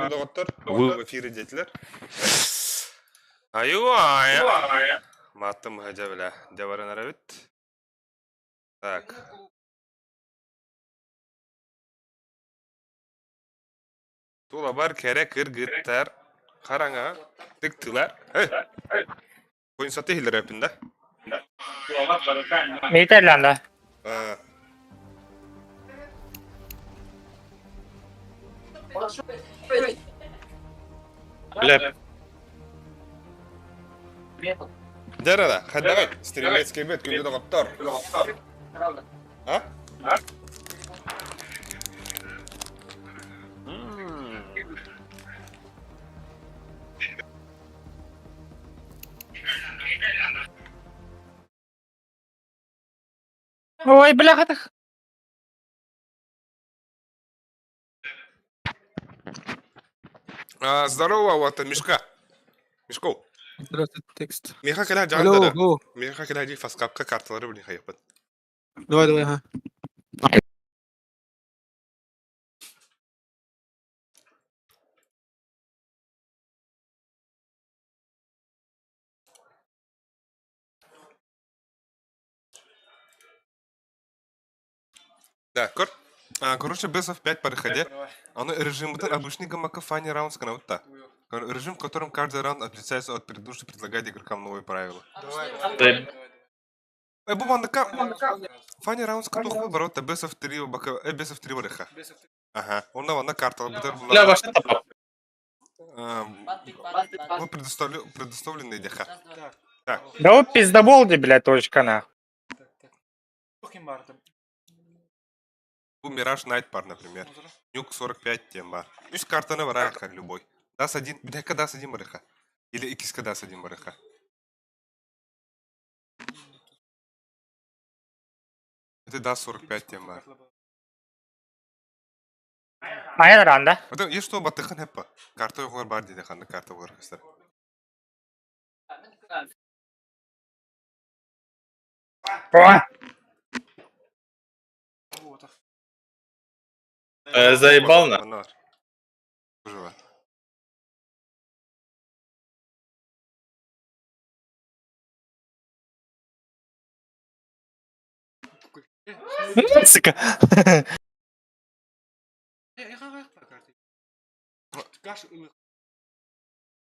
Күндү доҕоттор, вы в эфире диэтилэр. Айуа! Маттым дьэ бля, дьэ баран эрэбит. Так. Тулабар кэрэ кыргыттар, хараҥа тыктылар. Ойун саты иһиллэр эппин да? Миитэллээн да. Бля. Дьэ, хайдаҕый? Стрелецкий бит, күндү доҕоттор. А? Ой, бляха-тах. А, здорово, вот Мишка. Мишков. Здравствуйте, текст. Миха кэлэ Алло, дьаһан го. Миха кэлэ дии фаскапка карталары блин хайыппыт. Давай, давай, ага. Да, кор. А, короче, Best of 5 переходе. Оно режим это обычный гамака фани раунд сканавта. Режим, в котором каждый раунд отличается от предыдущего, предлагает игрокам новые правила. Бу манныка фани раунд скатух ворота Best of 3 бака Best of 3 барыха. Ага, онна ванна карта бутер Бля, ваш тапап. Вы предоставлены деха. Так. Да вот пиздоболди, блядь, точка нахуй. Бу Мираж Найт пар, например. Нюк 45 тем бар. Үс картаны бар как любой. Дас один, бляка дас один барыха. Или икиска дас один барыха. Это дас 45 тем бар. Айан ранда. Это есть что батыхан хеппа. Карта оғлар бар дейді қандай карта оғлар кыстар. О! Заебал на. Выжила. Сука.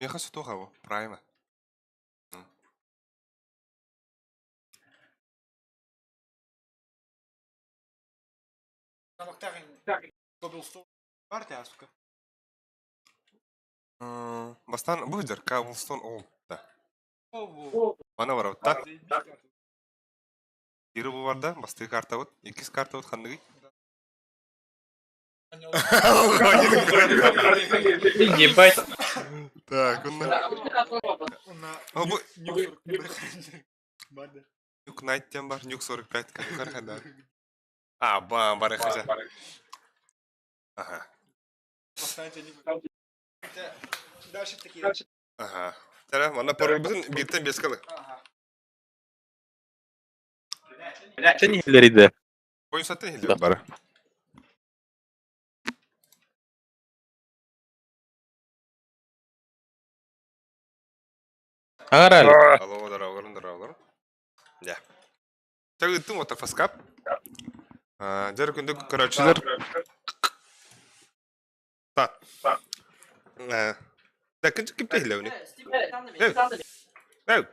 Я хочу того, правильно. Бастан бу дер Cobblestone Old да. Мана бар да. Ири бу бар да, басты карта вот, икис карта вот ханныгы. Ебать. Так, он О, бу Нюк Найт тем бар, Нюк 45 кар да. А, бам, бар хажа. Ага. Ага. Тара, мана паролбытын бииртэн биэс калы. Сен иһиллэр Ойун сатын иһиллэр бары. Агарали. Алло, здорово, здорово. Да. Чагыттым вот фаскап. Дер күндүк көрөөчүлөр. Та. Да, ким ким иһиллэбини? Эу.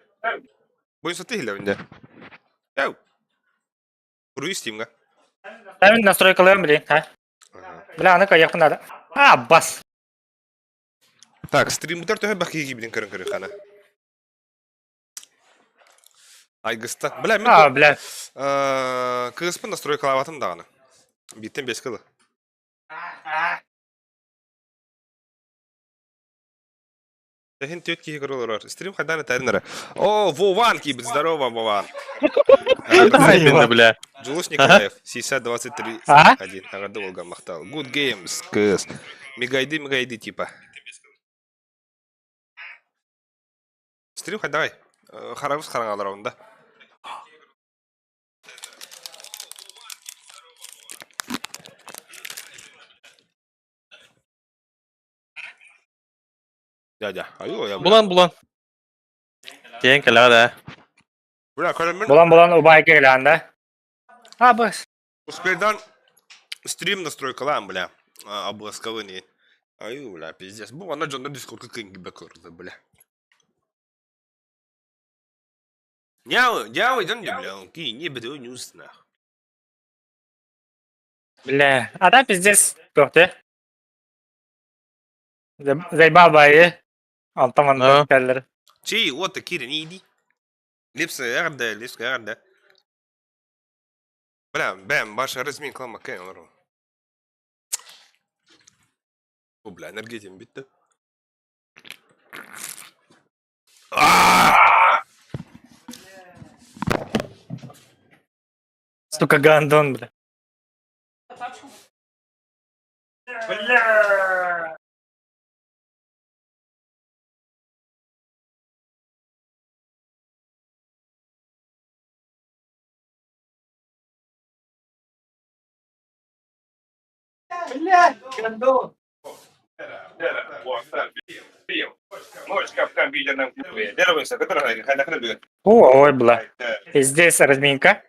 Бойун сатын иһиллэбин дэ. Эу. Руй стимга. Мен настройкаларым, блин, а? Бля, аны каяқпын надо. А, бас. Так, стримутар төһө бахи кибидин көрөн көрө хана. Айгыста. Бля, мен А, бля. Кыыспын настройкалаабатым даҕаны. Бииртэн биэскэ ылы. Тэһин түөт киһи көрө олорор. Стрим хайдаан этэрин эрэ. О, Вован киирбит. Здорово, Вован. Именно, бля. Джулус Николаев, 60-23 А? 1. Ағарды болған мақтал. Good Games, кыз. Мегайды, мегайды, типа. Стрим хай, давай. Харабыз қараңалар онда. Дядя, айуу, я, бля. Булан булан. Тиэн кэлэҕэ да. Бля, көрөммүн Булан-булан убайга кэлэҕин да? А, быс. Успейдан стрим настройкалаан, бля. Обласковын и. Аю, бля, пиздец. Бу ана дьонно дискордка кынгибе көрдө, бля. Няу, няу, идем, бля, ки не беду не уснах. Бля, а да пиздец. Туох Заебал байы. Алтан манна кэллэр. Чей, вот Кирин, иди. Липса, эрде, липса, эрде. Бля, бэм, баша разминка кэн олору. О, бля, энергетим битті. Сука, гандон, бля. Бля! Бля, гандон! О, ой, бля. Здесь разминка.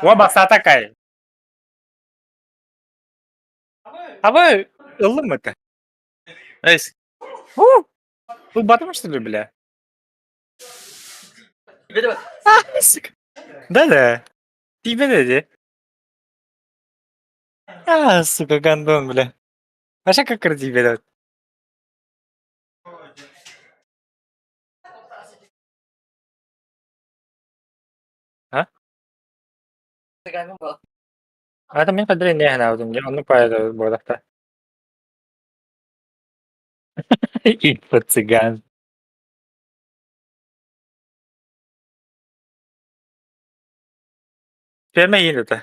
Оба такая. А вы ыллым это? Эйс. Вы батом, что ли, бля? А, сука. Да-да. Тебе да. А, сука, гандон, бля. Вообще как тебе А? Это мен қадір не анаудым, не оны пайда бодақта. Инфо-цыган. Ферма это.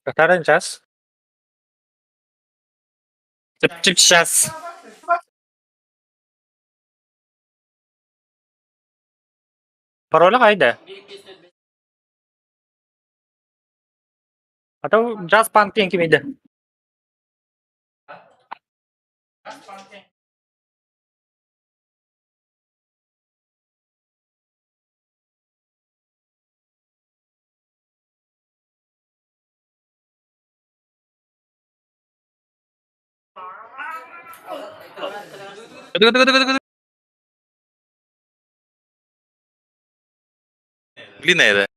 Который час? Чип сейчас. Пароля қайда? А то жас панк кимейді. Глина это.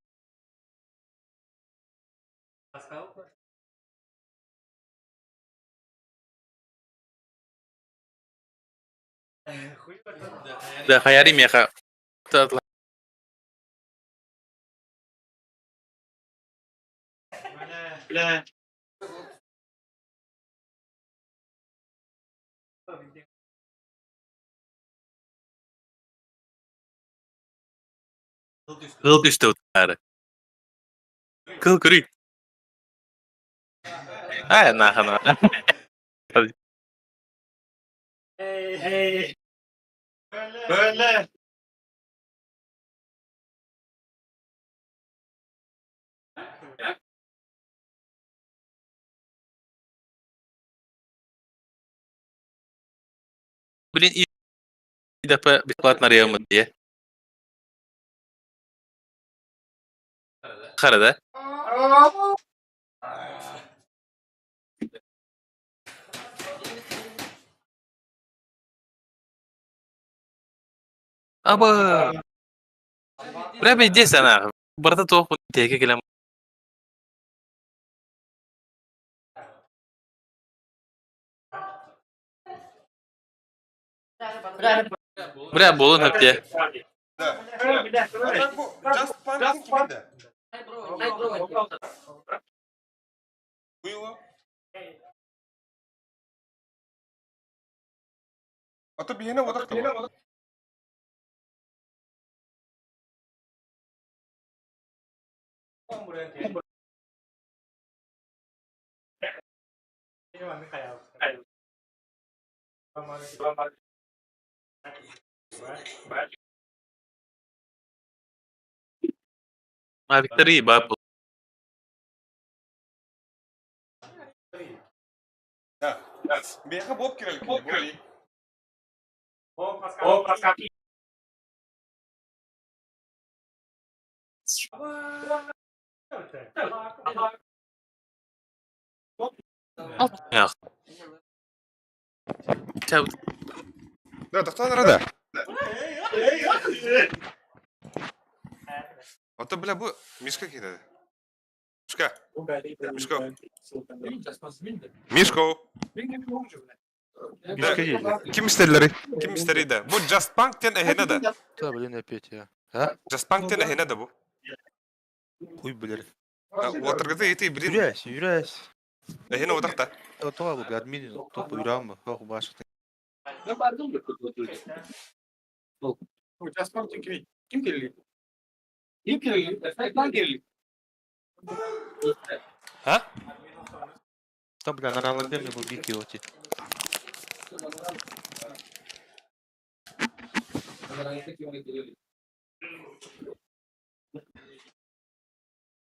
Да, хаяри меха. Бля. Кыл түстө утары. Кыл көрүй. Ай, нахана. Эй. Бля. Блин, и ДП бесплатно реймы дие. Хара, да? Аба. Бля, пиздец она. Барда тоқ теге келем. Бля, болун өпте. Just Punk кимейді. Было. А то биһиэнэ уотах таба. Mavic 3 баар Да. Бэйэхэ Боб кирэл кини. Да, тохтоон эрэ да. Ото, бля, бу Мишка киирэ. Мишка. Мишка. Мишко. Да. Ким истэллэри? Ким истэрий да? Бу Just Punk диэн эһэнэ да. Да, блин, опять я. А? Just Punk диэн эһэнэ да бу. Хуй, блин. Уотаргыта ити, блин. Юрась, Юрась. Эһэнэ утах да. То бу админ топ уйрам, хох баш. А? Там, бля, на РЛБ мне был бики оти.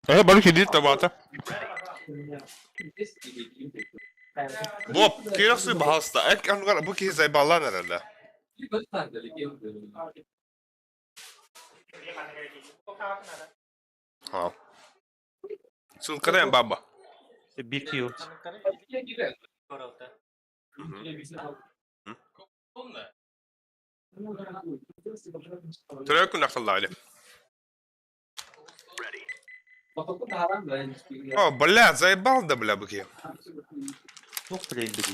Э, бары кидит табата. Боб, кирасы баһаста. Эк ангар бу киһи зайбаллан эрэллэ. Ha. Ссылкадан баба. Бики оти. Төрөө күн ахталлаали. О, бля, заебал да, бля, быки. Ну, блин, бери,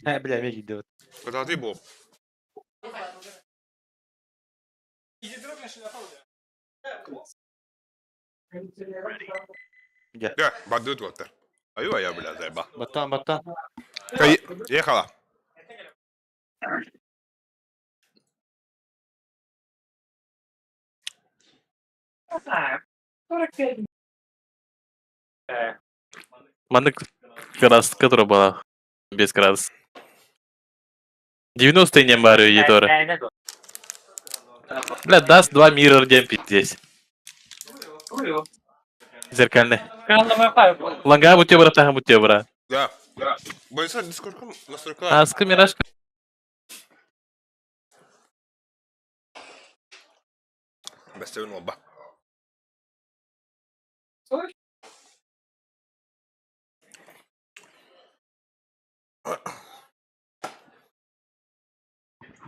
Э, бля, меги делать. Куда ты, Боб? Я. Я, бадут вот. Аю, я, бля, заеба. Батан, батан. Ехала. Маннык краска турбала. Без градус. 90 не барю едора. Бля, даст два мира день пиздец. Зеркальный. Ланга бутё брат, таха бутё брат. Да. Бойса дискордком настройка. Аска мираж. Бәстәвен олба.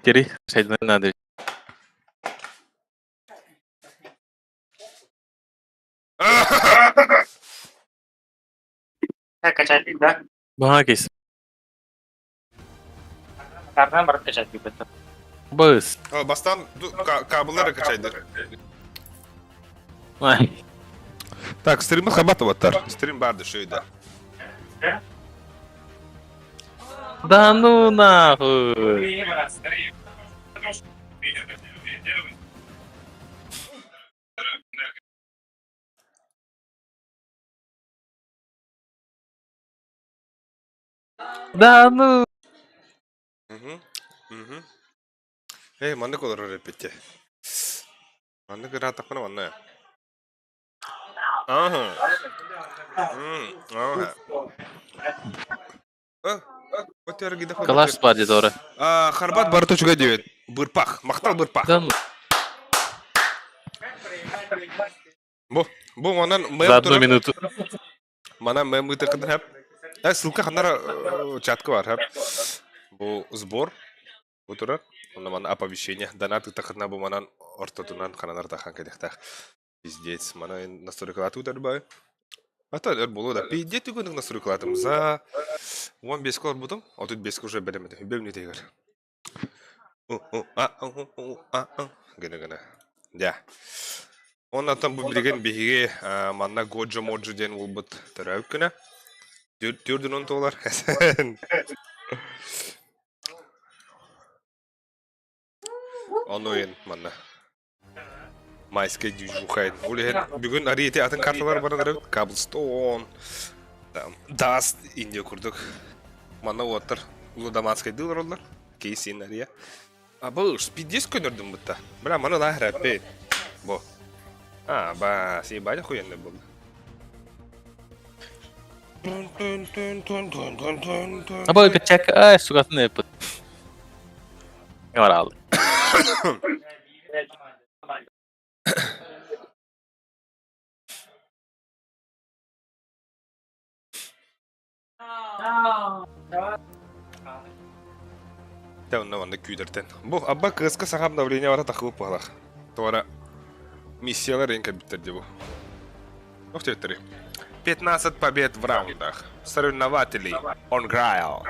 Тери, шайдан надо. Качать, да? Бага кейс. Кардан барып качать бит. Быс. Бастан кабыллары качайдыр. Ай. Так, стримы хабатываттар. Стрим барды шөйді. Да ну нахуй. Да ну. Мгм. Мгм. Эй, маннык олорор эппитте. Маннык ыраатахпына манна. Ага. Ага. Калаш спади Дора. Харбат барыта үчүгэй диэбит. Бырпах, махтал бырпах. Да ну. Бу, бу манан За одну минуту. Манан мэм ытыкын хэп. Э, ссылка ханнара чатка бар хэп. Бу сбор. Бу турар. Онно манан оповещение. Донат ытахытна бу манан ортотунан хананар тахан кэлиэхтээх. Пиздец, манан настройкалааты утарбай. А то өр болу да. Пиздец түгөнүк настройкалаатым. За 15 олорбутум. 35 уже бэлэм этэ. Үбэм нүтэгэр. У у а у у а а гына гына. Дя. Оннотон бу билигин биһиги манна Годжо Моджо диэн уолбут төрөөбүт күнэ. Түрдүн он туолар. Ону манна. Майскай движухайн. Ол иһин бүгүн арыы ити атын карталар баран эрэбит. Cobblestone, Dust Индия курдук. Манна уоттар Лудоманскайдыы олороллор. Кейсин ария. А бұл спиддис көнөрдүм бутта. Бля, маны лаа храппей. Бо. А, ба, сей бадя хуянный был. Аба качак, ай, сугатын эпит. Не барал. Тэ онно манна күүдэртэн. Бу абба кыыска саха обновление бара тахыбыт буолах. Туора миссиялар эҥ кэлбиттэр дии бу. Ох диэбиттэрий. 15 побед в раундах. Соревнователей on Grail.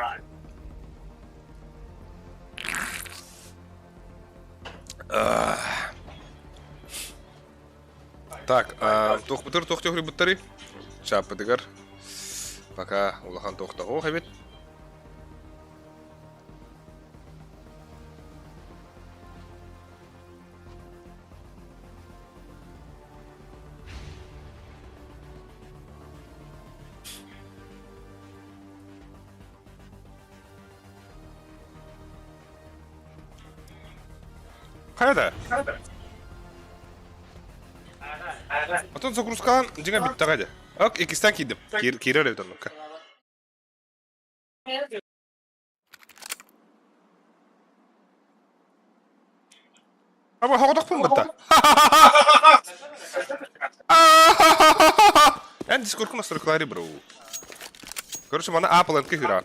Так, туохпутар туох төхрүбүттэрий? Чааппытыгар пока улахан туохтаһуох эбит. Хайа да? Отон загрузкалаан дьиҥэ бүттэҕэ дии. Ок, иккистээн киирдим. Киирэр эбит оннукка. Аба хоҕотохпун бытта. Эн дискордкун настройкалари бро. Короче, мана Apple НК хыраан.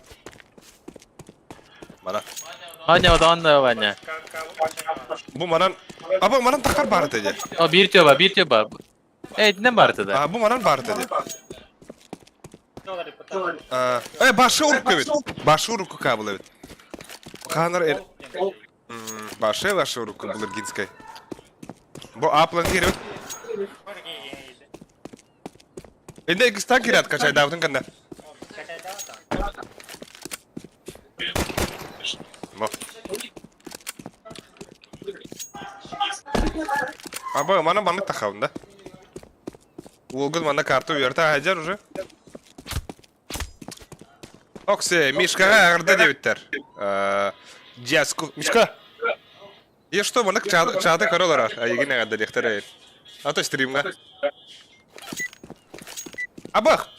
Мана. Аня, одан Ваня. Бу манан Аба манан тахар баар этэ дии. О, биир тёба, биир тёба. Эй, итинэн баар этэ да. А, бу манан баар этэ дии. Э, башы урукку эбит. Башы урукку кабыл эбит. Хаанар эр... Башы, башы урукку Булыргинскай. Бу Apple киирбит. Инде иккистан киирээт качайдаабытын кэннэ. Бу. Аба, мана маннык тахабын да. Уолгун манна карта үөртэ аһадьар уже. Оксе, Мишкаҕа аҕырда диэбиттэр. Дьяску. Мишка! Я что, маннык чаата көрө олорор. Айыгын эҕэрдэлиэхтэр эйин. А то стримҥа. Абах!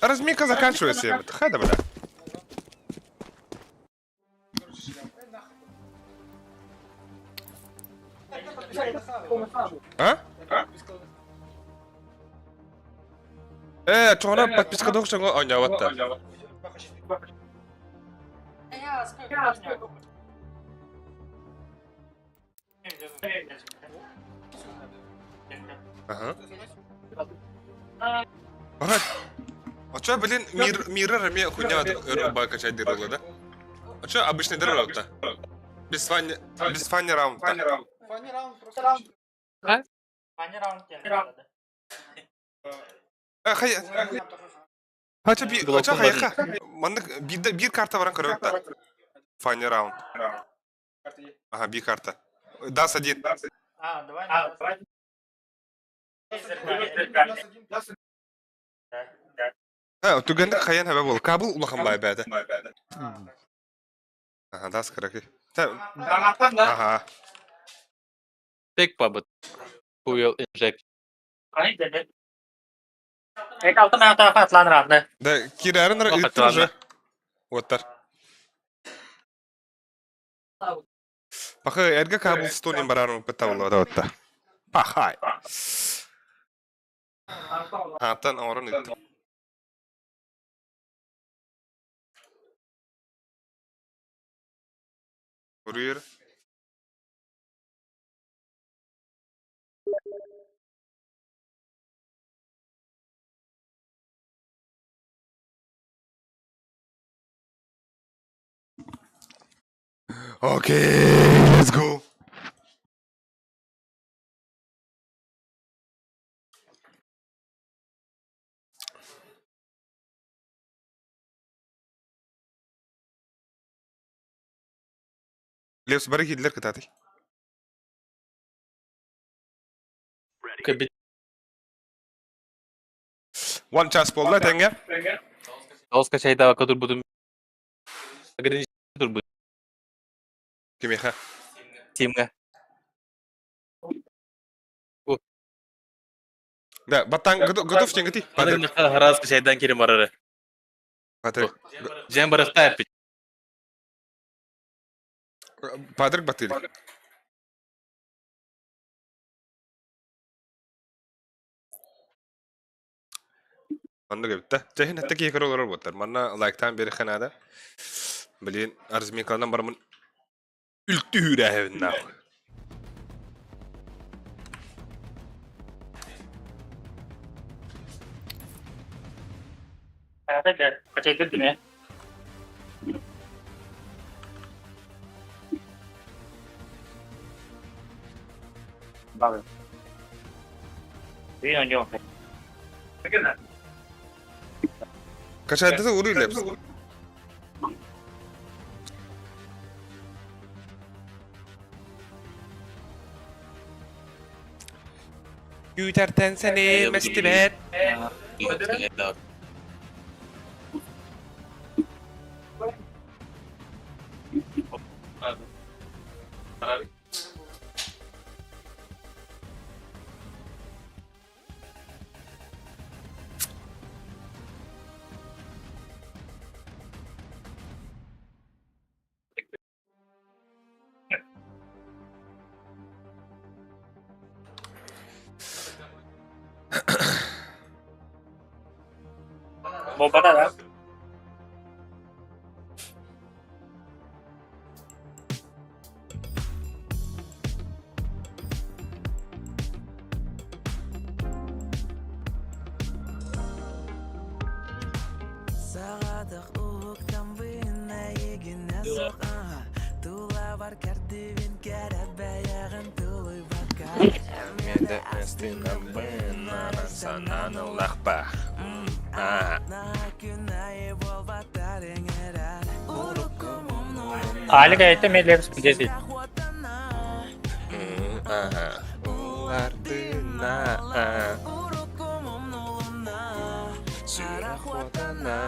Разминка заканчивается, ебать. Хада, бля. А? Э, чоҕуна подписка дуох чоҥо оонньообот да. Ага. Ага. А чё, блин, мир, миррор эмиэ хуйня качать дырылы, да? А чё, обычный дырыл-то? Без фанни, без фанни раунд Хача хайаха. Маннык биир карта баран көрөбүт да. Фанни раунд. Ага, биир карта. Дас один. А, давай. Түгэнде хайан хэбэ бол. Кабыл улахан бай бәді. Ага, дас караки. Ага. Take puppet. Who will inject? Да, кирәрін ыттыр уже. Оттар. Пахы, эрге кабыл стонин барарым пытабыл да отта. Пахай. Аттан орын ыттым. Курьер. Окей, let's go. Левс бары киирдилэр кытаатый. Кэбит. One час буолла тэҥҥэ. Тоҕус качайдаабакка турбутум. Ограничение турбут. Кимиэхэ? Тимҥэ. Да, баттаан готов чэҥгити. Патрик. Хараас качайдан кирим барары. Патрик. Дьэн барахта эппит. Патрик баттыыр. Оннук эбит да. Чэ, иһин киһи көрө олорор буолтар. Манна лайктаан биэриэххэ наада. Блин, разминкаланан бараммын үлтү үүрээһэбин нахуй. Качайдыр Бары. Качайдыты уруй лепс. Күүтэртэн сэнээ мэстибэт. Буолбата да. Саҕадах уһуктаммын эйигинэ суох аһа Тулабар кэрдибин кэрэ бэйэҕин тулуйбакка Эмиэ да астынабын Санаан ыллахпа Наһаа күн аайы буолбаттар эҥэрэр Уруккум умнулунна Алик айта мелепс десять. Улардына Сүрэх уотана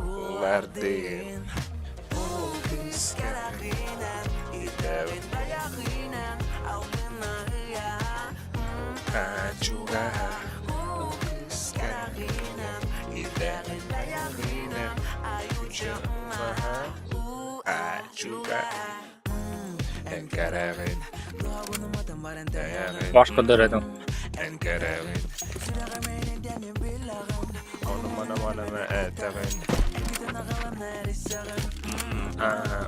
Улардын Ол кыскарынан Итэбин Ачуга Ол кыскарынан Итэбин Ачуга Энкэрэҕин Тэйэҕин Баш көрдөрөтүм. Энкэрэҕин Ону-маны-маны этэҕин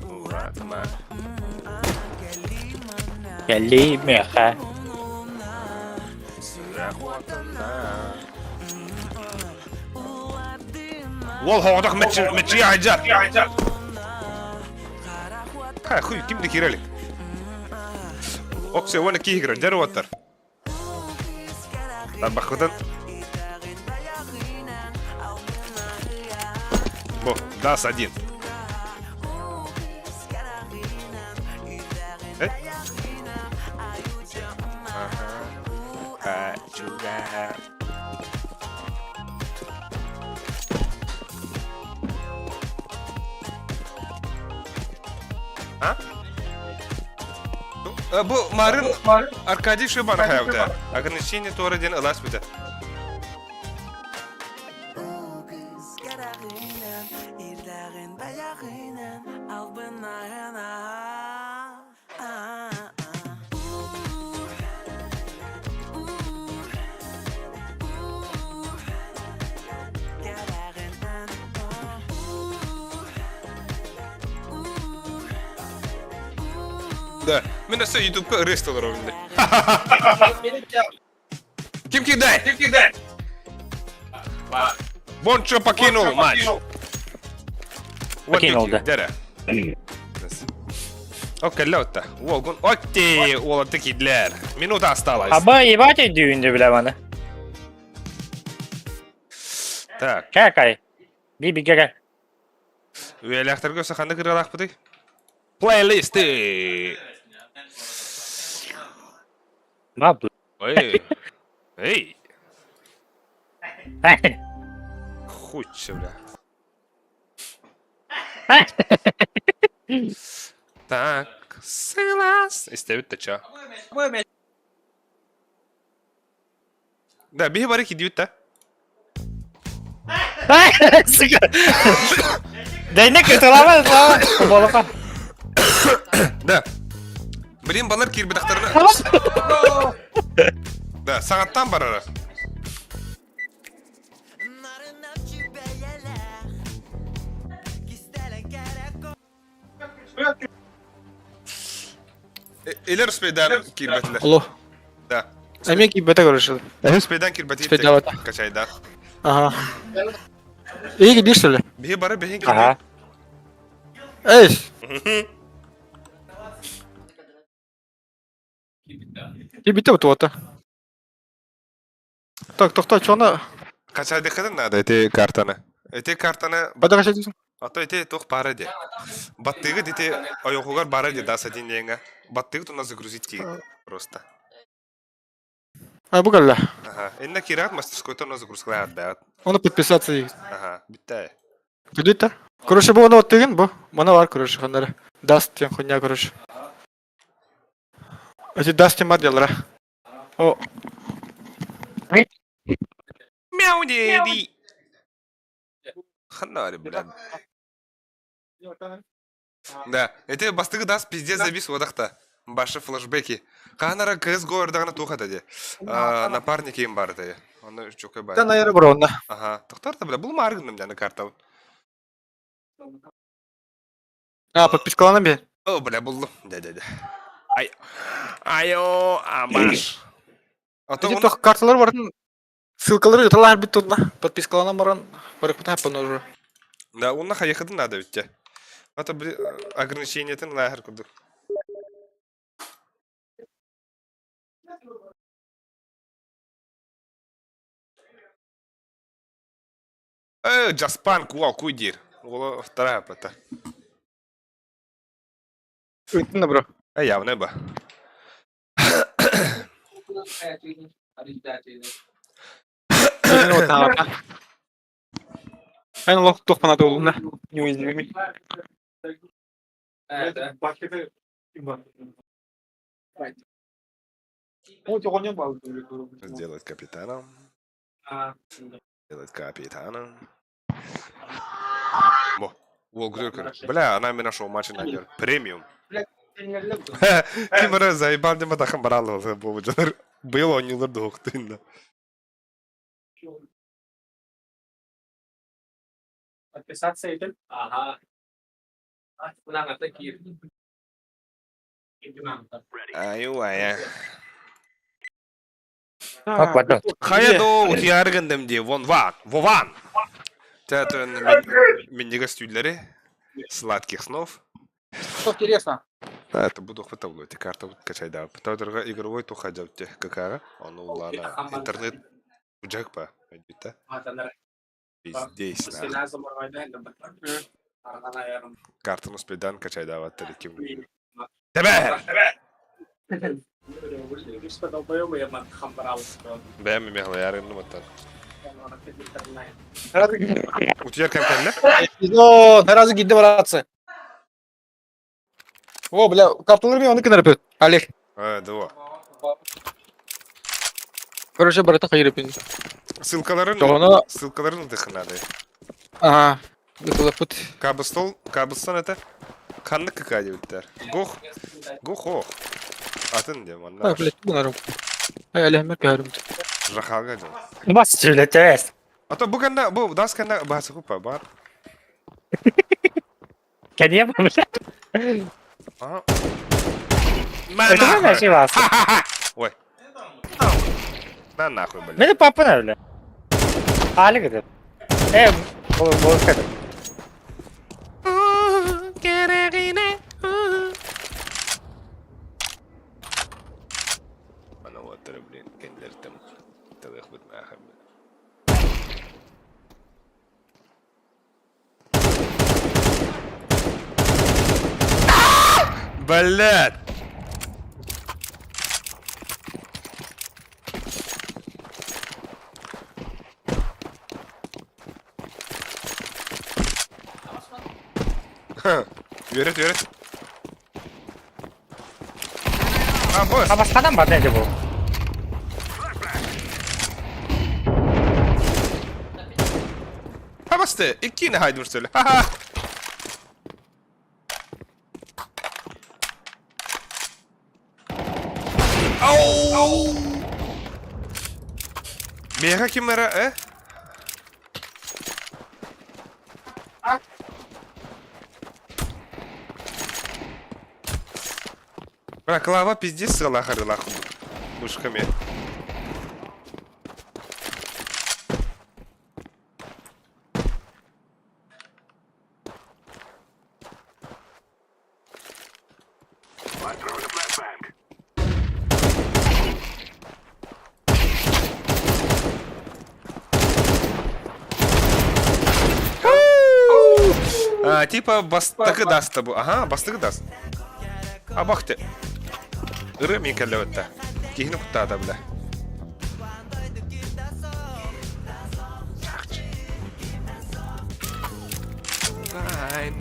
Уратыма Кэллии миэхэ. Сүрэх уотунна Уол хоҕотох мэччийэ айдьар. Ха, хуй, ким да киирэлик. Оксе, уонна киһи кирэр, дьэр уоттар. Тарбахпытын. Бу, дас один. Э? Ага. Чуга. А? Бу Марын Аркадий Шибан хайабыта. Ограничение туора диэн ылаас бүтэ. Да, мен өссө ютубка ырыа олоробун Ким кидай? Ким кидай? Бончо покинул матч. Покинул, да. Дэрэ. Окей, Уолгун. Отти, уолатты кидлер. Минута осталась. Аба ебать өйдүүнді биле маны. Так. Кәкай. Би бигеге. Үйэлээхтэргэ өссө ханнык ырыалаахпытый? Плейлисты! Эй! Эй! Хуй бля. Так, сылаас. Истэбит да ча. Да, биһи бары кидибит да. Сука. Дэйнек ытылама, ытылама. Болоқа. Да. Блин, балар киирбэтэхтэринэ. Да, саҥаттан барара. Илер успейдаан киирбэтилэр. Алло. Да. Эмиэ киирбэтэ короче. Успейдаан киирбэтии Успейдаабата. качайдаан. Ага. Эйги биир что ли? Биһи бары биһин Ага. Эй! Киирбитэ бутуота. Так, тохтоо, чоно. Качайдыхытын надо эти картаны. Эти картаны Бада качайдысын? А то ити туох баара дии. Баттыгыт ити ойоҕугар баара дии да садин диэҥҥэ. Баттыгыт уна загрузить дии просто. А, бу кэллэ. Аха. Инна киирээт мастерскойта уна загрузкалаат бэҕэт. Оны подписаться дии. Аха. Бүттэ. Күдүт Короче, бу оны оттыгын бу. Мана бар, короче, ханнары. Даст тен хуйня, короче. Эти даст тем бар делара. О. Мяу дии. Ханна блядь. Да, эти бастыгы даст пиздец завис одахта. Башы флешбеки. Хаанара CSGO эрдэҕинэ туох этэ дии. Напарник им бар этэ. Оны чөкө бар. Да, наверное, бро, Ага. Тохтор да бля, бул мааргынным дяны картабын. А, подпискалана би. О, бля, буллум. Да-да-да. Ай. Айо, амаш. А то Эти тох карталар барын ссылкалары ыталар бит тутна. Подпискалана баран барыкпыта хаппан уже. Да, онна хайыхыдын надо битте. А то ограничениетин лаахыр курдук. Джаспан куал куй диир. Уола вторая пата. Ыттын бро. А явно ба. Эн лох туох панаты олуна. Неуязвимый. Сделать капитаном. Сделать капитаном. Бо. Уол Бля, она меня нашел матч на Премиум. Ким эрэ заебал дима тахан баралла буолбут Быйыл оонньуулар дуһуктуйна. Подписаться этим? Ага. Аюая. Как вода. Хайа доо утуйаары гынным дии, вон ван, вован. Театрын минньигэс түүллэри, сладких снов. Что интересно? Да, это буду хватало, эти карты качайда. Тавдырга игровой туха дьабте КК, он улана интернет жакпа, это. Здесь, на. Картаны успейдан качайдаваттар ким. Тебе! Бэм мехлаярын нуматтан. Утуйар кэм кэллэ? Разы гидде братцы. О, бля, карталар мен оны кенер Олег. Э, дуо. Короче, барата хайыр пин. Ссылкаларын Тоҕоно ссылкаларын ытыхынады. ага. Ытылаппыт. Кабыстол, кабыстан это ханнык КК диэбиттэр. Гох, гох ох. Атын диэн манна. Ай, блядь, бунарым. Ай, Олег, көрүм. Жахалга дьон. Бас сүлетес. А то бу кэннэ, бу дас кэннэ баасы купа бар. Кэние бля. Ага. Это нахуй вас. Ой. На нахуй, блядь. Мени папа бля. Али кыды. Э, бу кыды. Ана уоттара, блин, кэннилэриттэн талыахпыт нахуй. Блядь! Үөрет, үөрет. А, босс. Абасханан бар не бу? Хабасты, иккини хайдыр сөйле. Ха-ха. Ау! Миэхэ ким эрэ, э? Бля, клава пиздец сыалаах арыылаах мышками. А, типа бастакы даст бу. Ага, бастакы даст. А бахты. Ыры мин кэллэбэтта. Киһини куттаата бля.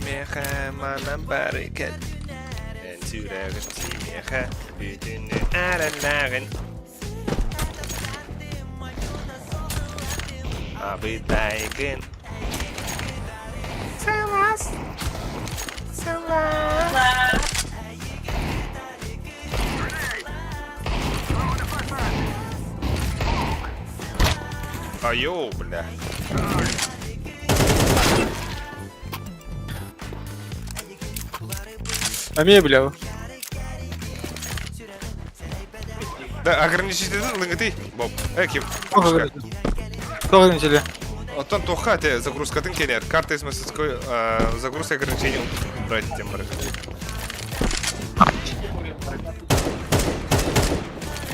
Меха манан барыкет. Эн сүрэгин симеха бүтүннү араллагын. Абытайгын. Сылас. Сылас. Айоу, бля. Эмиэ бля. Да, ограничитель лыҥытый, Боб. Э, ким? Тоҕо ограничили? Оттон туохха те загрузкатын кенер. Карта из мастерской загрузка ограничений убрать тем бар.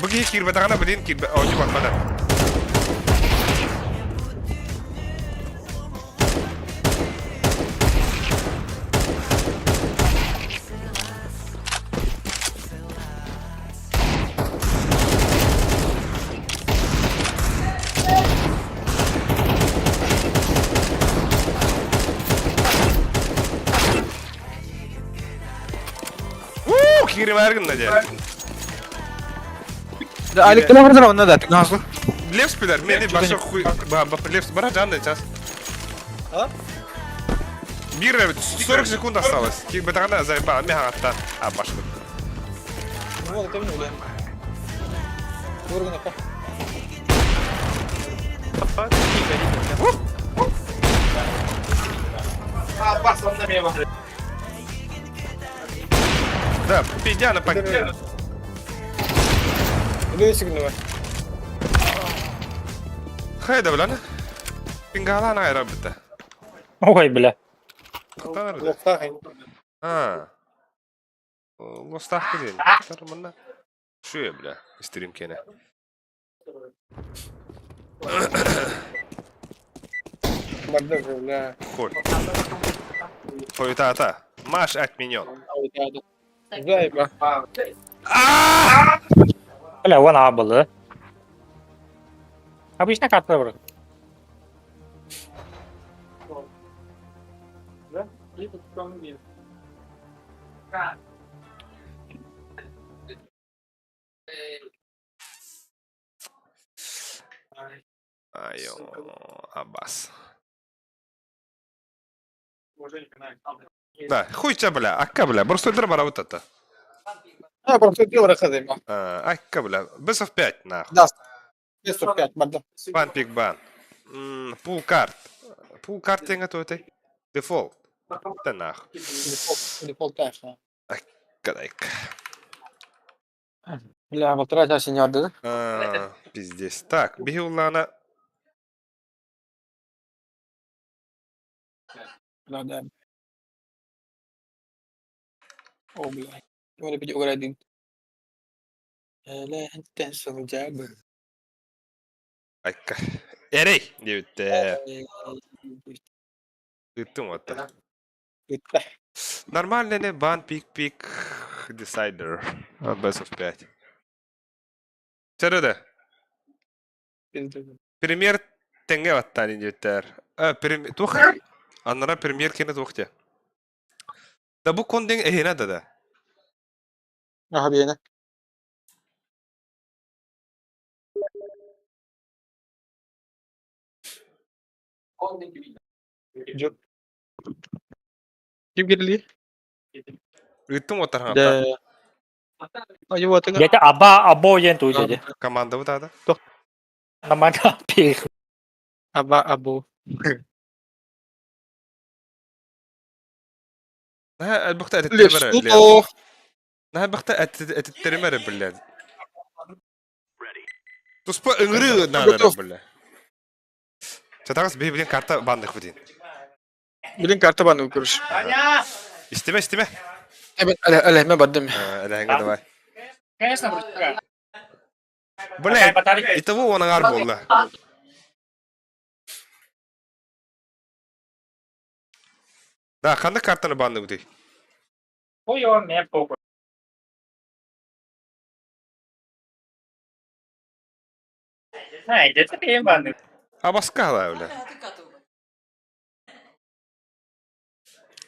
Бу киһи киирбэтэҕинэ билин киирбэ оонньуу барбата. Уу, кииримээр гынна дьэ. Да, Алик бардар онно да, тыгнаслы. Левс пидор, мени баша хуй... Левс, бара жанды сейчас. А? Бир 40 секунд осталось. Киирбэтэҕинэ заебал, мен хаҥаттан. А, башка. Вот, это мне, бля. Органы па. Да, пидя на пакет. Хайда, бля. Пингалана айрабыта. Ой, бля. А. Лостах ден. Мына. Шуя, бля. Стрим кене. Хуй. Хуй та-та. Маш отменен. Бля, вон абылы. Обычно карта бар. Айо, Аббас. Да, хуй тебя, бля, акка, бля, просто барабыт это. А, просто дело рассказывай. Акка, бля, бесов 5, нахуй. Да. 505, барда. Бан, пик, бан. Пул карт. Пул карт тенга то это. Дефолт. Да нахуй. Дефолт, дефолт, конечно. Кадайка. Бля, полтора часа не да? А, пиздец. Так, бихулана. Да, да. О, бля. Вона піді один. لا انت تنسى جابر. Айка. Эрей! Диэбиттэ. Ыттым отта. Ыттах. Нормально не бан пик пик десайдер. Best of 5. Чөрөдө. Премьер тэҥҥэ баттаан диэбиттэр. Туох? Аннара премьер кини туох диэ? Да бу кон диэн эһиэнэ да да. Аха биэнэ. Дьэ. Ким кирилии? Ыыттым уоттар Дэ. Айы Где-то аба або диэн тугу дьэ. Командабыт аата? Намана пих. Аба або. Наһаа элбэхтэ этиттэримэр Лепсу. Наһаа элбэхтэ этиттэримэр биллэр. Туспа ыҥырыы наада биллэр. Чатаҕас биһи билин карта баннык бутин. Билин карта баннык көрүш. Истиме, истиме. Элэһме бардым. Элэһиҥэ давай. Бля, итого он аңар буолла. Да, ханнык картаны банныбытый? Ой, он мне похуй. Ай, это я банны. Абаскала, бля.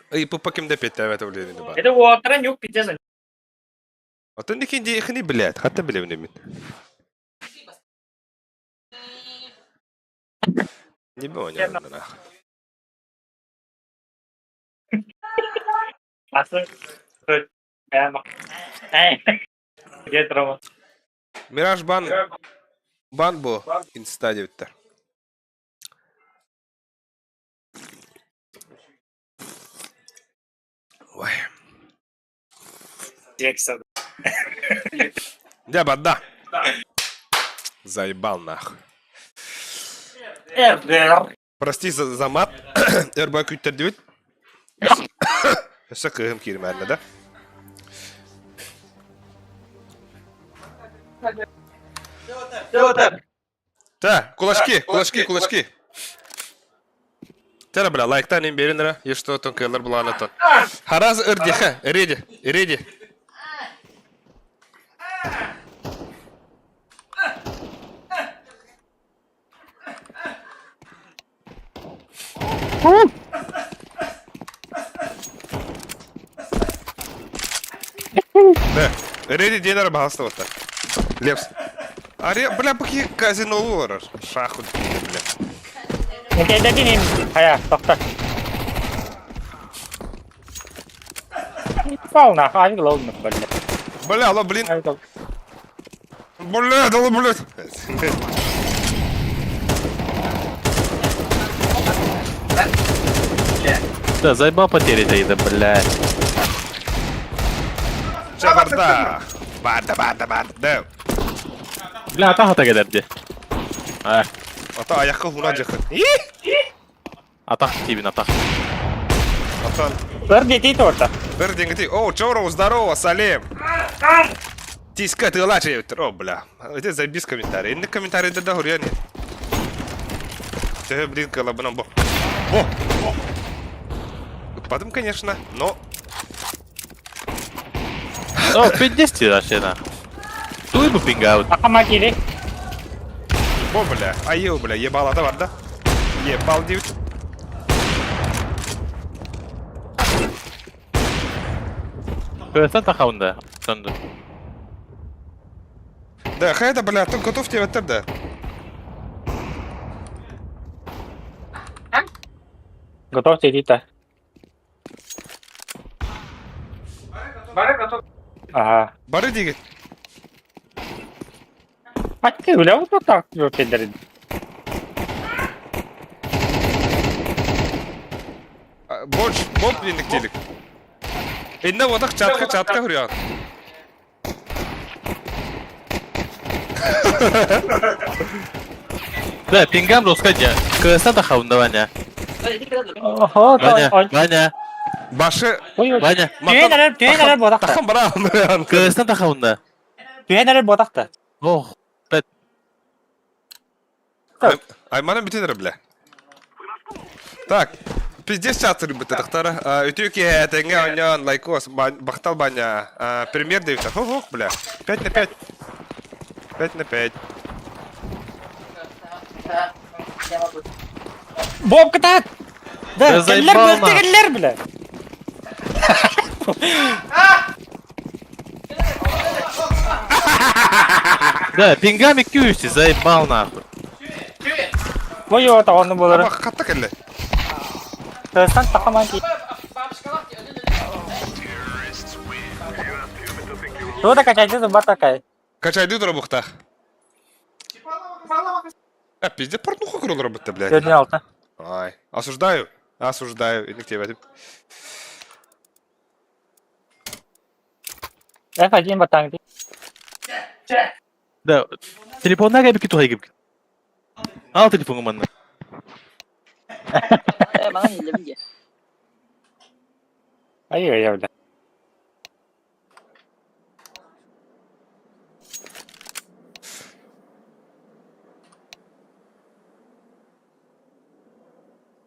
Ый, пупа кимде петтәбәт үлени бар. Это уоттара нюк пиздец. Отон дикин дихни блядь, хатта билебин мин. Не понял, нахуй. Асы. Прямо. Эй. Где трома? Мираж бан бан бу инста диэбиттэр. Ой. Текса. Дя банда. Заебал нахуй. РДР. Прости за, за мат. РБ күүттэрдибит. Өссө кыыһым киирмээннэ да? Да, кулачки, кулачки, кулачки. Тера, бля, лайктан им берин ра, и что тон кэллэр булаана тон. Хараз ырдиха, реди, реди. Да, реди диэн баһаста баттар. Лепс. Аре, бля, бу казино олорор. Шаху, бля. Никэйдэтин им. Хайа, тохто. Пал нах, авик лоуднук, бля. Бля, алло, блин. Бля, да, блядь. Да, заебал потери да, блядь. Чэ, барда. Барда, барда, барда. Да. Бля, атаха кэлэрди. А, Ата аяққа хуна жахын. атах тибин атах. Атан. Бір дети торта. Бір деңгeti. О, Чоров, здорово, салем. Тиска ты лача О, бля. Это забис комментарий. Инны комментарий да да хурьяне. Ты, блин, колобаном бо. Бо. Потом, конечно, но... О, 5-10 вообще на. Туй бы пингаут. Акама кири. Бо, бля. Айыл, бля, ебал да бар да? Ебал дейт. Көстен тахаунда. Сонду. Да, хайда, бля, ты готов тебе да. Готов сидит-то. Ага. Бары деген. А ты, бля, вот так пидорит. Борч, боб дендик телик. Инне одақ чатка чатка хурьян. Да, пингам русская. Көстен тахаунда, Ваня. Ого, Ваня, Ваня, Башы Ваня. Түйен әрер, түйен әрер бодақта. Тахам бара. Көстен тахаунда. Түйен әрер бодақта. Ох, бет. Аймана бүтін бля. Так. Пиздец чатырбыт тахтара. Үтүө киһи этэҥҥэ оонньоон лайкос бахтал баня. Премьер дэвита. Хо-хо, бля. 5 на 5. 5 на 5. Боб кытаат! Да Да, кэллэр заебал быахта нахуй. кэллэр, бля. Да, пингами күүсти, заебал нахуй. Бу йоо таҕанны буолара. Аба хатта кэллэ. Тыстан тахаман ки. Туга да качайды да батакай. Качайды тура бухтах. А, пиздец, порнуха көрөлөр бытта, блядь. Төрдүн алта. Ай, осуждаю, осуждаю. Инник тебетим. F1 батаңды. Да, телефонна кайбы киту хайгып. Ал телефону манна. Ай ай бля.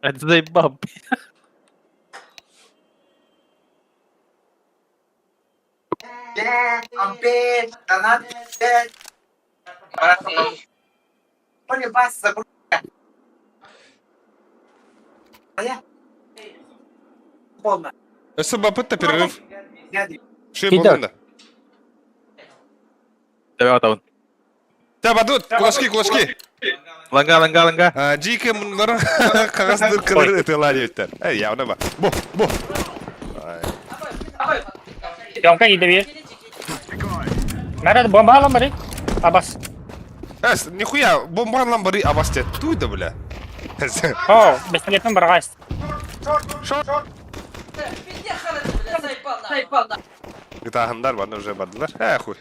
Это заебал. Өссө бапыт та перерыв. Ши Кида. болдун да. Давай атабын. Та бадут, кулачки, кулачки. Ланга, ланга, ланга. Жике мунулары кагаз дыркалары ытыла диэбиттэр. Эй, явно ба. Бу, бу. Ай. Съемка иде бир. Мәрәд бомба алам бari. Абас. Эс, нихуя, бомбарлан бары абас тет. Туй да, бля. О, бестолетин баргайс. Гытаһындар баны уже бардылар. Э, хуй.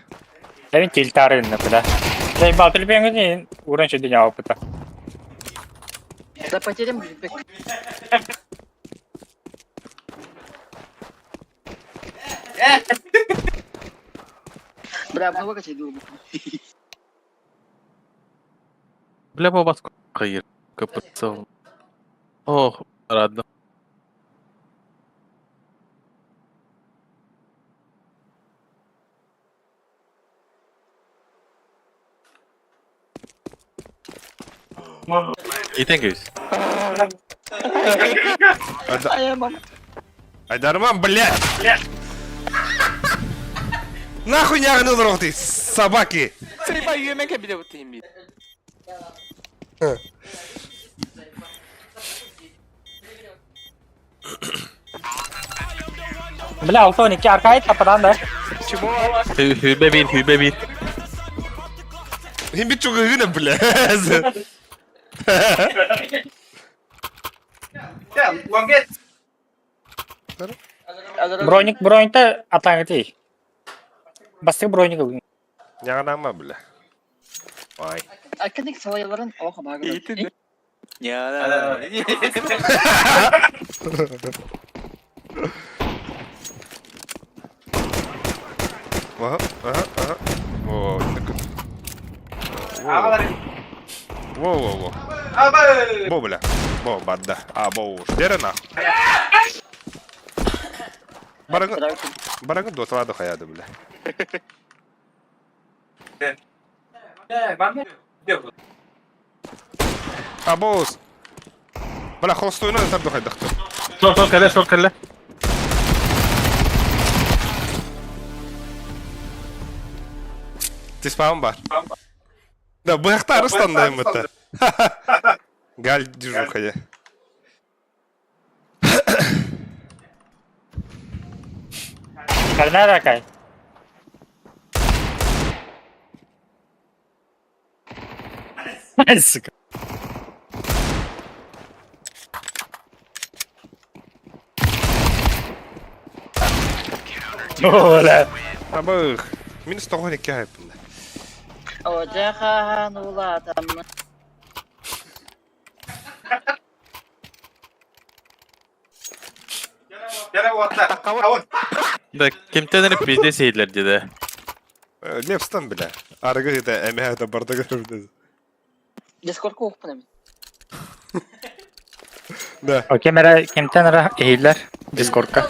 Левин тилтарын бля. Заебал телефон урын дня опыта. За потерям Бля, много качай был. Бля, бабаску. Хайыр. КПЦ. Ох, ладно. Итен күйіс. Айдарман, блядь! Нахуй не агнул ты, собаки! Бля, алтоник аркайт тападан да. Хүбе бир, хүбе бир. Хим бит чугы бля. Броник броникта атаңы Бастык броник ылгын. Няганама, бля. Ай. Академик салаяларын оха багы. Ага, ага, ага. Во, так. Во, во, во. Бо, бля. Бо, банда. А, бо, уж. Дера нахуй. Барагы, барагы доталады хаяды, бля. А, боус. Бля, холстойны там хайдахты. Сор, сор, кэлэ, сор, кэлэ. Тиспаун бар. Да, быхта арыстандайым это. Галь дежуха я. Карнара кай. Сука. Оля. Абых. Минус того не кайп. О, нула там. Да, кемтен пиздец ейлер деди. Левстан, бля. Арыгы это эмэ это бардагы. Я сколько ухпанами? Да. О, ким эрэ кимтэн эрэ иһиллэр Дискордка.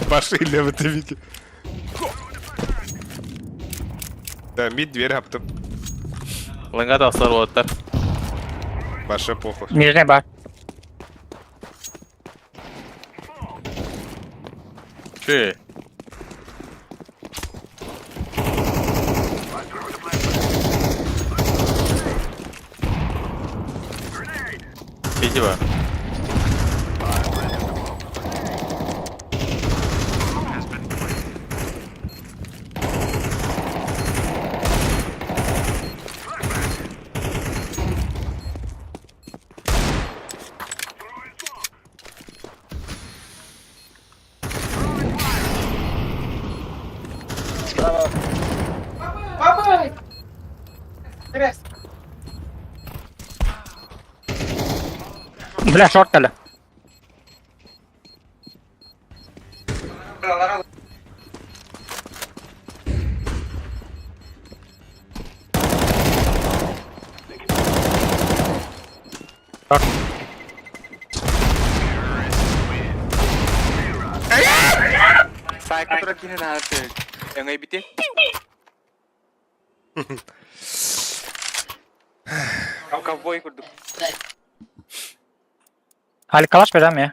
Башы илебите вики. Да, мид дверь хаптым. Лыҥа тахсар уолаттар. Баша похуй. Нижний бар. Чү. Иди ба. Справа. Бля, шорт кэлэ. Hali kalaş verem ya.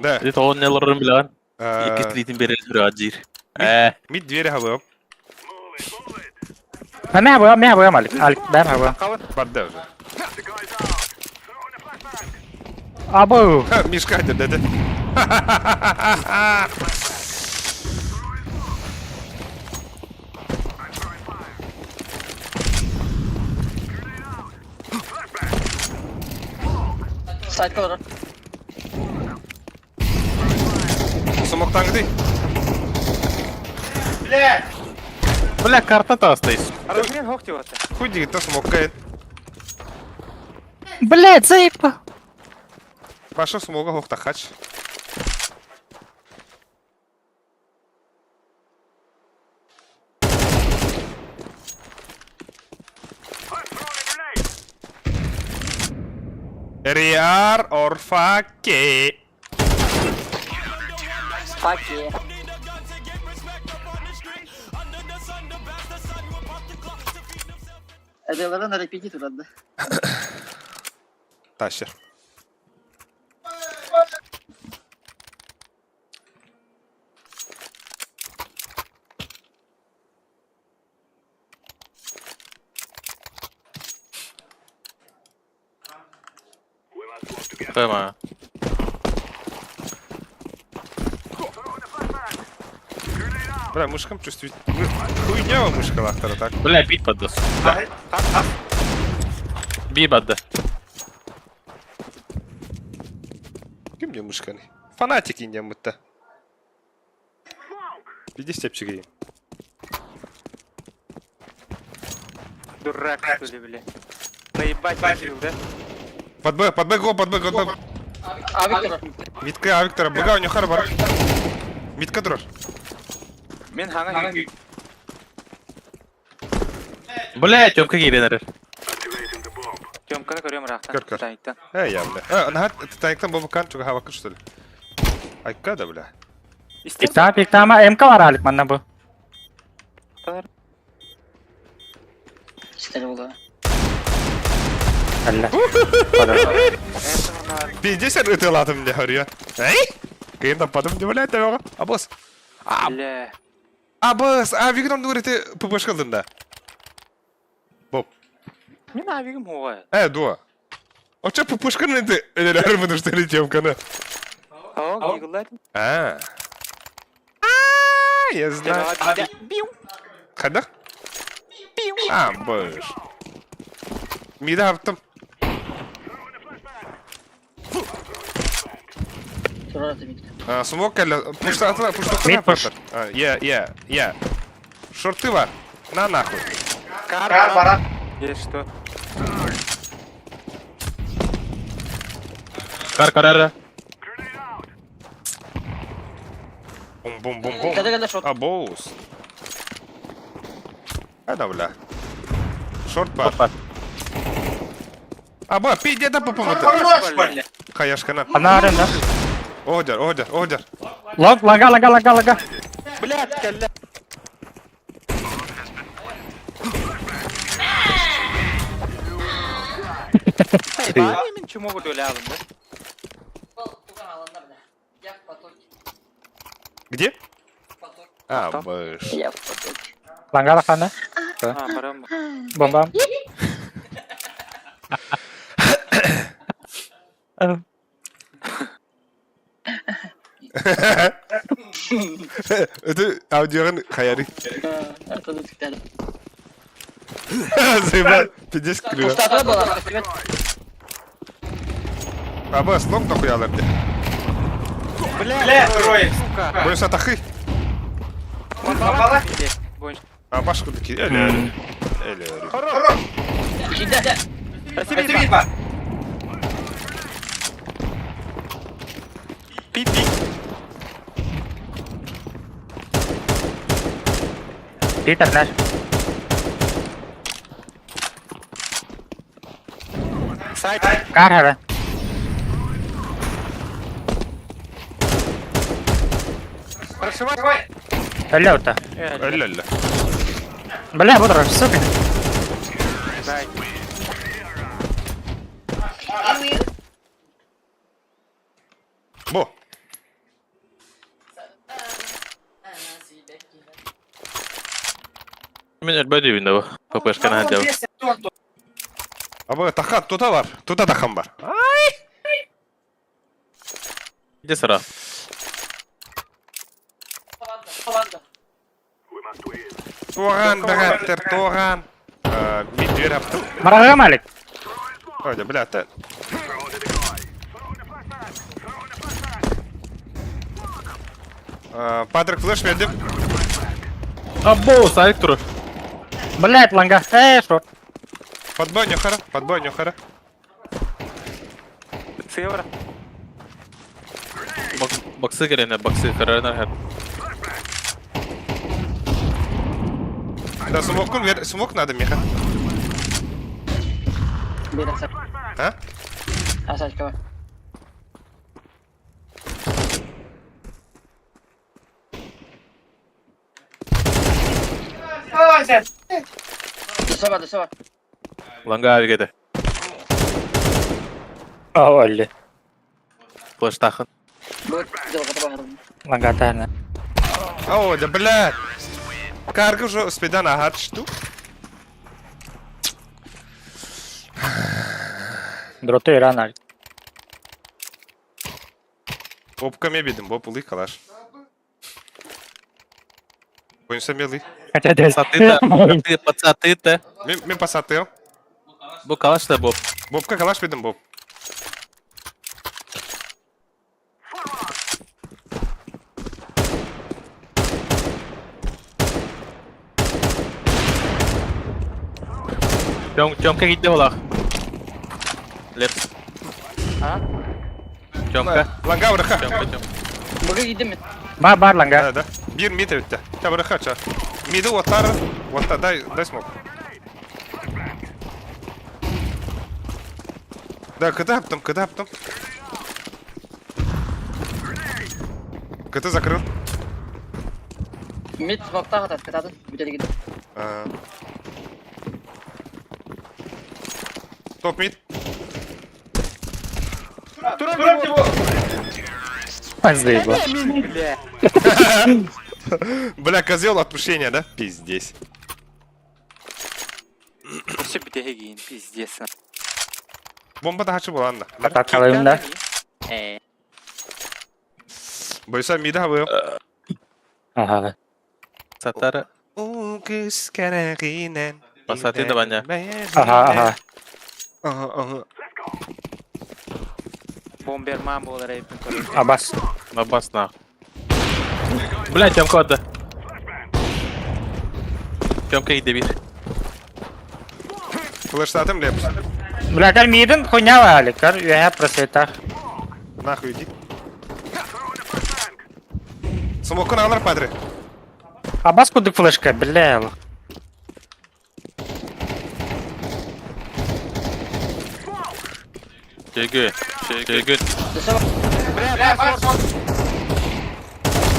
Да. Ити тоҕо нелорун билэҕин? Иккис тилиитин биэрэр аджир. Ээ. Мид двери хабым. Мэ буя, мэ буя Малик. Алик, бэм буя. Барда уже. Абу. Ха, Мишка да да. Сайтка олорор. Сумоктаңды. Бля, карта таастайс. Хуй дигит смокка. Блядь, заебал. Паша смога хохтахач. Риар орфаке. Fuck yeah. Эдэлэрин репетитор да. Тащер. Тема. Бля, мышкам чувствует. Хуйня мышка лахтара, так? Бля, бит поддаст. Би бадда. Ким мне мышканы? Фанатики не мытта. Иди степчик Дурак, что ли, бля. Наебать решил, да? Под Б, под Б, го, под Б, го, под Б. А Виктор. Митка, а Виктора, быга, у него харбар. Митка дрожь. Мен хаңа Бля, Тёмка киирэн Тёмканы көрөм рахтан. Көр, көр. Титаниктан. Эй, я, бля. А, нахат, Титаниктан бабакан, чуга хавакы, что ли? Айка да, бля. Пиктама, пиктама, МК бар Алик манна бу. Четыре угла. Алла. Пиздец, это ладно мне, говорю я. Эй? Кем там потом удивляет, да, А босс. А, Бля. а босс, а Виктор говорит, ты ППшка да. Боб. Мен авигим хуга. Э, дуа. А че ППшка на ты? Или потому что ли Тёмка на? Ау, гиглар. А. А, я знаю. Хадах? А, боже. Мида автом. Турар это Виктор. Смок кэллэ. Пушта атла, пушта Мид пуш. Я, я, я. Шорты бар. На нахуй. Кар, Есть что? Кар карара. Бум бум бум бум. Когда когда шот. А боус. Ана бля. Шорт бар. Аба, пиздец, попомогу. Хаяшкана. Ана арена. Одер, одер, одер. Лог, лага, лага, лага, лага. Блядь, кэллэ. Баар чума кутулаабын да. Где? А, быш. Я в потоке. Ланга лахана. А, барам. Бомба. Это аудиоған хаяри. Это тут Заебал. Пиздец криво. Пустота была. Аба, слог нахуй алар де. Бля, трое. Сука. Бойся тахы. Бабала. А башку таки. Эле, эле. Эле. Спасибо. Пи-пи. Питер наш. Сайт. Кар хара. Прошивай. Эле ута. Эле, эле. Бля, вот раз, сука. Дай. Бо. Мен өлбөй дейбин да бу. ППшка на дел. Аба, тахан, тута бар. Тута тахан бар. Иди сара. Туған, бәғәттер, туған. Мен жер аптым. Марага малик. Ойда, бля, та. Патрик флеш бердим. Або, сарик туру. Блять, ланга. Э, шорт. Подбой нюхара, подбой нюхара. Цифра. Баксы келене, баксы карарынар хәп. Да, смок, смок надо, Миха. А? Асачка. Досова, досова. Ланга авигеде. О, өлле. Флеш тахын. Бұл жылға табан Ланга тана. О, да, блядь. Карга уже спидан агат штук. Дроты иран аль. Бобка мебедим, боб улы калаш. Бойынша мелы. Хотя дес. Сатыта, ты пацатыта. Мен, мен пасатыл. Бу калаш да боб. Бобка калаш бедим, боб. Тём, Тёмка китте болах. Лепс. А? Тёмка. Ланга бұрықа. Тёмка, Тёмка. Бүгін идем мен. Бар, бар ланга. Да, да. Бир мид өтті. Та бұрықа ча. Миді оттар. Отта, дай, дай смок. Да, кыда аптым, кыда аптым. КТ закрыл. Мид смокта қатады, қатады. Бүтеді кетті. А. Топ мид. Заебал. Бля. Бля, козел отпущения, да? Пиздец. Все битегин, пиздец. Бомба да хачы боланна. Атакалайым да. Э. Бойса мида хабы. Ага. Сатара. Пасаты да баня. Ага, ага. Ага, ага. Бомберман болар эпин көрөм. Абас. Абас на. Бля, Тёмка отда. Тёмка китте бир. Флештатым лепс. Бля, кар миден хуйня вали. Кар я просветах. Нахуй иди. Смокун алар падре. Абас кудык флешка, бля. Чегү. Чегү. Бля, бар, шорт.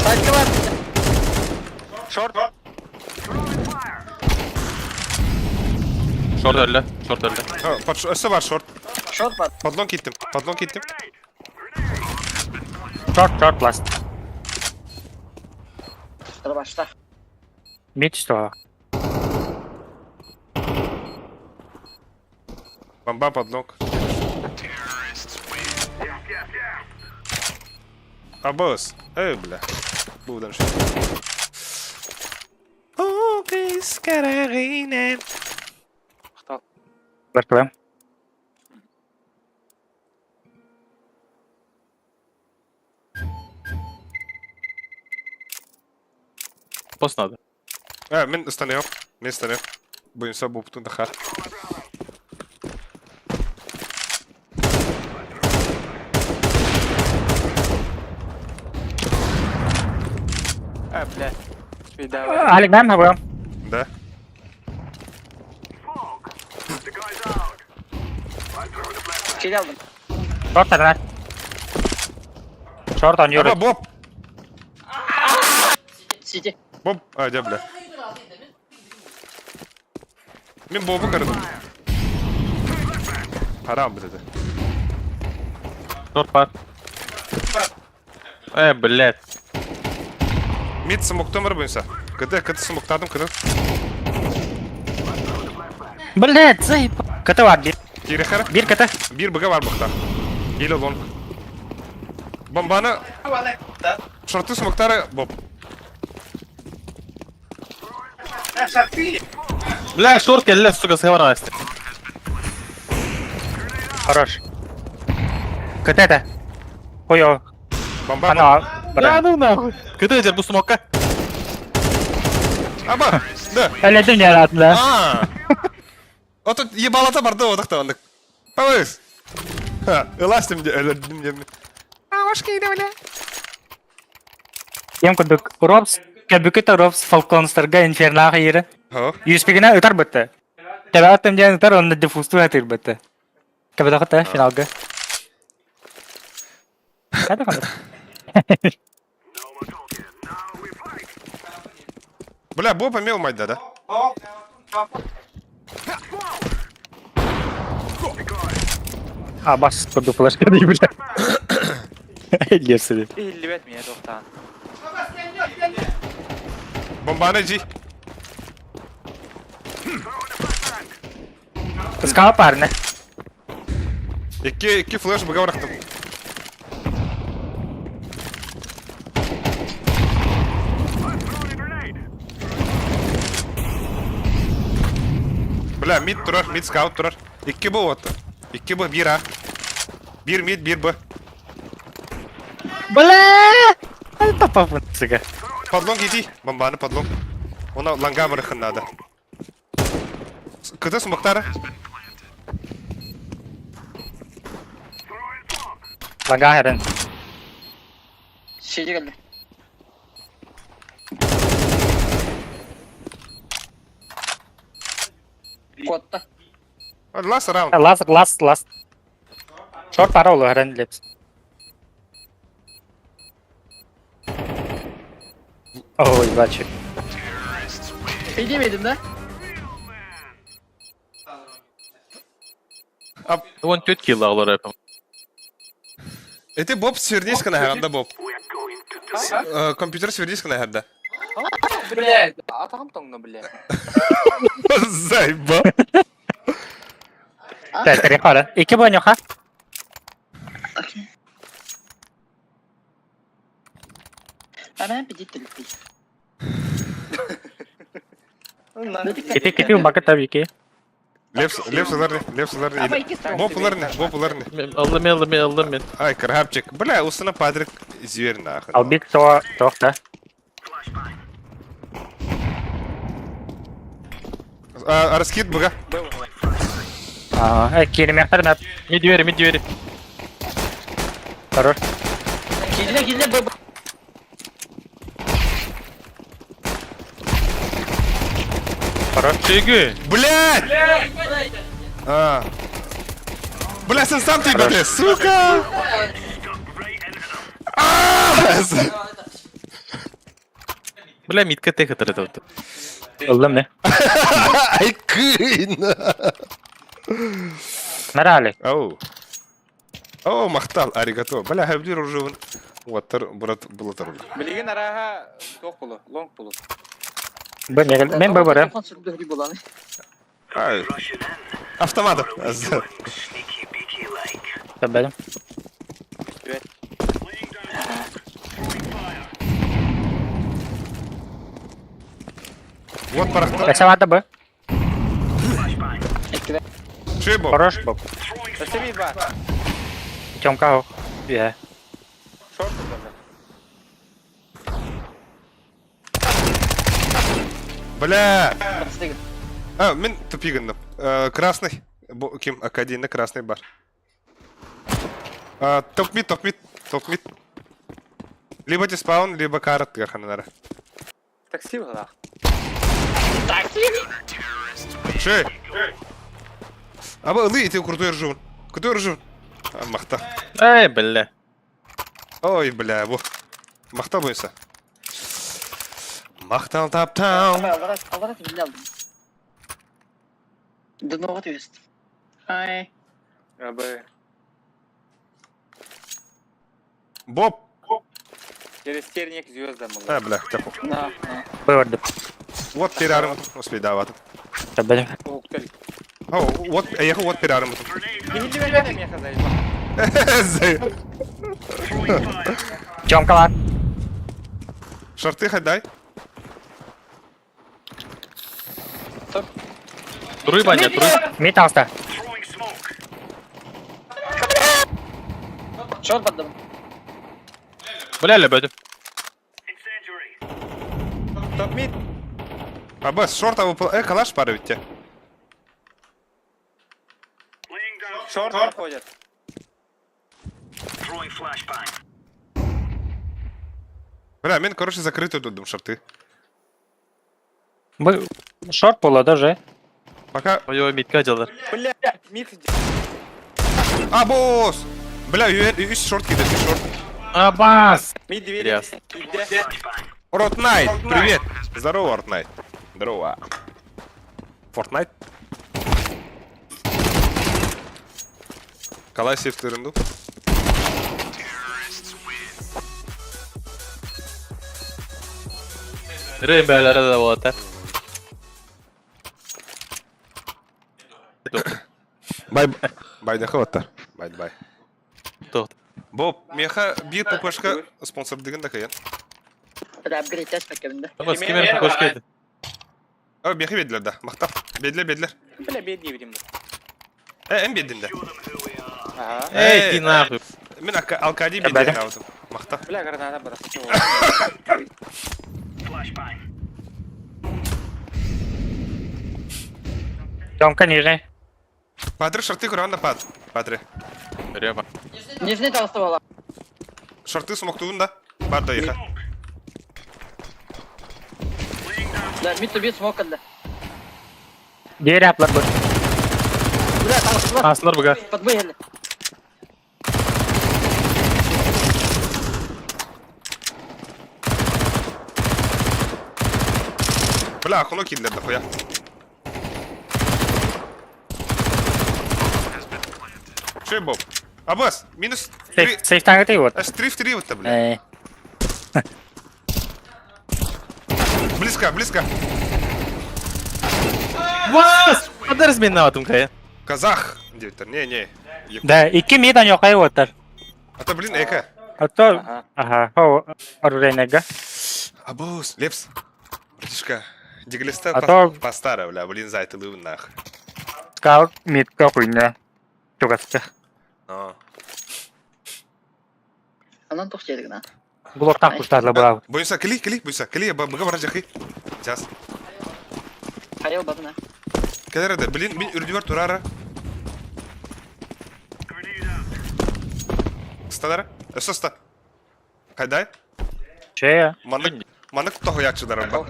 Тачка бар. Шорт. Шорт öyle. Шорт öyle. Ha, Өссө бар шорт. Шорт бар. Подлон киттим. Подлон киттим. Short short last. Dur başla. Mid что? Бомба подлог. Абос. Эй, бля. Будан что. Бартылам. Пост надо. Э, мен станем. Мен станем. Буюнса буптун дахар. А, бля. Видал. Алик, дай мне Да. Kill aldım. Short arnar. Short on Аба, Europe. Боб! City. Боб! А, дя, бля. Мен Бобу көрдüm. Харам dedi. Шорт бар. Э, блядь. Мид смоктан бар буюнса. КТ, КТ смоктадым, КТ. Блять, заеб. КТ бар bir. Кире хара. Bir КТ. Bir бг бар бухта. Или лонг. Бомбаны... Шорты смоктары, Боб. Бля, шорт келле, сука, сховалась. Хорош. КТ это. Хуё. Бомба. Ана. Да ну нахуй. КТ дер бу смокка. Аба! Да. Әледім не аратында. А. Ото ебалата барды одақта ондық. Пауыз. Ха, ыластым де, өлдім де. Ем күндік Робс, кәбүкіті Робс Фалконстарға инфернаға ері. Хо. Юспигіне ұтар бітті. Тәбәттім ден ұтар, онны дефусту әтір бітті. Кәбі финалға. Қайда қандай? Бля, Боб имел мать, да, да? А, бас көрді флешка дей бля. Лерсі Иллибет меня тоқтан. Бомбаны жи. Скала парны. Екі, екі флеш быға бұрақтым. Бля, мид тұрар, мид скаут тұрар. Екі Б отты. Екі Б, бір А. Бір мид, бір Б. Бля! Тапапын, сука. Подлон иди. Бомбаны подлон. Она ланга бырахын надо. КТ смоктары. Ланга хәрін. City geldi. Kotta. Last round. Last, last, last. Шорт пара олы хәрін лепс. Ой, бачик. PD miydim de? Вон тетки лаглар эпим. Это Боб свернись на хәрдә Боб. Компьютер свернись на хәрдә. Блядь. Атағым тоңны, блядь. Зайба. Тәтірі қара. Екі бойын ха? Okey. Ha ben PD dedim. Кете, кете, бакы tabii ki. Лепс, лепс уларны, лепс уларны. Аба iki strong. Боб уларны, Боб уларны. Алды мен, алды мен, алды мен. Ай, крабчик. Бля, усына Патрик зверь нахуй. Албик то, тоқта. А, раскид быга. А, келмектер мәп. Мид двери, мид двери. Хорош. Kilde kilde bu. Хорош. Чегү. Блядь! А. Бля, сен сам ты ебаный, сука! А! Бля, митка тех это. Ыллым не. Ай, кын! Нарали. Оу. О, махтал, аригато. Бля, хабдир уже Уаттар, брат, было Билигин араха туох болу, лонг болу. Бу мен бу барам. Ай. Автоматом. Табадым. Вот парахта. Эсавата бу. Шибо. Хорош бу. Спасибо, ба. Тёмка. Иә. Шорт даже. Бля. А, мен тупигынным. Красный. Ким Акадийный красный бар. Топ мид, топ мид, топ мид. Либо диспаун, либо карат гарханара. Такси была. Шей. Аба ылы ити крутой ржун. Крутой ржун. Махта. Эй, бля. Ой, бля, бу. Махта бойса. Махтал таптал. Аларат биле алдым. Дноға түст. Ай. Абы. Боб. Через терник звезда была. А, бля, тяпу. На, на. Бу барды. Вот перарым успей давать. Табадым. Укталь. О, вот, я ехал, вот перарым. Тёмка бар. Шорты хоть дай. Туруй, Ваня, туруй. Мид алста. Шорт бардым. Бля, лебедь. Топ мид. А б, шорта выпал. Калаш пара ведь те. Шорт проходит. Бля, мен, короче, закрытую тут дум шорты. Бу шорт була даже. Пока. Ой, митка делар. Бля, мид. А, босс! Бля, юс шорт кидает, шорт. Абас! Мид двери. Ясно. Ротнайт, привет! Здорово, Ротнайт. Здорово. Фортнайт. Калай сейф тырынду. Рыбалары да вот. Бай, бай дахаваттар. Бай, бай. Тот. Боб, меха бир ППшка спонсор деген да каян. Бля, апгрейд тест пәккәбінде. Абас, кемер кош келди. А, меха бедлер да. Мактап. Бедлер, бедлер. Бля, бедный видим. Э, эм беддин да. Ага. Эй, ты нахуй. Мен алкади Бәле. бедлер алдым. Мактап. Бля, граната была. Тёмка нижний. Патры шорты куран пат. Патры. Рева. Нижний талысты бала. Шорты смоктуун да. Бар да еха. Да, мид түбі смок кілді. Дери аплар бу. Бля, талысты бар. Аслар буга. Подбой келді. Бля, хуно кидлер да хуя. Че, Боб? Абас, минус 3. Сейф сейф таңы вот. Аж 3 в 3 вот-то, бля. Э, Близко, близко. Вас! Адарс мен наватым кая. Казах. Диктор, не, не. Да, икки мид аньокай оттар. А то, блин, эко. А то, ага, о, оружейныйга. Абус, Лепс. Братишка, диглиста А то- по старой, бля, блин, за это лывын нах. Скаут мидка хуйня. Чугаска. Но. Анан тоқ жедік на. Блоктан куштарлы була. Бойса, кили, кили, бойса, кили, бага баражахи. Сейчас. Харел бадына. Кәлер блин, мин үрдүбөр турара. Стадара? Өсөста. Кайдай? Че? Маннык, маннык тохуячыдар ба.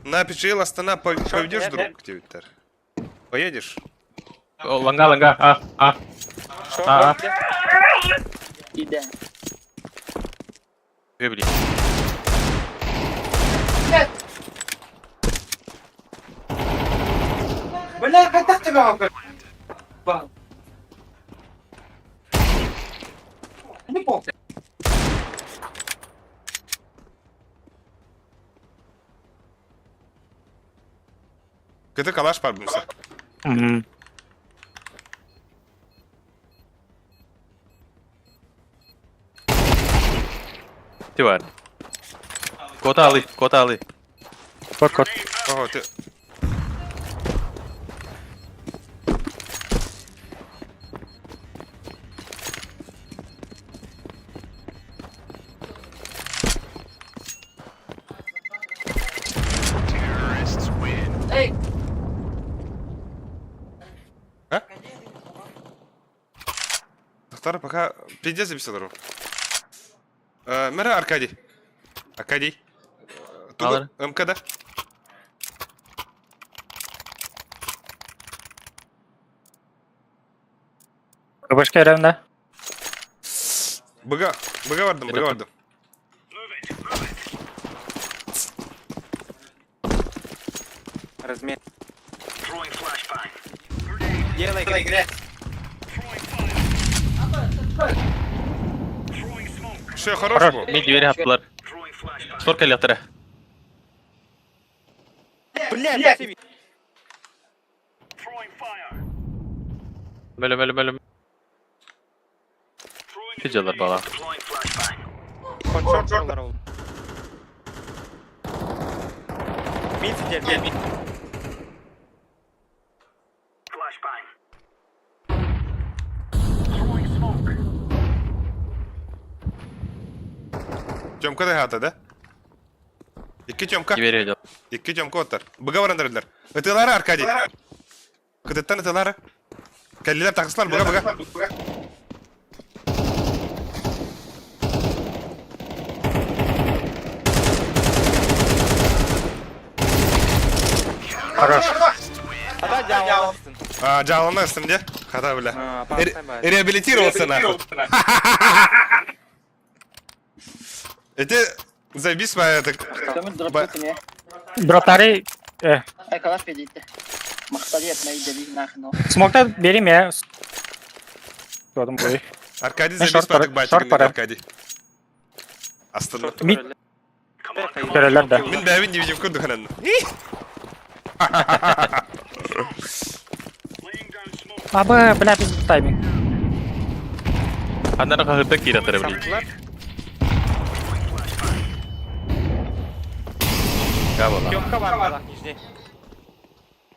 На пичел Астана поведешь друг, Твиттер? Поедешь? Ланга, ланга, а, а. А. Иде. Били. Кыты калаш бар бұнысы. Мгм. Ти бар. Кота алы, кота алы. Кот кот. Ого, ты... Эй! А? Тоқтар, пока пиздец записал. Мэра Аркадий. Аркадий. Тугу, МКД. Башка ерінде. Быга, быга бардым, быга бардым. Размер. Делай грязь. Все, хорош был. Мид двери аттылар. Шорка лятыры. Блядь, Мөлі, мөлі, мөлі. Фиджалар бала. Шорт ол. Мид сидел, мид. Тёмка да хата, да? Икки Тёмка. Двери идет. Икки Тёмка оттар. Быга барандар эдилер. Ытылары Аркадий. Кытыттан ытылары. Кэллилер тахыслар, быга быга. Хорош. Ата жауапсың. А, жалына ыстым де. Хата, бля. А, Реабилитировался нахуй. Эти забис моя так. Көмір дроп көтүне. Дроптары Ай, калаш педитте. Мақтады етмей дели нахрен. смокта берейм я. Содым бой. Аркадий Мен забис шорт моя так пара, шорт батик пара. Аркадий. Астында. Мид көрелер да. Мин бәбин не видим күрдүк анан. Абы, бля, біз тайминг. Аннары қағырда киратыры, блин. Я бала. Тёмка бар балақ нижний.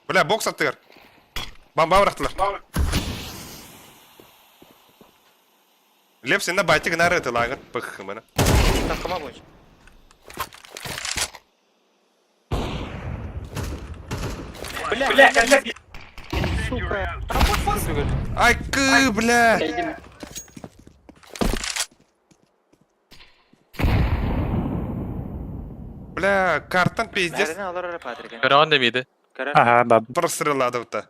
Бля, бокс аттыгар. Бамба бырактылар. Леп сен байтик нары тылагын пых мына. Тақыма бойынша. Бля, бля, бля. Сука. Ай кы, бля. Кәйдім. Бля, карттан пиздец. Бәріне алар ара патрик. Көраған демейді. Ага, баб. Прострелады бұта.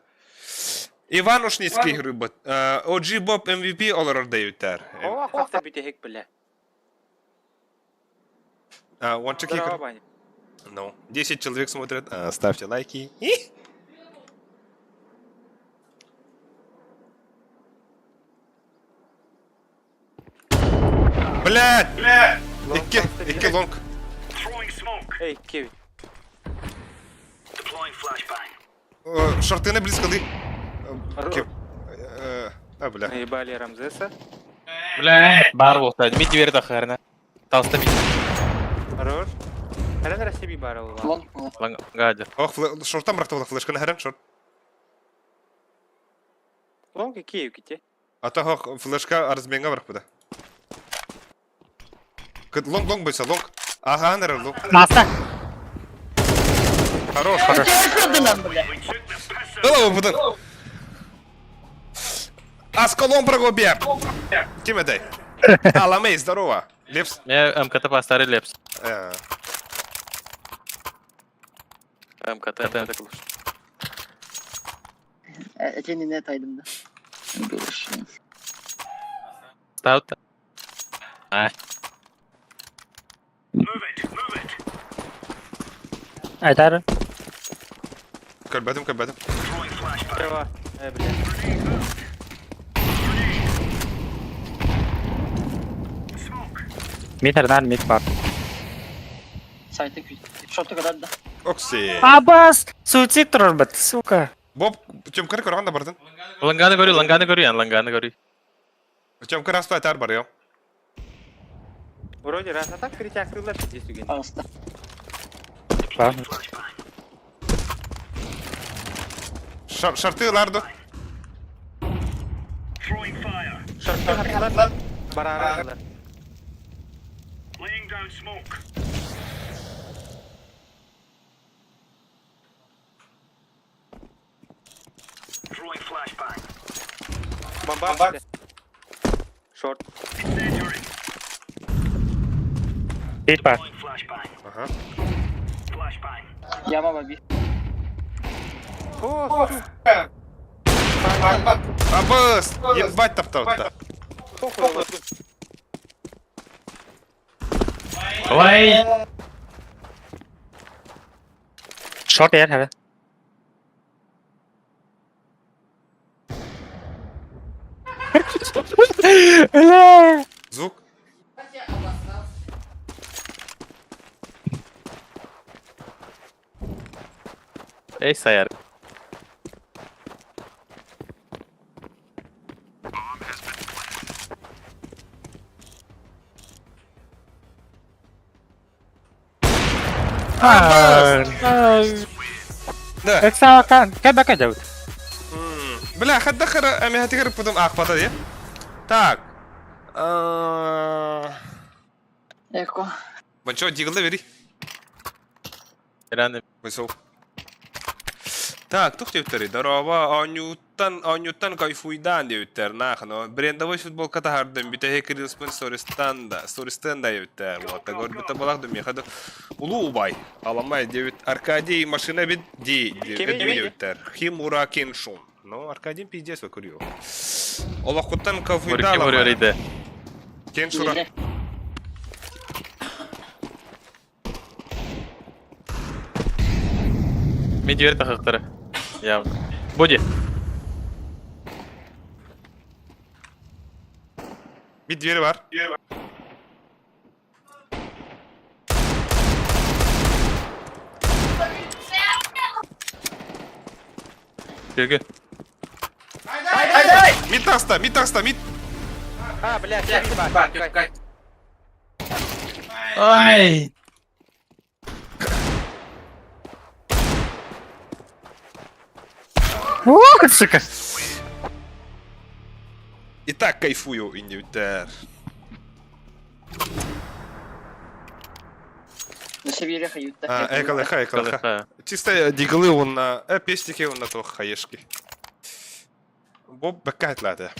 Иван Ушницкий рыбат. OG Bob MVP олар дейүттер. О, қақта бүйте хек бля. Ончик Здорово, игр. Ваня. Ну, 10 человек смотрят. Ставьте лайки. Блядь! Блядь! Икки, икки лонг. Эй, Кевин. Шортыны близко ды. А, бля. Наебали Рамзеса. Бля, бар болса. Мид двери тақырына. Талста мид. Хорош. Әрін Россия бар ол. Лонг. Гадя. Ох, шорттан бырақты була флешканы хәрен шорт. Лонг Киев ките. А то хох флешка арзменга барып буда. Кыт лонг лонг бойса лонг. Ага, нер лонг. Наста. Хорош, хорош. бля. Ылау будан. Асколон прогобе. Ким этэй? Аламей, здорово. Лепс. Мен МКТ бастары лепс. МКТ, МКТ. Этени не тайдым да. Görüşürüz. Ставта. А. Айтар. Көрбөтүм, көрбөтүм. Права. Э, бля. Мид арнар мид бар. Сайтı kü. Şortu kadar da. Окси. Абас! Суицид турар бат, сука. Боб, Тёмканы көрөҕүн да бардын. Ланганы көрү, ланганы көрү, ян ланганы көрү. Тёмка раз айтар бар, йо. Вроде раз, а так кричак тылла пиздец үген. Arasında. Бар. Шар, шарты ыларды. Шартты хаттылар, бараралар. Бомба. Шорт. Мид бар. Ага. Yama var bir. О, сука! Абыс! Ебать таптауытта. Похуй. Ой! Шорт эр хәбе. Бля. Звук. Эй, саяр. Абыс! Да. Экса кан, кәбәкә дәүт. Бля, хадда хара әмәһәтигер потом ахпата дия. Так. А, Eko. Банчо дигылда бери. Раны. Высол. Так, тух диэбиттэрий? Дорообо, оонньууттан, оонньууттан кайфуйдаан диэбиттэр, нахно. Брендовой футболка таһардым, бүтэһик рилспын стористан да, стористан да диэбиттэр. Вот, көрбүтэ балах да миэхэ да улуу убай. Аламай диэбит. Аркадий машина бит ди, диэбиттэр. Химура Кеншун. Ну, Аркадий пиздец выкурил. Олохуттан кайфуйдаан Кимура иде. Кеншура. Медвер тахықтары. Явно. Боди. Bir diğeri var. Көгі. Mid таста, mid таста, mid. А, блядь, бар. Ай! Ух, сука. И так кайфую, инвентарь. А, экалыха, экалыха. Чисто диглы он на э, пестики он на то хаешки. Боб бакат лада.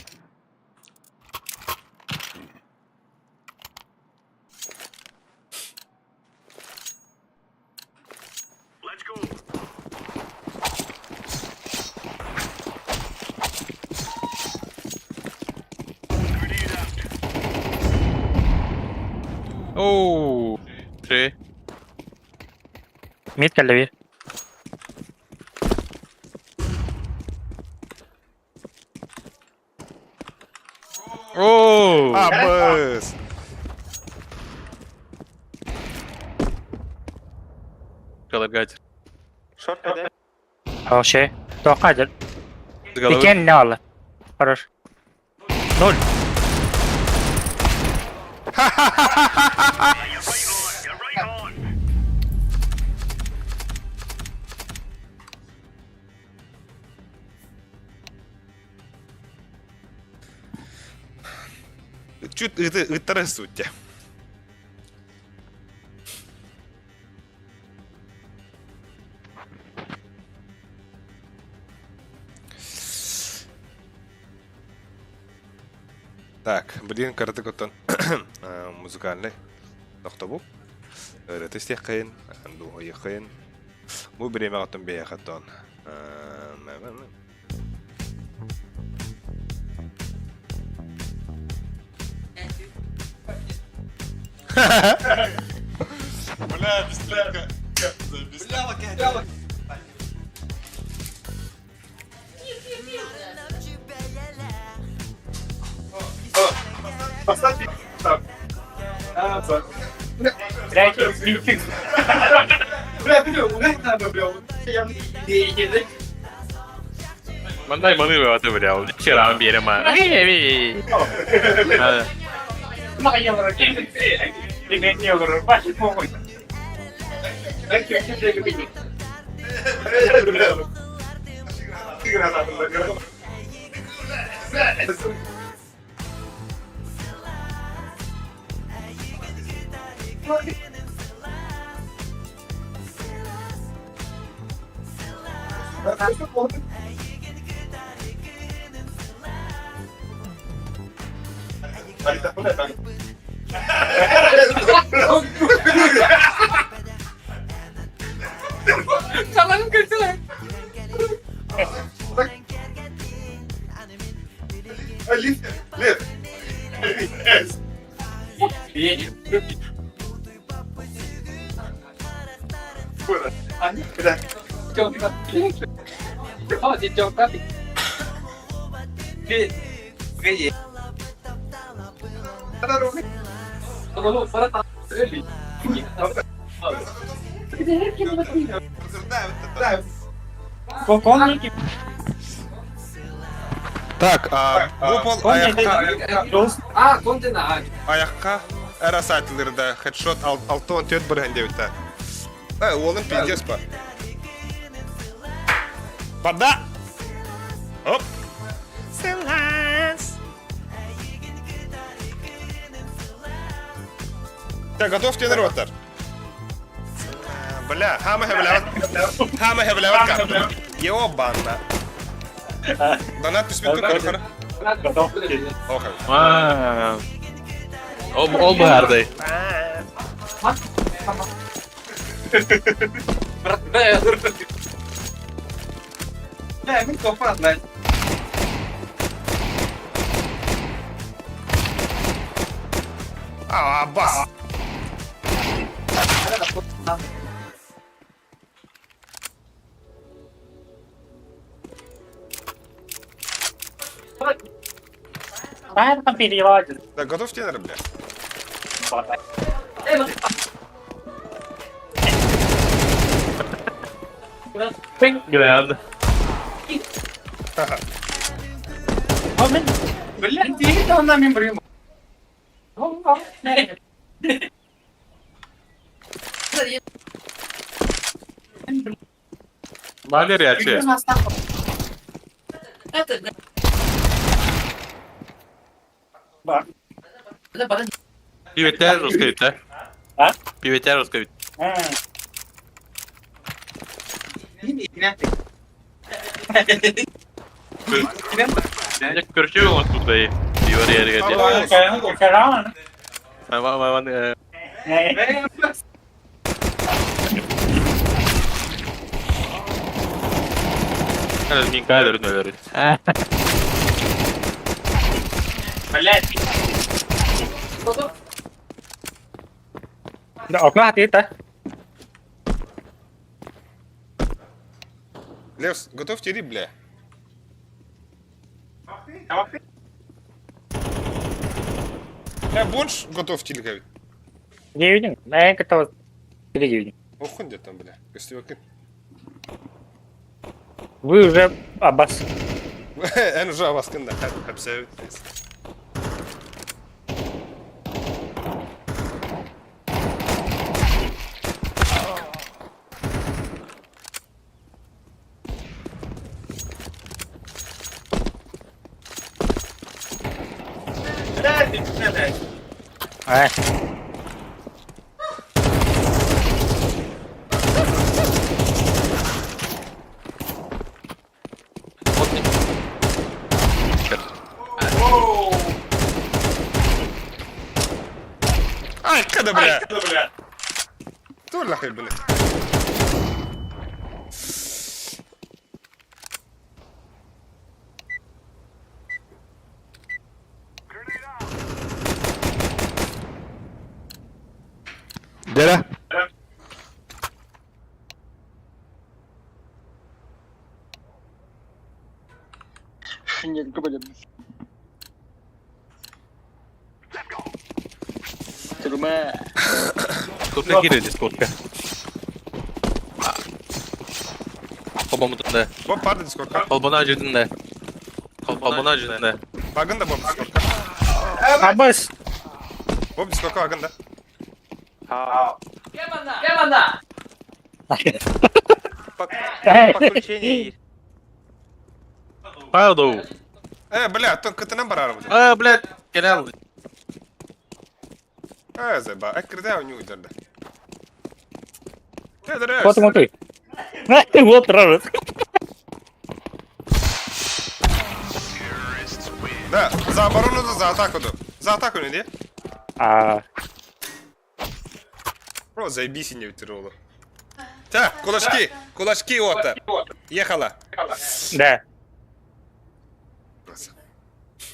Оу. Три. Мид кэллэ биир. Оу. Абыс! Калагать. Шорт да? Вообще. Тоққа дер. Головой. Екен не алды. Хорош. Ноль. Чуть это ыттара сутте. Так, блин, карты коттон музыкальный тохтобу. Ырыты истиэххин, дуһуйаххин. Бу бириэмэ оттон биһиэхэттон. Бля, бесплатно. Бесплатно. Мандай маны бываты бля, вчера берема. Так, а, бу пол аяққа аяққа әр сайтылырда хедшот 6-14 бір диэбиттэ. Э, уолун пиздец па. Барда! Оп! Сылаас! Так, готов тренироваться? Бля, хама хевляват. Хама хевляват. Ёбана. Донат түспүт көрө. Окей. Ол ол баардай. А, бас. Да, готов тенор, бля. Глянь. Валерия, че? Пиветтер русская, А? Пиветтер русская. Көрчү оңот тутай. Пиво рерге. Ва ва ва. Мин кайдыр нөлөр. Да, окно ответа. Левс, готов тири, бля. Я больше готов тири, говорит. Не видим. Я готов. Или Охуй где там, бля. Если вы... Вы уже абас. Эн уже абаскында. Абсолютно. Э. Ай, когда, бля. Тур нахуй, бля. Дера. Нет, блин. Тюрьма. Дискордка киирэ, дискордка. Холбоммутун да. Боб барды дискордка. Холбоно дьүтүн да. Холбоно дьүтүн да. Багын да Боб дискордка. Абыс! Боб дискордка багын да. Подключение есть. Павел. Э, бля, то кытынан барар бу. А, блядь, кэлэл. Э, заба, эккирде ойнуу үдерде. Вот смотри. Вот рожет. Да, за оборону да, за атаку да. За атаку не де? А, Про заебись не вытянуло. Так, кулачки, кулачки ота. Ехала. да.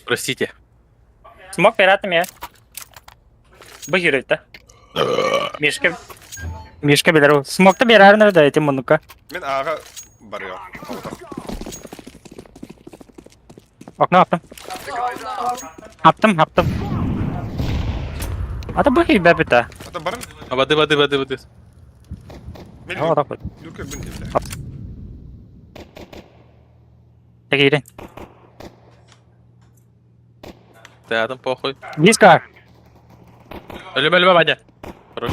Простите. Смог пиратами. Быһыырыта. Мишка. Мишка билэр. Смогта биэрэр да эти муннука. Мен ага барıyor. Окно аттым. Аттым, аттым. Ата быһыйба бүта. Ата барын. Воды, воды, воды, воды. Мен О, так вот. Люрка бин бля. Тегире. Да, там похуй. Близко. Люба, люба, Ваня. Хорош.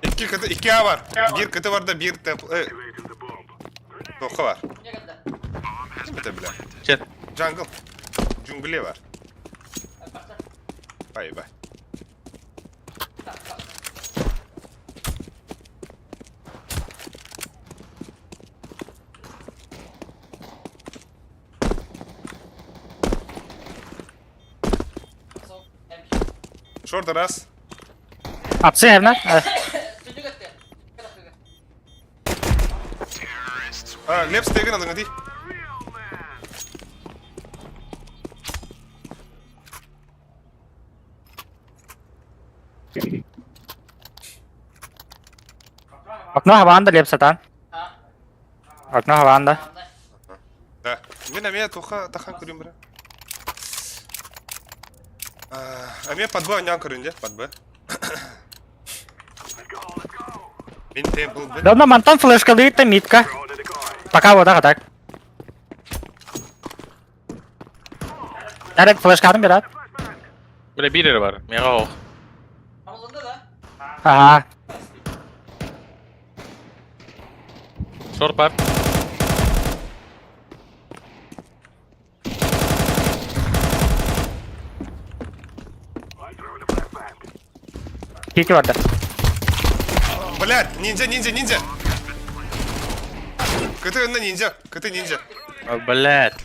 İki katı iki A var. Bir katı var da bir tep. E. Doku var. Kim bilir bile. Чет. Jungle. Jungle var. Bay bay. Short раз. Апсы хевна. А, Глеб стегін алың ди. Окно хаванда леп сатан. Окно хаванда. Да. Мен әмия тоха тахан көрем бira. Әмия под Б ойнаған көрін де, под Б. Мен темпл б. Давно мантан флешка дыйта митка. Пока вот так так. Дарек флешкарын берат. Бля, бирер бар. Мега ох. Ага. Шорт бар. Кити барда. Блядь, ниндзя, ниндзя, ниндзя. КТ на ниндзя, КТ ниндзя. А, блядь.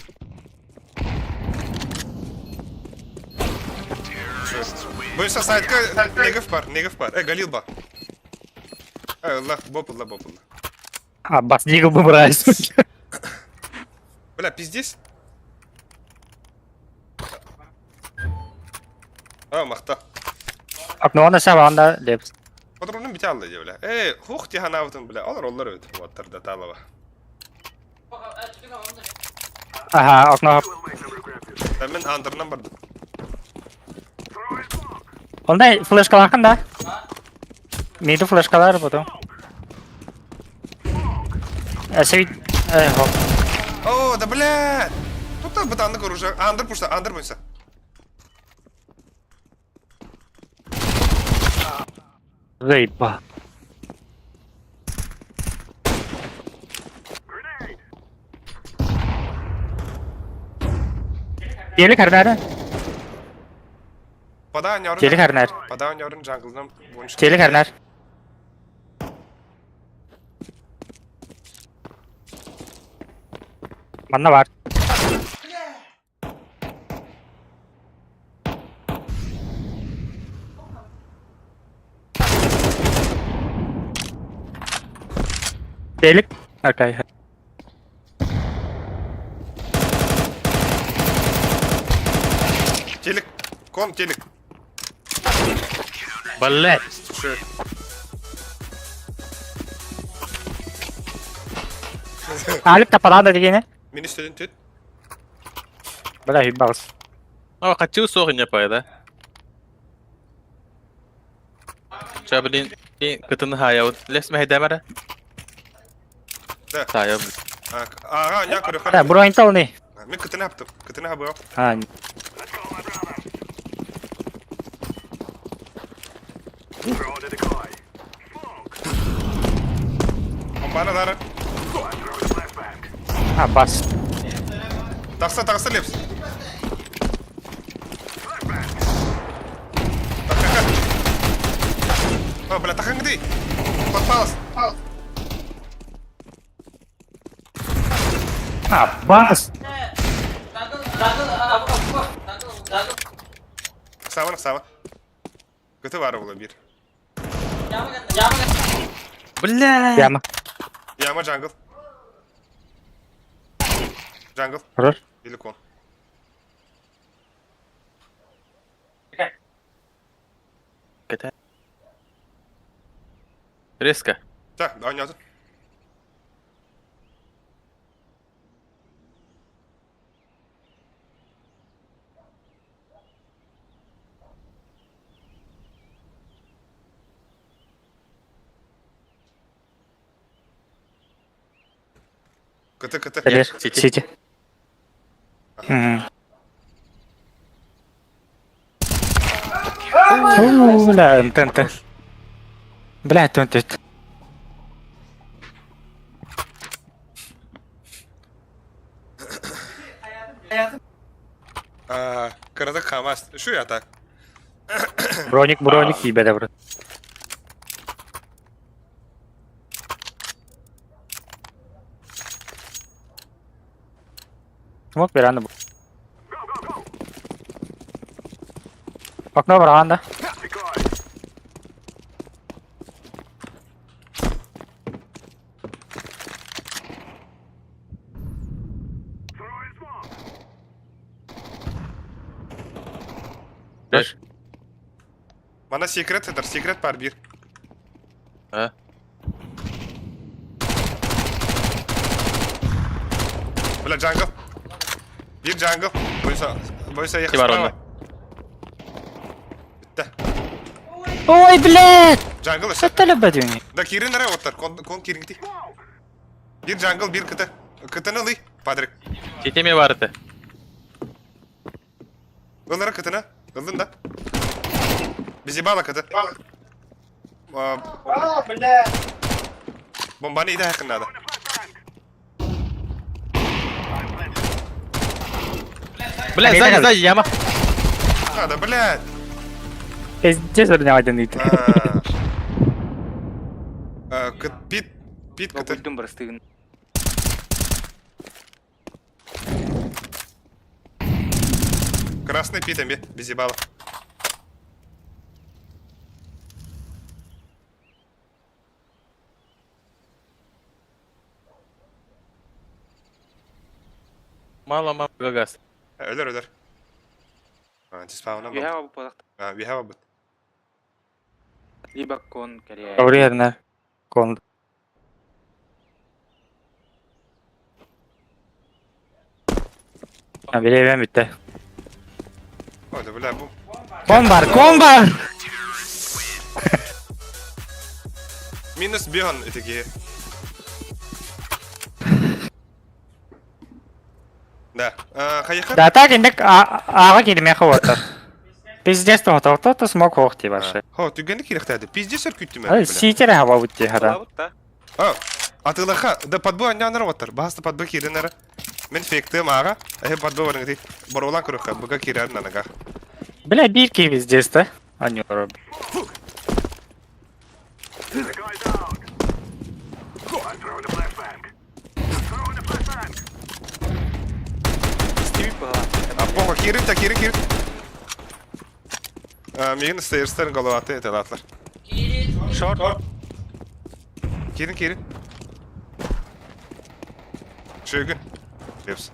Бойса сайтка негов бар, негов бар. Э, Галил бар. Э, Аллах, бопылла, бопылла. А, бас дигл выбираюсь. Бля, пиздец. А, махта. Окно на хаванда леп. Патронын бите алды бля. Эй, хух тиханавтын, бля. Олар олар өт. Вот, талава. Ага, окно. Мен андырынан бардым. Онда флешкалархан да. Миду флешкалар потом. Э, э, хоп. О, да бля! Тут там бытанды оружие. Андыр пушта, андыр бойса. Заеба. Телек харнар. Пода нярын. Телек харнар. Пода нярын джанглдан бойынша. Телек харнар. Манна бар. Телек. Окей. Телек. Кон телек. Блять! Шөт. Алик тапалаада дигене. Мин үстөдүн түт. Бля, хиббагыс. О, хочу сох не да? Ча, блин, кытын хая, лес мехедемere. Да. Тая, Ага, не көрө Да, бронь не. Мен кытын хаптым. Кытын хабы. А, Бомбаны дары. а, бас. Тақса, тақса лепс. Таққа. О, бля, тақаңды. Подпалас. А, бас. Сабан, саба. Кыты бар ола бир. Бля! Яма. Яма джангл. Джангл. Хорош. Или кон. Резко. Так, да, не КТ, КТ. Сити. Сити. Бля, НТНТ. Бля, ТНТ. Кырада камас. Шу я так. Броник, броник, ебеде, брат. Смок беранды бу. Окно баранда. Беш. Мана секрет эдер, секрет бар бир. А? Бля, джангл. Бир джангл. Бойса, бойса ехать Ким бар справа. онда? Бітті. Ой, блядь! Джангл өсі. Сәттелі бәдюни. Да кирин ара оттар, кон, кон кирингти. Бир джангл, бир кт. КТны лый, падрик. Ситеме бар это. Ылара КТны. Ылдын да. Бизи бала КТ. А, бля. Бомбаны иде хакында. Бля, Они сзади, так- сзади, яма. А, да, блядь. Пиздец, бір один дейді. А, Пит, пит КТ. Красный пит, эмбе, без ебала. Мало, мало, газ. Өлөр, өлөр. А, диспаунам. А, we have a bot. Добрый, Кон. А, билебен бітті. Ой, да, бля, бу. Кон бар, кон бар! Минус бион, итеги. Да. А, Хаяха? Да так, индек аға келмей қауаттар. Пиздец, тоқтау, то смок хоқ ти башы. Хо, түгені керектәді. Пиздец өркүттім, бля. Ситер хаба бутти хара. А, атылаха, да подбой аннанар оттар. Басты подбой киренер. Мен фейктым ага. Э, подбой барыңды. Боролан көрөккә, буга кирер нанага. Бля, бир ки пиздец, да? Анюр. А похо кирин та кирин кирин. А, мигин стейрстерин головаты этелатлар. Шорт. Кирин кирин. Шөгін. Лепс.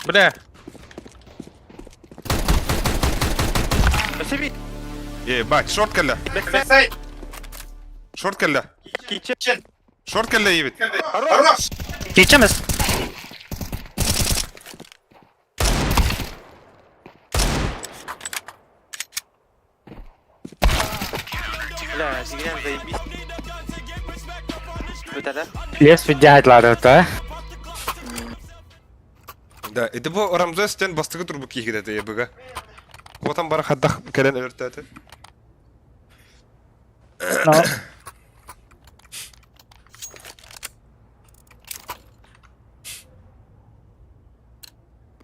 Бля. Ебать, шорт кэллэ. Шорт кэллэ. Шорт кэллэ ебит. Кичемес. Бля, дигинен заебись. Бүтәләр. Лес видяйтлары, Да, ити бу Рамзес тен бастыгы турбу киһигит ебыга. Куотан бара хаддах кэлэн өлөртөөтө. Но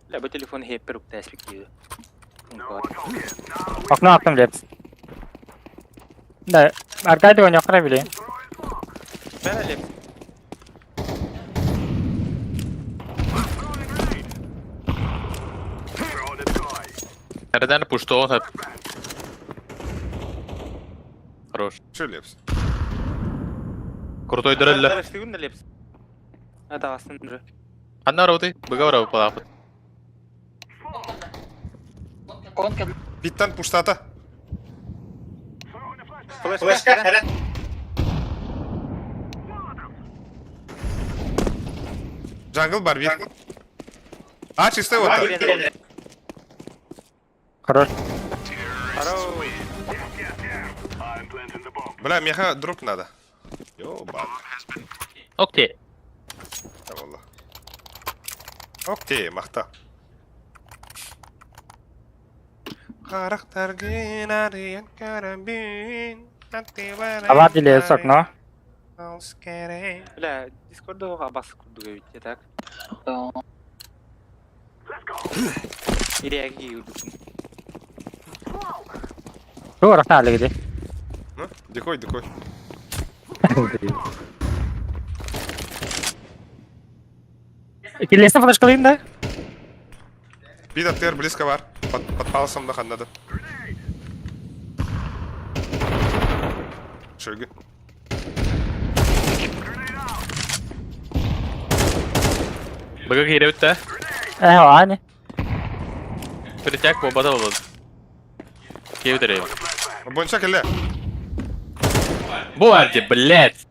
Бля, бу телефон хеппер уктаспик диye. Окно аттым Лепс. Да, Аркадий ойнохтора били. Бәрі Лепс. Nereden пушто он Хорош. Че Лепс? Крутой дрелле. Лепс. Это астын Ханна роты, быгавра палапыт. Конка. Биттан пуштата. Флешка. Джангл бар бир. А, чистый вот. Хорош. Бля, меха дроп надо. Ёбан. Окей. Валла. Окей, махта. Ава диле окно. Бля, Дискордо абасы курдуга бит, так? Иреги юрдукун. Бу рахна алыгы Дикой, дикой. Килесин флешкалыйын да? Бит аттыгар близко бар. Под, под паласом да ханнады. Шөгі. Быга кире битте. Э, ани. Притяг бобада болду. Кире битер. Бойынша келе. Бу әлде, блядь.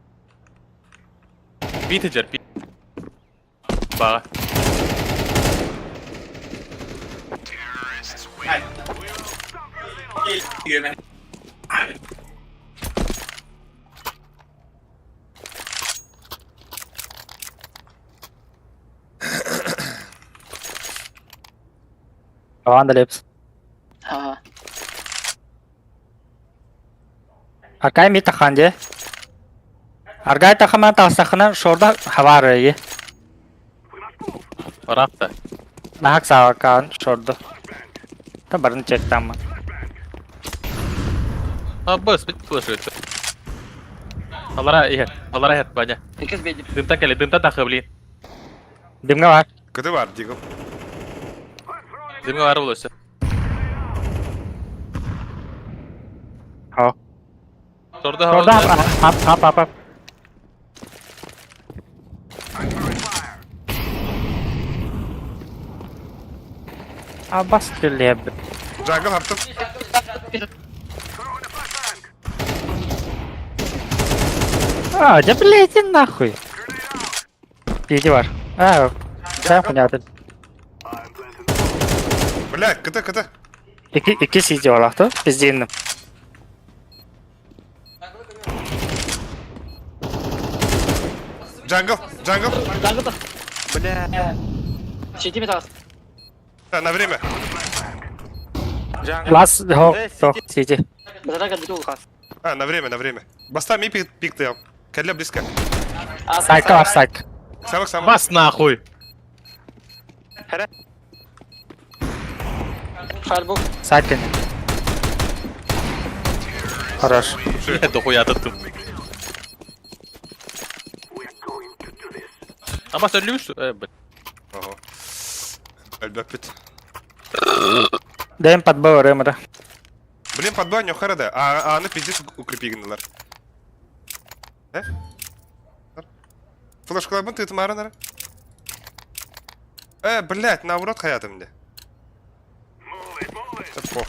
Битежер, бит. Бага. Аван да Лепс. Ага. Аркай ми таханде. Аргай тахаман тасахына шорда хавары. Рапта. Нахак савакан шорда. Та барын чектам. А, быс, бит флеш өтті. Алара, ехет, алара ехет, баня. Икес бедим. Дымта келе, дымта тахы, блин. Димге бар. Кыты бар, дигл. Дымга бар бұл өсі. Хо. Шорда Шорда ап ап ап ап. Абас леб. Джангл хаптым. А, да блядь, иди нахуй. Иди бар. А, да, понятно. Бля, кыты, кыты. Iki, iki CC olaktı. Biz değindim. Джангл, джангл. Jungle. Бля. Чети ми тағас. Да, на время. Джангл. Last, ho, ho, CC. Базара кәлбет ул. А, на время, на время. Баста ми пик, пик ты. Келе близко. Сайка var sayk. Самых самых. Бас нахуй! Фаербол. Сайк кene. Хорош. Дохуя аттым. Абас өлүш? Э, бля. Ого. Әлбәппит. Дэм подбыл рымра. Блин, подбой не харада. А, а аны пиздец укрепигнылар. Э? Флешкаларбын тытым арынара. Э, блядь, наоборот хаятым де. Да пох.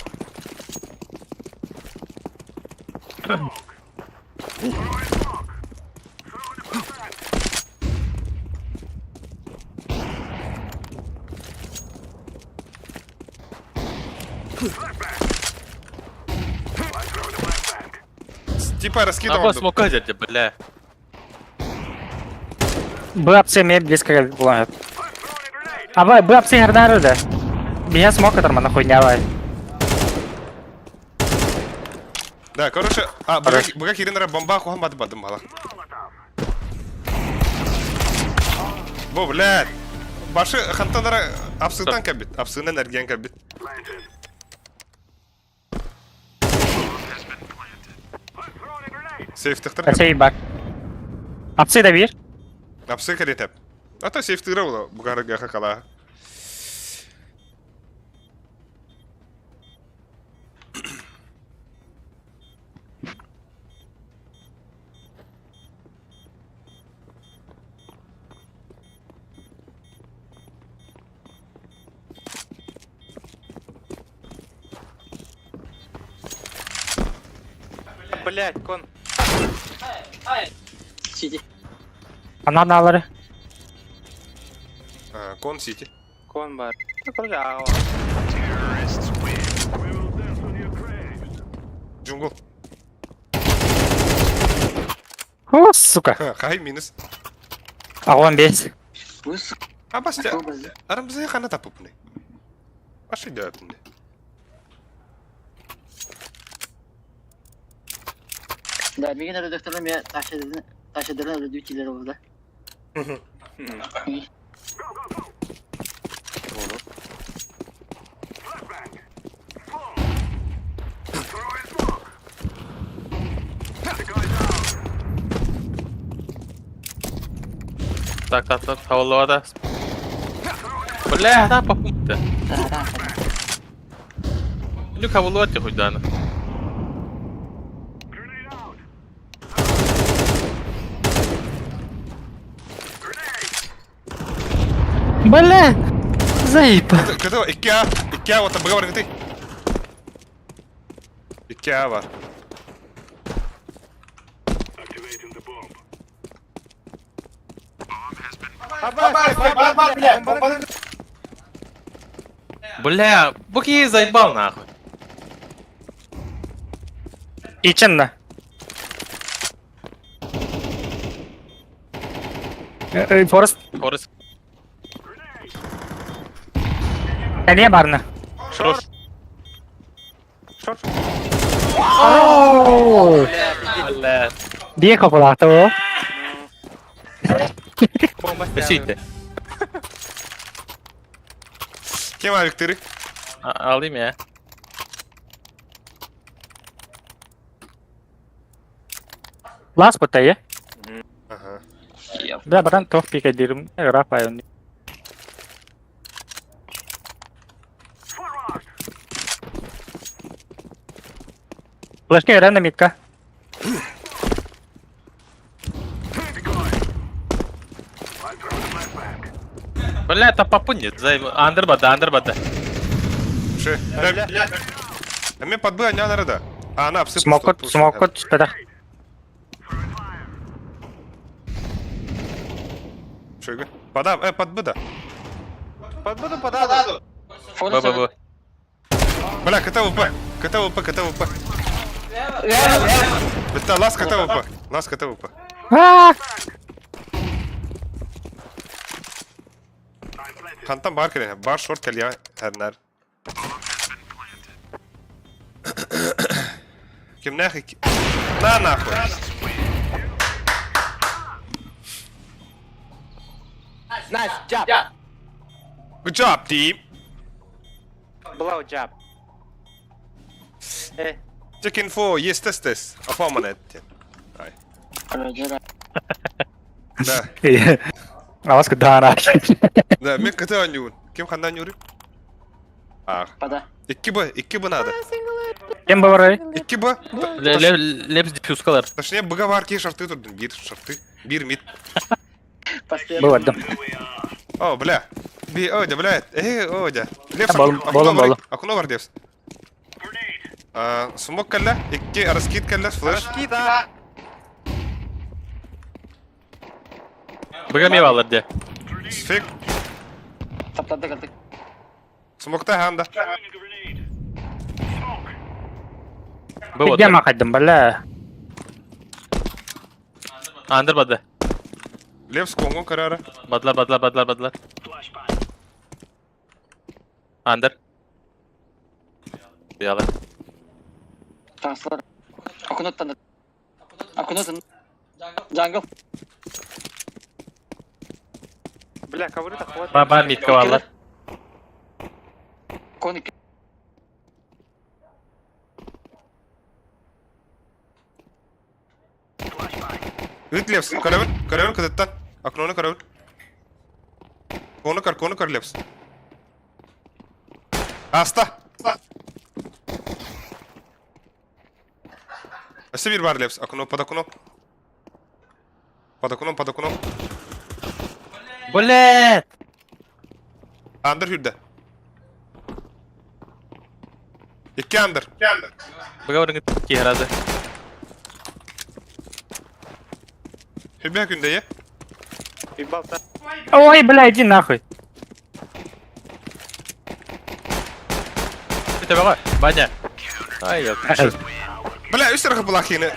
Типа раскидывал. Аба смока дядя, бля. Б апсы эмиэ близко буолан сөп. Аба Б апсы хардары да. Биһэ смок атар мана хуйня Да, короче, а, быга кирин бомба хухан бады бадым бала. Бу, блядь. Башы хантанара апсыытан кэлбит, апсыынан эргийэн кэлбит. Сейфтехтер. Сейф бар. Апсы да биир. Апсы кэлитеп. Ата сейфтыра була бугарга хакала. Блять, кон. Сиди. Ана аналары. Кон Сити. Кон бар. Короче, аҕа. Джунгл. О, сука. Хай минус. Аҕон бес. Выс. А бастя. Арамзы хана тапыпны. Аши дәпне. Да, мигин редакторым я ташыдырын ташыдырын редүтилер oldu. Так, так, так, хаваллада. Бля, да, попутта. Люк хаваллада хоть дана. Бля! Заебал. Кытыл 2А, 2А вот быга бар гыты. 2А бар. Бля, буки заебал нахуй. Ичинна. Форест. Форест. Эмиэ барна. Шрош. Бля. Биэ копулаата о. Өсүйді. Кем авиктыры? Алайым я. Лас бутайы. Ага. Бля, баран тох пика дирим. Рафаэл. Флешка рандом митка. Бля, это попунет. Андер бада, андер бада. Ши. Эме подбы аня нарада. А, она апсы. Смокот, смокот, спада. Шыгы. Подав, подбы да. Подбуду, подаду. Б, Б, Б. Бля, КТВП. КТВП, КТВП. Это лас КТВП. Лас КТВП. А! Хантан бар келе. Бар шорт келе хәрнәр. Кем нахуй? На нахуй. Nice job. Good job, team. Blow job. Check info, есть тест тест. Оформлен. Ай. Да. Аваска дана. Да, мен кыты анюн. Кем хандан юри? А. Пода. Икки Б, икки Б надо. Кем бар? Икки Б. Лепс диффюзкалар. Точнее, Б бар ки шарты тут. Бир шарты. Бир мид. Постоянно. Был отдам. О, бля. Би, о, да, бля. Эй, о, да. Лепс, Болом, болом, болом. Окно бар депс. Смок кэллэ, икки раскид кэллэ, флеш. Раскид, а! Быга эмиэ бааллар дии. Фиг. Таптарды кырдык. Смокта хаанда. Бу вот. Бия макайдым, бля. Андыр бады. Лев сконгун көрөөрө. Бадылар, бадылар, бадылар, бадылар. Андыр. Быялар. Таҥастар. Окунуттан. Окунутун. Джангл. Бля, ковры-то хватит. Ба ба митка бааллар. Кон икки. Ыт Левс, көрөбүн, көрөбүн кытыттан. Окнону көрөбүн. Кону көр, кону көр Левс. Аста. Өссө биир баар Левс, окно, под окно. Под окном, под окном. Блэт! Андыр хүрдэ. Икки андыр. Быга барыҥ киһи Хүбэ күндэйэ. Ебал-то. Ой, бля, иди нахуй. Төбөҕө, Ваня. Ай, ёп. Бля, үс эрэ булахины.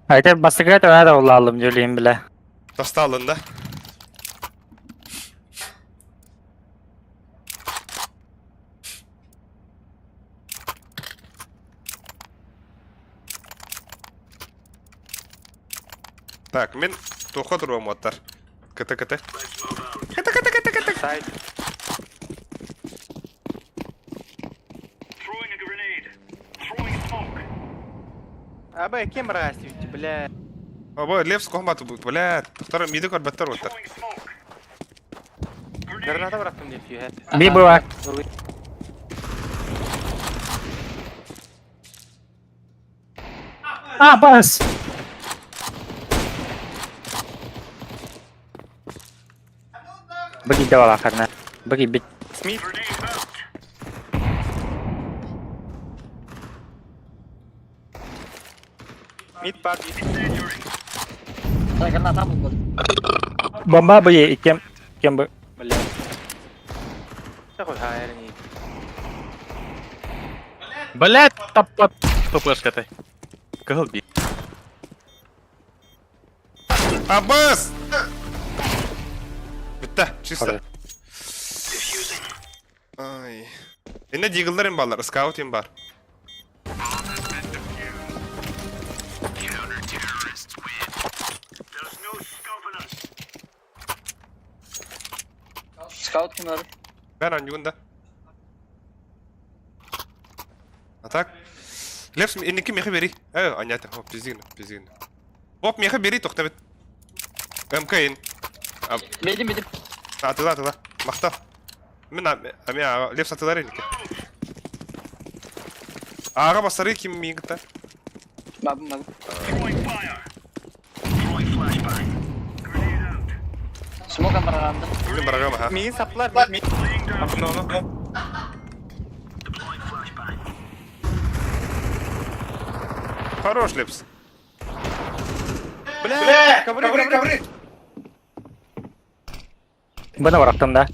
Айта бастакы төһө улаалым дьүлүм бля. Тастаалында. Так, мин туохха туруом уоттар. Кыты кыты. Кыты кыты кыты кыты. Сайт. Абы, кем растите, бля? Обо, Левс кохмат будет, бля. Второй миды көрбөттөр уоттар. Граната бырахтым деп сүйе. Би была. А, бас! Быги давала харна. Быги бит. Смит. Мид бар бит. Граната булбут. Бомба быги кем кем бы. Бля. Такой хайрни. Блэт, тап-тап. ППшка-то. Кыһыл би. Абыс! Бүтті, чисто. Ай. Инне диглдар им баллар, скаут им бар. Скаут ким бар? Бәр анюгында. А так? Левс, инники мехи бери. Э, анята, хоп, пиздигин, пиздигин. Оп, мехи бери, тоқтабет. МК ин. Бедим бедим. Атыла, атыла. Мақта. Мен ами Левс атылар инники. Аға басары ким миңгіта? Бабым бабым. Смокан бараганды. Мен барагам, ха. Миин саплар, мид. Окно. Хорош, Лепс. Бля, ковры, ковры, ковры. Бына барактым да.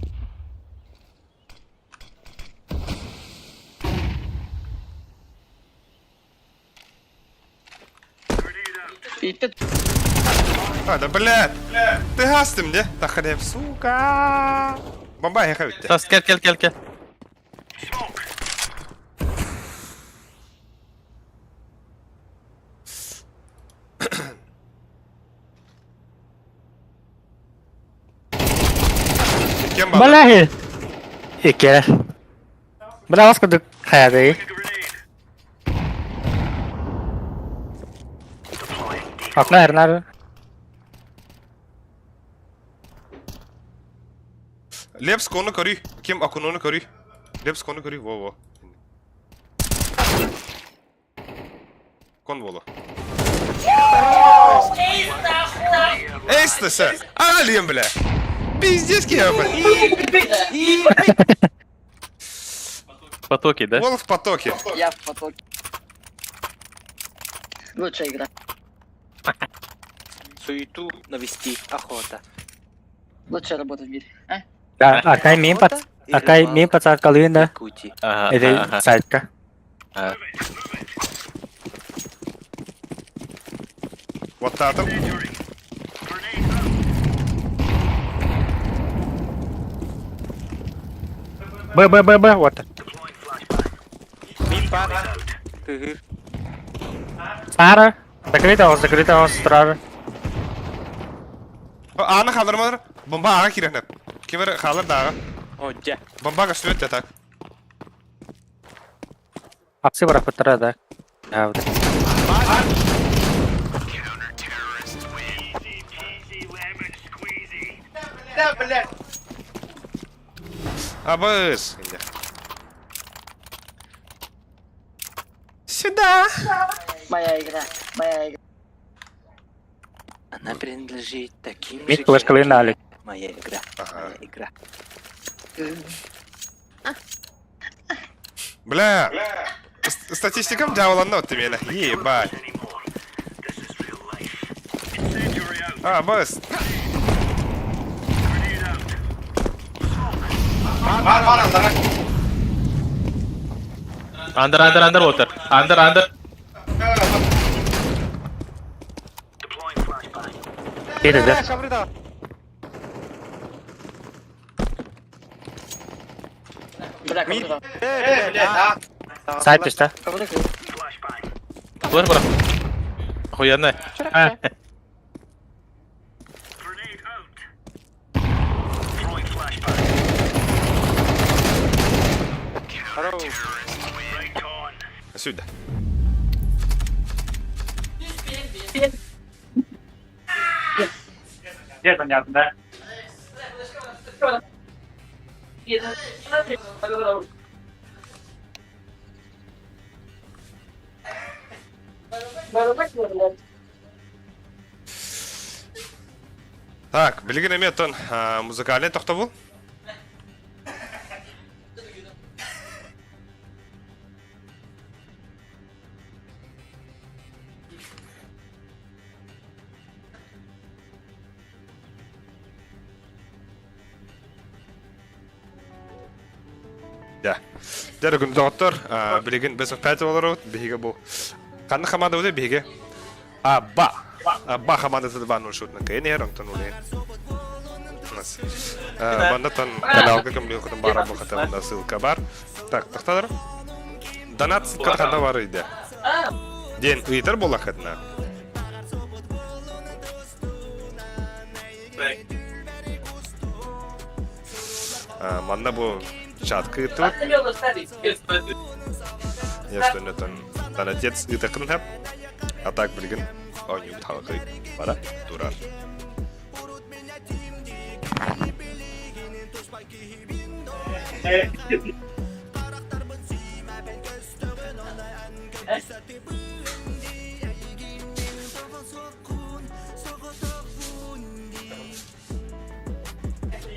Итте А, да, блядь. Ты гастым, не? Тахарев, сука. Бомба, я хавит. Тас, кел, кел, кел, кел. Кем бала? Бля. Ике. Бля, вас кудык хаяды. Окно эрнар. Лепс кону көрүй. Кем окунону көрүй. Лепс кону көрүй. Во, во. Кон болу. Эйстесе! Алим, бля! Пиздец, кем, бля! Потоки, да? Уол в потоке. Я в потоке. Лучшая игра. Суету навести охота. Лучшая работа в мире. А? Да, Акай мин пат. Акай мин пацаткалыын да. Якутии. Ага, Это ага. сайтка. Оттаатым. Б, Б, Б, Б, вот. Мид бар. Тыгыр. Сара. Закрыто, он закрыто, он стража. Ааны хаалларымалар. Бомба аҕа киирэн Ким эрэ хаалар да аҕа. О, дьэ. Бомба көстүбэт да так. Апсы барапыттара да. Да, вот. Абыс. Сюда. Моя игра. Моя игра. Она принадлежит таким Мид же, флешкалыын как и Алик. я. Моя игра. Ага. Моя игра. Бля. Статистикам дьяволанна от мені. Ебать. А, бас. Андер, андер, андер, water. Андер, андер. Бери, да. Бля, кого Сайт түстэ. Кого Флеш бара. Охуенно. А. Сюда. Где понятно, да? Так, билигин эмиэ оттон музыкальный тохтобул. Да. Дәрі күн доктор, билигин бес пять олорут, биһиги бу. Ханна хамада буде биһиги. Аба. Аба хамада тадбан шутна кайнер онтон уле. Бандатан каналга кем билкотун бара бу хатамда ссылка бар. Так, тахталар. Донат ссылка ханда бар иде. Ден ыйтар бола хатна. Манна бу чатка ыттыбыт. Ястөнөтөн донатец ытакын хап. А так билген оонньуубут халакый бара турар.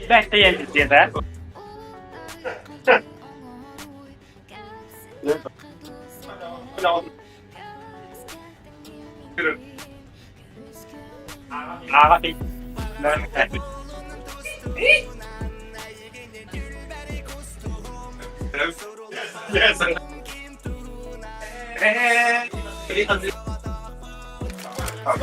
Бәхте енді да? Аға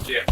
Чэ,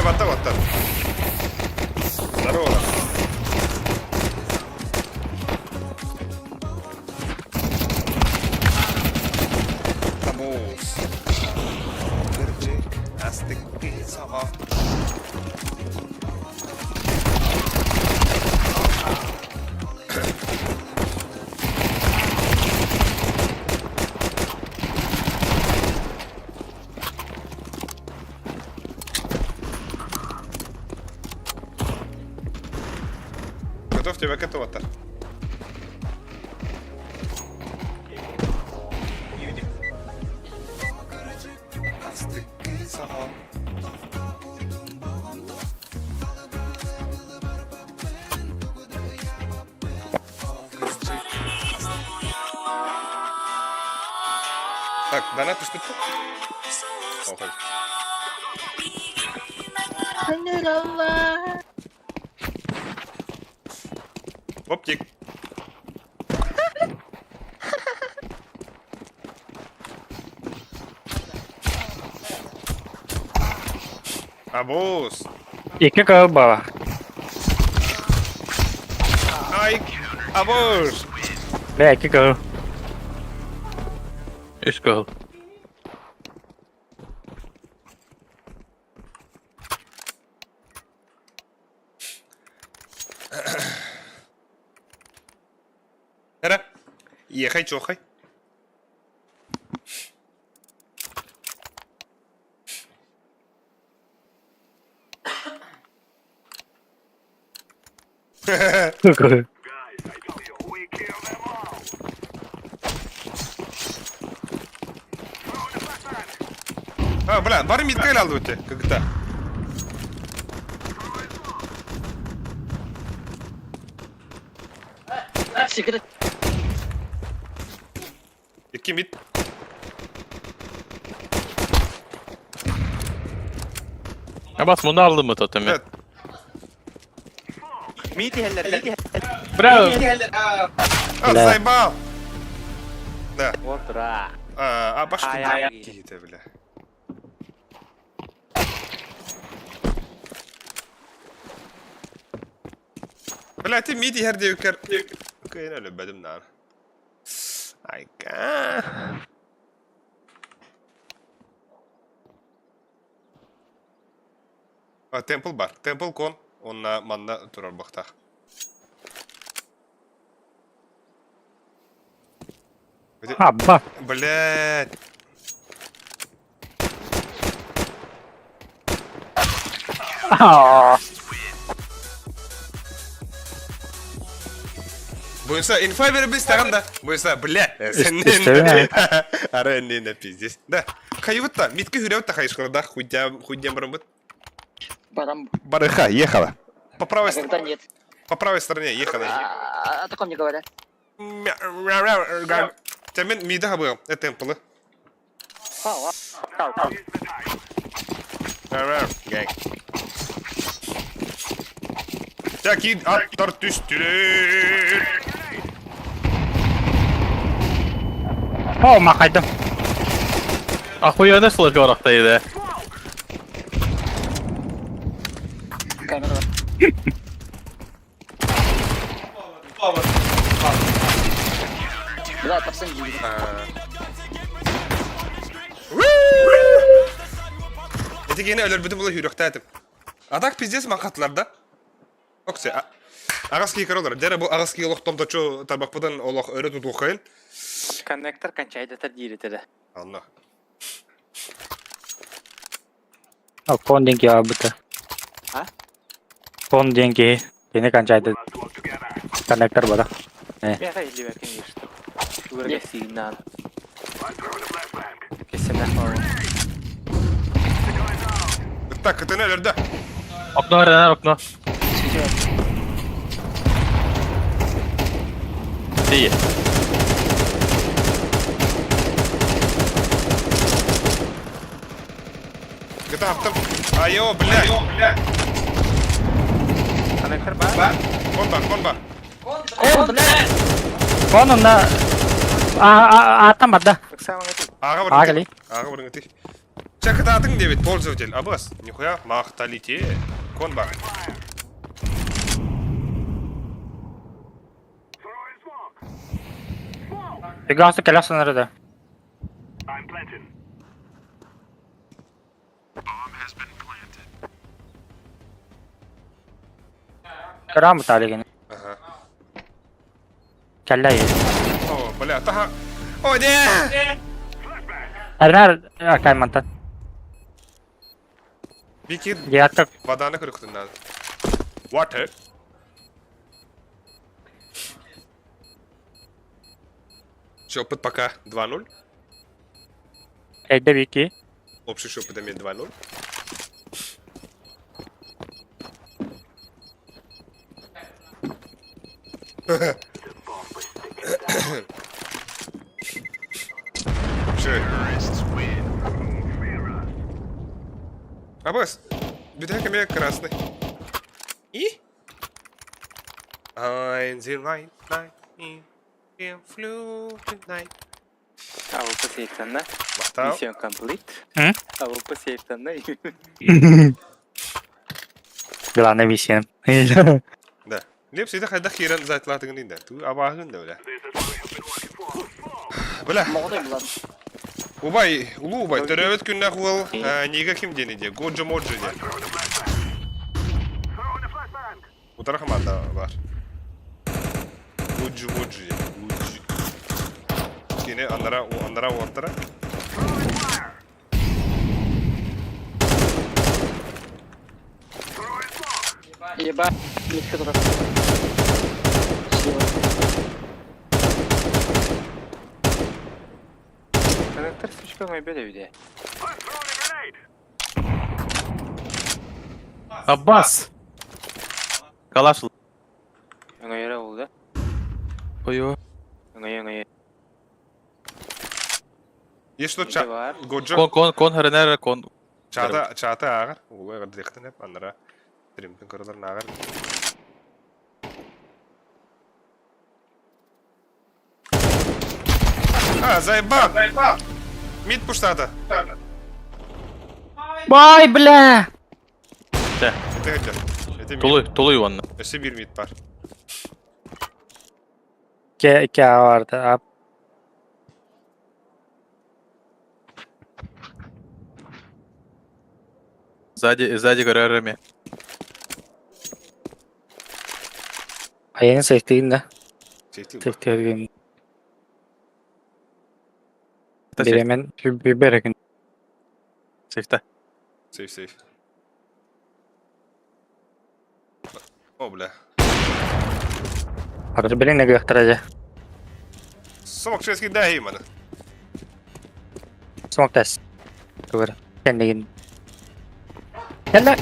батта батта. Здорово. Табуус. Кырдьык, астык саҕа. Готов тебя к этому Так, донат түспүт Охой. Оптик. Абуз. Икки кыыл баба. Ай, абуз. Бля, икки кыыл. Үс кыыл. Эра. Ехай, чохай. А, бля, бары миткель алды өте, когда. Секрет. Икки мид. Абас муну алдым mı totemi? Evet. Браво! А, Бля. заебал! Да. Отра. А, а башку Ай-ай. какие-то, бля. Бля, ти мид иһэр диэбиккэр кыайан өлөрбөтүм даҕаны. Айка. А, темпл бар. Темпл кон. Онна манна турар бахтаах. Абба. Блядь. Аа. Буйса, инфа беребез тагын да. Буйса, бля. Истэбин. Ара эннин пиздец. Да. Хайыбыт та, митки хүрәбит та хайышкара да, хуйдям, хуйдям барамбыт. Барам. Барыха, ехала. По правой, А когда нет. по правой стороне ехала. А, О таком не говорят. Тәмен миде хабыгым, э темплы. Ау, ау, ау. Гэнг. Такин аттар түстүлөр. О, махайдым. Охуенно флешка барахтайды. Камера. Бля, тапсан диир. Эти гене өлөрбүтүм була хүрөхтәтим. А так пиздец мақатлар да. Оксе, ағас кийкер олар. Дәрі бұл ағас кий олох томточу тарбақпыдан олох өрі тутуқайын. Коннектор кончайдатар диир этэ. Анна. О, кон деньги абыта. А? Кон деньги. Кини кончайды. Коннектор бада. Миэхэ иһиллибэт конечно. Тугар сигнал. Кэсэнэх баар. Так, кытыны өлөрдө. Окно, Ренар, окно. Тиийэ. Кыта хаптым. Айо, бля. Коннектор баар? Кон бар, кон бар. Кон, бля! Кон онна а а аттан барда. Аға А кали. Аға барың Ча кытаатың дебит пользователь. Абас, нихуя, махталите. Кон бар. Бегасы келесің да. Кырам талеген. Ага. Кэллэ. О, бля, таха. О, не! Эрнар каймантан. Бики Диаттык воданы көрүктүн надо. Water. Счет пока 2-0. эдде бики. Общий счет имеет 2-0. Вообще. Абас, битәк кеме красный. И? Ein, zero, nine, nine, in flu tonight. Авылпы сейфтанна. Мактау. Mission complete. М? Авылпы сейфтанна. Главная миссия. Да. Леп сиде хайда хирен зайтлатыгын инде. Ту абагын да бля. Бля, Молодой буолан. убай, улуу убай, төрөөбүт күннэх уол, нига ким диэн иде, Годжо Моджо диэн. Утара команда бар. Годжо Моджо диэн. Годжо. Кини анара, анара уоттара. Еба, митка турар. Слева. Коннектор слишком обеда виде. Аббас! Калаш. Өҥөйөрө ол да. Ой-ой. Өҥөйө өҥөйө. Есть что Миде ча... баар. Годжо. Кон, кон, кон, Ренар, кон. Чата, чата ағар. Улай ғыр хеп, анара. Тримпин көрілер нағар. А, заебал! Мид пуштата. Бай, бля! Это хотел. Это мид. Тулуй, тулуй онна. Өсө бир мид бар. İki, iki A vardı. A. Сзади, сзади көрөр эми. Ayağını sektiğin de. Safety. Sektiğin. Та Bir hemen bir, bir bırakın. Сейфта. Safe safe. О, бля. Arada beni ne gösterecek? Смок шески дай мана. Smoke test. Doğru. Sen de gidin. Gel lan.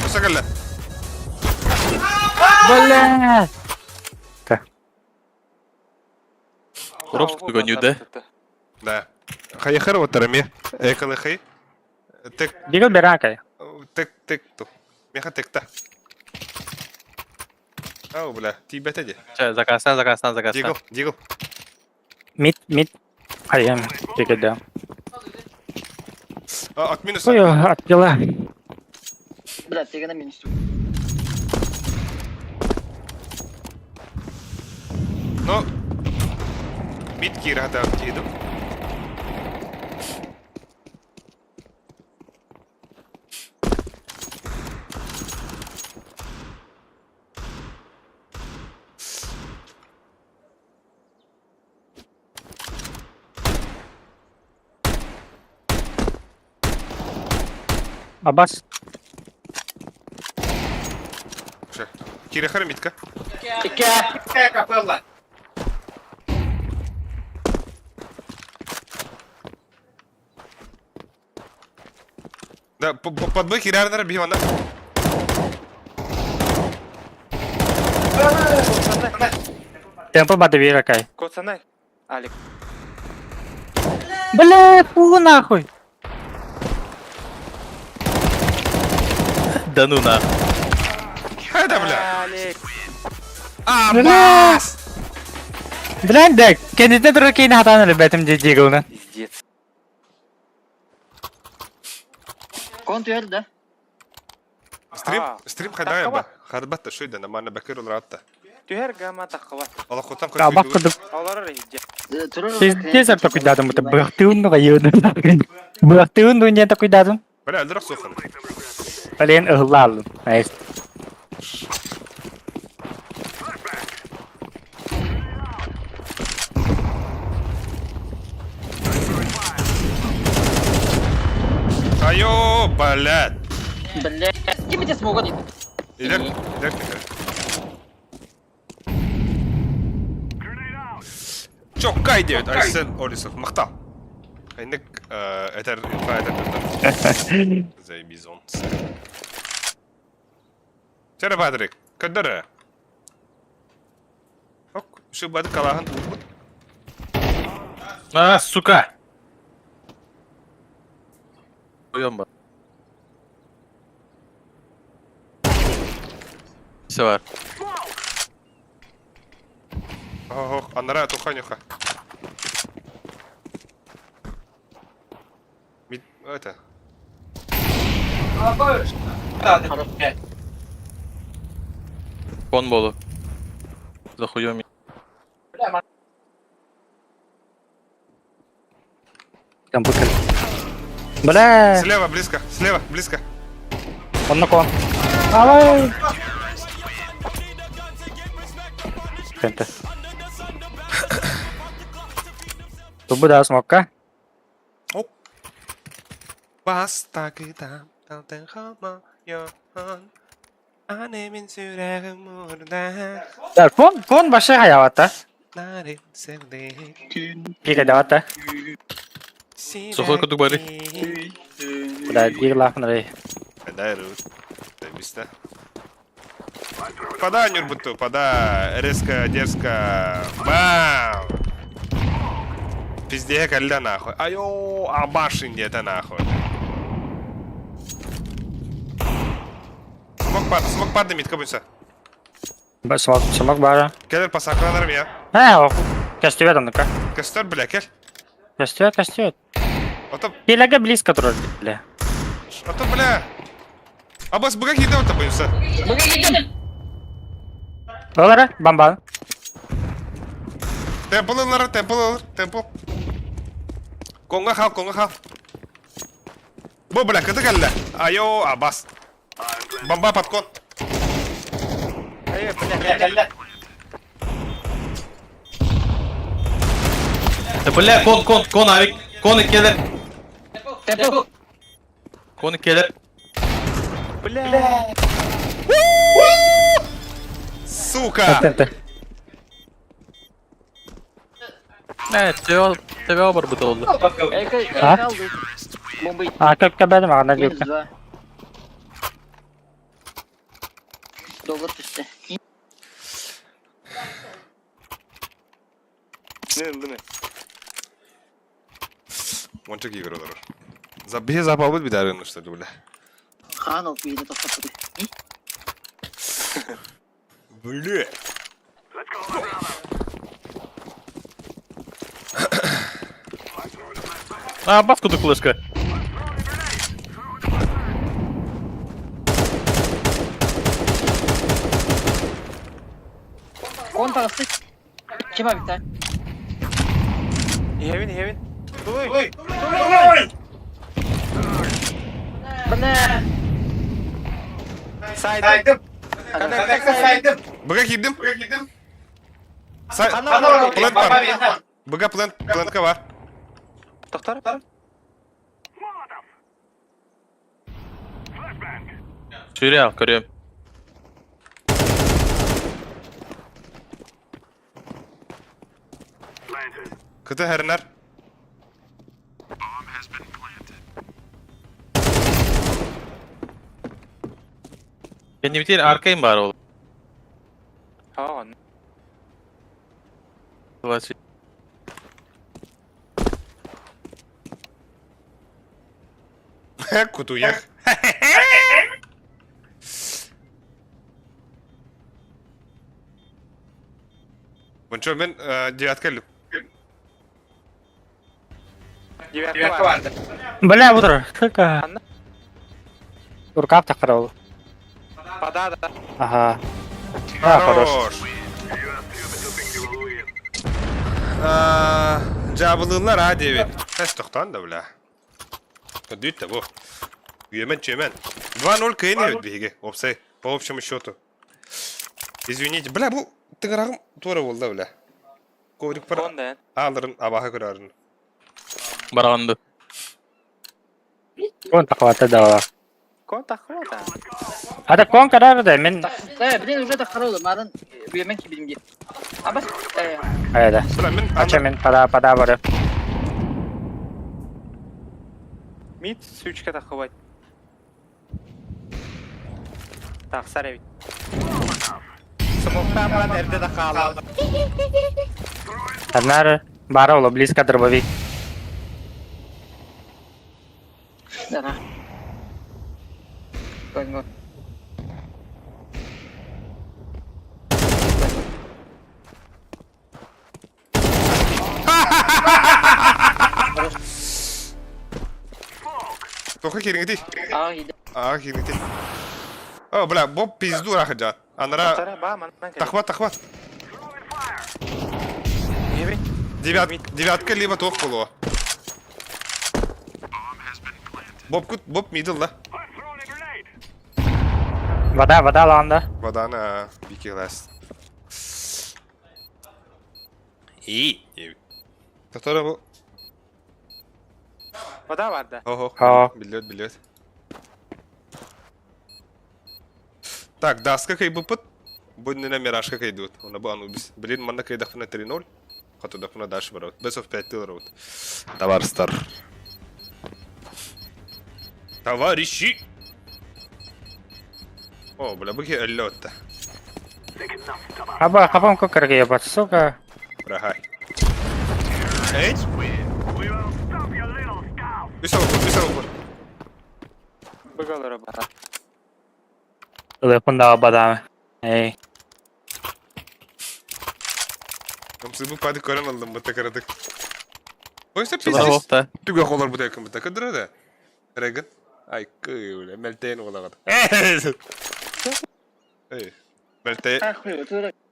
Сагала. Бля. Робс гоню, да? Да. Хайхар вот тарами. Экалы хай. Тек Дигл беракай. тек тек ту. Меха текта. Ау, бля, ти бетеди. Ча, заказсан, заказсан, заказсан. Дигл, дигл. Mid mid. Hayır. Дигл А, от минуса. Ой, attılar. Блядь, я на минус. Но мид кира да тиду. Abbas. Кира хар мидка. Да, под Б кира нар бивана. Temple бады беракай. Коцанай. Алик. Бля, фу нахуй. Да ну на. Да, бля. Алик. Бля. Бля, да, kendine dururken hatanı betim Diggle'ını. Пиздец. Контр, да? Стрим, А. стрим хадая ба. Харбатта шуйда на мана бакир улратта. Түһэр гама таххабат. Алла хотам Kabak kıdıp. Олорор иһдьэ. Пиздец такой дадым, это быхтыын гайын. Быхтыын дуня такой дадым. Бля, өлдөрөх сухан. Блин, ыллалым. Найс. Айо, блядь. Блядь, кем эти смогут? Илер, илер Чоккай диэбит Айсен Олисов. Махтал. Айнык этер инфа этер Заебизон. Чара Патрик, көддөрө. Ок, шу бады калахан упут. А, сука! Хуём ба. Все бар. Ох, анара туханюха. Мид, это. Кон болу. За хуём. Temple кел. Бля, Слева, близко, слева, близко. он на кон. Алай. Тенте. Тубу да смокка. Баста кытам, талтын хама, йохан. Анемин сүрәгем урда, Да, кон, кон башы хаявата. нарин sevdik. Пика давата. Сухой кудук бары. Бля, диглахын рей. Дай рут. Дай места. Подай Нюрбуту, подай. Резко, дерзко. Бам! Пизде, кальда нахуй. Айо, абашин где-то нахуй. Смок пад, смок пад митка буйса. Смок, смок бара. Келер пасакланарым я. Ә, кәстүбәт аныкы. Костер, бля, кел. Кәстүбәт, кәстүбәт. Ото, Пиләгә близко турар, бля. ото, бля. Абас быга киирдэ ота боюся. Олара, бомба. Темпл ылар, темпл ылар, темпл. Конга хал, конга хал. Бу бля, кыты кэллэ. Айо, Абас. Бомба подкон. Да бля, кон, кон, кон, авик. Кон келер. Темпл. Кон келер. Бля. Сука! Это. Не, тебе, тебе бар быта oldu. А? Эка алды. Бомба А, как кабель маған Минус жөкті. 2. Доллар түсті. Ne oldu ne? Онча кигер олар. Забие запалбыт бит арыгын бля. Хан алып үйіне тастап тұр. Бля. А, баску до флешка. Кон тағысы. Кем абикта? Heaven heaven. Ой. Бля. Сайдым. Сайдым. Быга киирдим. Быга киирдим. Сай... Плент бар. Быга плент, плентка бар. Доктор. Sürüyor, görüyorum. Кыты хэрнер. Kendi bitir arkayım bari oğlum. Ha. Dolayısıyla. Кутуях. Бончо мен девятка лю. Девятка vardı. Бля, утро. Сука. Анна? Рукав тақырыл. Пода да. Ага. А, хорош. Жабылылар а девять. Тэс тоқтан да бля. Дүт да бу. Үйемен чемен. 2-0 кыйын биһиги. Опсай. По общему счету. Извините. Бля, бу тыгырагым тура болды бля. Коврик пара Конда. алырын абаха көрәрін. Барағанды. Кон тақваты да. Кон тахвата. Ата кон карар да, мен Э, блин, уже тақырылды. Марын үйемен кибидімге. Абас, э, Айда. Бля, мен Ача мен пада пада бары. Мид сучка тахват. Тахсар эбит. Смоктан баран эрде да хаалал. Однары бара ола близко дробовик. да. Гон, гон. Тоқа кереңдей. А, иді. А, кереңдей. О, бля, боб пизду рахаджат. Анара Тара ба манан кел. тахват, тахват. Heaven. Девят, девятка либо тох было. Боб кут, боб мидл, да? Вода, вода ланда. Вода на Вики Ласт. И. Который был. Вода vardı. Ого. А. Билет, билет. Так, даска кай бупут. Будь на миражка кай идут. Он был анубис. Блин, манна кай дахна 3-0. Хату дахна дальше барот. Best of 5 тыл рот. Товар стар. Товарищи! О, бля, быки лётта. Аба, хапам кокарга ебать, сука. Рахай. Эй! Үс алып, үс алып. Быгалары бар. Телефон бадамы. Эй. Комсыбы пады көрөн алдым бу такарадык. Ойса Чылар пиздец. оқта. Түгө холор бу такын бу такадыра да. Реган. Айкы, бля, мэлтэйэн уолаҕыт. Эй, мэлтэй,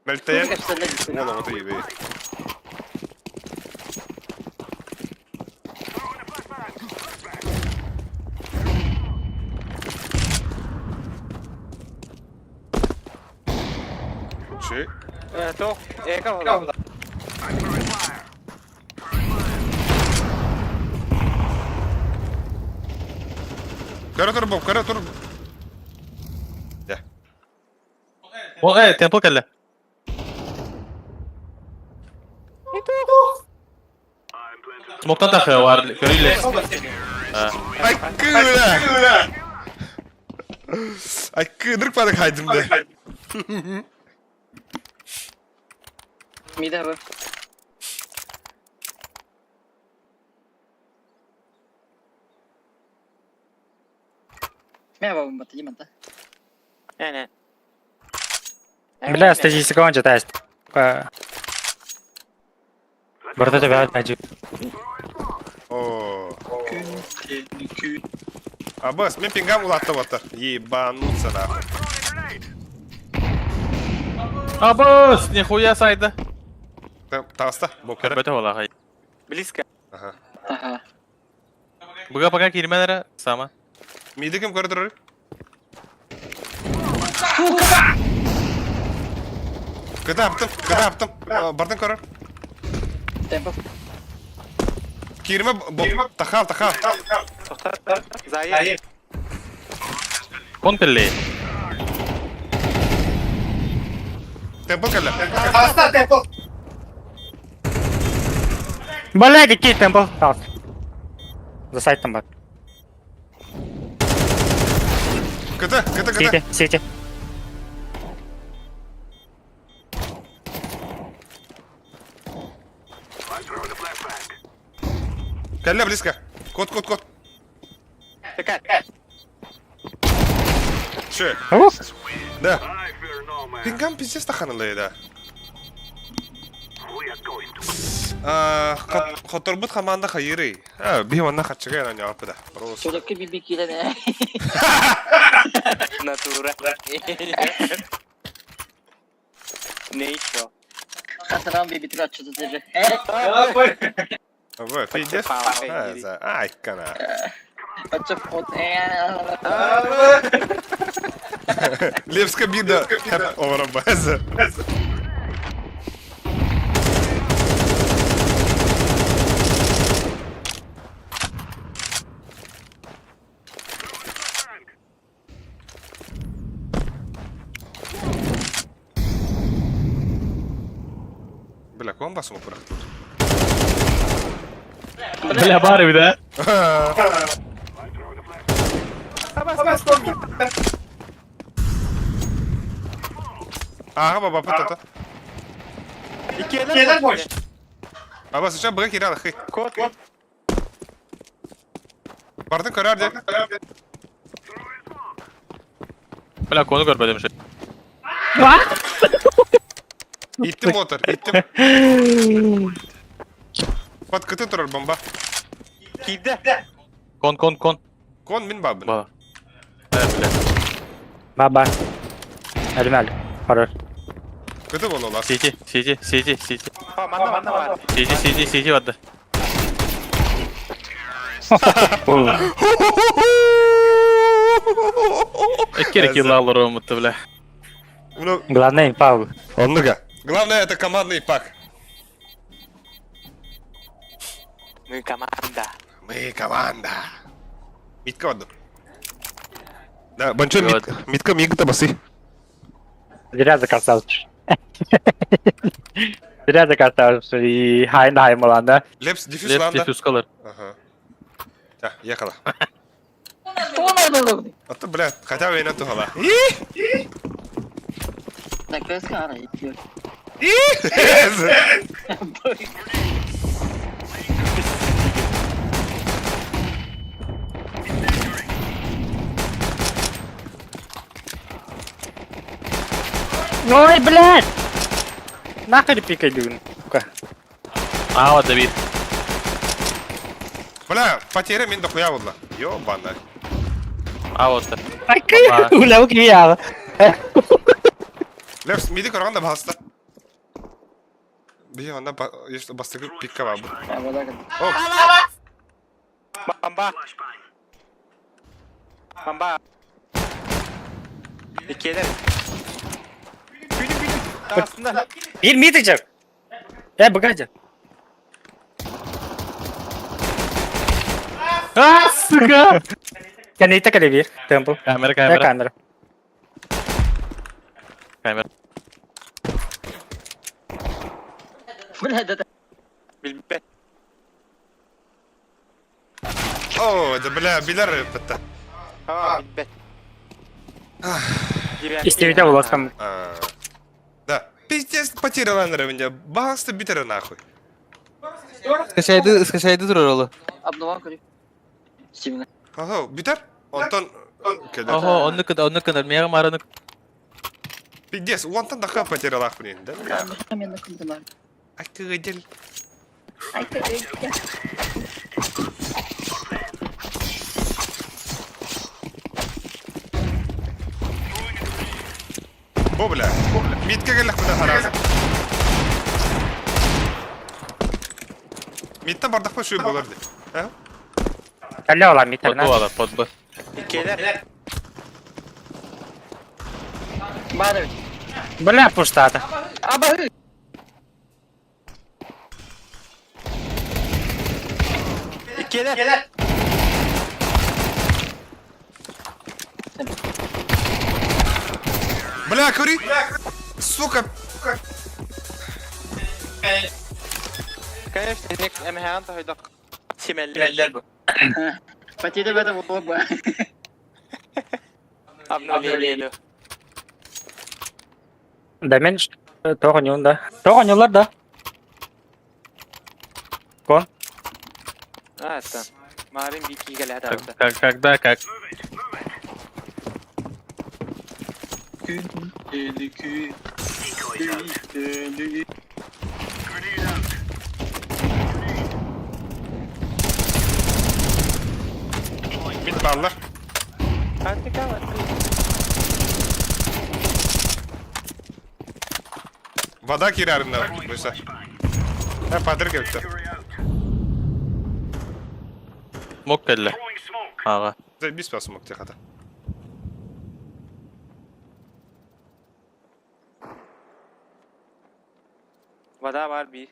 мэлтэйэн уолаҕыт ыйбый. Чи? Тоқ, эка болады. Көрө тур, Боб, көрө тур. Дьэ. О, э, темпо кэллэ. Смоктан тахы бар, көрүллэ. Айкыыла! Айкыыдырк бары хайдым да. Мида бу. Мэ бабым бата, димата. Әне. Бля, статистика он читает. Барда тебя ажы. О. Абас, мен пингам улатты батыр. Ебануться нахуй. Абас, нихуя сайда. Таста, бу көрө. Көрбөтө буолаҕай. Близко. Ага. Ага. Буга пока киирмэн эрэ, сама. Миди ким көрө турар? Кыта аптым, кыта аптым. Бардын көрөр. Темпо. Киирмэ бу тахал, тахал. Тоқтат. Зайы. Кон кэллэй. Темпо кэллэ. Блядь, какие темпо. За сайтом бар. Кыта, кыта, кыта. Сити, сити. Кэллэ близко. Кот, кот, кот. Такая. Че? Ух. Да. Пингам пиздец таханылы да. Хоторбут хаманда хайыры. Би онна хачыга яна япы да. Просто. Чолокка биби килене. Натура. Не еще. Хасаран биби трачу тут же. В, пиздец. Ай, кана. Отчоп кот. Левска бида. Оврабаза. Бля, ком басым опырахтыр? Бля, баар эбит ээ. Ага, баба, патата. Икелер больше. Аба, сейчас быга кирал, хы. Кот. Бардын көрөр де. Бля, кону көрбөтүм ши. Иттим отыр, иттим. Под кыты турар бомба. Киде. Кон, кон, кон. Кон мин бабын. Бала. Э, бля. Баба. Әлім әлі. Хорош. Кыты бололар. Сити, сити, сити, сити. Па, манна, манна бар. Сити, сити, сити барды. Эккери килла алыр бля. Ну, Главное, Павел. Оннуга. Главное это командный пак. Мы команда. Мы команда. Митка отду. Да, Банчо, Митка, Митка, Митка басы. Зря заказал. Зря заказал, и хай на моланда. Лепс, диффюз Лепс ланда. диффюз калар. Ага. Так, ехала. Что надо? А то, бля, хотя бы и на тухала. Так, кара, идиот. Ой, блядь! Нахуй пикай, дюн. Сука. Аа, вот Давид. Бля, потеря мин дохуя бодла. Ёбана. А вот. Үлэбит кими яаҕа. Левс, миди көрөҕүн да баһаста. Биһи онно бастакы пикка баабыт. О! Бамба. Бамба. Иккиэлэр. Күнү күнү. Таҕыстында. Биир мид ычар. Э, быгадя. А, сука! Кэнниттэ кэлэбиир, темпл. Камера, Э, камера. камера. Камера. Бля, да Билбэт. О, да бля, билэр эппэтэ. Аа, билбэт. Истибитэ буласам. Да. Пиздец потеряла меня. Баста битера нахуй. Скачайды, скачайды турар олу. Обнова көрү. Стивен. Ага, битер? Онтон кэлэр. Охо, онну кын, онну кынар, миэхэ маараны Пиздец, онтон даха потеряла блин, да? Мен кымдылар. Акыгыдел. Бу бля. Митке кэллэх буда хараза. Миттен бардахпа шүй болар ди. А? Кэллэ ола мид Подбы ала, подбы. Иккиэлэр. Бары. Бля, пуштата. Абы. Иккиэлэр. Бля, кури! Сука! Конечно, ник эмэһээн тоһойдох. Симэллэр бу. Потеря в этом оба. Обновление. Да мен тоҕо да. Тоҕо да. Кон. А, это. Марин бики галята. Как, когда, как? Мит баллар. Вода кирәрінде бұйса. Ә, падыр келіпті. Мок кэллэ. Ага. Бис басым мок техата. Вода бар би.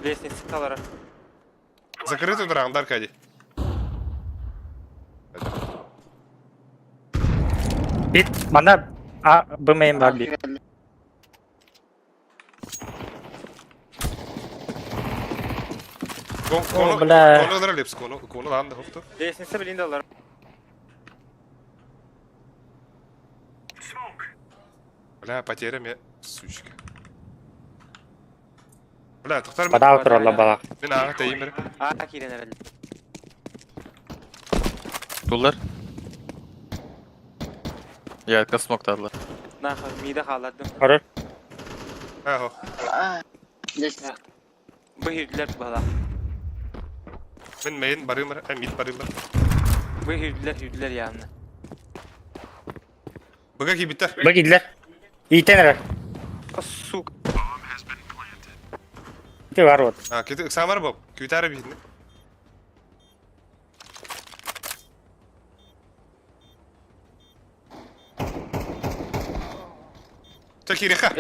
Лестница талара. Закрытый драгондар кади. Бит мана А Б мейн бар би. Кону, бля. кону дра лепс, кону, кону лан да хопту. Лестница блин далар. Бля, потеря ме, сучка. Бля, тохтар мен, Бада туралла балак. мен ага теймер. А, кирен эрэл. Булар. Я смок тадла. Нахуй, мида халадым. Хорор. Ахо. Здесь. Быһырдылар бала. Мен мейн барымыр, ә мид барымыр. Быһырдылар хүрдүлэр яғны. Быга кибиттер. Бу кидлер. Иитен эрэ. Сука. Ти бар вот. А, кити самар боб. Күтәрі битне. Та кириха.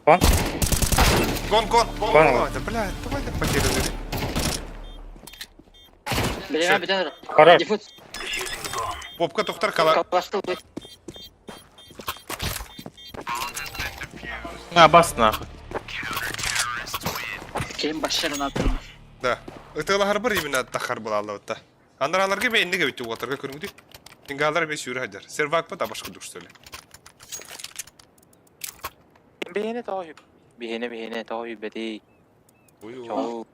Кон. Гон, гон. Гон. О, да, бля, давай да потеряли. Билеме бүтән. Хорор. Дефут. Попка тохтар кала. Калашты. А, бас нахуй. Келин башчарын аттым. Да. Ытыла харбар именно тахар була алла Андар аларга мен энниге битти уотарга көрүңдү. Ингалар мен сүүрэ хаджар. Сервак ба табашкы дурстөле. Бихене тоҕо Бихене бихене тоҕо хүббэтий. Ой, Чоу.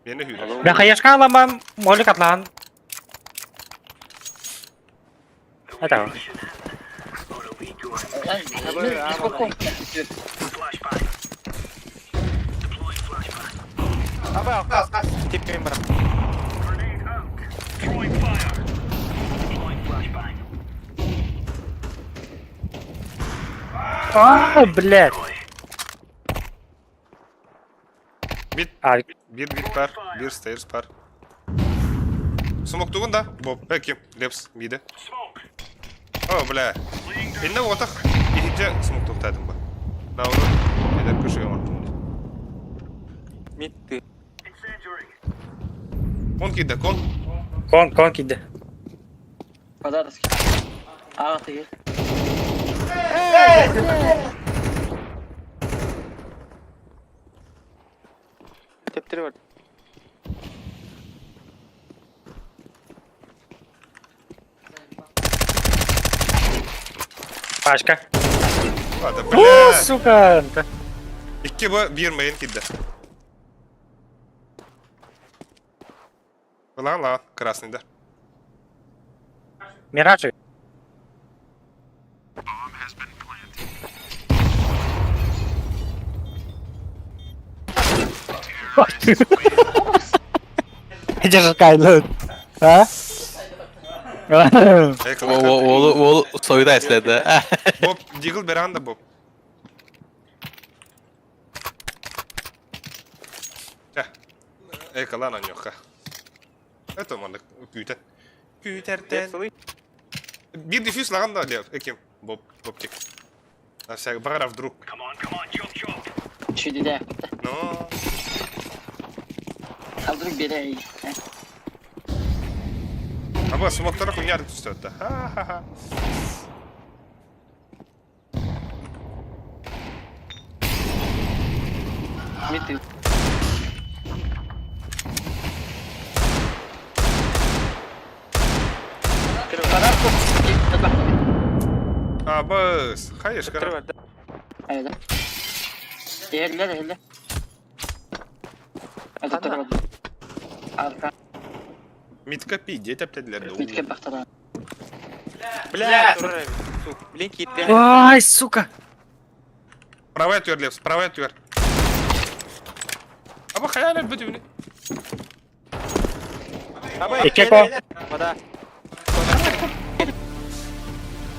мени хүрэ. Бля хаяшка аламам молик атлаан. Это. Аба, тип мен барам. А, блядь. Мид. А, Биир мид баар, биир stairs баар. Смоктугун да? Боб, э, ким? Лепс, миде. О, бля. Инне отах иһирдьэ смоктуохтаатым ба. Наоборот, эдэр көшөҕө оҥортум. Мид ты. Кон киирдэ, кон. Кон, кон киирдэ. Подарок. Аҕа тыгыр. Тептери бар. Пашка. Ладно, О, бля. сука! Икки бу биир мейн киирдэ. Ылаан, лаан, красныйдар. Миражи. Держи Кайло. А? Уолу уолу союда эследи. Боб, дигл беран да Боб. Чэ, экалаан онньуохха. Это маннык күүтэн. Күүтэртэн. Биир диффуз лаган да Лев, эким, Боб, Бобтик. На всякий, баҕар вдруг. Чүдүдэ. Но. А вдруг берей. Аба смоктара хуйня түстө. Ха-ха-ха. Мид тыгыр. Абыс, хайышка. Айда. Ehiller ehiller. Hadi tarafa. Arka. Митка пи, эптедилер Митке бахтара. Бля, Блин, киирдэ. Ай, сука! Правая түөр, Левс, правая түөр. Аба хайаан өлбөт үбүнү. Икки ко. Вода.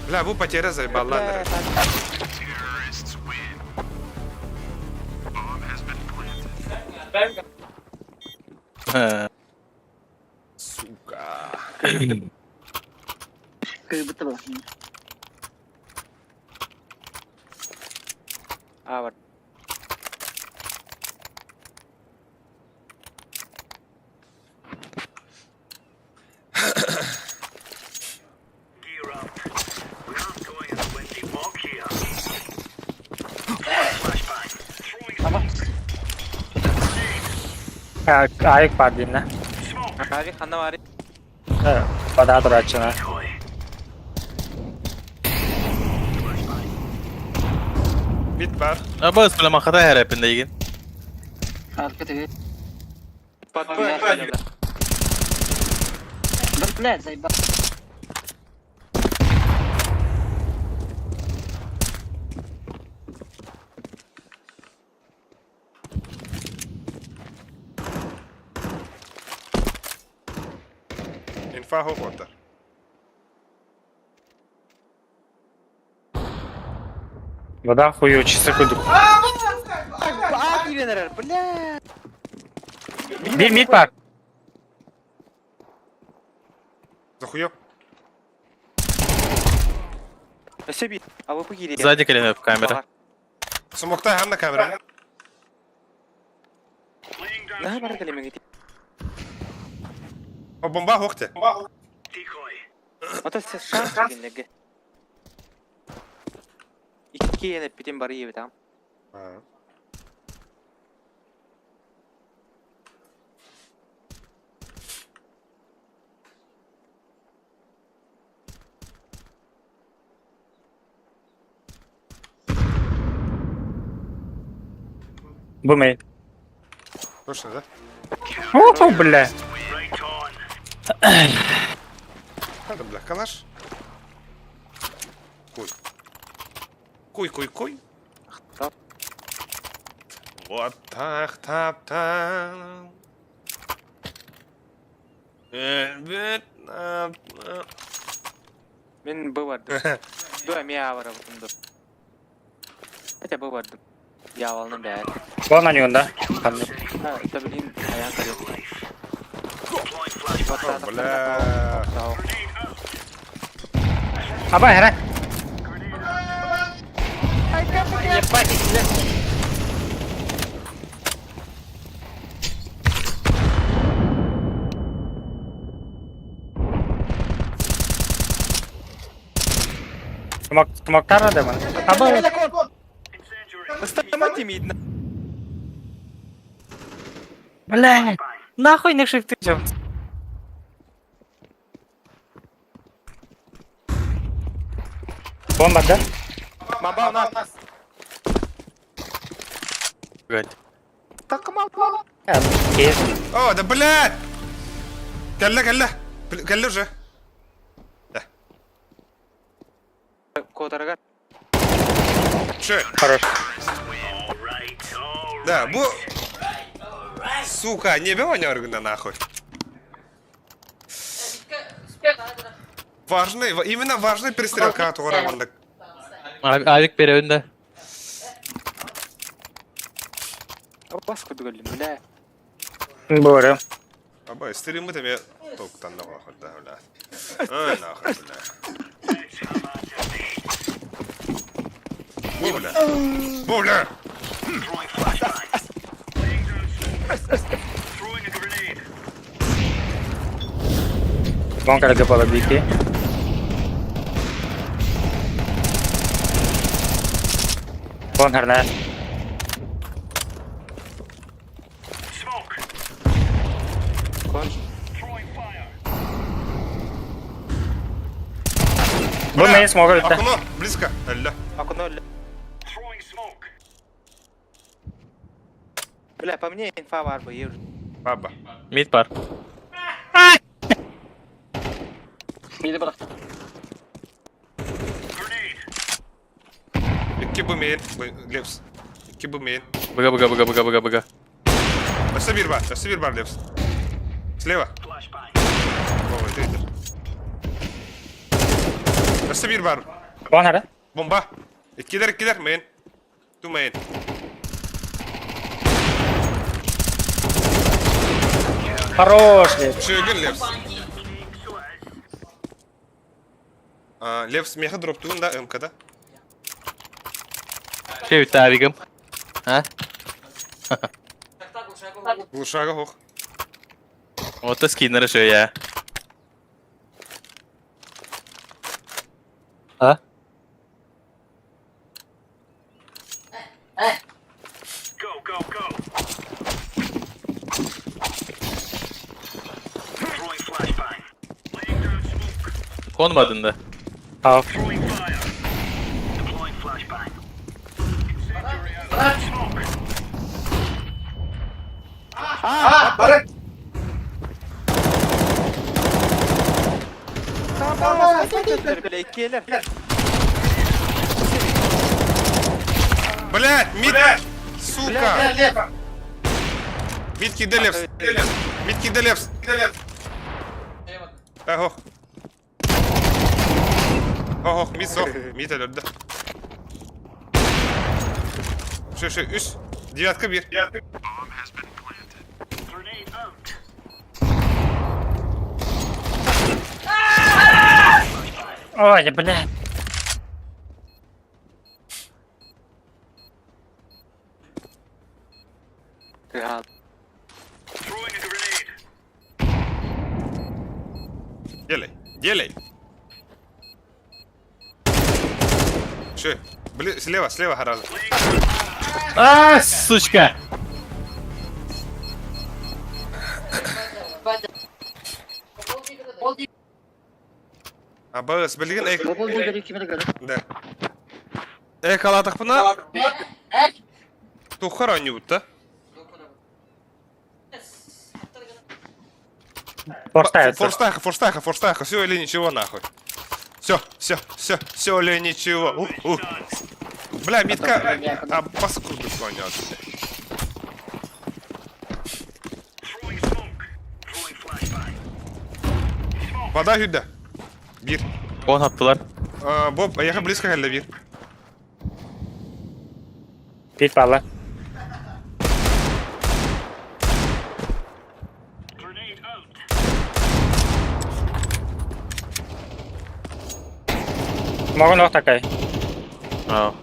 Бля, бу потеря заебала. Сука. Кыйбыты бар. А, бар. Ama Айык бар деймін, Ари, ханна бар. Вода дурачына. Мид бар. Абыс бля махата хэрапин деген. arka тыгыр. Подбой. Bir бля, заебал. Инфа хоп ордер. Вода хую, часы кудук. А, киирэн бля. Бир мид бар. Захуё. Өссө бит. А вы киирэ. Сзади кэлэн камера. Смокта ханна камера. На бар кэлэмэ гити. О, бомба хохте. Ата шанс дегеннерге. Икки ене питин бары ебит ам. Бу мей. Точно, да? О, бля. Надо, бля, калаш. Куй. Куй, куй, куй. Уоттаах таптаан Өлбүт Мин бу бардым. Ду эмиэ аабарабытым ду. Хотя бы бардым. Дьяволны бээр. Вон они, да? Ханнык. А, это блин, айаан көрүөх. Бля. Аба, хера. Ебать, блядь. Смок, смоктар да man. Аба. Ыстама мидно. Блядь. Нахуй не шифтычем. Бомба, да? Маба у нас. Блядь. Так мало. О, да блядь! Кэллэ, кэллэ. Кэллэ уже. Да. Куотарга. Че? Хорош. Да, бу... Сука, не бей органа нахуй. Важный, именно важный перестрелка от Урамандак. Авик беребин да. Бас кудугалим, бля. Борю. Абай, стримы там я только там нахуй, да, бля. Ай, нахуй, бля. Бу, бля. Бу, бля. Вон как было бики. Вон харна. Кон. Бу мен смогу это. Окно, близко. Алла. Окно. Бля, по мне инфа бар бы, ешь. Баба. Мид бар. Midi bıraktım. Икки бу main. Лепс. Икки бу main. Быга быга быга быга быга быга. Өссө биир бар, өссө биир бар Лепс. Слева. Вова, ты видишь. Өссө биир бар. Вон хара. Бомба. Иккилэр, иккилэр, main. Two main. Хорош, блядь. Шөгін Лепс. А, Лепс меха дроптугун да МК-да. Şey bitti авигым. Ha? Глушага хох. Ото скиннere şöyle ya. Ha? Konmadın da. Ал. Бля, иккиэлэр. Блядь, мид! Сука! Мид киде Лепс. Мид киде Лепс. Ох. Ох, мид сох. Мид өлөрдө. Шы, шы, үс. Девятка биир. Ой, блядь. Тыга. Делай, делай. Шы, бли, слева, слева гораздо. А, сучка! А, бс, билген эк. Bol bol kime göre. Да. Эк алатахпына. Тухар ойнубут да? Форстается. Форстаха, форстаха, форстаха, все или ничего нахуй. Все, все, все, все или ничего. У, у. Бля, митка, а паскуду коня. Вода хүдэ. Биир. Он аттылар. Боб, эйиэхэ близко кэллэ биир. Биир палла. Могун ох такай. Аа.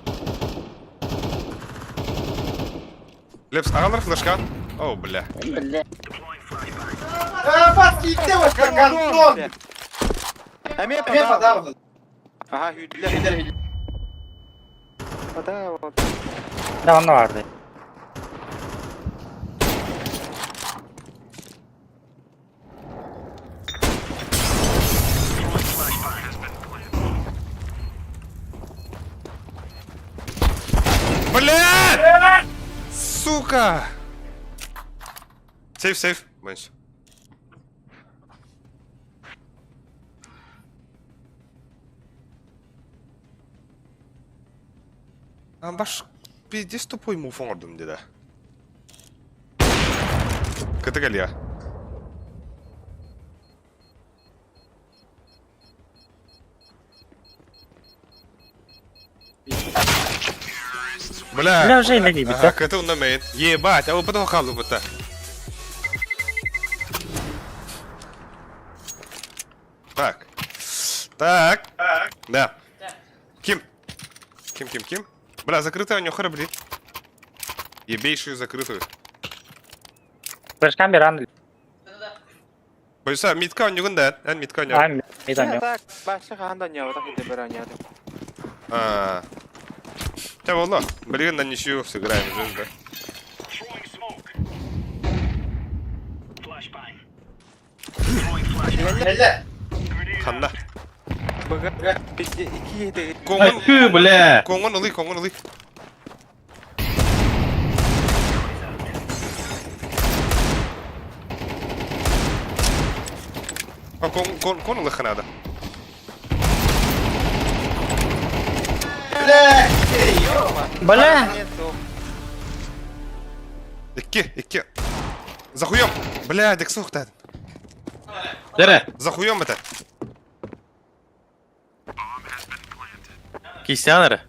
Лепс, аҕалар флешка. О, бля. Бля. Эмиэ подав. Аха хүйдүлэр. Подав. Да онно барды. Бля! Сука! Сейф, сейф. Бойся. А баш пиздец тупой муф оҥордум деді. Кыты кэлиэ. Бля. Бля уже инники Ага, бит. кыты онно мейн. Ебать, а потом халу бұта. Так. Так. Да. Ким. Ким, Ким, Ким. Бля, закрытая у него храбри. Ебейшую закрытую. Флешкам беран. Бойса, митка у него да. Эн митка у него. А, мид онно. Так, башы хаанда ньявата хидэ бара ньяды. А. Та волно. Блин, на ничью сыграем же, да. Ханна. Бага бизде iki yedi. Коңун, Кы, бля. коңун ылый, коңун ылый. Кон, кон, кон ылый ханада. Бля! Икки, икки. За хуем. Бля, дексух та. Дере. За хуем это. Кисян эрэ.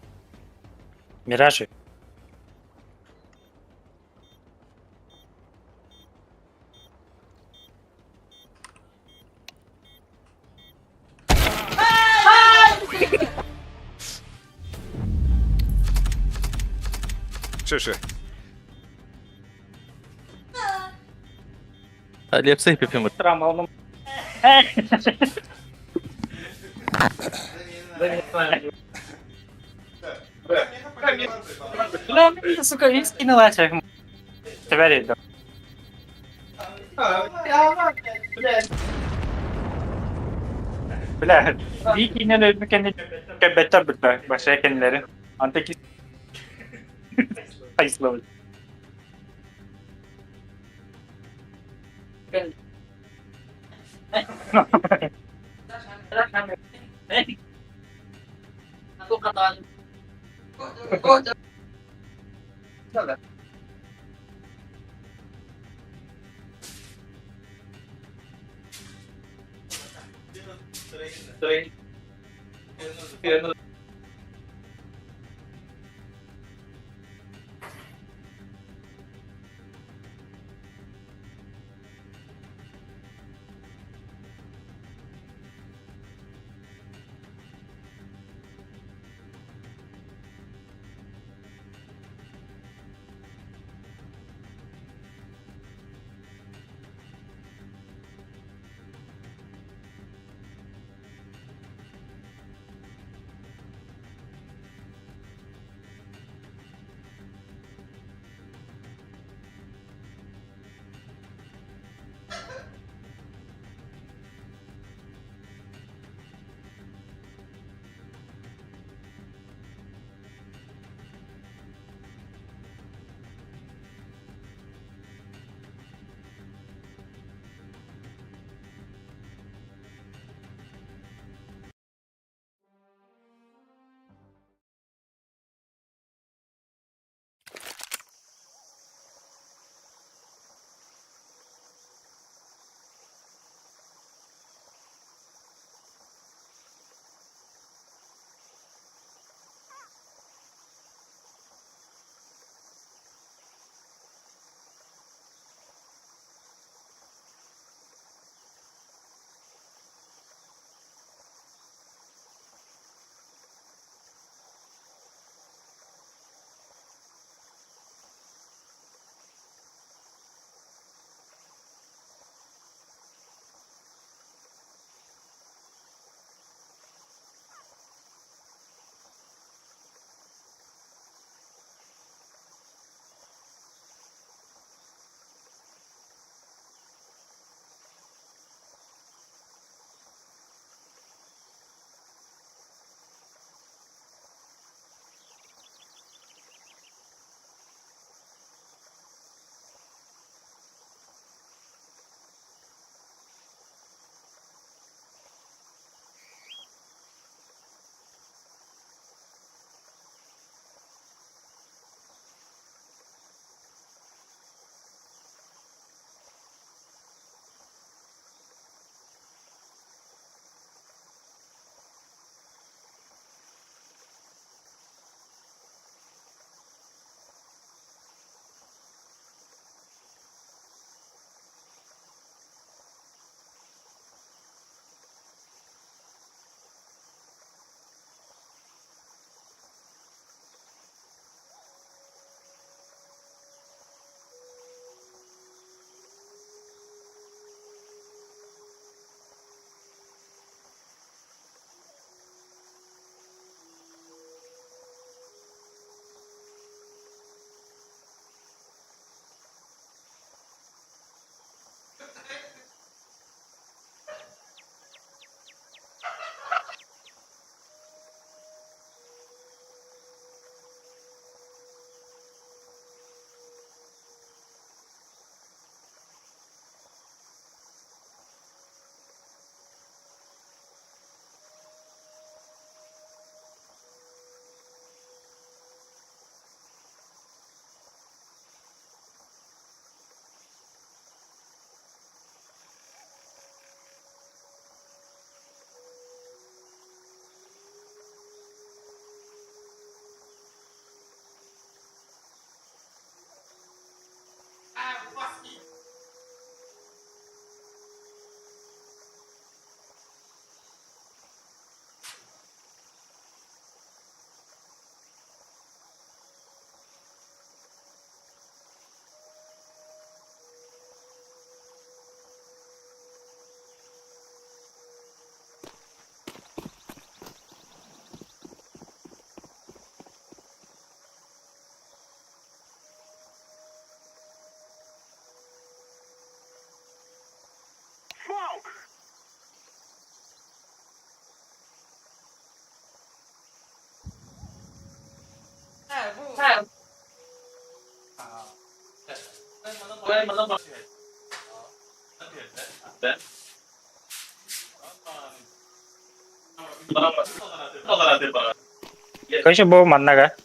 Мираж. Ши, ши. Лепсей пепем. Трамалным. Бля, сука, виски на Тебя рейду. Бля, Викинен өлмүкенни кэббеттер бүтэ, баша кеннери. Антеки Айславы. Короче, бу маннага.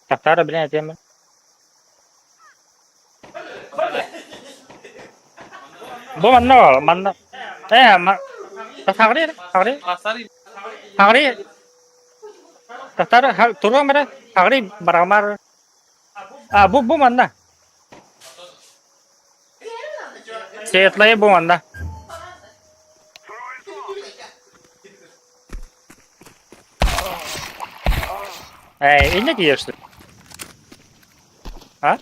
Тахтара билэн этиэм. Бу манна манна. Э, ма... Тахтары, тахтары. Тахтары. Тахтары туруом эрэ. Тахтары барамар. А, бу бу манна. Светлая бу манна. Эй, инне тиийэрсин. А?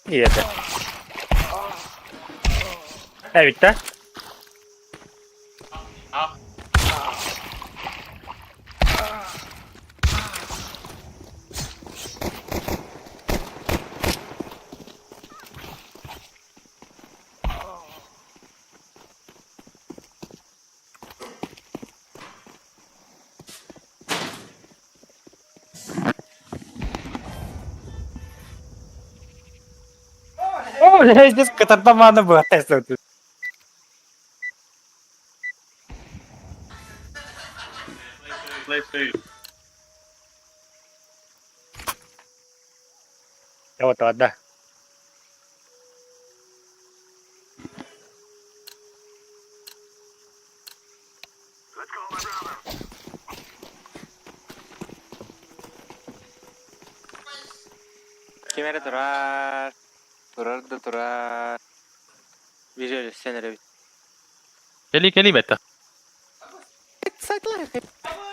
Тиийэрдэ. Эбит да? О, здесь катардамана была тест. Вот, да. Ким эрэ турар, турар да турар. Биир өлүссэн эрэ эбит. Кэлии кэлии бэтэ.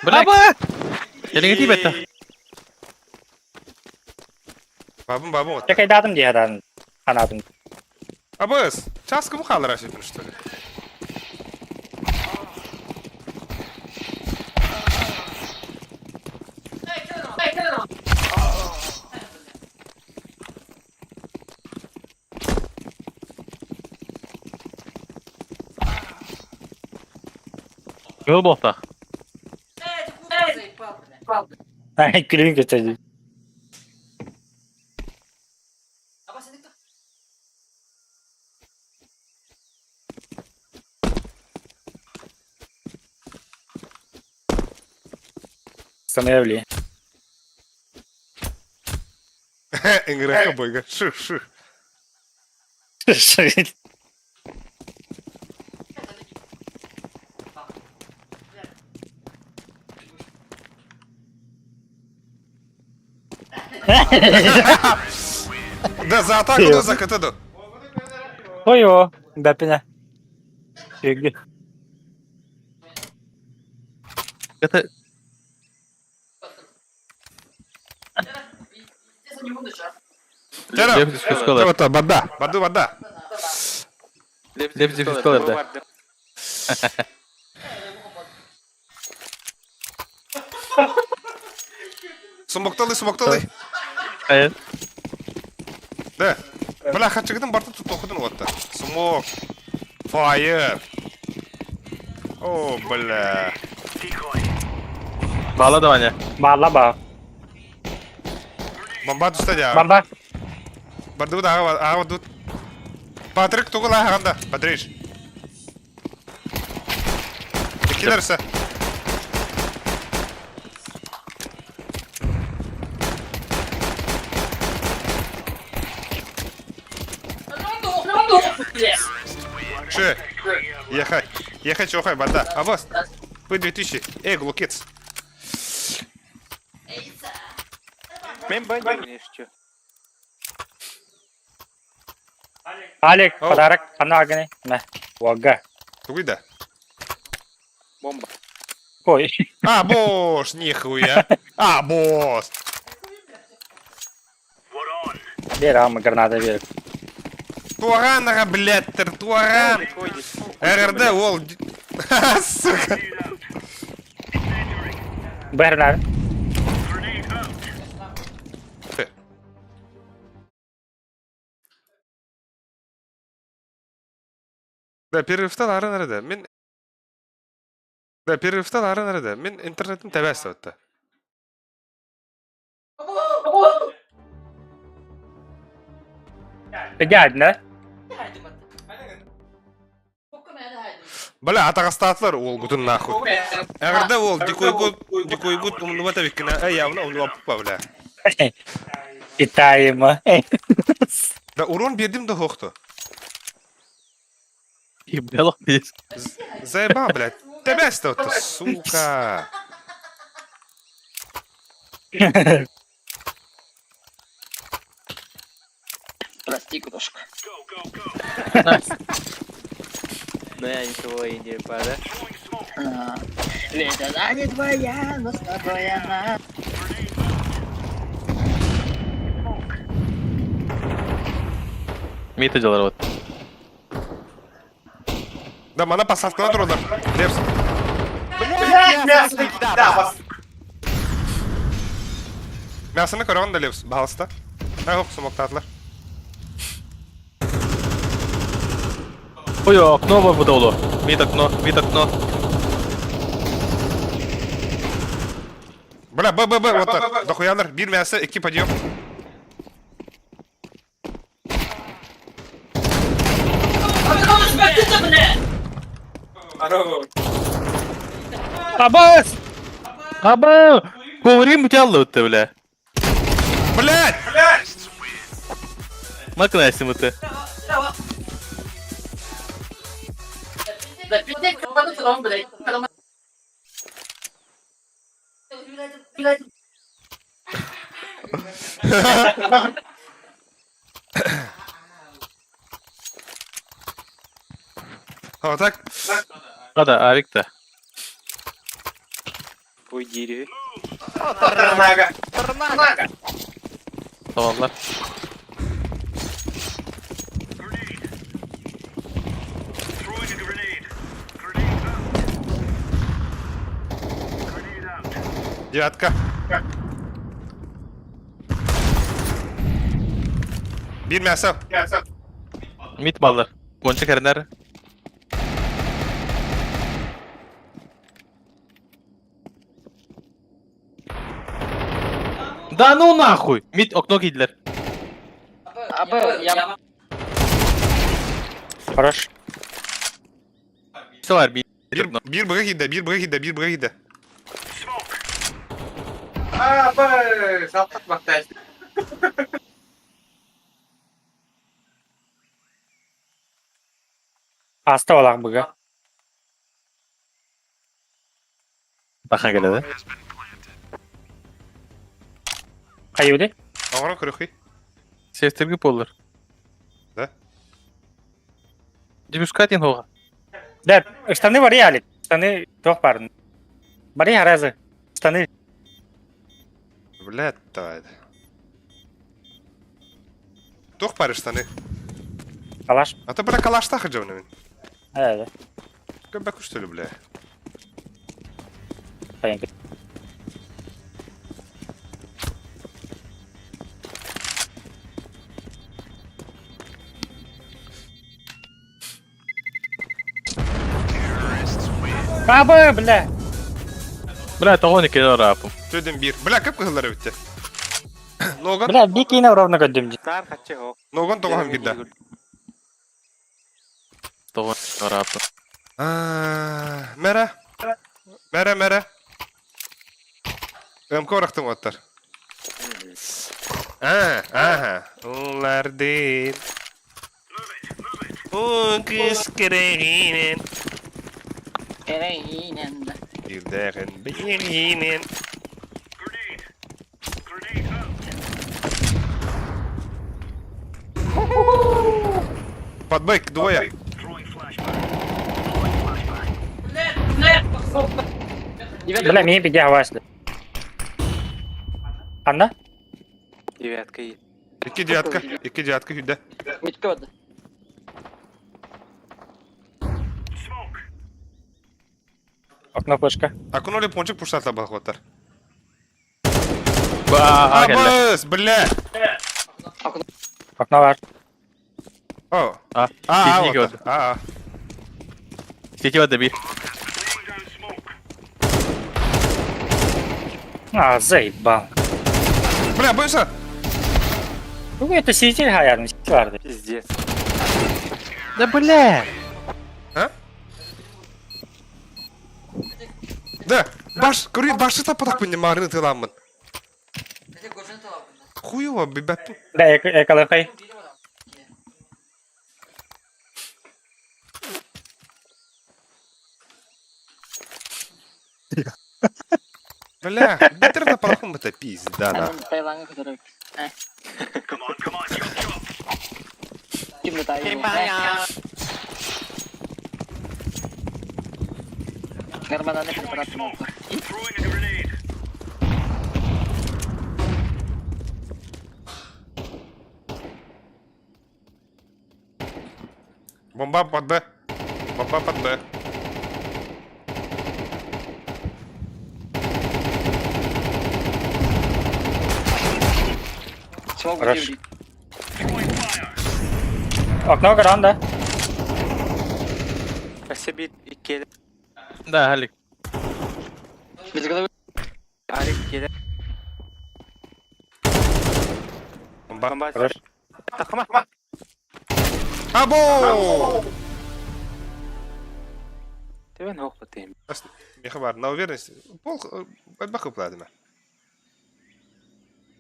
Бля! Кэлиҥҥитии бэтэ. Бабым бабым Чэ кайдаатым дии хатаан ханаатым. Абыс, чааскы бу хааллара сөпүн что ли? Кыл буолта. Ай, күлүн көтөдү. Самая Ыҥырыахха бойга. Шы, шы. Да, за атаку, да, за КТ, да. Ой, бэпинэ. Үгү. Это Тера. Лебедев фискалар. Вот, бада. Баду, бада. Лебедев фискалар, да. Сумокталы, сумокталы. Хайа. Да. Бля, хачыгытын барта тут тохудун уотта. Смок. Фаер. О, бля. Баала да Ваня. Баалла баа. Бомба туста дя. Бомба. Бардыбыт ага ага тут. Патрик тугул ааганда. Патриш. Килерсе. Ше. Ехай. Ехай, чохай, банда. Абас. П2000. Эй, глукец. Мен бандит. Алик, подарок. Ханна аганы. Мэ. Уага. Тугуй да. Бомба. Ой. А, босс, нихуя. А, босс. Бер, ама граната бер. Туаганага, блядь, туаган. РРД, ол. Сука. Бернар. Да, перерывтан ары nerede? Мен Да, перерывтан ары nerede? Мен интернетим тәбәс өтті. Идеально. Бля, атаҕастаатылар уолгутун нахуй. Эҕэрдэ уол, дикойгут, дикойгут умнубат эбиккин, э, явно умнубаппа, бля. Питаемо. Да урон биэрдим да суохту. Ебало, пиздец. Заебал, блядь. Тэбэс то, сука. Прости, крошка. Но я ничего и не пора. А, Ведь она не твоя, но с тобой она. Мита делар вот. Да, мана посадкалар тураллар. Лепс. Мясоны көрөҕүн да Лепс, баһалыста. Эх, сумоктаатылар. Ой, окно бар бу Мид окно, мид окно. Бля, Б, Б, Б, вот так. Дохуялар. Биир мясо, икки подъем. Абас! Аба! Коврим утяллы бля. Блядь! Макнайсым это. Вот так. Да, авик да. Уйди. Tamamlar. Девятка. Биир мясо. Мид баллар. Гонча кәрінәр. Да ну нахуй! Мид окно кийдилер. Аба, я... Хорош. Все бар, мид Биир окно. биир быга киирдэ, биир быга киирдэ, биир быга киирдэ. Аста олақ бұға. Бахан келеді. Қайуды? Оҥорон көрүөхүй. Сестерги болар. Да? Дебюскатин хоға. Да, штаны бар ялик. Штаны тоқ барын. Бары харазы. Штаны. Блядь, давай. Туох баар штаны. Калаш. А то бля калаштаах сылдьабын мин. Ә, Көбөк что ли, бля. қайын. Аба, бля. Бля, тоҕо никен орапым. Төден биир. Бля, көп кыһыллар эбиттэ. Ноган, Бля, бикина ровно көдүм. Тар хачы хок. ноган тоҕоһон киирдэ. Тоҕо орапым. Мэрэ. Мэрэ, мэрэ. МК орахтым оттар. А, ага. Улардын. О, кыз керегинен. Ирдәген биргинен. Подбэк, двое. Бля, мин бигә хаваслы. Анна? Девятка и. Икки девятка, икки девятка хүдэ. Митка барды. Окно флешка. Акун оли пончик пуштатла балхоттар. Ба, келле. Абыс, бля. Окно бар. О. А, А, сетиге вот. барды. А, а. Сети барды бир. А, заебал. Бля, бойся. Ну, это сидеть хаярный. Vardı. Пиздец. Да бля! А? Да, баш, көрүй, башы таппатах күнне маарыны тыламмын. Хуево, бибәттің. Да, экалыкай. Бля, бітір таппатахпын быта, пизда, на. Таиландга көтөрөр. Ким да Таиланд. Германияны препарат болду. Бомба под Б. Бомба под Б. Смог Хорошо. Окно гранда. Спасибо, иккеле. Да, Алик. Без головы. Арик келе. Бомба. Бомба. Хорош. Такма. Або! Тебе нох бутым. Меха бар, на уверенность. Пол, бак выпладыма.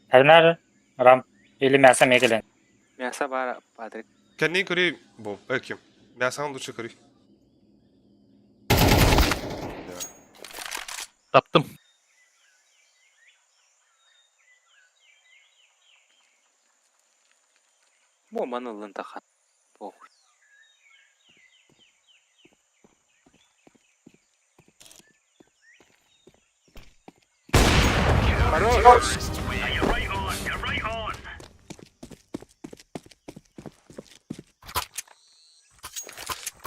Эрнер рам или мясо мегелен. Мясо бар, Патрик. Кәннен көрей, бу, кем? Мясаң лучше көрей. Таптым. Бу манылын тахан. Похуй.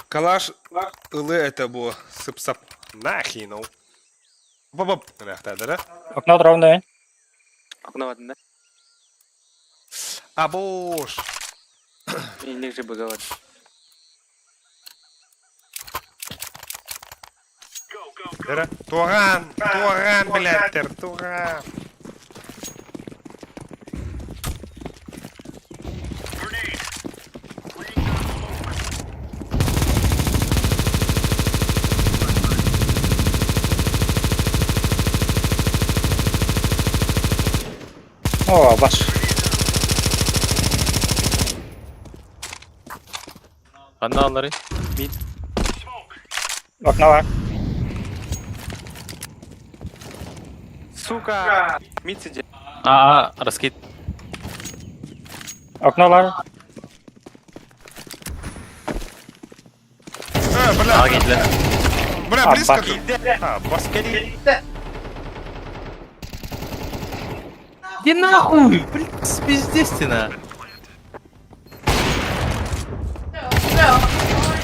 Калаш ылы это бу сып-сап нахинул. Бабап, да? Окно ровно. Окно да? Абош. Или же бы говорит. Дара. Туган, туган, блядь, туган. О, баш. Ханна аллары. Окно бар. Сука! Митсиде. А, а, раскид. Окно бар. А, бля, А, китле. бля, А, близко бак. тут. А, бас. Иди нахуй! Блядь, пиздец-тина.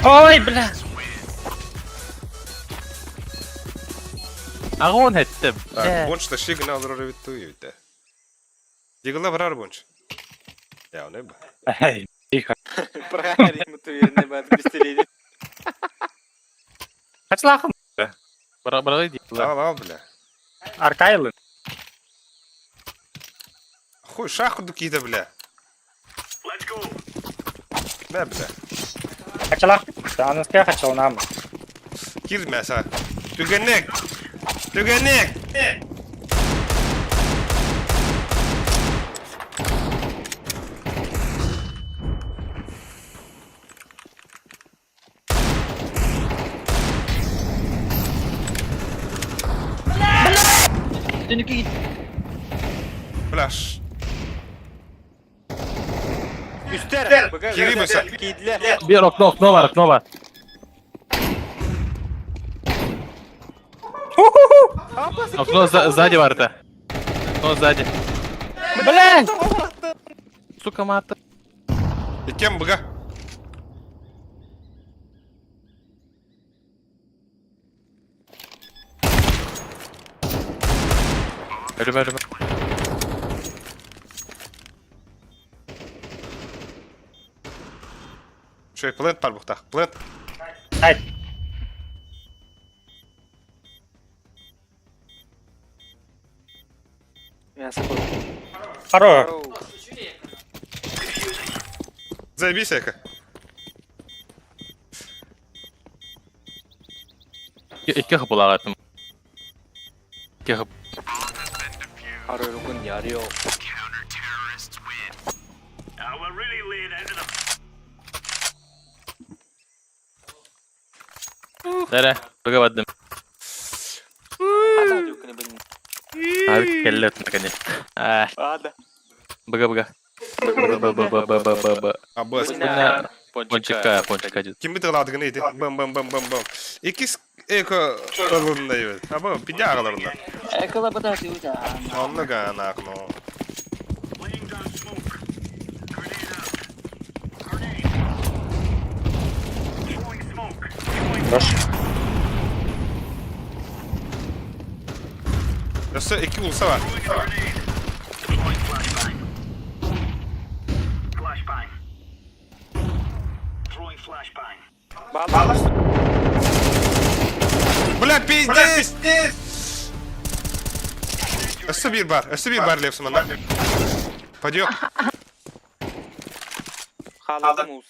Ой, бля. Агон хеттем. Так, бонч таши гына алыр бит туй бит. Дигла барар бонч. Я не ба. Эй, тихо. Правильно, ты верный бат, быстрее. Хачлахым. Бара бара иди. Ал, ал, бля. Аркайлы. Хуй, шаху дукида, бля. Бля, бля. Хачлах. Аныска хачал нам. Кир мясо. Түгенек. Түгенек. Dönükü git. Пляж. Üster. Кирибуса. Кидле. Bir окно, окно бар, окно бар. Окно сзади бар это. Окно сзади. Бля! Сука, мата. Икем быга. Ölüm ölüm. Шөй, плент бар бұқтақ. Плент. Ай. Мясо был. Хоро. Заебись, эко. Икки хапылаах этим. Икки хап. Арыгын ярио. Нere? Быга бардым. Ата дюкны бин. Abi kelle atın конечно. А, Ада. быга быга. Б б б б б б б. А, б. Бына пончика, пончика дед. Ким бит ылаадыгын ити? Бым бым бым бым бым. Икис эко ылынна ебет. А бу пидя агаларында. Экола бата тиута. Онны ганак но. Хорош. Өссө икки улса бар. Бала. Бля, пиздец! Өссө биир бар, өссө биир бар Лепс манна. Подъем. Халадым ус.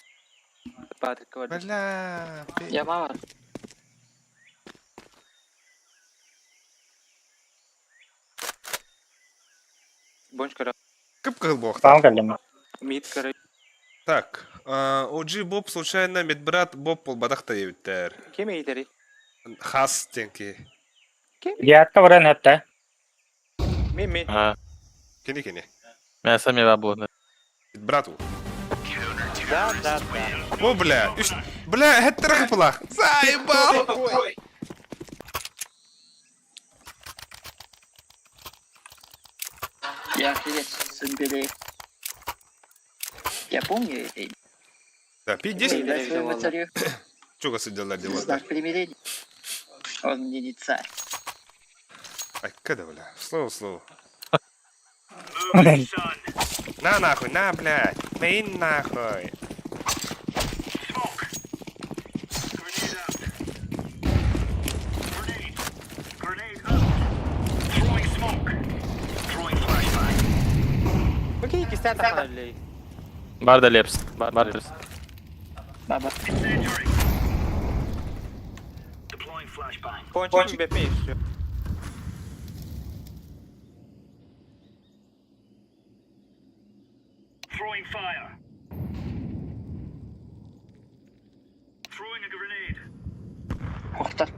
Патрик бар. Бля, Яма бар. Бонч кара. Кып-кызыл буолла. Там кэллим. Мид кара. Так, OG Боб случайно медбрат Боб буолбатах диэбиттэр. Кем эйтери? Хас диэн Девятка баран хатта. Мен мен. А, Кини кини. мен сам я буду. Медбрат у. Да, да, да. О, бля, үс... Бля, хэттэр хапылах. Заебал! Я привет, сын Я помню это. Да, пи-10. Дай своему царю Чего сидела делать? знак примирения. Он мне не царь. Ай, когда, бля? Слово, слово. На нахуй, на, блядь. На и нахуй. Окей, кистен тахалей. Бар да Лепс. Бар Лепс. Баба. Пончик бепе все. Охтар.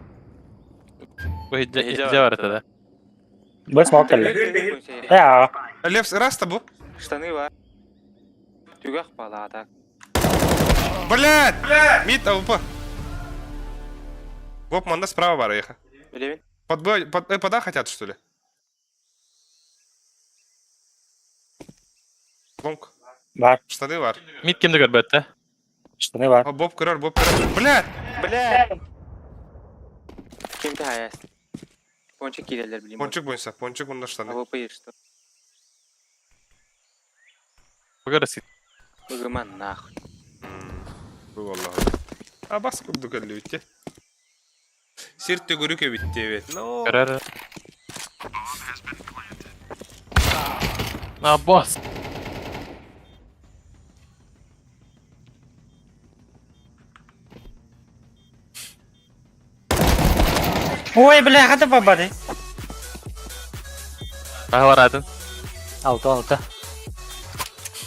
Бу иде бар это да. Бу смок кэллим. Я. Лепс, раз табу. Штаны бар. Түгэх балада. Блядь! Мид, АВП. Боб, манда справа бар, ехай. Билебин. Под Б, под, под А хотят, что ли? Лонг. Бар. Штаны бар. Мид кимди көрбөттө? Штаны бар. О, Боб көрөр, Боб көрөр. Блядь! Бля. Кем тахаяс? Пончик кирелер билим. Пончик бойынша, пончик онда штаны. АВП что? Быгыры Быгыман нахуй. Бу Аллах. А бас курдук әлі Сир төгүрүк эбит эбит. Ну, Көрөр. На босс. Ой, бля, хата бабады. Аға баратын. Алты, алты.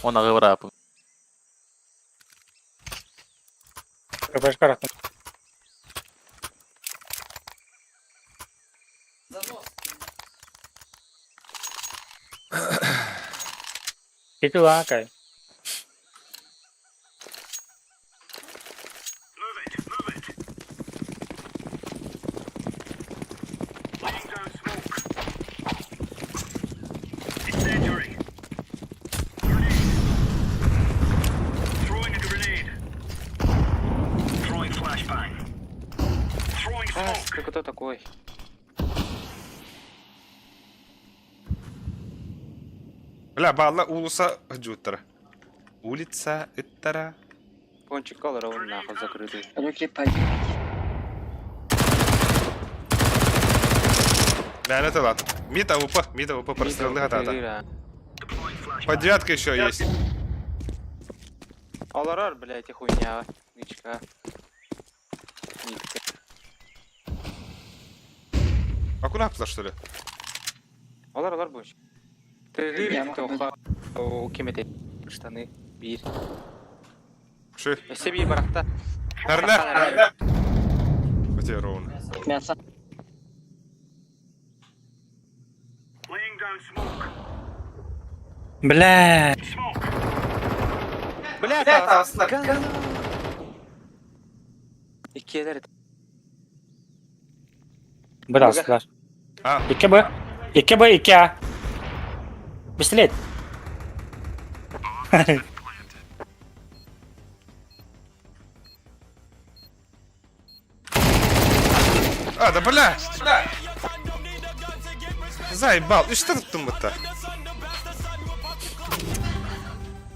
Он ағы барапын. Көпөш карактым. Кету лакай. А, ты кто такой? бля, баалла улуса жуттара. Улица ыттара. Пончик колор он нахуй закрытый. Руки поднимите. Мә, это ладно. Мид АВП, мид АВП прострелы хатата. Под девятка еще есть. Олорор, блядь, хуйня. Нычка. Нитка. А куда аптылар, что ли? Олор, олор буш. Ты тоха. О, ким этэй? Штаны. Биир. Ши. Өссө биир барахта. Нарна! Где ровно? Мясо. Бля. Бля, Иккиэлэр Бырастылар. А. 2 Б. 2 Б, 2 А. Пистолет. А, да бля! Заебал, и что тут будто?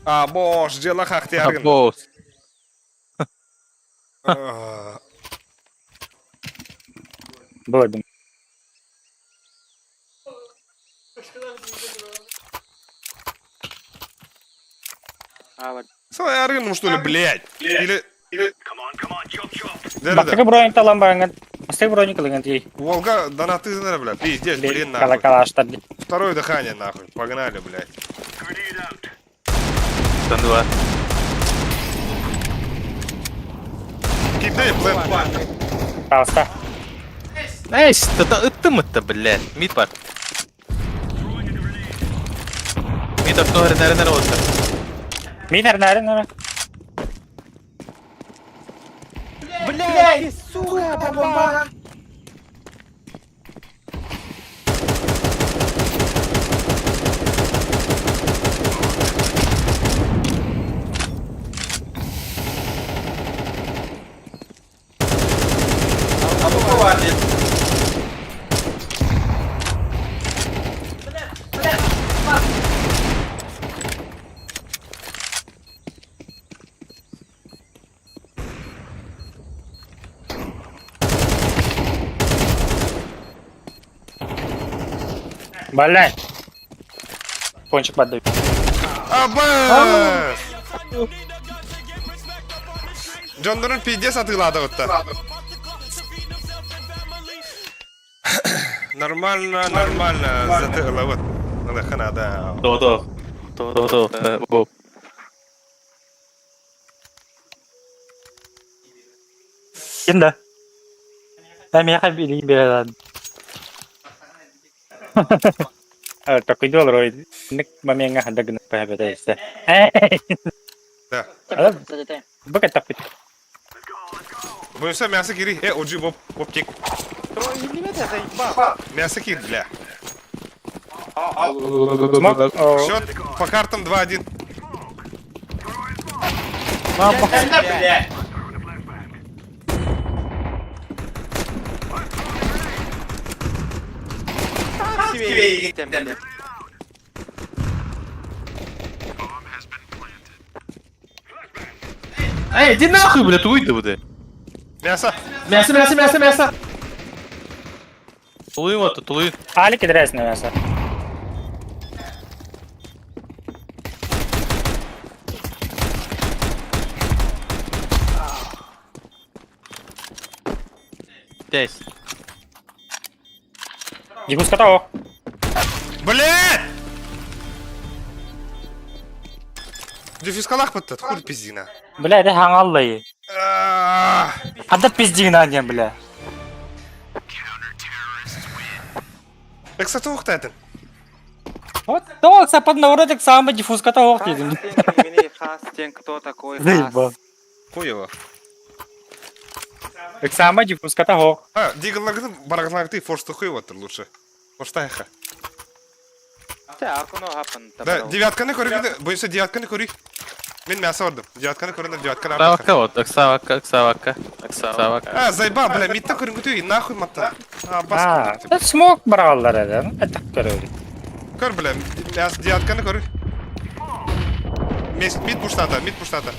А, боже, дело хахты арган. Босс. А, Было. А, бар. Сай арган, что ли, блядь? Или... Или... Да, да, Бастакы да. бронь талан баранган. Бастакы бронь кылыган тии. Волга, да на ты, наверное, бля, пиздец, блин, нахуй. Калакалаштар. Второе дыхание, нахуй. Погнали, блядь. Там два. Кидай, плен. Пожалуйста. Эй, что-то ыттым-то, блядь. Мид бар. Мид ортоһор нэрэ нэрэ болса. Мин әрнәрін әрі. Блядь, сука, бомба! Блядь. Пончик поддай. Абас! Джондорун пиздец атылады вот-то. Нормально, нормально, затыло, вот. Хана, да. То-то. То-то. Боб. Ким да? Ә, мияха билигин береді. Такой доллар, ник моментга ханда гына пәбәдә Да. Бу каттап Буюнса мясо кири. Э, оджи, боп, боп кек. Заебал. Мясо кир, бля. Смок. Счет по картам 2-1. Эй, иди нахуй, блядь, уйди, блядь. Мясо. Мясо, мясо, мясо, мясо. Тулуй вот, тулуй. Али кидрәсен мясо. Здесь. Дикус катао. Блядь! Дефискалах бітті, хуй пиздина. Бля, это хаңаллай. А, Ада пиздигна не, бля. Эксаты ұқтайтын. Вот, то, сападна вроде самый диффуз катао дедим. Хастинг, кто такой? Заебал. Хуево. Самый диффуз катао. А, дигалларды барағыларды форсты хуево лучше. Форстайха. Да, девятканы көрі, бойынша девятканы көрі. Мен мясо бардым. Девятканы көріңдер, девятканы артық. Савака вот, Оксавака, Оксавака, Оксавака. А, заебал, бля, мидті көрін күту, нахуй матта. А, бас А, көрді. смок баралар это. Это көрөбүт. Көр, бля, мясо девятканы көрі. Мид пуштата, мид пуштата.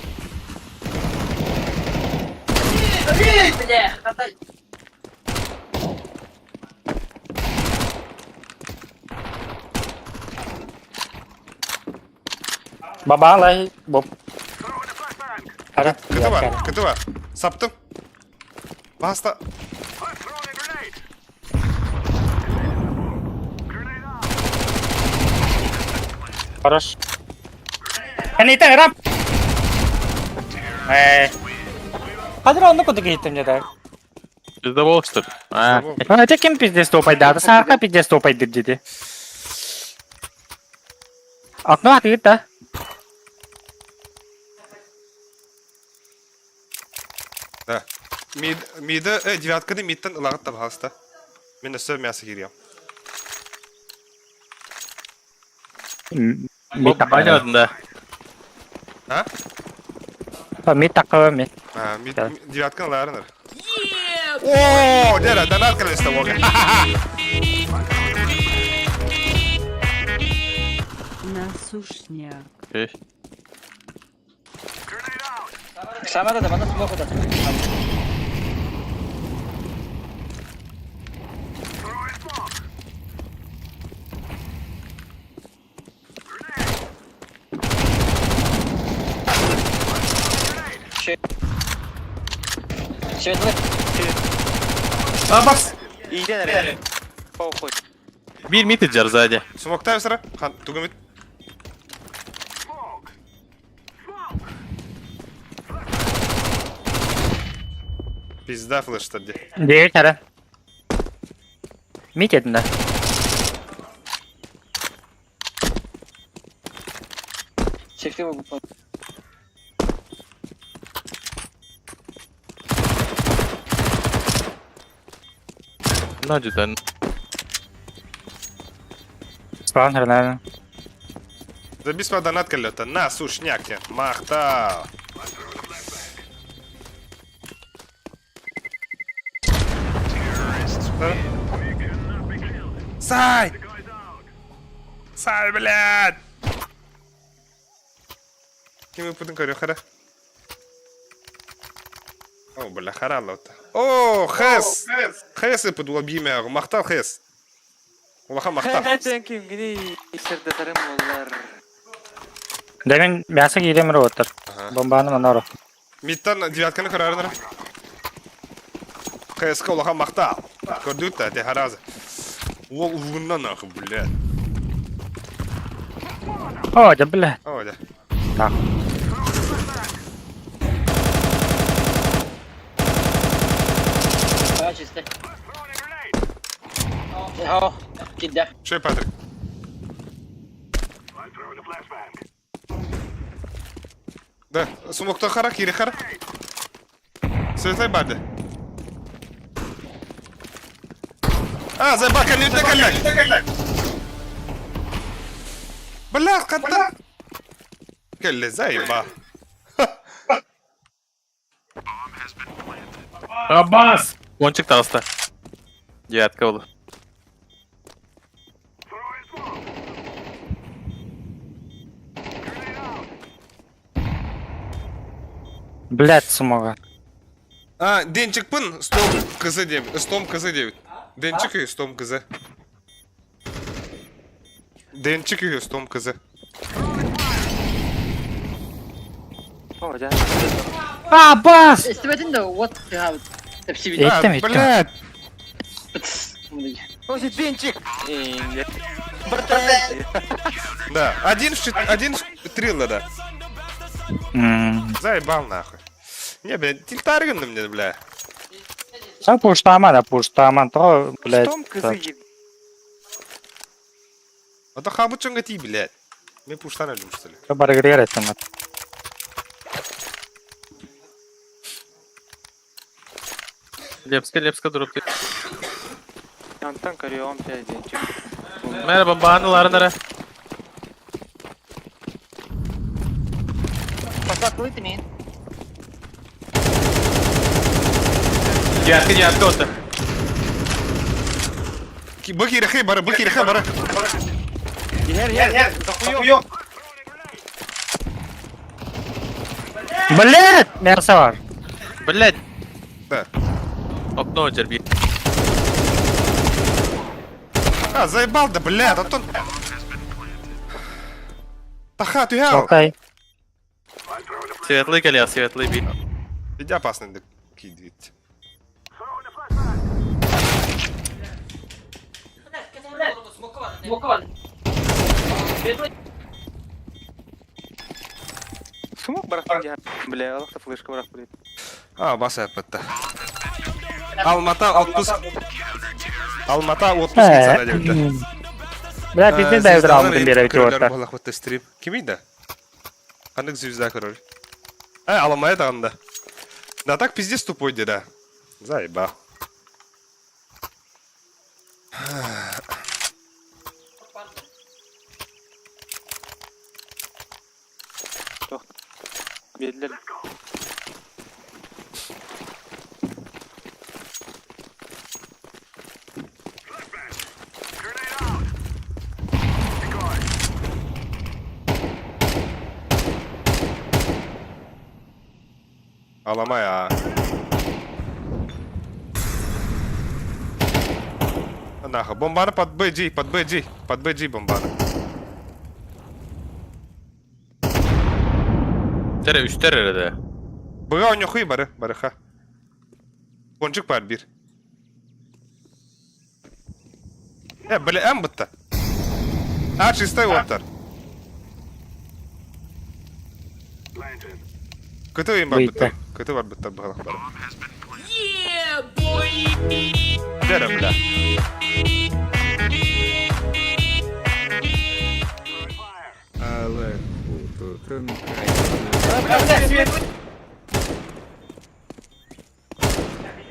Бабалай, боп. Кыты бар, кыты бар. Саптым. Баста. Хорош. Кэнниттэн рамп. Ээ. Хадыр онно кудук иһиттим дьэ да. Пиздобол что ли? А, А это ким пиздец топайдаата? Саарка пиздец топайдыр диди. Окно атыгыт да. Да. Мид, мида, э, девятканы мидтен ылаҕыт да баһаалыста. Мин өссө мясо киириэм. Мид Понятно, да. А? Мид такого мид. А, мид, девятканы ылаарынар. О, дера, донат количество бога. На сушняк. Самара да манна смок да. Светлый. А, бакс! Иитэн эрэ. Похуй. Биир мид иджар сзади. Смоктайм сара. Хан, тугумит. Пизда флеш ди. Девять ара. Мид этин да. Чекти бу. Надюдан. Спаун хрена. Забис донат калета. На, сушняк тебе. Махта. Сай! Сай, блядь! Ким ыппытын көрүөххэ эрэ. О, бля, хараллата. О, Хэс! Хэс ыппыт уол биимээҕи. Махтал Хэс. Улахан махтал. Хэсэн кимгиний сырдатарым буоллар. Дэ мин мясо киирем роботтар. Бомбаны манна Миттан девятканы көрөөрүн эрэ. ХСК улахан махтал. Көрдүгүт да, те харазы. Уол угунна нахуй, блядь. О, да бля. О, да. Так. А, чисто. О, кидя. Шей, Патрик. Да, сумокта хара, кири хара. Светлай барды. А, заебал, калли, калли. Бля, хата. Калли, заеба. Абас! Кончик таҕыста. Девятка буолла. Блядь, сумага. А, Денчикпын, стом кызы деп, стом кызы деп. Денчик үй, стом кызы. Денчик үй, стом кызы. О, дьэ. А, бас! Истибэтин да what the hell. Тэпсибит. Иттим, иттим. Блядь. О, Денчик! Да, один в, чет... один в три да. Заебал нахуй. Не, блядь, тильтарган на мне, бля. Са пуштаман, а пуштаман, то, блядь. Том кызы А то хабучонга ти, блядь. Мен пуштан өлдүм, что ли? Барыгыр эттим. Лепска, Лепска дроп. Антон көрүөҕүм чэ Денчик. Мэр бомбаны ыларын эрэ. Посадкалый ты мин. Девятка, девятка ота. Бу киирихи бары, бу киирихи бары. Иһэр, иһэр, дохуё. Блядь, мясо бар. Блядь. Да. Окно дерби. А, заебал, да, блядь, Антон. Таха, ты ял. Окей. Светлый кэлиэ, светлый би. Иди опасный кидит. Смок бырахтым дии. Бля, олох да флешка бырах блядь. А, бас эппетте. Алмата 60 Алмата 60 кицана диэбитэ. Бля, пиздец да өтөр алмытын бере Көрөлөр өтөр. буоллахпыт стрим. Кимий да? Ханнык звезда көрөр? Э, аламая даҕаны да. Да так пиздец тупой дии да. Заебал. Биэдилэр. Алама я. Нахуй. Бомбаны под BG, под BG, под BG бомбаны. Тере үстер эрэ Быга оньохуй бары, барыха. Пончик бар бир. Э, бля, эм бытта. А, чистай оттар. Көтө им бар бытта. Көтө бар бытта быгалак бар. Дәрә, бля.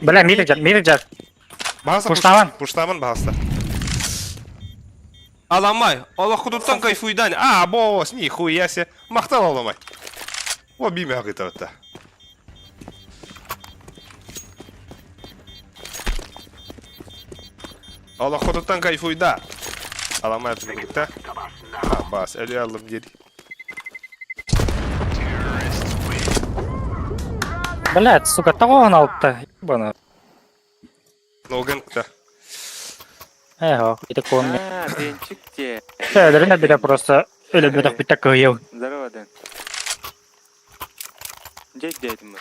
Бля, мидер мидер жар. Баһаста Пуштаман. Пуштаман баһаста. Аламай, Аллах кудуттан кайфуйдан. А, бос, нихуя себе. Махтал аламай. О, биме агытабытта. Аллах кудуттан кайфуйда. Аламай атымдыкта. А, бас, әлі алым деді. Блядь, сука, того алыпты. Ебана. Ноугенгта. Эхо, ити кон. А, Денчик те. Өлөрүнө биле просто өлө битте кыйыл. Здорово, Дэн. Где дядь мы?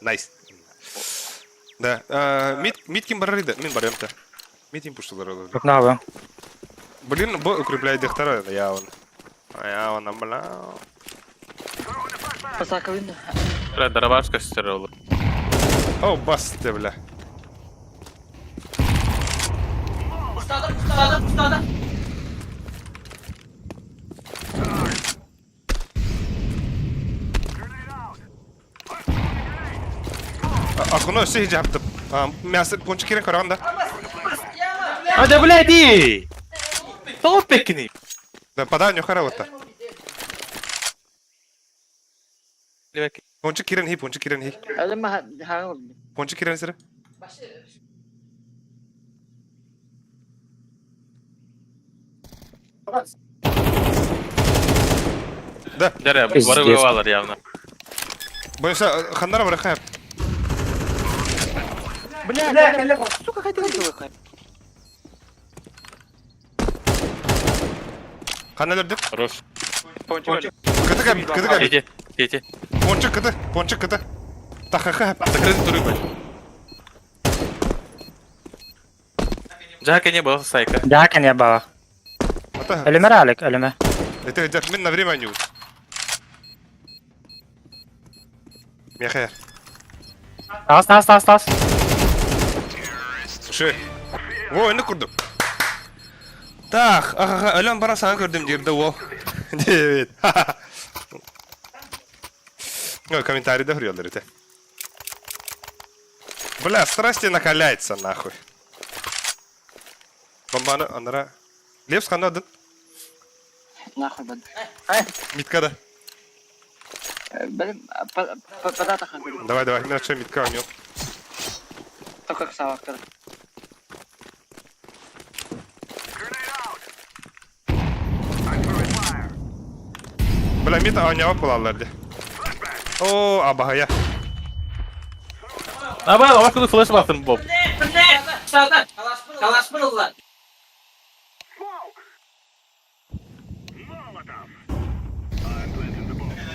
Найс. Да, э, мид, мид ким барар иде? Мин барыам та. Мид им пушталар олар. Набы. Блин, бу укрепляйдыхтар я он. Я он, бля. Посаковин. Бля, дарабаш көстөр ол. О, бас ты, бля. Ахуно все хиджабты. Мясо пончик кирен караганда. А да блядь, и! Топ пекни. Да подай нюхара вот. Пончик кирен хи, пончик кирен хи. Өлөм хаҥа Пончик кирен сире. Да. Дәрә, Пиздец. бары бывалар явно. Боюся, ханнара барахап. Бля, бля, бля, сука, хотел выход. Ханналар деп. Хорош. Пончик. Кыты кәп, кыты кәп. Дети, дети. Пончик кыты, пончик кыты. Тахаха. Закрыт туры Жака не было сайка. Жака не бала. Ата. Өлөмөр алек, өлөмө. Это дед мен на время не Мехер. Тас, тас, тас, тас. Ши. Во, энэ курдук. Так, ага, өлөн бара саҥа көрдүм диирдэ уол. Диэбит. Ну, комментарий да хрёллар этэ. Бля, страсти накаляется нахуй. Бомбаны анара. Лепс ханадын. Нахуй бад. Миткада. Бэлэм подата хан. Давай, давай, мен что митка у него. Только савактар. Бля, мит анява пулаллар ди. О, абахая. А ба, башка флеш бастым боб.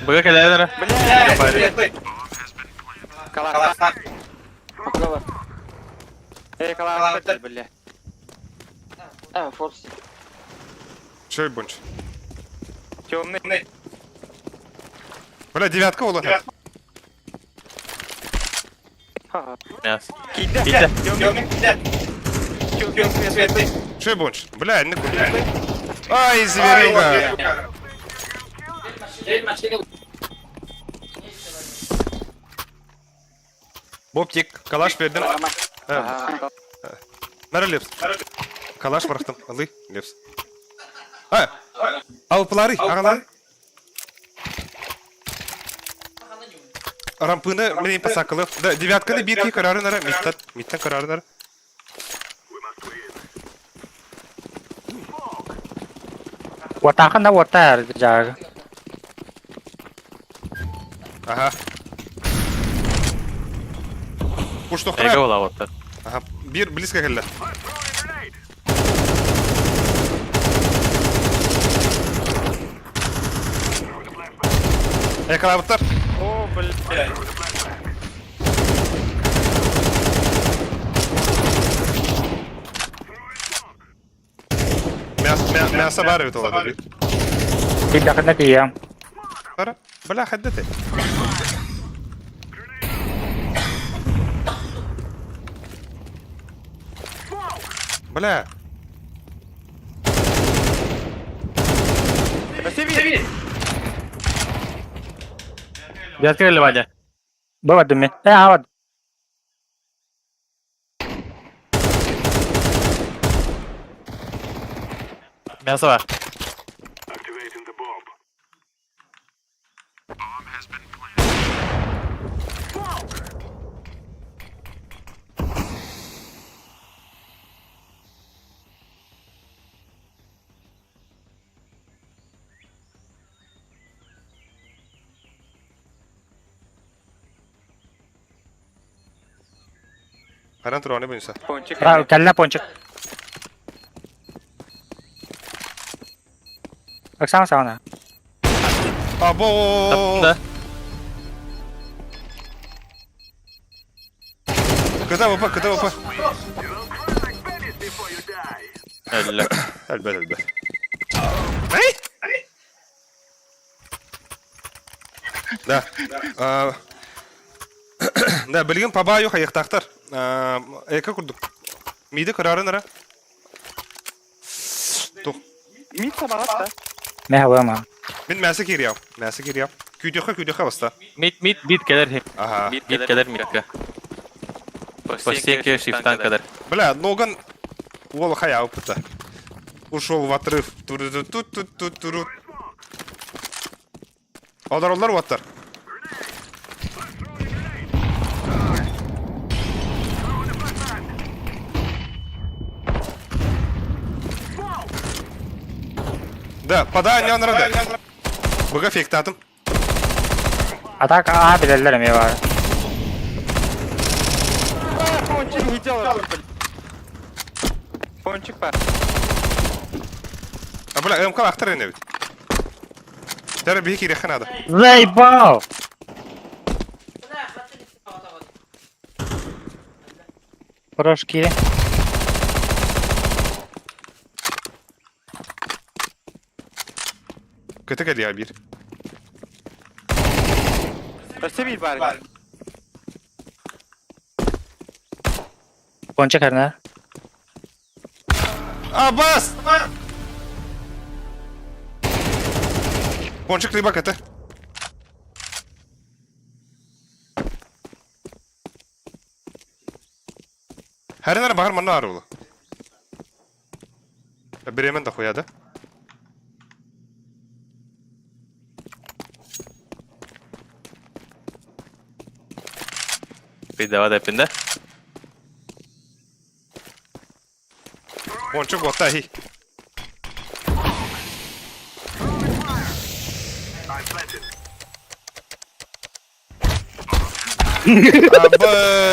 Быга кэлээр эрэ. Бля! Каласта. Куда бар? Эй, каласта, бля. А, форс. Чой бунч. Темный. Бля, девятка ола. Ха-ха. Мяс. Кида. Кида. Темный. Темный светлый. Чой бунч. Бля, не куди. Ай, зверюга. Бобтик, калаш бердим. Ага. Нара лепс. Калаш бырахтым. Ылый, лепс. А, алпылары, ағалары. Рампыны мен пасакылы. Да, девятканы бирки карары нара, миттен, миттен карары нара. Уотаахын да уоттаа жаагы. Ага. Пуш Эге тохтара. ола оттар. Ага, бир близко келді. Экалабыттар. О, бля. Мясо бар бит олады. Тиийдэххинэ тиийэм. Бара. Бля, хаддете. Бля. Спасибо. Девятка кэллэ Ваня. Бу бардым мин. Э, аа бардым. Мясо бар. Харан тураны буйса. Пончик. Кэллэ пончик. Оксана саҕана. Або. Да. Кыта опа, кыта опа. Өллө. Элбет, элбет. Эй! Да. А, Да, билген пабаю хайыктактар. Эка курдук. Миди карарын ара. Тух. Мид сабалат да. Мэ хабыма. Мин мәсе кириям. Мәсе кириям. Күйдөхө күйдөхө баста. Мид мид бит кэлэр. Ага. Бит кэлэр мидка. По стенке шифтан кэлэр. Бля, Ноган ол хая опыта. Ушел в отрыв. Туру-ту-ту-ту-ту-туру. Алдар олар ваттар. Да, подай не онрады. Быга фейктатым. А так аа билэллэр эмиэ баар. Пончик не делал. Пончик бар. А бля, МК ахтар не ведь. Тәрі бейкі рехен ада. Заебал! Хорош кири. Көті кәді абир. Спасибо, бар. Пончик хэрнэ. Абас! Пончик либо көті. Хәрінер бағар манна ары олы. Біремен да қояды. Бит давай депинде. Пончик отта хи.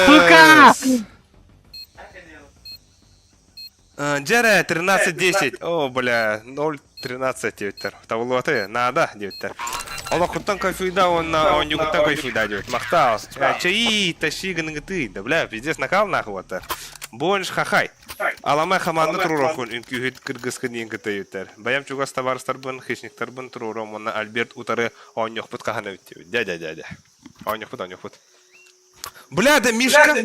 Сука! Джере, 13-10. О, бля, 0. 13 диэбиттэр. Табыллыбата наада диэбиттэр. Олоххуттан кайфуйда уонна оонньуугуттан кайфуйда диэбит. Махтал. Чаи, тащи гыныгытый. Да бля, пиздец накал нахуй это. Бонж хахай. Аламай хамаанда туруороххун үҥкүүһүт кыргыскын диэн кытта диэбиттэр. Бэйэм чугас табаарыстарбын, хищниктарбын туруоруом уонна Альберт утары оонньуохпут хаһан эбит диэбит. Дядя-дядя. Оонньуохпут, оонньуохпут. Бля, да Мишка!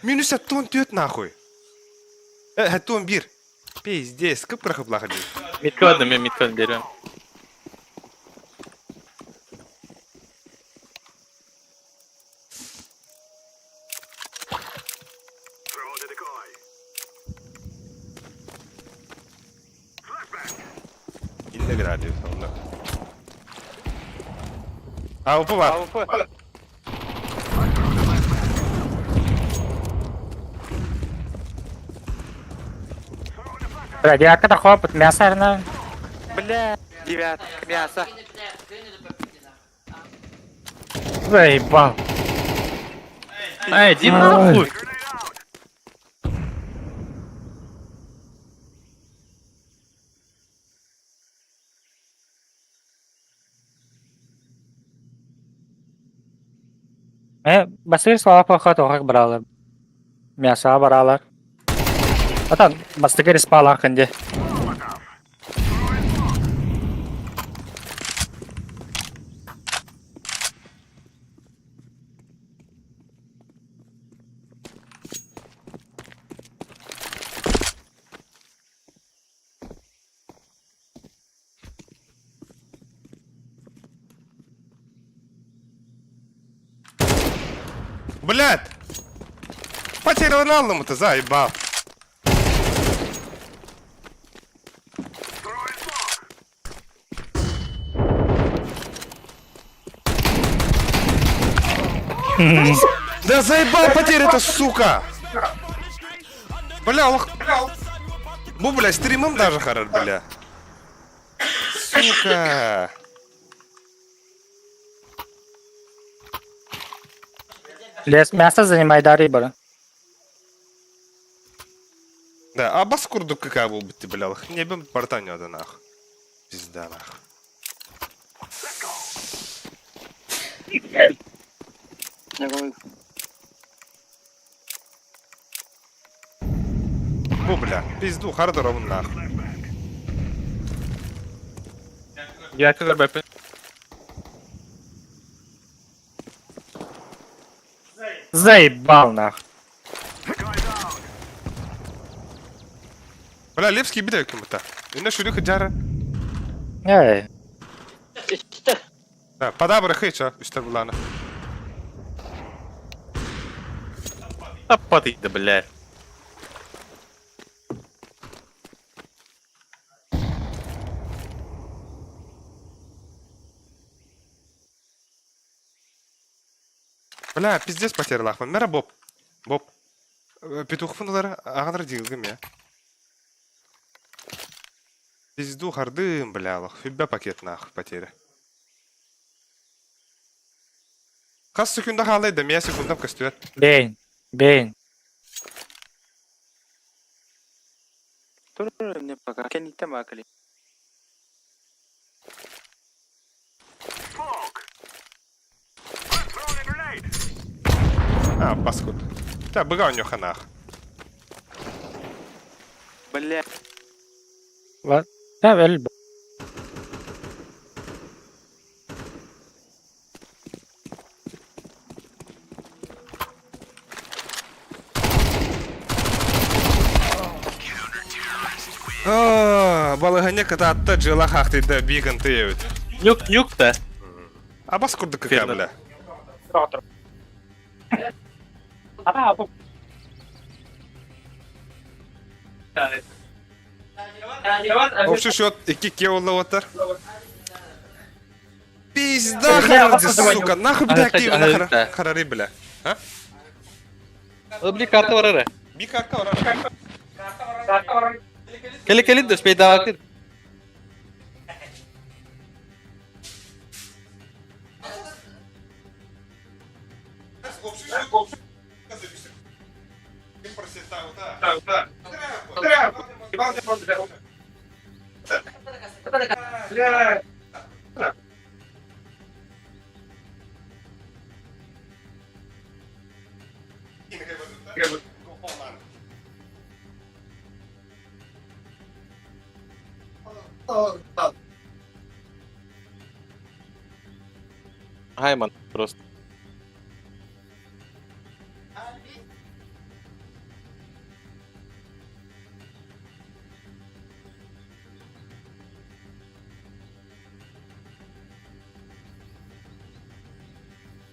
Минус 74 нахуй. 71. Пиздец, кып-кыра дии. Митка бардым, мен митка берем. Инне градиус онно. АВП бар. АВП. Бля, девятка тахопыт, мясо арна. Бля, девятка, мясо. Заебал. Эй, иди нахуй! Басыр слава плохо тоғақ баралар. Мясо баралар. Атан, бастыгы респалар хынде. Блядь! Потерял это заебал. Да заебал потеря-то, сука! Бля, лох... Бу, бля, стримом даже харар, бля. Сука! Лес мясо занимай дары бара. Да, а бас курдук какая был бы ты, бля, лох. Не бем бартаню да нах. Пизда нах. Бу, бля, пизду, хардоровын нах. Девятка көрбөппүн. Заебал нах. Бля, Левский биде кем-то. Инна шүрі хыджары. Эй, Да, подабры хыча, үстер буланы. Таппат иди, бля. Бля, пиздец потерял Мэра Боб. Боб. Петух фуналар ағаныр дигілгім я. Пизду хардым, бля, лох. Фибя пакет нах потеря. Хас секунда халай да меня секундам костюет. бейн, бейн. Тур мне пока. Кенниттен бакали. А, паскуд. Да, быга у него ханах. Бля, Да, эл А, балыгане ката жила хахты да биган ты. Нюк, нюк да. А баскурда какая, Фернер. бля. Общий счет 2 кеулла отар. Пизда, харади, сука, нахуй, бля, А, кстати, активно, а, нахара, да. харари, бля. А? Бли карта бар эрэ. Би карта ора. Кели кели да спейдавакыр. Хайман просто.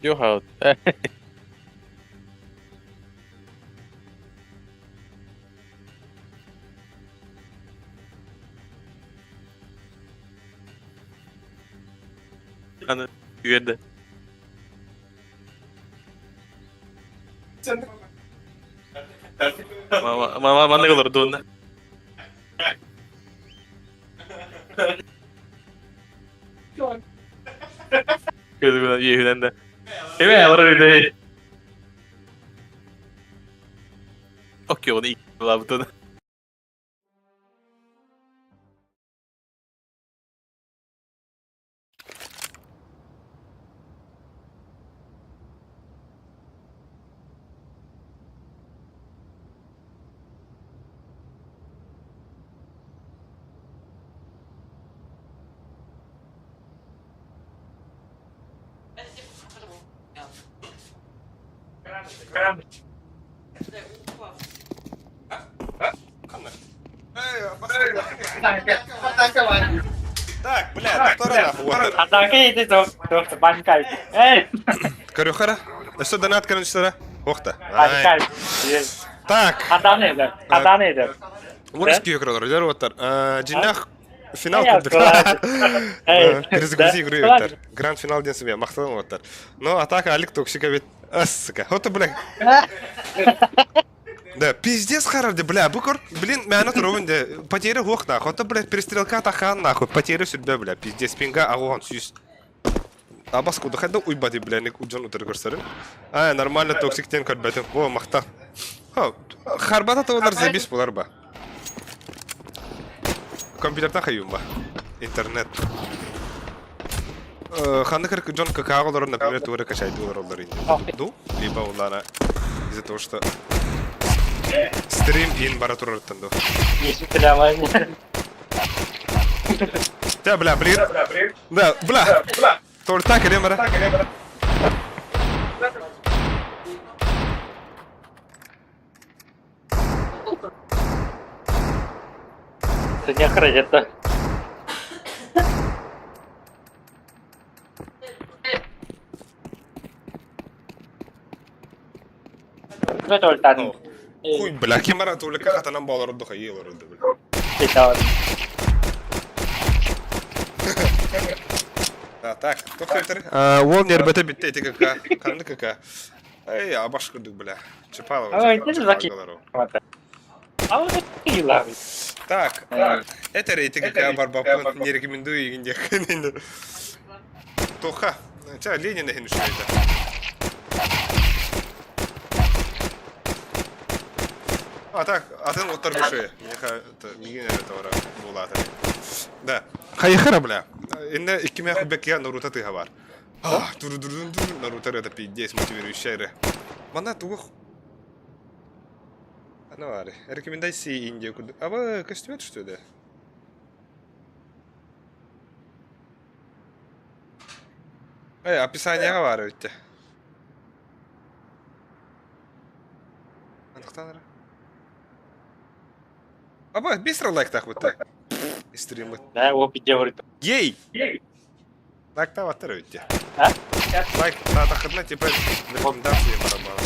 Йоха. Аны үөрдэ. Мама маннык олордуунна. Көзүгүнэн үөһүнэн да. Эбэ олорор үдэ. Окей, оны икки Так, бля, доктора нахуй. Атака ити туох банкай. Эй, Көрүөххэ Өссө донат көрүнүштэрэ. Охта. банкай. Так. Атаны эдер. Атаны эдер. Урыс күйе көрөлөр, үлер оттар. Жинах финал Эй, курдук. Эй, Перезагрузи игры да. оттар. Гранд финал ден себе макталым оттар. Но атака Алик токсика бит. Сука. Вот бля. Да, пиздец харарди, бля, букор, блин, мяна туровын де, потеря хух нахуй, вот, бля, перестрелка тахан нахуй, потеря сүрбе, бля, пиздец, пинга агуан сүйіс. Абас куды хайда уйбады, бля, ник уджан утыр көрсөрүн. А, нормально токсиктен көрбөтүм. О, макта. Ха, харбата толар забис булар ба. Компьютерта хайым ба. Интернет. Ханны кырк Джон какао например, тура качайды олар олар инде. Ду, либо улана из-за того, что стрим ин бара турарыттан ду. Да, бля, блин. Да, бля. Торта керем бара. Ты не охранит-то. Хуй, бля, кем бара тулика хатанан балар орду хайы олар орду, бля. Да, так, тоқтайтыр. Ол нербете битте эти КК, канды КК. Эй, абаш курдук, бля. Чапалова. Ой, ты же закинь. А вот и лавы. Так, это рейтинг КК барбапын не рекомендую егенде. Тоха, ча Ленина хин это. А так, атын оттар бүші. Миген это ора булаты. Да. Хайхара, бля. Инне иккиме хубекия Наруто тыга бар. А, дур дур дур дур Наруто это пиздец мотивирующая ре. Мана тугу. Ну, ари. Рекомендации Индия куды. А вы костюмет что ли? Эй, описание бар өтте. Андықтан Аба, быстро лайк так вот так. Стрим. Да, его пиздец. Ей! Лайк та ваттар өтте. А? Лайк та тахырна типа рекомендации барабан.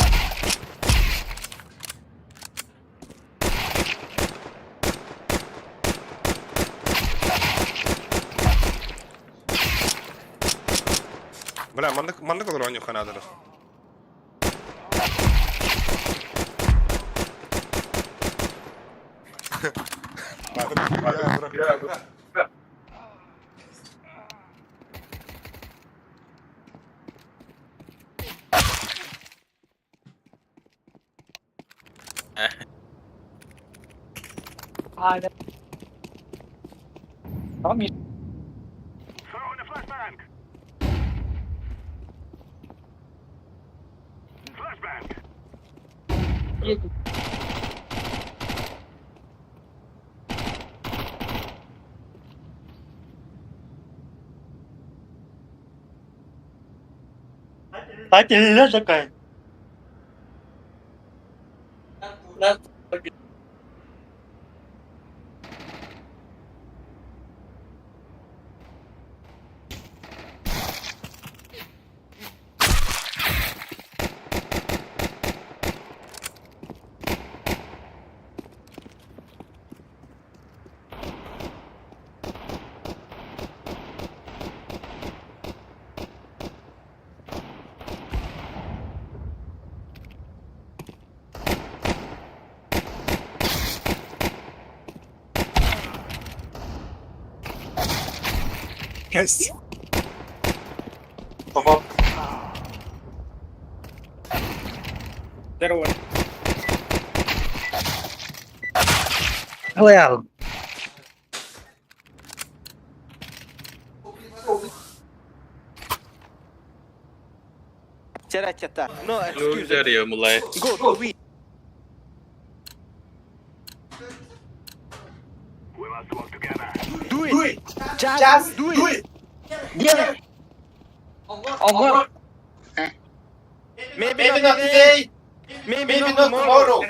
Бля, мандык мандык олор ойнук ханадыр. Aynen. Tamam. Well. No excuse. Mulai. Go, go, we. Do it. Just do it. Делай! Ого! Maybe not today. Maybe not tomorrow.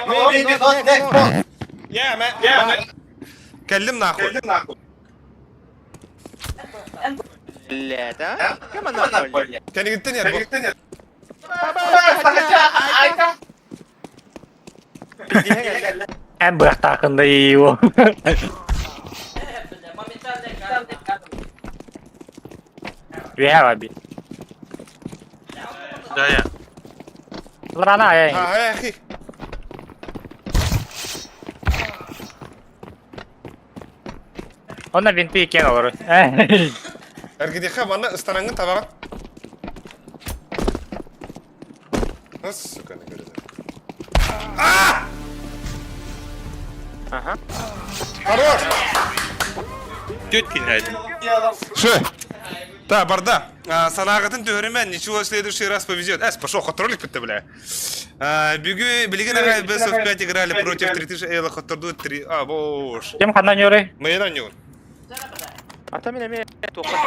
Maybe not next month. Yeah, man. Yeah, man. Кэллим нахуй. Блядь, а? Come on, блядь. Кэнигиттэн ер бу. Эн быахтаахында его. Үһэ би. Да я. Лрана ай. А, эхи. Онна винты кен олор. Эргидиха манна ыстанаңын табаҕын. Сука, не көреді. Ага. Хорош! Түт кинайдым. Ше. Да, барда. Санағытын түһөрүмэн, ничего в следующий раз повезет. Эс, пошел, хот ролик бітті, бля. Бүгү, билигин аҕай Best of 5 играли против 3000 Эйла хотторду 3... А, бош. Ким ханна ньоры? Майынан ньюн. Ата мен эме тоққа.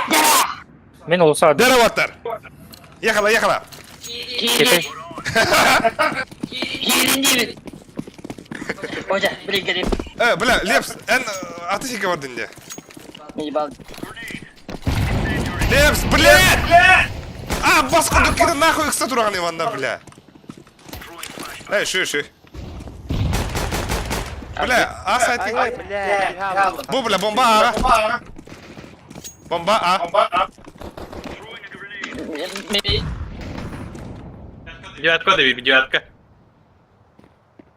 Мен улуса. Здорово, Ехала, ехала. Кети. Ожа, блин, горит. Бля, Лепс, эн, аты сика бардын де. Ебал. Лепс, блядь! А, басқа дүкені нахуй ықса тұрған Иванда, бля. Эй, шү, шү. Бля, а сайт. Ай, блядь. Бу, бля, бомба А. Бомба А. Девятка да девятка.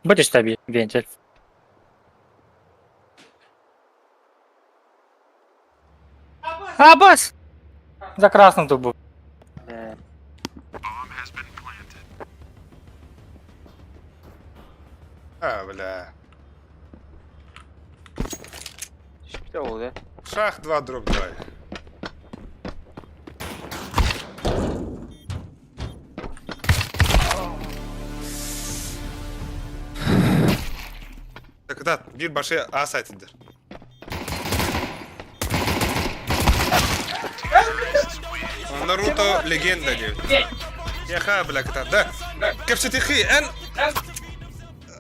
Будешь таби вентиль. А, бас! За красным дубу. А, бля. Что oldu? Шах 2, дроп 2. Так, да, bir başı A saytındır. Наруто легенда диyor. Яха, бля, ката, да. Кепсетихи, эн...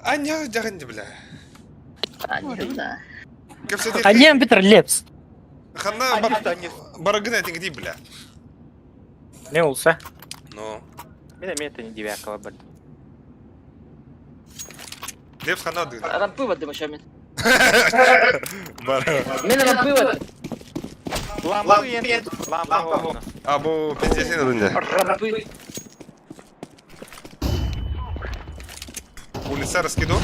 Аня, жагынды, бля. А, не да. Кепсетихи. Анем битер лепс. Ханна барагын этиң ди, бля. Не улса. Ну. Мен эме это не девятка бар. Лепс ханна дыгды. Рампы воды башамин. Бар. Мен рампы воды. Лампы енді. Лампы. А бу пиздесин адынды. Рампы. Улица раскиду.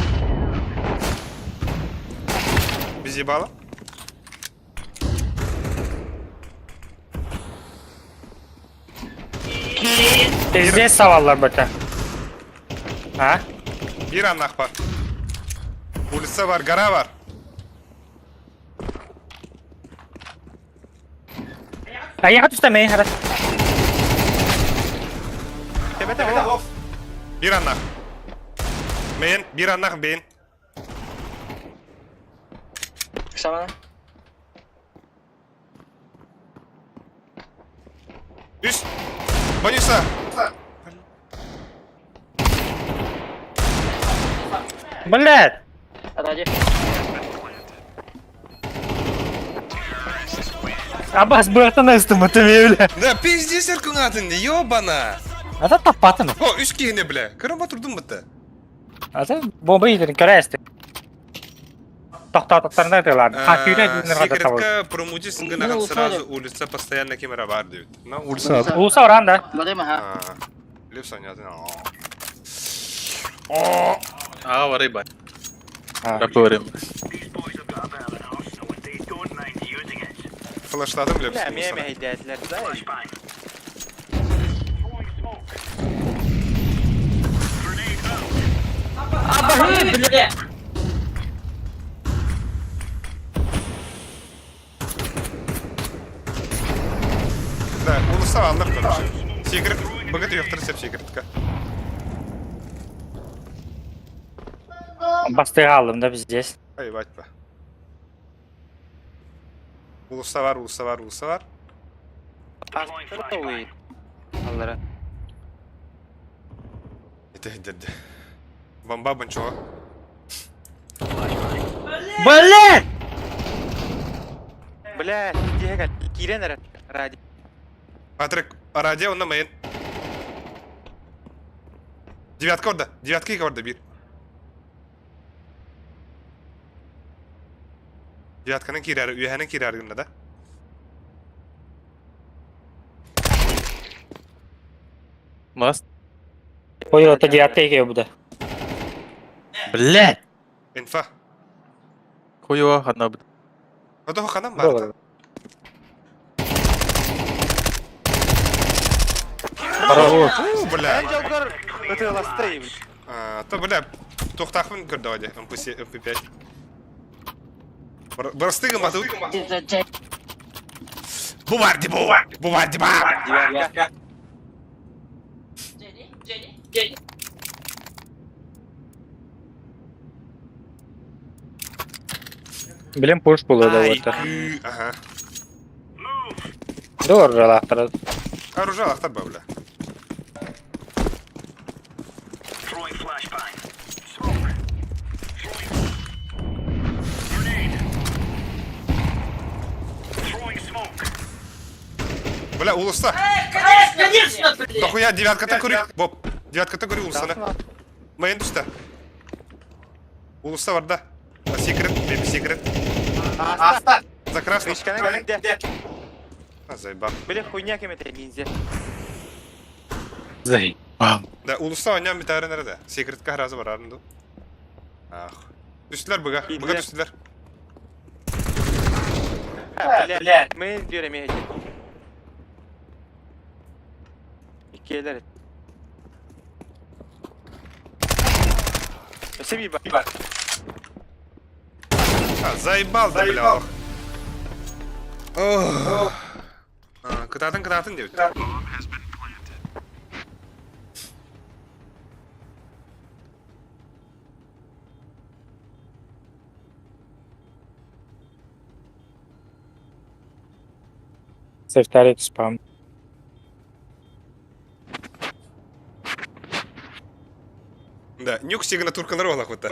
Без ебала. Пиздец саваллар бата. А? Bir annak var. Улица var, гора var. А я хочу там эй, Тебете off. Bir annak. Мейн, биир аннах бейн. Сама. Үс. Бониса. Блядь! Ради. Абас быартан ыстым бля. Да пиздец эркуңатын, ёбана. Ата таппатын. О, үс киһини бля. Көрөн батырдым бытты. Ата бомба итерин көрәсті. Тоқтататтарына тылар. Хакүйре Секретка промудис гына сразу улица постоянно камера бар дейт. На улица. Улуса оран да. Барыма ха. Лепс анятын. Аа барай бай. Рапорим. Флаштадым лепс. Бля, мия мehdetlер да. Да, улуса аллар короче. Секрет, богат ёктыр сеп секретка. Бастыға алдым да здесь. Ай, батпа. Улуса бар, улуса бар, улуса бар. Астыр Аллара. Это деді. Бомба бончо. Блядь! Бля, тиһэ кирен эрэ ради. Патрик, радио на мейн. Девятка орда, девятка и орда бир. Девятканың кирәре, үйәнең кирәре генә да. Мас. Ой, это девятка еге бұда. Блядь. Инфа. Хуева хана бит. Ото ханам бар. Фу, бля. Анжелгар ытыластай. А, то бля, тухтахмын көрді оде, МПС, МП5. Бырыстыгым ату. Буварди бу! Буварди ба! Девятка. Билем пуш было да Ай, вот. кü- Ага. Дор жалақтырды. Оружие лақтар ба, бля. Бля, улуста. Дохуя, девятка-то курик. Боб, девятка-то курик улустана. Мейн түсті. Улуста бар да. Секрет, бэби секрет. Аста. За красный. Крышканы кэлдэ. А, заебал. Бля, хуйня кемете ниндзя. Зай. Да, улуста ойнам бит әрі нәрді. Секретке разы бар арынды. Ах. Түстілер бұға, бұға түстілер. Бля, мы дөрө мehdet. Иккиэлэр. Өсө би бар. А, заебал да, бля. ох. Ох. А, Кытатын, кытатын деп. Сефтарит спам. Да, нюк сигнатуркалар ола хута.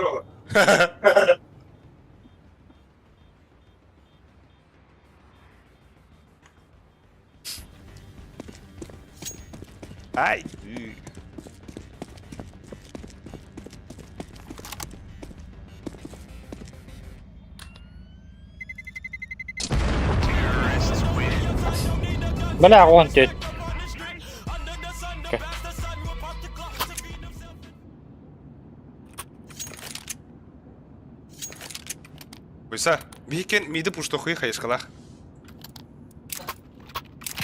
Ай. Бля, он тет. Ойса, бейкен миді пуштохуй хайышқалақ.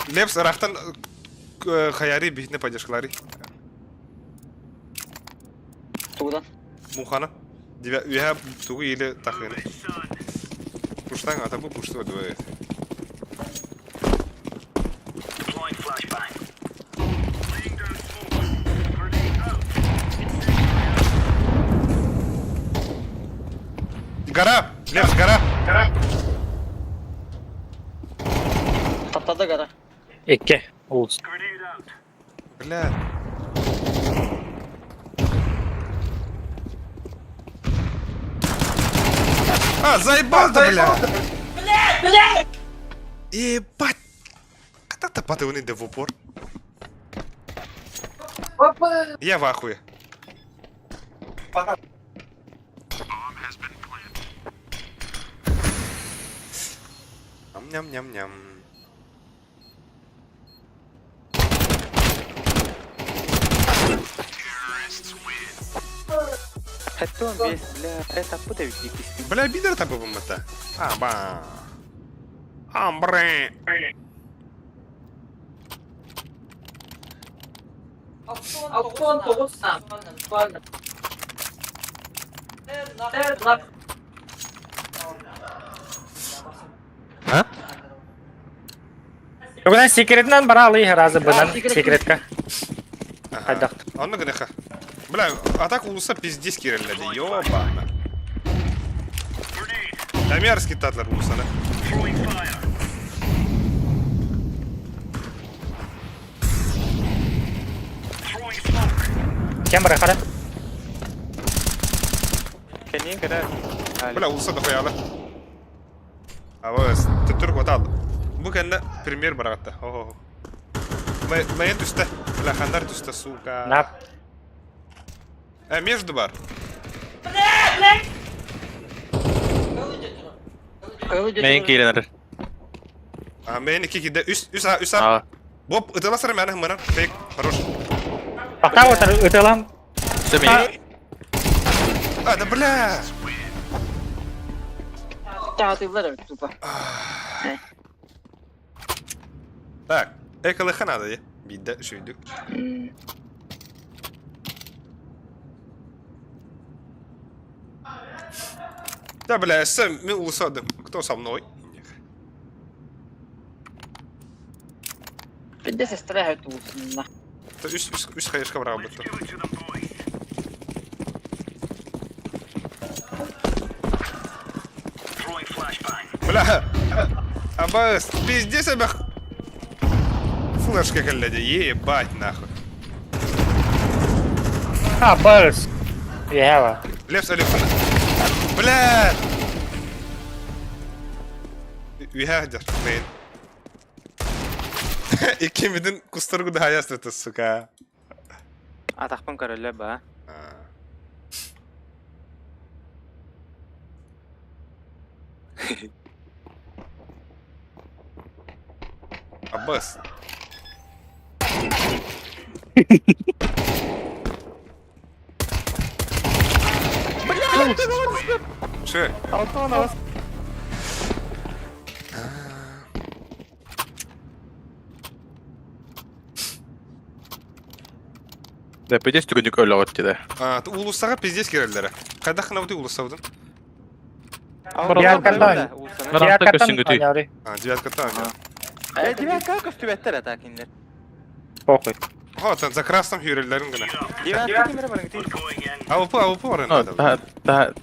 Лепс рахтан хаяри бихне поддержкалари. Тугудан. Мухана. Үйә тугу или тахыны. Пуштан ата бу пушту двое. Гора! Лев, гора! Таптады гора. Икки. Улус. Бля. А, заебал да, бля! Бля, бля! Ебать! Когда тапаты да в упор? Я в ахуе. Ням-ням-ням-ням. 75, бля, это таппыт эбит иккиспин. Бля, бидер табыбым это. Аба. Амбре. А? Бүгүн секретинэн бараалыы разы бынан секретка. Хайдах. Онно гыныха. Бля, а так улуса пиздец кирелледи, ёбана. Да мерзкий татлар улусаны. Кем бар хара? Кэннин кыра. Бля, улуса дохуяла. А вот, төттөрү куотаалла. Бу кэннэ премьер бараҕатта. О-о-о. Мэйэн түстэ. Бля, хандар түстэ, сука. Нап. Э, между бар. Мэйин киирэн эрэр. А, мэйэн икки киирдэ. Үс, үс а, үс а. Аа. Боп, ыталасар мээнэ мынан. Фейк, хорош. Пока вот ытылам. Өссө мэйин. А, да бля! Таатылар эбит тупо. Так, эколыха надо, е. Биирдэ үчүгүйдүк. Да, бля, өссө мин улусадым. Кто со мной? Пиздец стреляют улусунна. Үс, үс, үс хаешка барабыт. Бля, абас, пиздец эбэх. Флешка кэллэ ебать нахуй. А, барыс. Ева. Левс, Левс. Бля! Үһэ блин. Иккимитин кустаргу да хаястыты, сука. Атахпын көрөллөр ба. Аббас. Че? Алтон Да, пиздец түгүнүк өлөҕүт дии. А, улустаға пиздец киреллere. Хайдах ханабыты улустабытын? Девяткаттан. Девяткаттан Девяткаттан. А, девяткаттан. Э, девятка көстүбэттэр ата кинилэр. Похуй. О, там за красным хүрэллэрин гына. Девятка кимere барың ти. АВП, АВП бар енді. Та, та,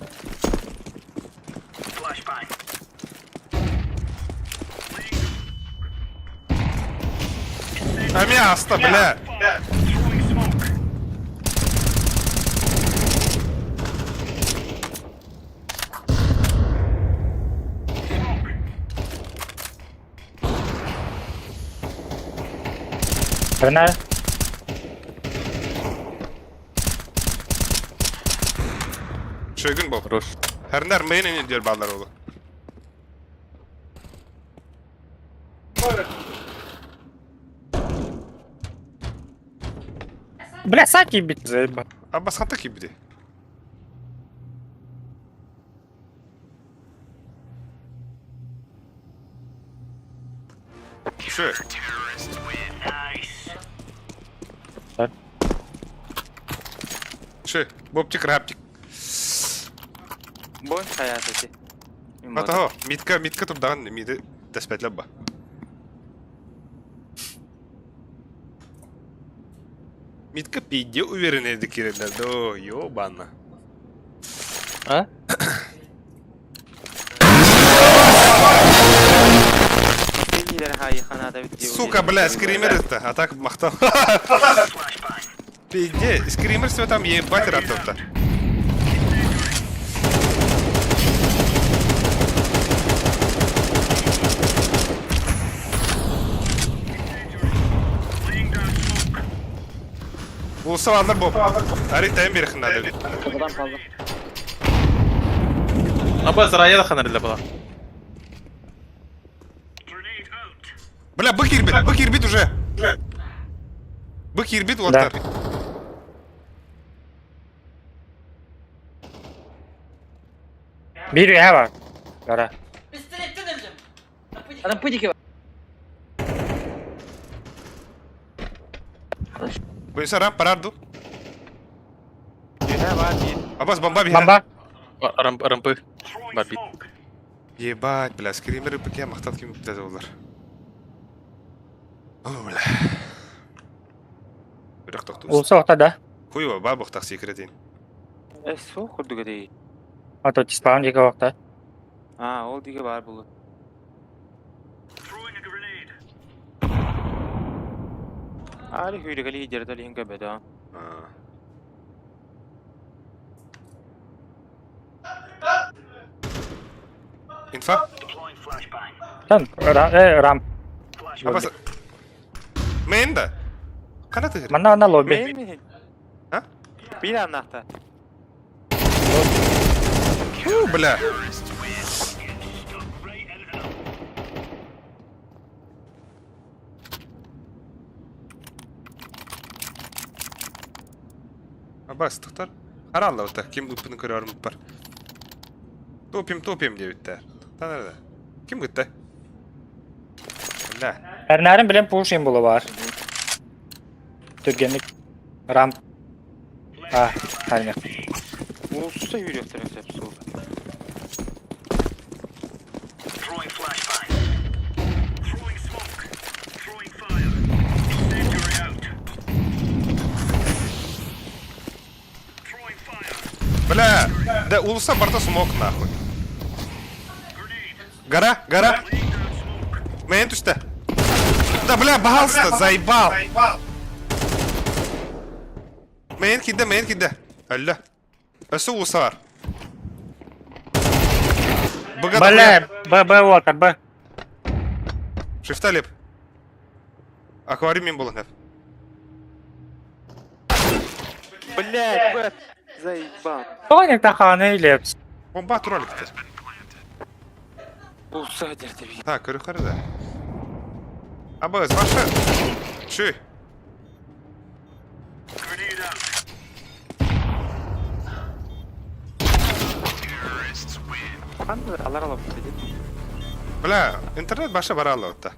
А място, бля! Вернее. Шөгін бол. Хорош. Хәрнәр мейін не дер балдар олы. Бля, саки бит заебал. Аббас ханта кибди. Шö. Так. Шö, бобчик рапчик. Бон хаят эти. Ата митка митка турдаҕан миди тэспэтлэб ба. Митка пиде уверенный киреллер до ёбана. А? Сука, бля, скример это, а так махтал. Пизде, скример все там ебать ратовта. Улса алар боб. Ари тайм берих надо. Kapıdan kaldı. Аба Зрая ханар для была. Бля, бык ирбит, бык ирбит уже. Бык ирбит Да. уоттар. Биир үһэ бар. Гора. Adam pıdık var. Буйса рам парарду. Абас бомба бихер. Бомба. Рамп рампы. Барбит. Ебать, бля, скримеры быке махтал ким битә олар. О, бля. Бирок токту. Улса охта да. Хуево, бабах так секретин. Э, суох курдуга дей. А то тиспаун диэки охта. А, ол диге бар булу. Али хүйрегели жерде лин көбөдө. Инфа? Там рамп. Абас. Мейн да. Кана тыгыр? Манна на лобби. Мен А? Бир аннахта. Фу, бля. Абас, тоқтар. Харалла ота, ким ыппын көрөрүм бар. Топим, топим дебиттер. Танарда. Ким гытты? Бля. Эрнәрин билен пушин булу бар. Түргенлик. Рамп. А, хармек. Улуста үйрөктөр өсөп суу. Бля, да улуса барта смок нахуй. Гора, гора. Мен түсті. Да бля, бахалста, заебал. Мен киді, мен киді. Әлі. Өсі улуса бар. Быга Бля, Б, Б, Уолтер, Б. Шифта леп. Аквариум мен болын. Блядь, бэт. Заебал. Тоник таханы илепс. Бомба туралыктыр. Улуса жерде бир. Так, көрі қарада. Абыз, башы. Чүй. Кандай алар алып деди. Бля, интернет башы бара алды.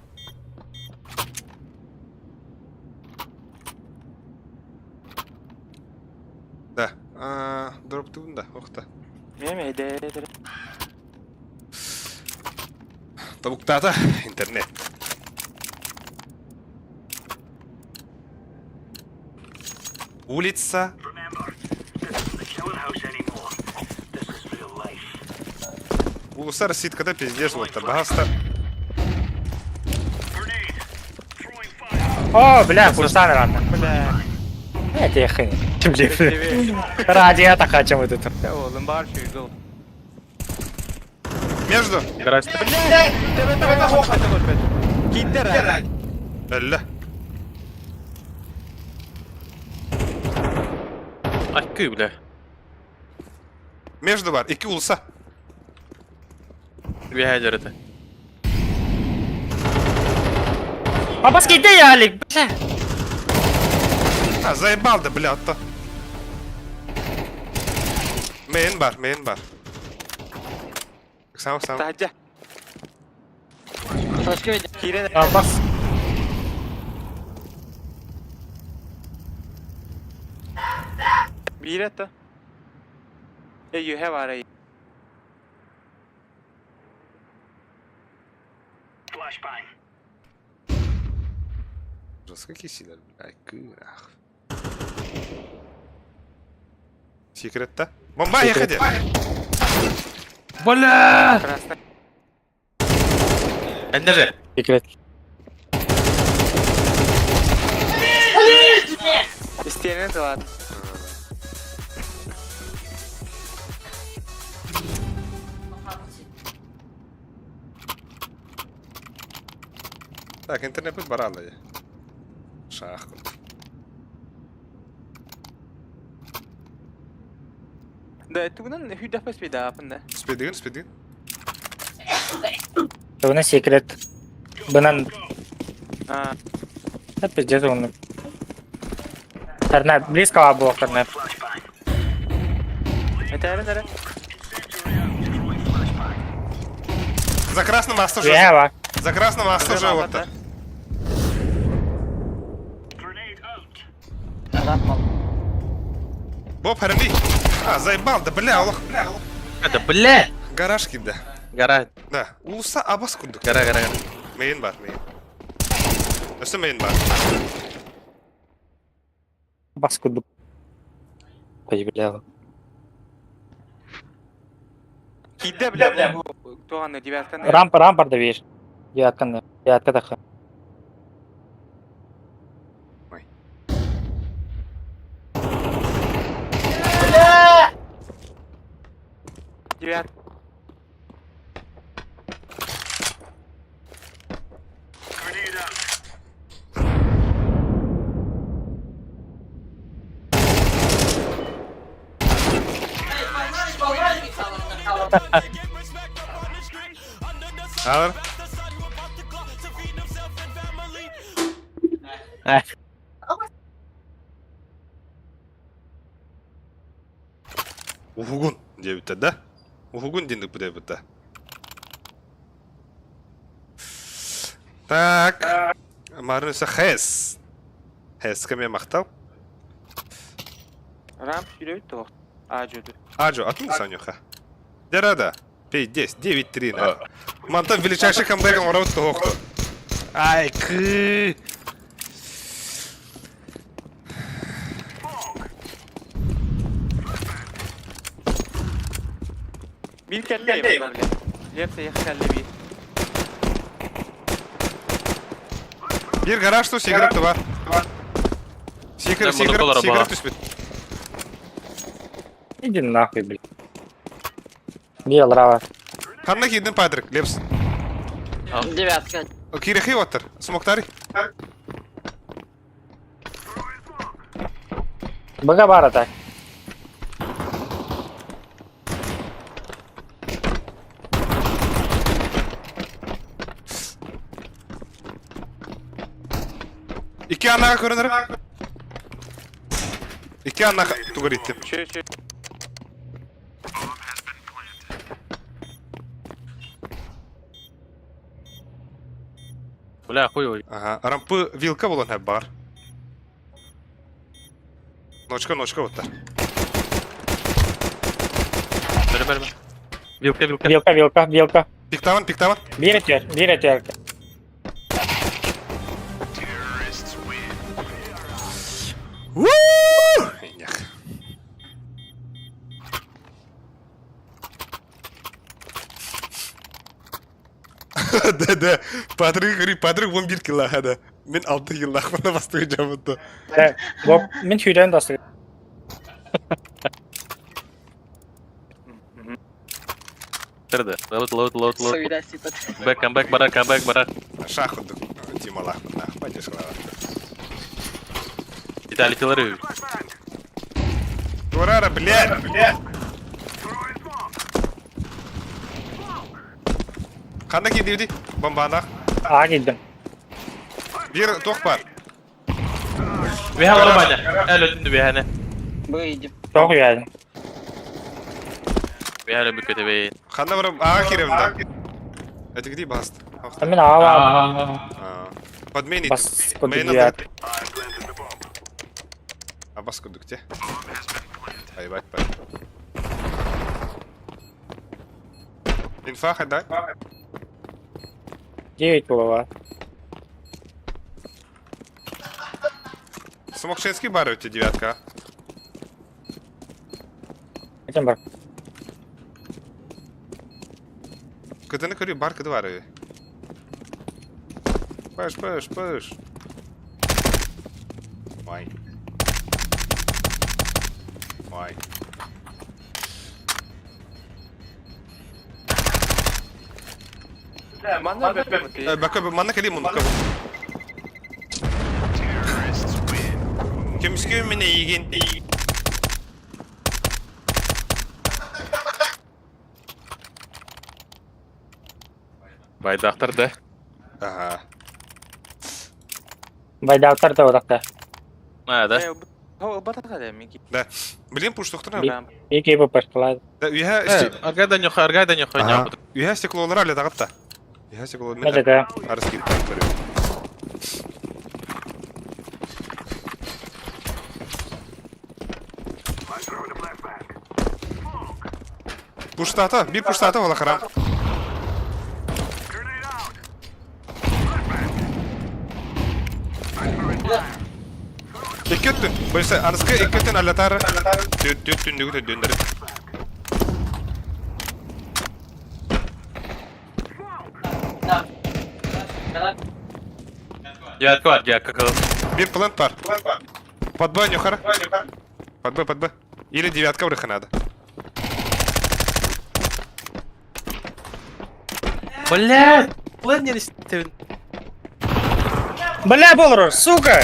Да. Дроп да, охта. Мен эйде. Табуктата интернет. Улица. Улуса ситкада пиздец вот баста. О, бля, пустан рано. Бля. Это хрень. Ради это хочу вот это. Oğlum бар шүйгүл. Между. Гараж. Киттер. Әллә. Айкы, бля. Между бар. Ике улса. Бия жерде. Абас киде ялик, бля. А, заебал да, бля, то. Мейн бар, мейн бар. Сам, сам. Тажа. Başka bir Кирен. Абас. Бир это. Э, you have арай. Жестко кисилер, бля. Ах. Секрет-то? Бомба, ехали! Бля! Красный. Эннеже. Секрет. Стенен тылаат. Так, интернет бараллы. Шах. Да, тугунан хүдәпес спидаапын да. Спидигин, спидигин. Тугуна секрет. Бынан А, Да пиздец он. Тарна, близко было тарна. это әрі. За красным аста уже. Ева. За красным аста уже вот. Рампал. Боб, харами. А, заебал, да бля, аллах. Это бля! Гараж кидді. Гара, Да, улуса абас курдук. гара, гара, гара. Мейін бар, мейін. Өсі мейін бар. Бас курдук. Ой, бля. Киді, бля, бля. Туғаны девятканы. Рампа, рампа да видишь. Девятканы. Девятка таха. Ой. Девят. Алыр. Ухугун диэбиттэр да? Ухугун диэн бит Так. Марыса Хэс. Хэске мен мақтал. Рамп сүйрөйт тоқ. А, жөді. Аджо, атын Санюха. Дерада. 5, 10, 9, 3. На. Мантан величайший камбэком урабыт тоқту. Ай, кы. Бил кәлле, бля. Лепсе яқ кәлле би. Bir гараж ту секіріп бар. Секіріп, Да, секіріп, моноколор секіріп бала. түспет. Иди нахуй, блядь. Бел, рава. Қандай кидің Патрик, Лепс. Девятка. Кирехи оттыр. Смоктари. Бага бара так. İki anağa көрінір. İki anağa тугар иттим. Чө, чө. Бля, хуй ой. Ага, рампы вилка болон хәп бар. Ночка, ночка оттар. Бері, бері, бері. Вилка, вилка. Белка, белка, белка. Пиктаван, пиктаван. Бир этер, бир этер. Инях. Да, да. Патрик, говори, Патрик 11 кило, да. Мен 6 кило, мына бастығы жабытты. Да, Боб, мен сүйден досты. Тырды. Лоуд, лоуд, лоуд, лоуд. Суйда сипат. Бэк, камбэк, бара, камбэк, бара. Шахудық. Тималах, мына, патишкалар. Виталий Теларевич. Турара, блядь, блядь. Қанда кейді өді? Бомбанақ. А, килдим. Bir тоқ бар. Веха лорманя. Әлі өтінді веханы. Выйдем. Çok uyardım. Веха лөбі көте бей. Қанда бір аға керемді. Әтігідей басты. Мен ава Подменить. бас Мейн курдук. Абас курдук те. Айбат бай. Инфа хайдай. 9 было. Смокшинский бар өте девятка. Этим бар. Кытыны көрі бар кыды бар. Пыш, пыш, пыш. Май. Ой. Манна бэппит. Бака манна кэлии муннукка бу. Көмүскүөм мин эйигин. Байдаахтар да. Ага. Байдаахтар да уракта. А, да. Да. Блин, пуштуктана. Ики бу пашкалаад. Да, үйэ Аргай да ньоха, аргай да ньоха Ага. Үйэ стеклолар әлі тағытта. Үйэ стеклолар мен Да. арыс киіп көрем. Пуштата, bir пуштата ола харам. Икки өттүн. Бойса арыскы икки өттүн аллатары. Түт түт түндүгү түндүндөрү. Дядька бар, дядька кыл. Bir плент бар. Под Б, Нюхара. Под Б, под Б. Или девятка врыха надо. Блядь! Блядь, не истебин. Бля, болрор, сука!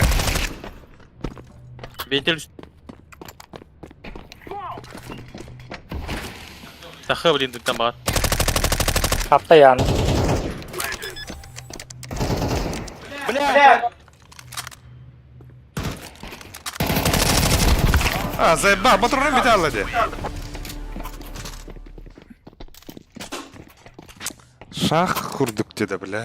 Вентиль. Саха, блин, там бар. Хапта ян. Бля! А, заеба, батрона металла де. Шах курдук деді, бля.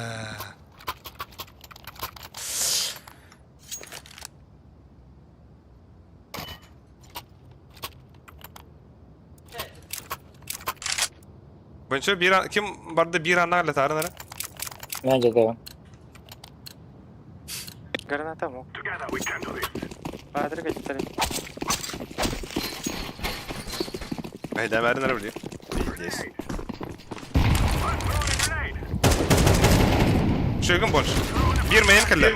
Бойынша bir an, kim барды bir анна летарын ара? Мен жетебин. Граната мог. Баатыр кечтер. Айда бәрін ара білейін. Здесь. Шөгін больше. Bir мейін кілді.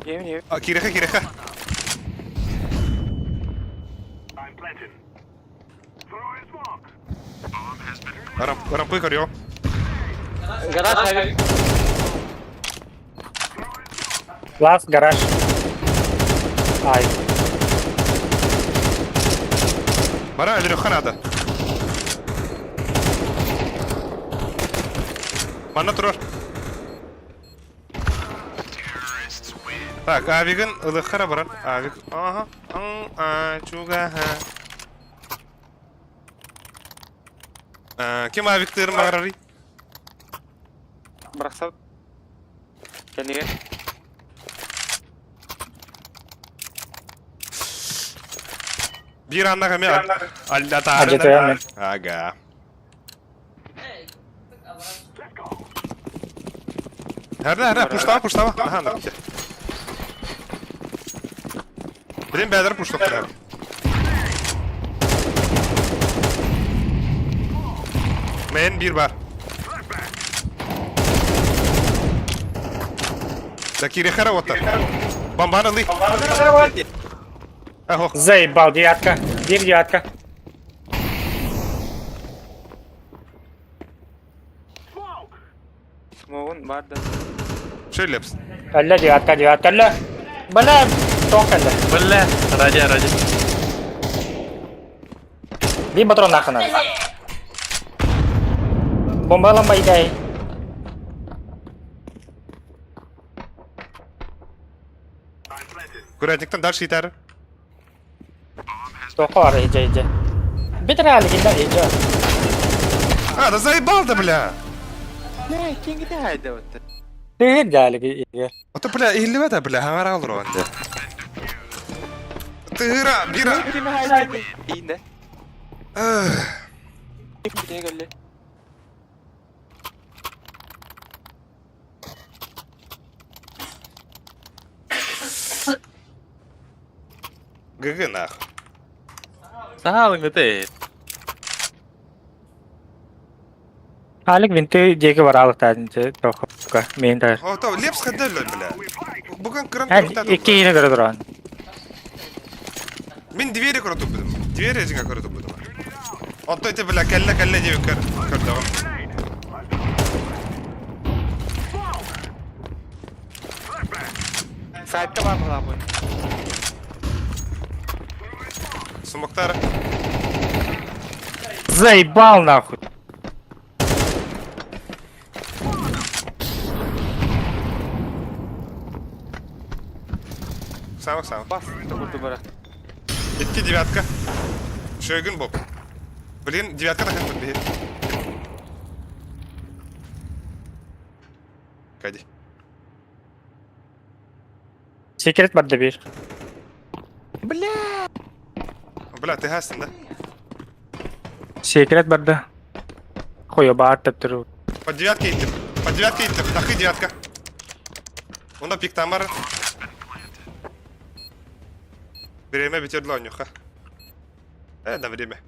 Емин емин. А, Киреха, киреха. Рампы көріо. Гараж авик. Лас, гараж. Ай. Бара, өлірі надо. Манна тұрар. Так, авигін ылыққара барар. Авик. Ага. А, чуга. Ким авиктырын бағарары? Бракса. Кенеге. Bir аннаға мен алда Жетебин мен. Ага. Хәрдә, хәрдә, пуштава, пуштава. Аха, нырке. Блин, бәдір пуштап тұр. Мен bir бар. Да кирехара оттар. Бомбаны лы. Ах, Заебал, девятка. Bir девятка. Смогун бар да. Шелепс. Әллә девятка, девятка, әллә. Бля, тоқ әллә. Бля, ради, ради. Bir патрон нахуй надо. Бомба ламбай дай. Курятниктан дальше итәрі. Тоқ бар, иже, иже. Битер әлі килде, иже. А, да заебал да, бля. Не, кеңгите хайда отты. Тыгыр әлі иже. Ата, бля, илли да, бля, хаңара алыр оғанды. Тыра, бира. Киме хайда? Инде. Кимге келди? ГГ нах. Саалың өте. Алик винты жеке бар алык тәдінче тоққа. Мен да. О, то, лепс хадел, бля. Бүгін кран Эн, икки ине көрө туран. Мин двери көрө турбутум. Двери дьиҥэ көрө турбутум. Онтон ити бля кэллэ кэллэ диэбиккэр көрдөҕүм. Сайтка бар буолабын. Сумуктар. Заебал нахуй. Сама сама. Бас курдук бара. Икки девятка. Шойгун боб. Блин, девятка тахын бит. Кади. Секрет барда бир. Бля! Бля, ты гастин, да? Секрет барда. Хуя баар таптыру. По девятке иттим. По девятке иттим. Тахы девятка. Онда пик тамар. Время битердла нюха. Э, на время.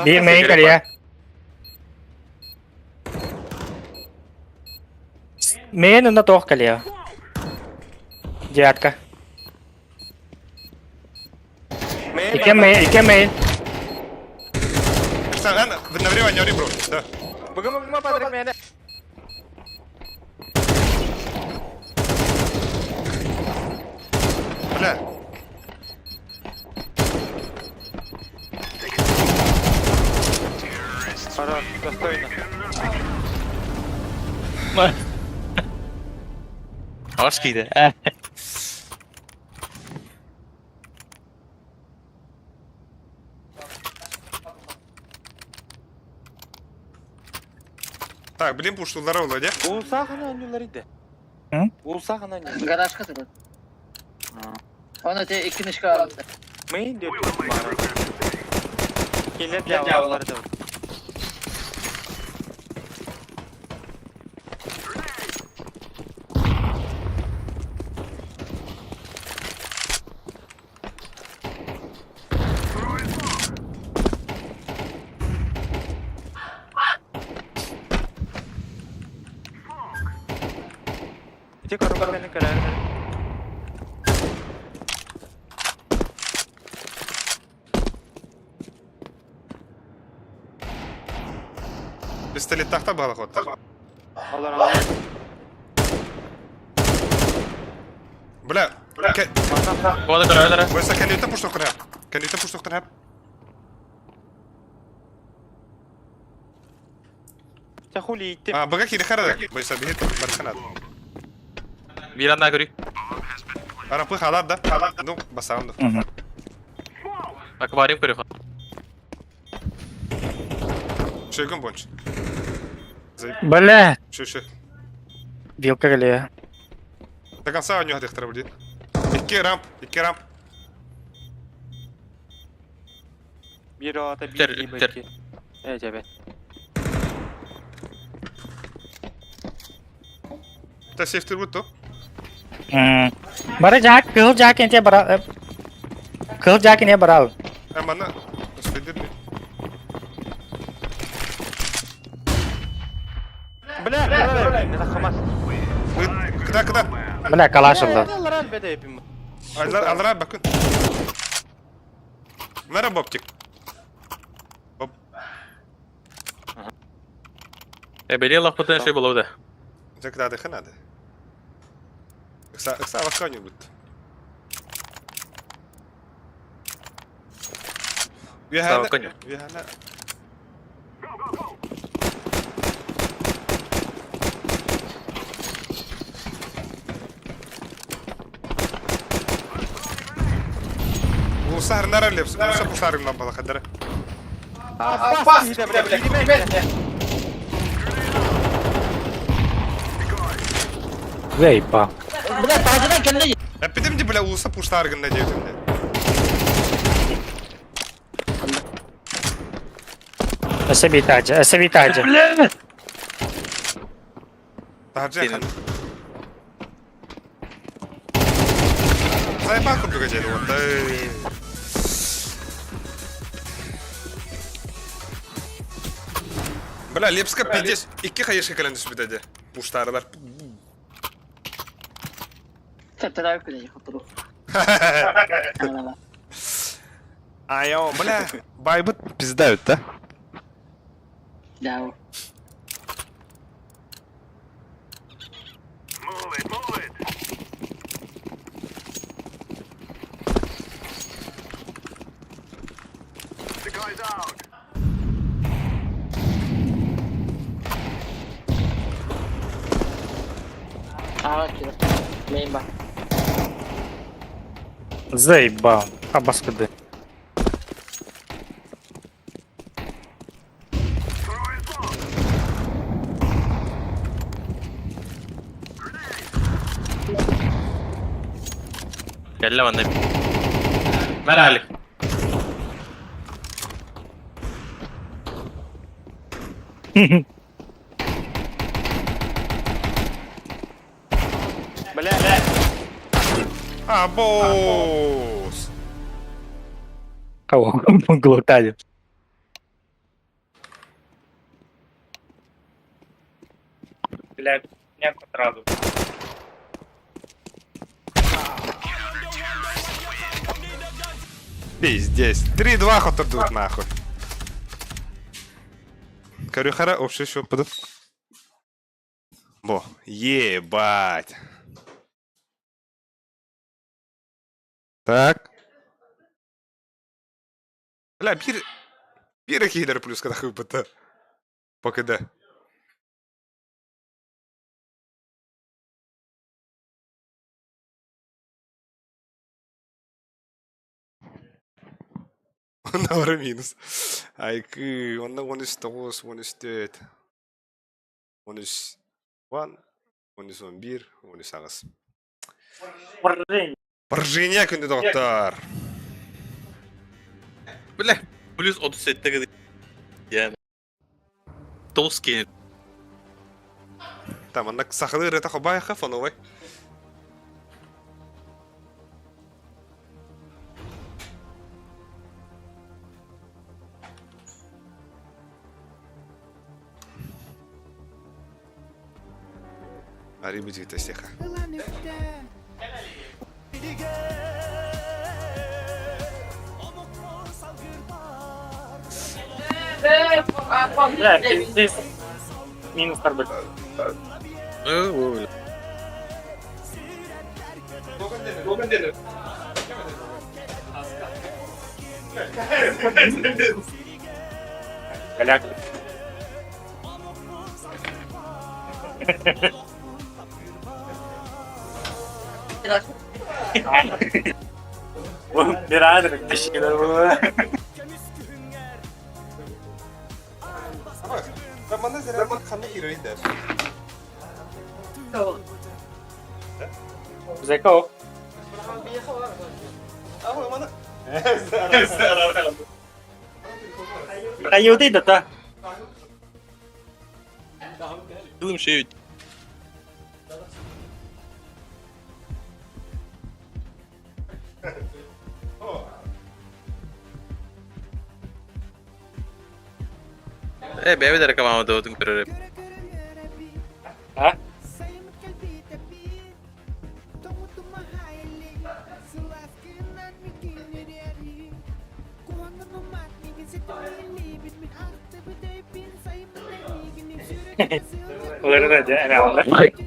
Бир мейн калия. Мейн онда тоқ калия. Девятка. Ике мейн, ике мейн. На время не бро. Да. Бүгін бүгін падрик мені. Бля. Хорош, достойно. Аш кийди. Так, блин, пуштулара Володя. Улсахана анюлар иди. М? Улсахана анюлар. Гаражка турар. Оны те икки мишка алды. Мейн диyor. Келер жавалар да. Ити коробка мени көрөр. Пистолет тахта балахоттар. Алар алар. Бля, Бода көрөлөр. Бойса кәлетті пуштуқтыр хәп. Кәлетті пуштуқтыр хәп. Ча хули итти. А, бага кири харада. Бойса бихет барханат. Бир анда көрүй. Арапы халар да. Ну, басамды. Аквариум көрүй. Шөйгін бонч. Бля, Шö, шö. вилка калия. До конца у него дихтер, блин. Икки рамп, икки рамп. Бир ата бир Тер, либо тер. икки. Э, жабе. Та сейфтер бутто. Бара жак, кыл жак энте бара. Кыл жак эне барал. Амана, успедир ми. Бля, бля, бля, не захамас. Кыда, кыда. Бля, калашылды. Алар албеде эпим. Алар, алар бакын. Мера бобтик. Боб. Э, бели лапытын шей болобу да. Закда дыханады. Ыкса, ыкса ваканю бут. Ыкса ваканю. Вихана. Улсар нара лепс, улса пусарым на балахадара. Бас, бля, бля, бля. Заебал. Бля, тазынан кэллэ. Эпидем бля улса пуштаргын на девдимде. Эсэби тажа, эсэби тажа. Таржа хан. Сайпа курдуга жери вот. Бля, Лепска пиздец. Икки хаешка кэлэн түспүт Пуштарылар. Тэптэрээр күнэ хотуру. Айо, бля, байбыт пиздают, да? Да. Aa, Main bak. Заебал. Абаскады. Кэллэ манна. Мэралик. Бля. А, босс! Кого глотали. Блядь, меня сразу. Пиздец. 3-2 хотурдут нахуй. Корюхара, вообще еще подут. Бо, ебать. Так. Бля, бир... Бир хидер плюс, когда хыпыта. Покида. Онна минус. Айкы, онна 13 13 4. 13 1, 13 11, 13 аҕыс. Поражение күндү доҕоттор. Бля, плюс 37 гыды. Я. Толский. Там онна сахалыы ырыата хобайха фоновой. Ари будет стиха. Бля, пиздец. Минус тарбыт. Голяк. Birader teşekkürler bunu. Zeko. Ayuti да. Дым шею. Э, бэйбэ дэрэ команда отун көрөр. А? Олар да әне алар.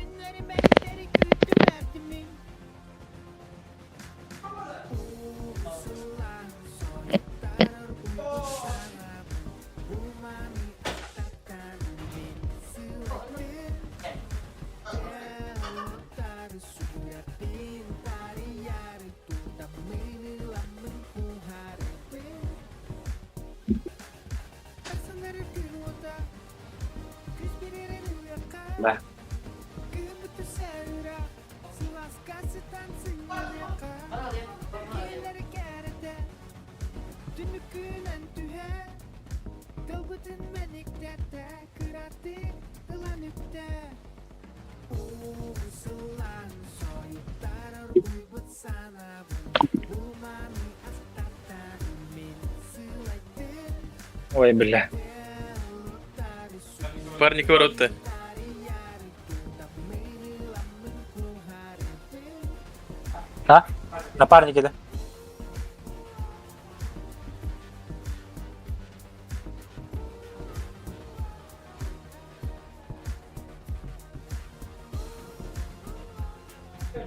Да. Ой, бля. Парни көрөттө. А? Напарники да.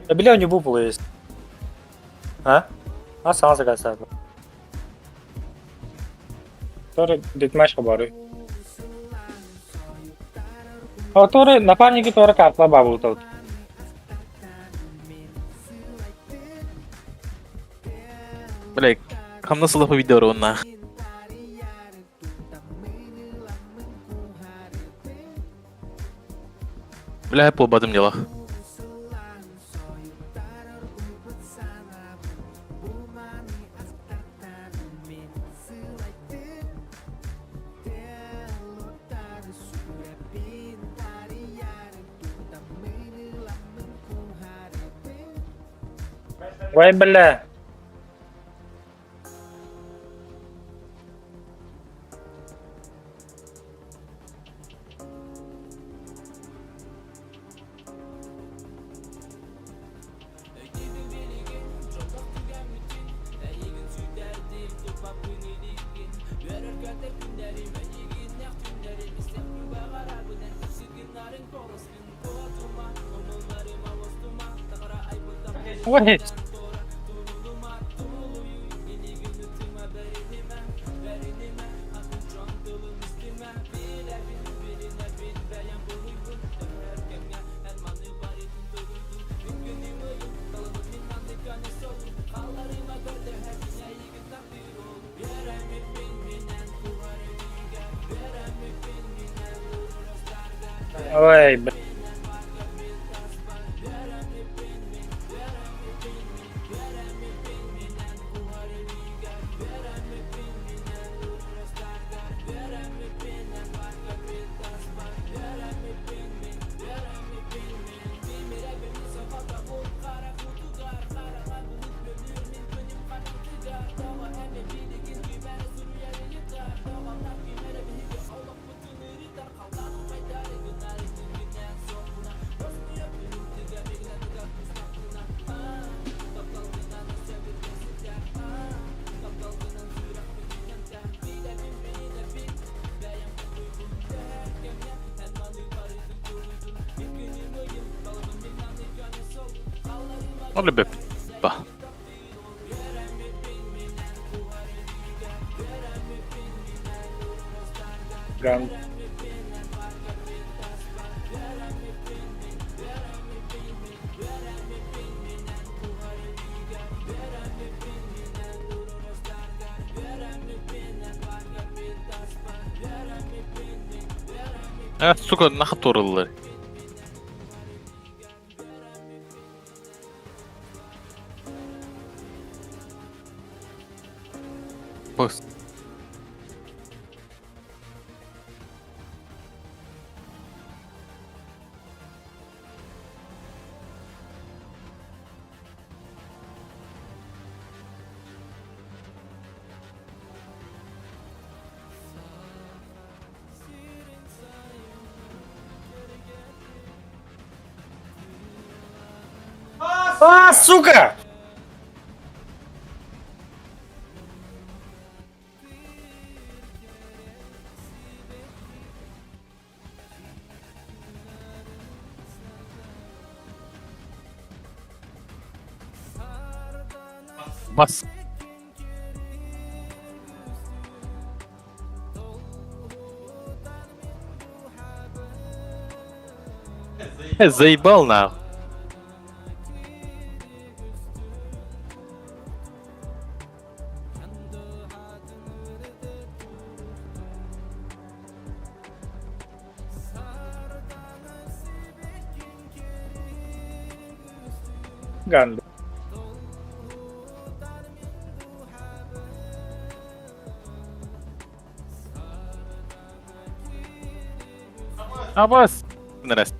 Да бля, у него было есть. А? А сам заказал. Который дитмаш хабары. А который напарники тоже картла бабу тут. Бля, хамнас ылапы видео онна. Бля, полбадым дела. Ой, бля. Ой. Ой, бля. Ол беп. Ба. Ган. А, сука, нахуй турыллар. Пос. А, сука! Бас. Заебал нахуй. Ган. Абас. Нрас.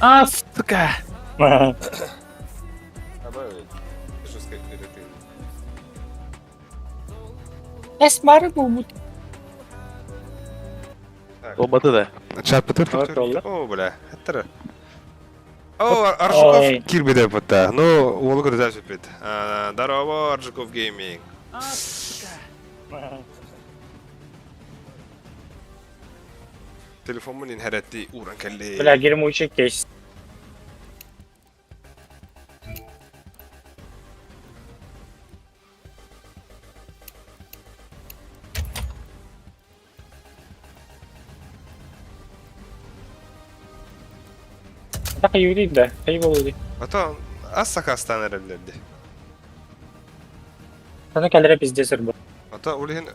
А, сука! Эсмары буолбут. Буолбата да. Чат бытыр Олла. О, бля, это. О, Аржуков кирбиде бутта. Ну, уолу көрдө сүппүт. Здорово, Аржуков гейминг. Телефоммун инһэрэти ууран кэлли. Бля, гермучий кейс. Так юрий да, кай болуды. А то ас сакастан эрэллэрди. Саны кэлэрэ пиздец ырбы. А то улиһин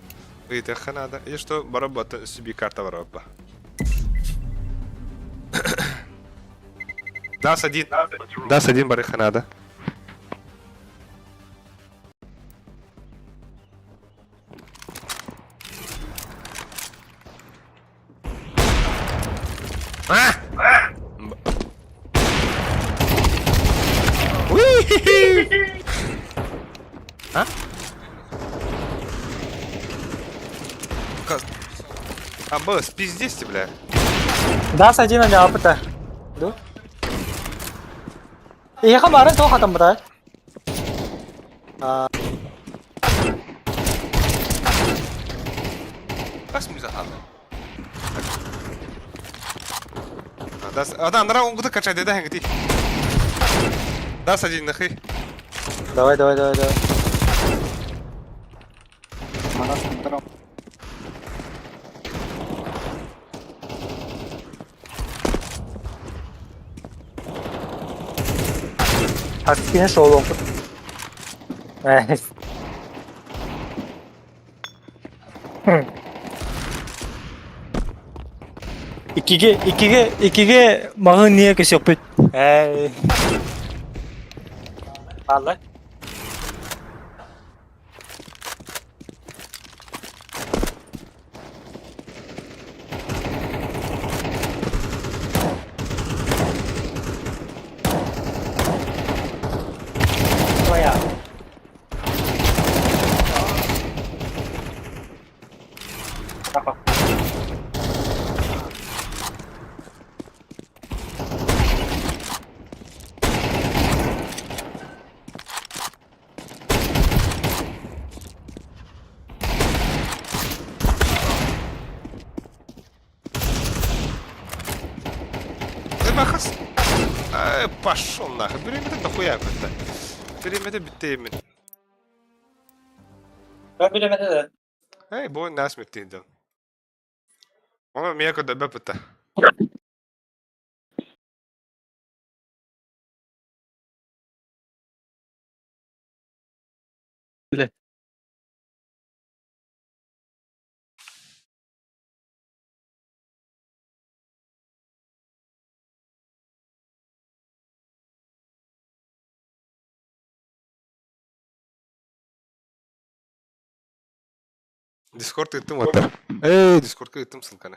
ыйытыахха наада. И что барабата сүби карта барабба. Дас один. Дас один барыха надо. А! Уи-хи-хи! А? А, босс, пиздец ты, бля. Дас один аня опыта. Ду? Эйха барын тоқ атам бұда. Бас музаханы. Дас, а да, нара он качай, да, да, ты. Дас один нахи. Давай, давай, давай, давай. Хаккine шоу Иккиге, иккиге, иккиге мағын не көсөкпүт. Эй. Алла. Твоя. Ты махас. Ай, пошел нахуй. Бери меня нахуя это. Бери меня битеймин. Ben bilemedim de. Эй, бой нас метин. Она меня когда бепета. Бля. Дискорд ыттым оттар. Эй, Дискордка ыттым ссылканы.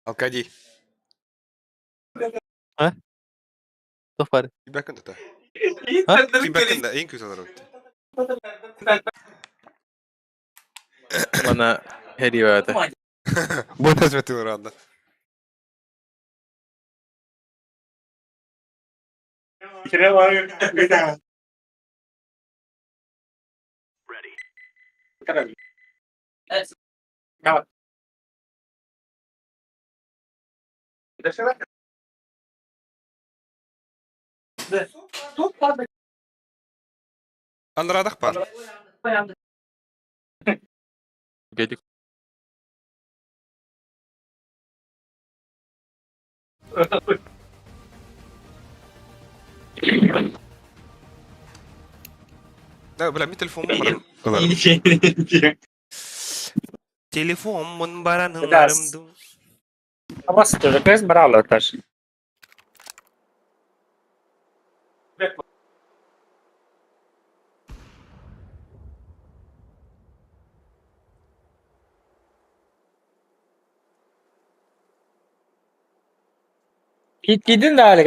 Алкади. Туох баар? Кибәкін да. А? Кибәкін да, ең көз алар өтті. Мана Хэри баата. Бой нас метин уранда. Анраадах бар. Гедик. Да, бля, мин телефоммун баран ыларым. Телефоммун баран ыларым дуу. Абас ТВКС брал это ж. Gittin de hali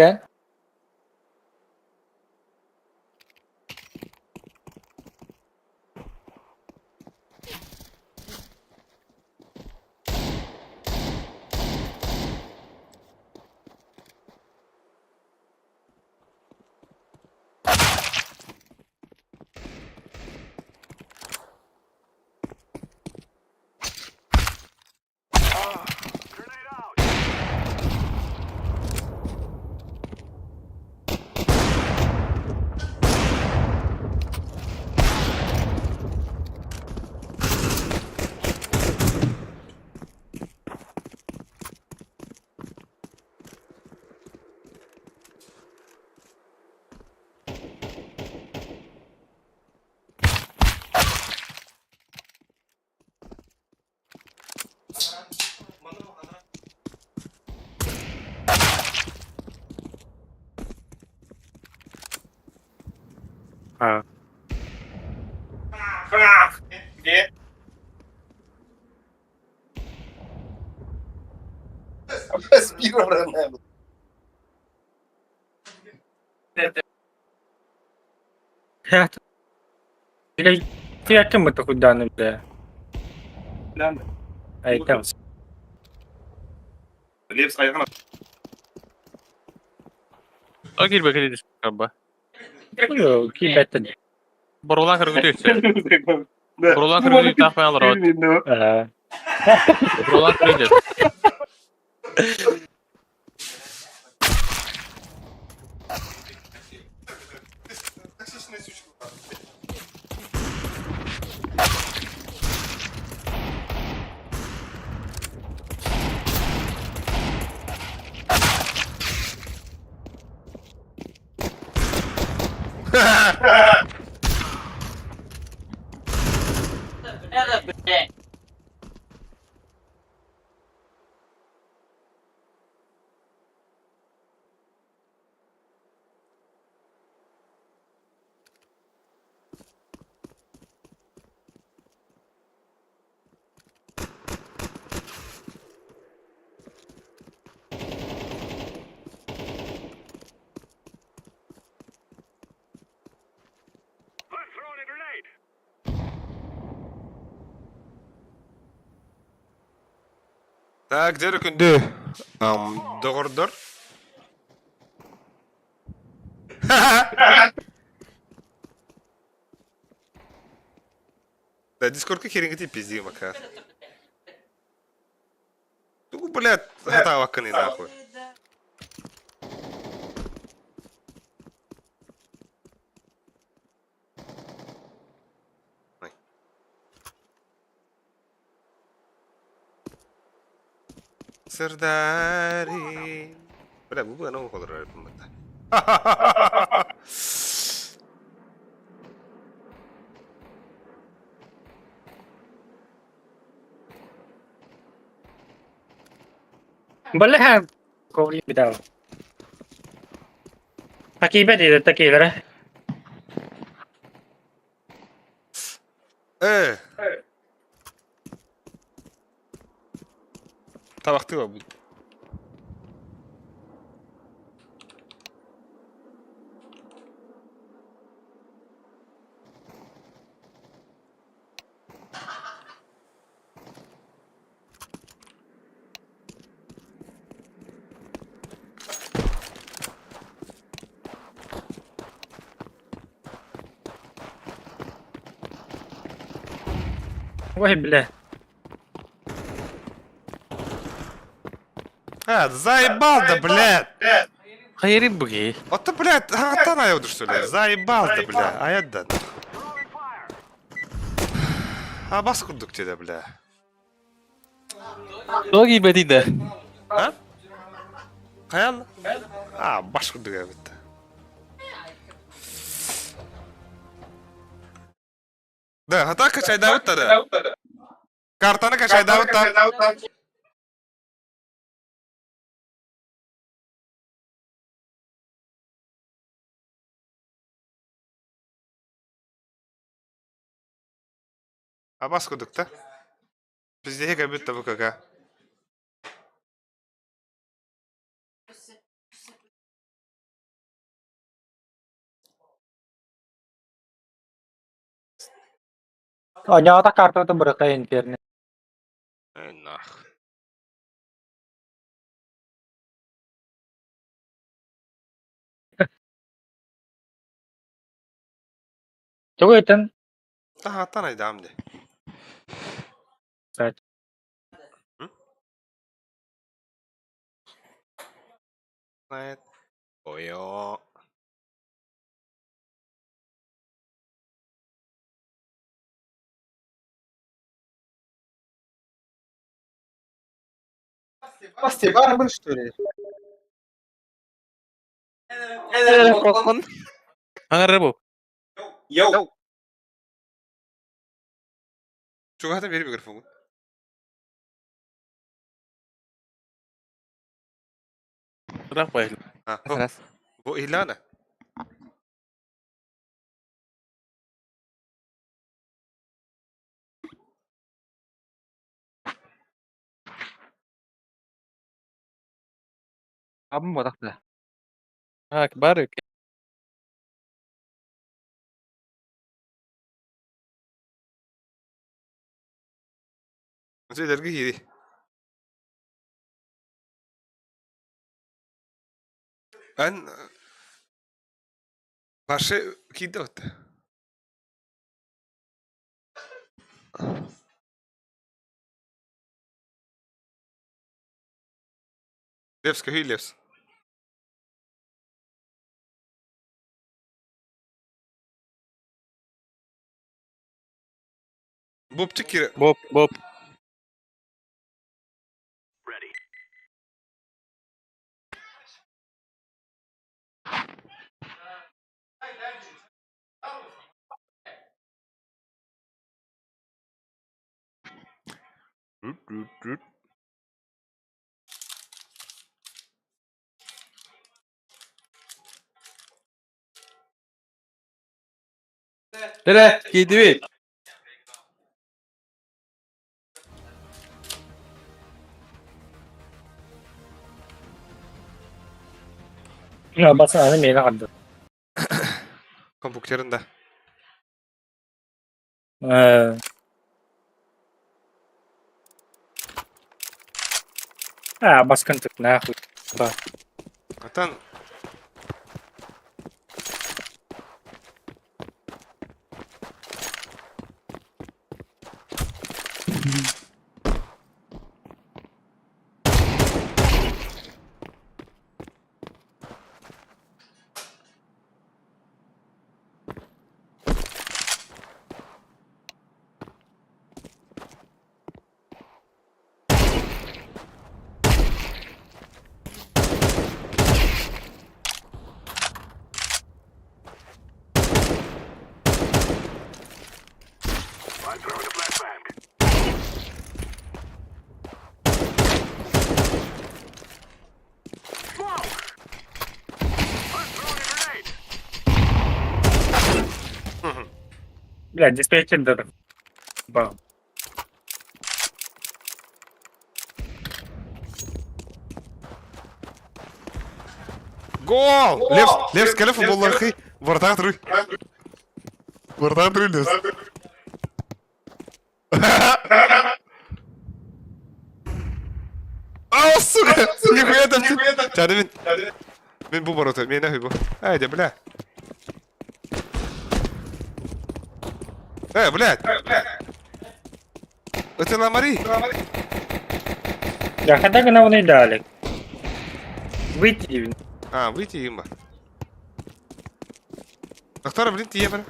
Ha. Бля, ты о кем это хоть данный, бля? Ай, там. О киирбэкэ дискаба. Кибеттен. Борулан көргүтү. Борулан көргүтү тахмай алар. Борулан көргүтү. Так, дьэ күндү доҕордор. Да, дискордка херингити пизди макар. Тугу, блядь, хатаабаккыный нахуй. Сырдари. Бля, бу бу анау холор бында. Бля, коври бидал. Такие беды, такие, да? Э. Табахты бу. Ой, бля. А, заебал да, блядь! Хайырын буги. Вот ты, блядь, хаттан айылдыр что ли? Заебал да, бля, аяддан. А бас курдук тебе, бля. Тоҕо киирбэтий да? А? Хайан? А, баш курдук эбит. Да, хата качайдаабыт да. Картаны качайдаабыт да. Абас курдук да. Бізде кәбет да БКК. Оонньоото картатын бырыка интернет. Эй, нах. Тугу этэн? Тахаттан айдаам де. Кстати. Знает. Ой-о. Басти, бар что ли? Аңары бу. Йоу. Чугата бери микрофон. Ыраах байыл. А, бу Илана. Абым бодақта. А, бар. Сөйлерге кири. Эн башы кийди отта. Левс, көһүй Левс. Бопчик кире. Боп, боп. Эрэ, киирдибит. Басын аны миэнэ хардым. Компьютерин да. Э, А, баскын тут нахуй. Атан Бля, диспетчер да. Бам. Гол! Левс, Левс, кэлэ футболлархы. Вратарь тры. Вратарь тры, Левс. А, сука! Нихуя там Чады мин. Мин бу ворота, мен нахуй бу. Ай, да, бля. Э, блядь. Ытыламари! Да когда гына дали? Выйти. А, выйти им. Доктор, блин, тие бар.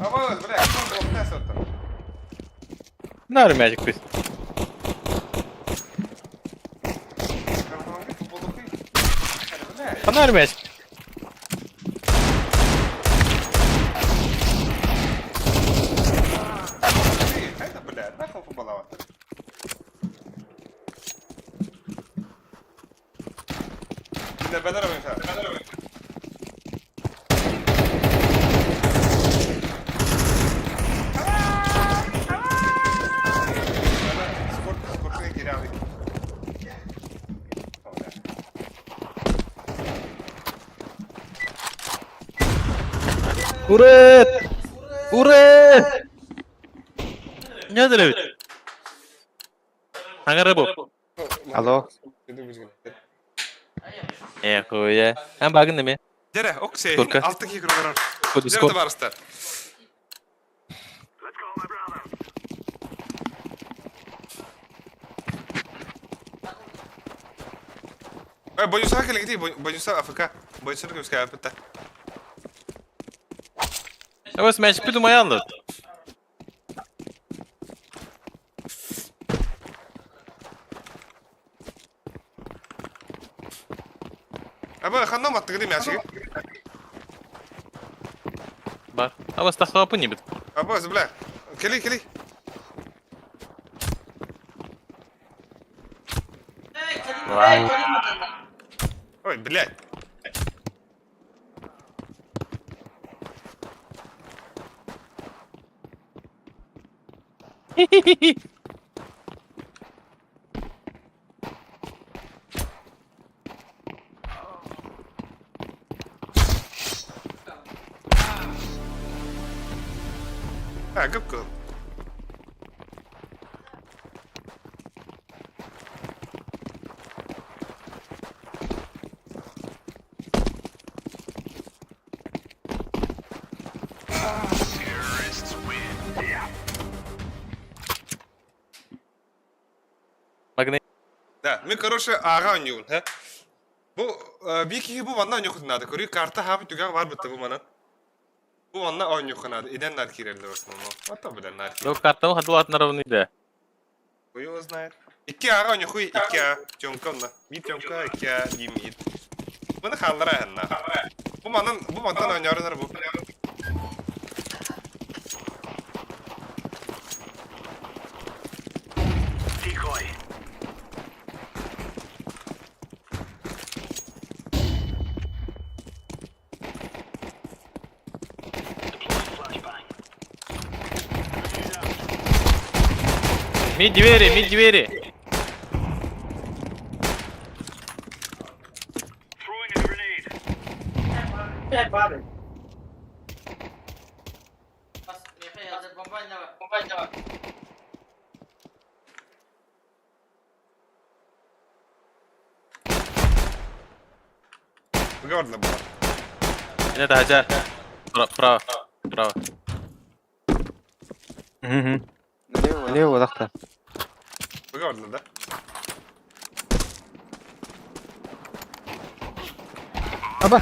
Абыз, бля, кто Нар мячик пис. Фонарь мяч. Бля, нахуй футболова. Бля, бля, Ура! Ура! Не дырыбит. Аңары бу. Алло. Э, хуя. Ан багын неме? Дере, оксей, Сколько? алты кикр барар. Код Дере Дискорд. барыстар. Э, Бойуса келгити, Бойуса АФК. Бойуса көмүскә апта. Абас мяч пиду маянды. Аба ханна маттыгы мячиги. Бар. Абас тахтапы не бит. Аба, бля. Кели, кели. Ой, блядь. А, губку. Магнит. Да, мы, короче, ага ойнуун, ха? Бу бики бу манна ойнуухун надо. Көрүү карта хабы түгәг бар битте бу манан. Бу манна ойнуухун надо. Иден нар кирелде в основном. Ата билен нар. Yok kartamı хадыл атына равны да. Хуй его знает. Икки ага ойнухуй, икки а. Тёмка онна. Би тёмка, икки а, би мид. Буны халлара ханна. Бу манан, бу мантан ойнарынар бу. Мид двери, мид двери. Гордо было. Это хажа. Право, право. Угу. Лево, доктор. Гордо, да? Аба.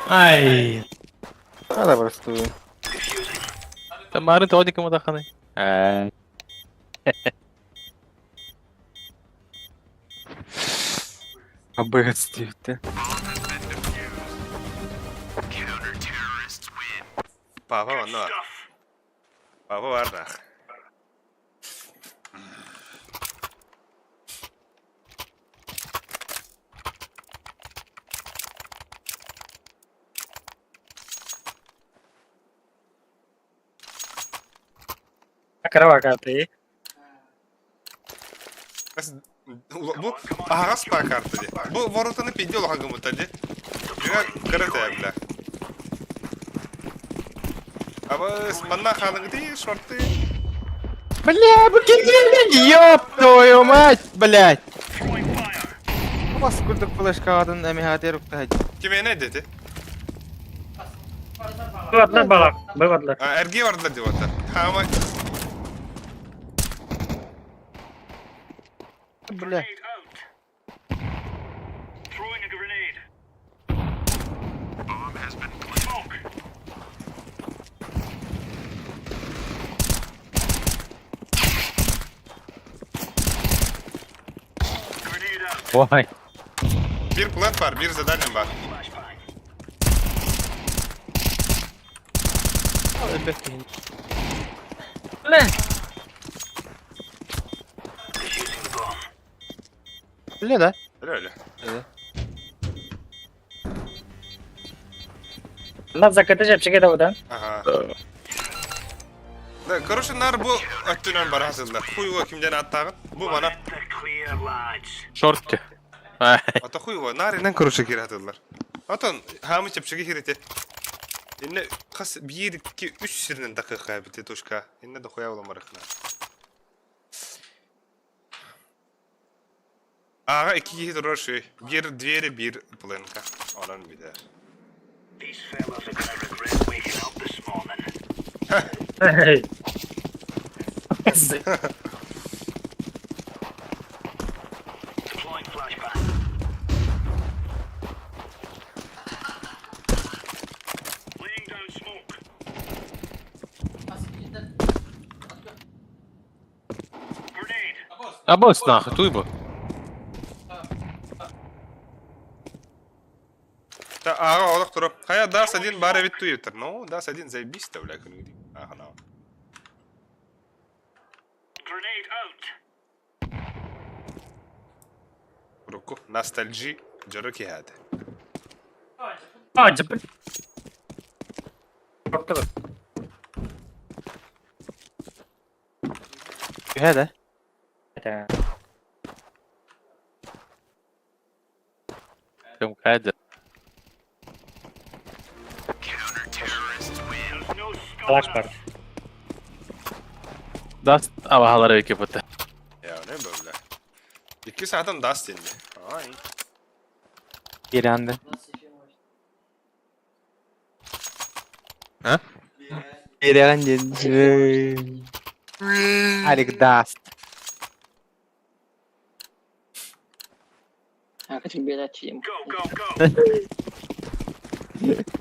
Ай. Надо просто. Тамарын тоҕо диким атахханый? Ээ. Абыгас диэбитэ. Папа манна бар. Папа бар нах. Кыра ты. Бу аһаҕас паа карта дии. Бу воротаны пиди улахан гыммыттар дии. Дьиҥэ кыра этэ бля. Абыс манна хаалыҥытый шорты. Бля, бу кирдилин, ёб твою мать, блядь! Бас курдук флешкаҕатын эмиһаатыгар уктаһа Кимиэнэ дети? Бывадлар балак, бывадлар. Эргиэ бардылар дип оттар. Хаама Бля. Ой. Bir plant бар, bir задание бар. Бля, да? Öyle öyle. Лав закаты жепчеге да одан. Ага. Да, короче, нар бу өттүнэн бара сылдьар. Хуйга кимден аттааҕын. Бу мана. Шорт. Ата хуйга нар инен короче кире атылар. Отон хаамы чэпчэки кирете. Инне хас биир икки үс сиринэн дакыка бите точка. Инне дохуя буламарыхна. Ага икки киһи турар шүй. Биир двери биир пленка. Онон билэр. Абос нахуй, туй бу. Та ага олох туруп. Хайа дас один бар эбит туйутар. Ну, дас один заебись та бля күнүгү. Ага на. Руку ностальжи дьоро киһээтэ. А, жеп. Шорты. Түһэ да? Это. Кым кайда. Калаш бар. Даст абахалары өйкө бутта. Я не бля. Икки саатан дас денди. Ай. Иранды. А? Иран диэн. Алик даст.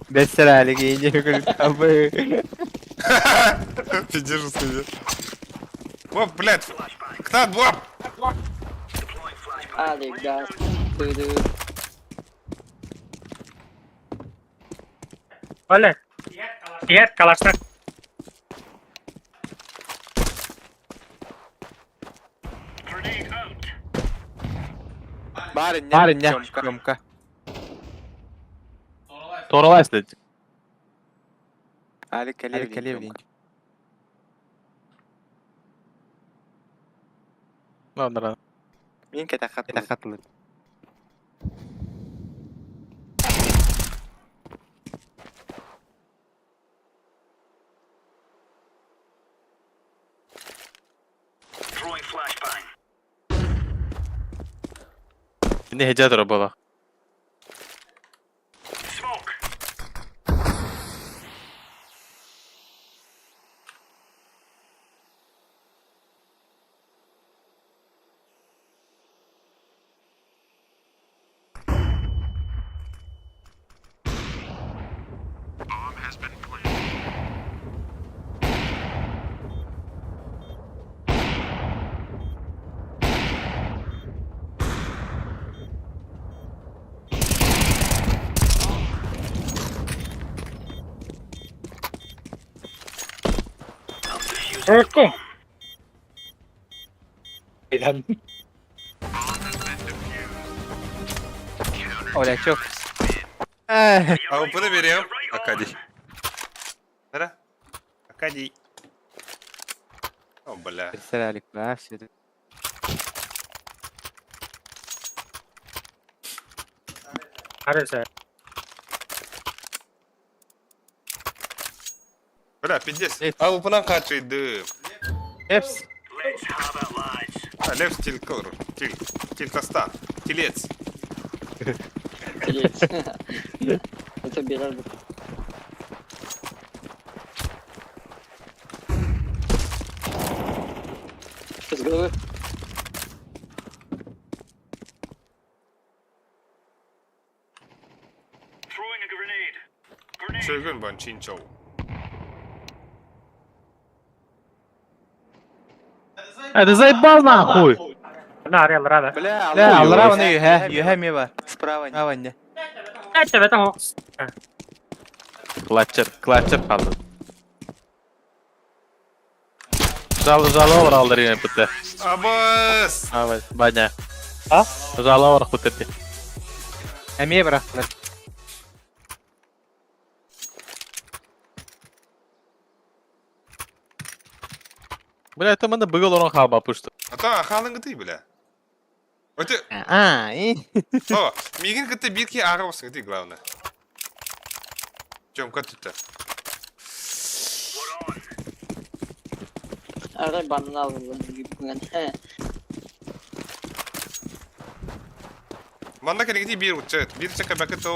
Бэссэр Алик иинде күлкабы. Пиздежу скажи. Оп, блядь. Кнат, буап. Алик, да. Ты-ды. Оля. Тиэр калаштар. Барыня. Тёмка. Торалайс дед. Алик Алик Алевин. Ладно, Мин кэтэххат Кэтэххат Не хеджа була. Өркүн. Айдан. Олячок. А bunu veriyorum. Акадий. Нара? Акадий. О, бля. Представляли, да, все это. Арыса. Бля, пиздец. А упынан качыйды. Эпс. А, лев стиль кылыр. Тил. Тил таста. Телец. Телец. Это берер бу. С головы. Чөгүн бан чинчоу. А ты заебал нахуй! На, арел, рада. Бля, Бля, аллара оны юхэ, юхэ ме бар. Справа. Справа не. Это это Клатчер, клатчер kaldı. Жалы жалы бар алдар емен бітті. Абас! Абай, баня. А? Жалы бар құтырды. Әме барақтылар. Бля, это мында бүгіл орын қалба пушты. А та ахалың гыты, бля. Өте, А, и. о, мигин гыты бирки ага болсын гыты, главное. Жомка түтті. Арай банын алды. Манда керегити бир учет. Бир чека бакыты.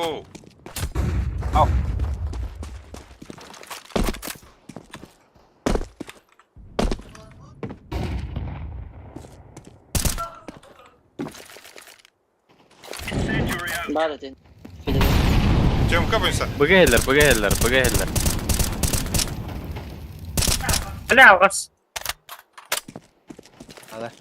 Бар этин. Жомка бойынса. Бұға еллер, бұға еллер, бұға еллер. Бля, алғас. Алар.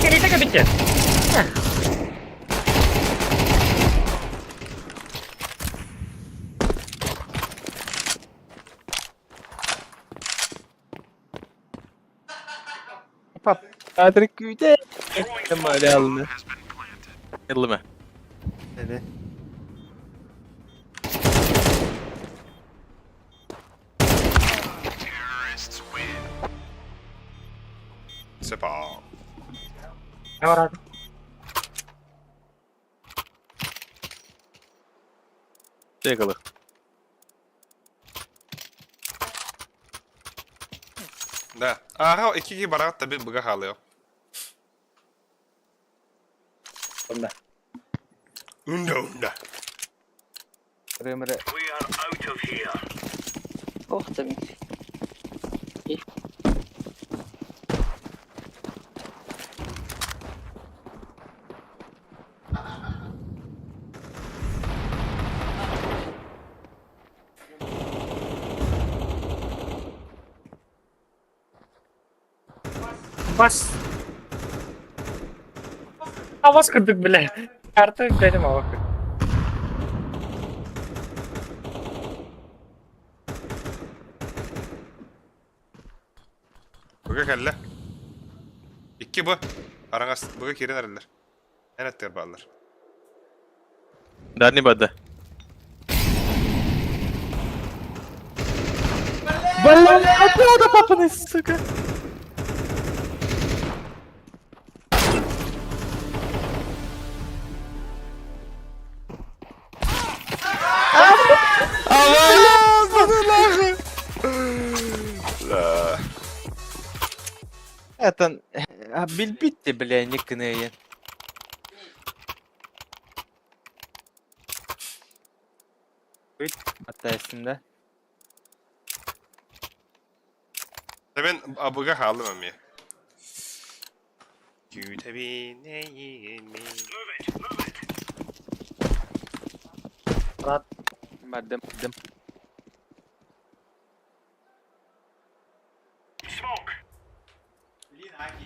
Керейте бітті. Патрик күйде. Öyle alını. Елі ме? Evet. Сепа. Ne var abi? Тегілі. Да. Ага, икиги барагат таби быга халыо. Унда. Унда, унда. Рымры. Ох ты. Бас. Авас кырдык, бля. Карты benim ава. Быга кәлле. Икки бу. Араңас быга кирен аралар. Әнәттер баллар. Дәрні бады. Бля, откуда папаны, сука? Это билбитти, бля, никные. Атайсың да. Мен быга халым ами. Күтәби не Бардым. Дым.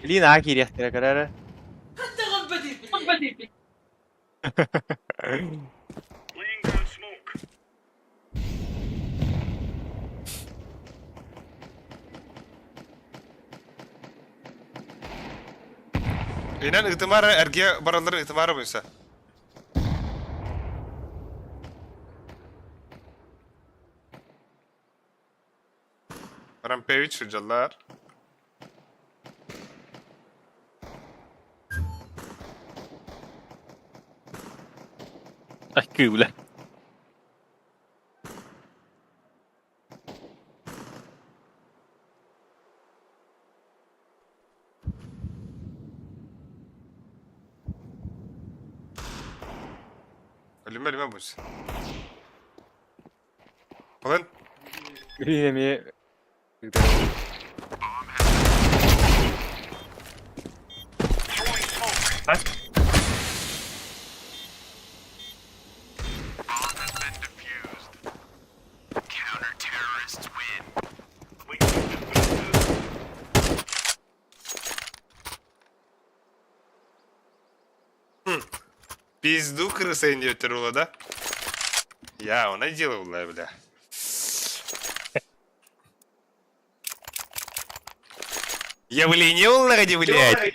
Лина кирехтері карары. Инэн ытымара эрге баралларын ытымара буйса. Рампевич сылдьаллар. Ай, кыыбла. Өлүмэ өлүмэ буйса. Балын. Блин, эмиэ Пизду крыса не өтөрүла да? Я, она делала, бля. Я влинил ради, блядь.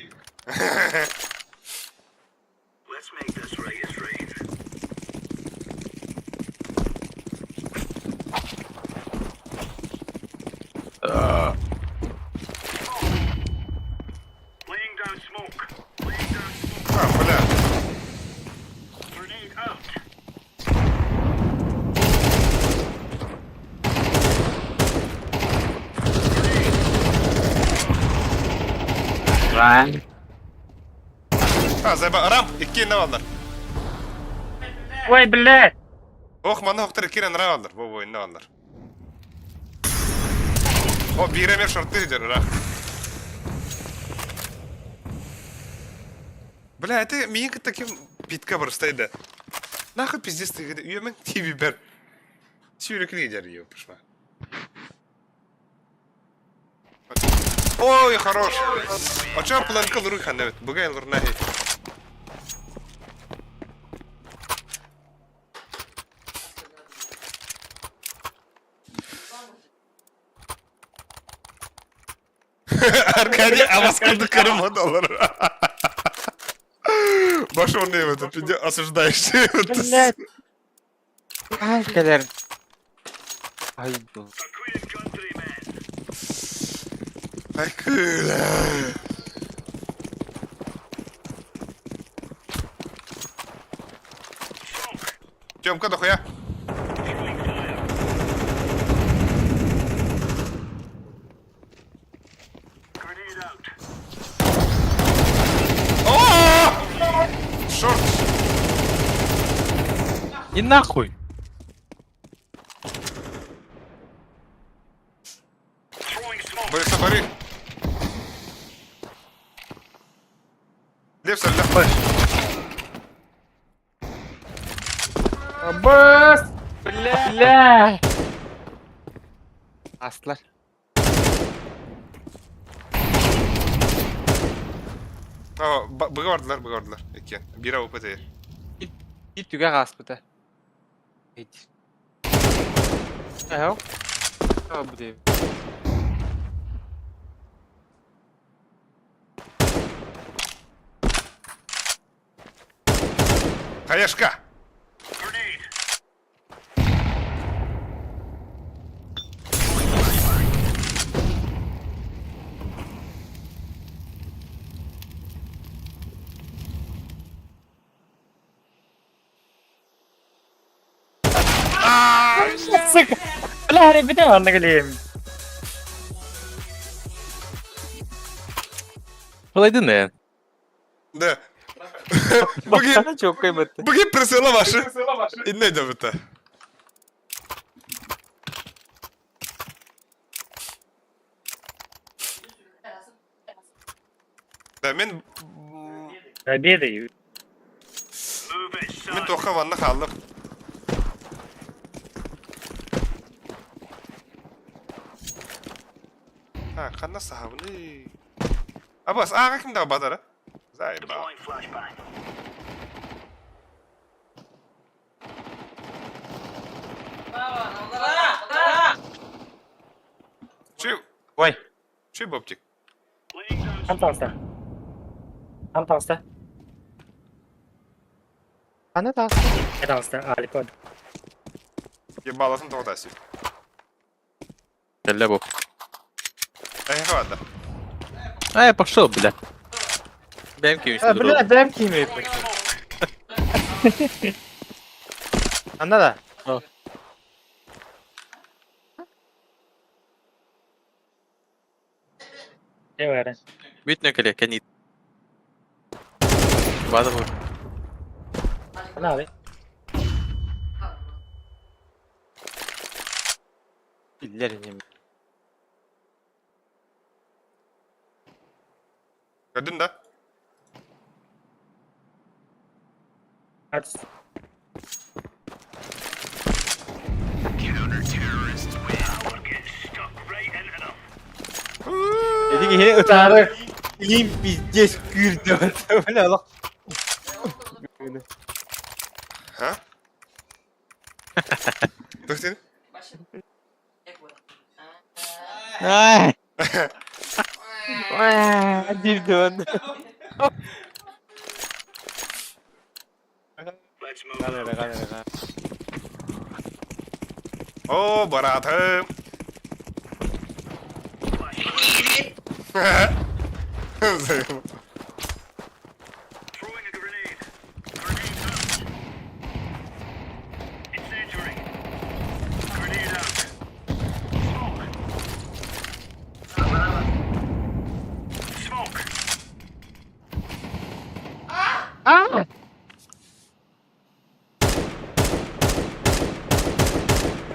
А, бля. А, заеба, рам, икки аллар. Ой, блядь! Ох, маны хоқтар икки нара аллар. Бо, бо, инне аллар. О, биремер шорты идер, ра. Бля, это миин таким питка барыстайды. Нахуй пиздец ты, үйемен тиби бер. Сүйрекini идер ее, пошла. Ой, хорош. А чё планка луру ханевет? Бугай лурна. Аркадий аваскалды кырма доллар. Баш он это пиздец осуждаешь. Блядь! Ай, кэлэр. Ай, бу. Ай, кыла. Тёмка, дохуя. О! Шорт. И нахуй! Бориса, бори. Левса, ля. Бас! Бля! Астылар. О, быга бардылар, быга бардылар. Экен. Бира УПТ. Bir түгэх ааспыта. Эйт. Эһэ. Аа бу диэбит. Хаешка! Сука! Бля, ребята, ладно, глем. Балайдын э. Да. Бүгін, Çok kıymetli. бүгін присыла вашы. Инне дәбіті. Да, мен Обеды. мен тоқа ванна қалдым. Ha, қанда сахабыны. Абас, аға кімді бадара? Зайба. Чүй, Ой. чүй бобтик. Пожалуйста. Там таҕыста. Аны таҕыста. Таҕыста, Алик Ебаласын тоҕо тасый. Кэллэ бу. Эһиэхэ барда. Ай, пошел, бля. Бэйэм киимин А, бля, бэйэм киимэйпин. Анда да. Дьэ Бүтнө кэлэ, кэнит. Бада бу. Наады. Биллэр иним. Көрдүн да? Эти киһи ытаары илиим пиздец күүрдэ бля олох. А? Туох диэн? Ай. Диир О, баратым.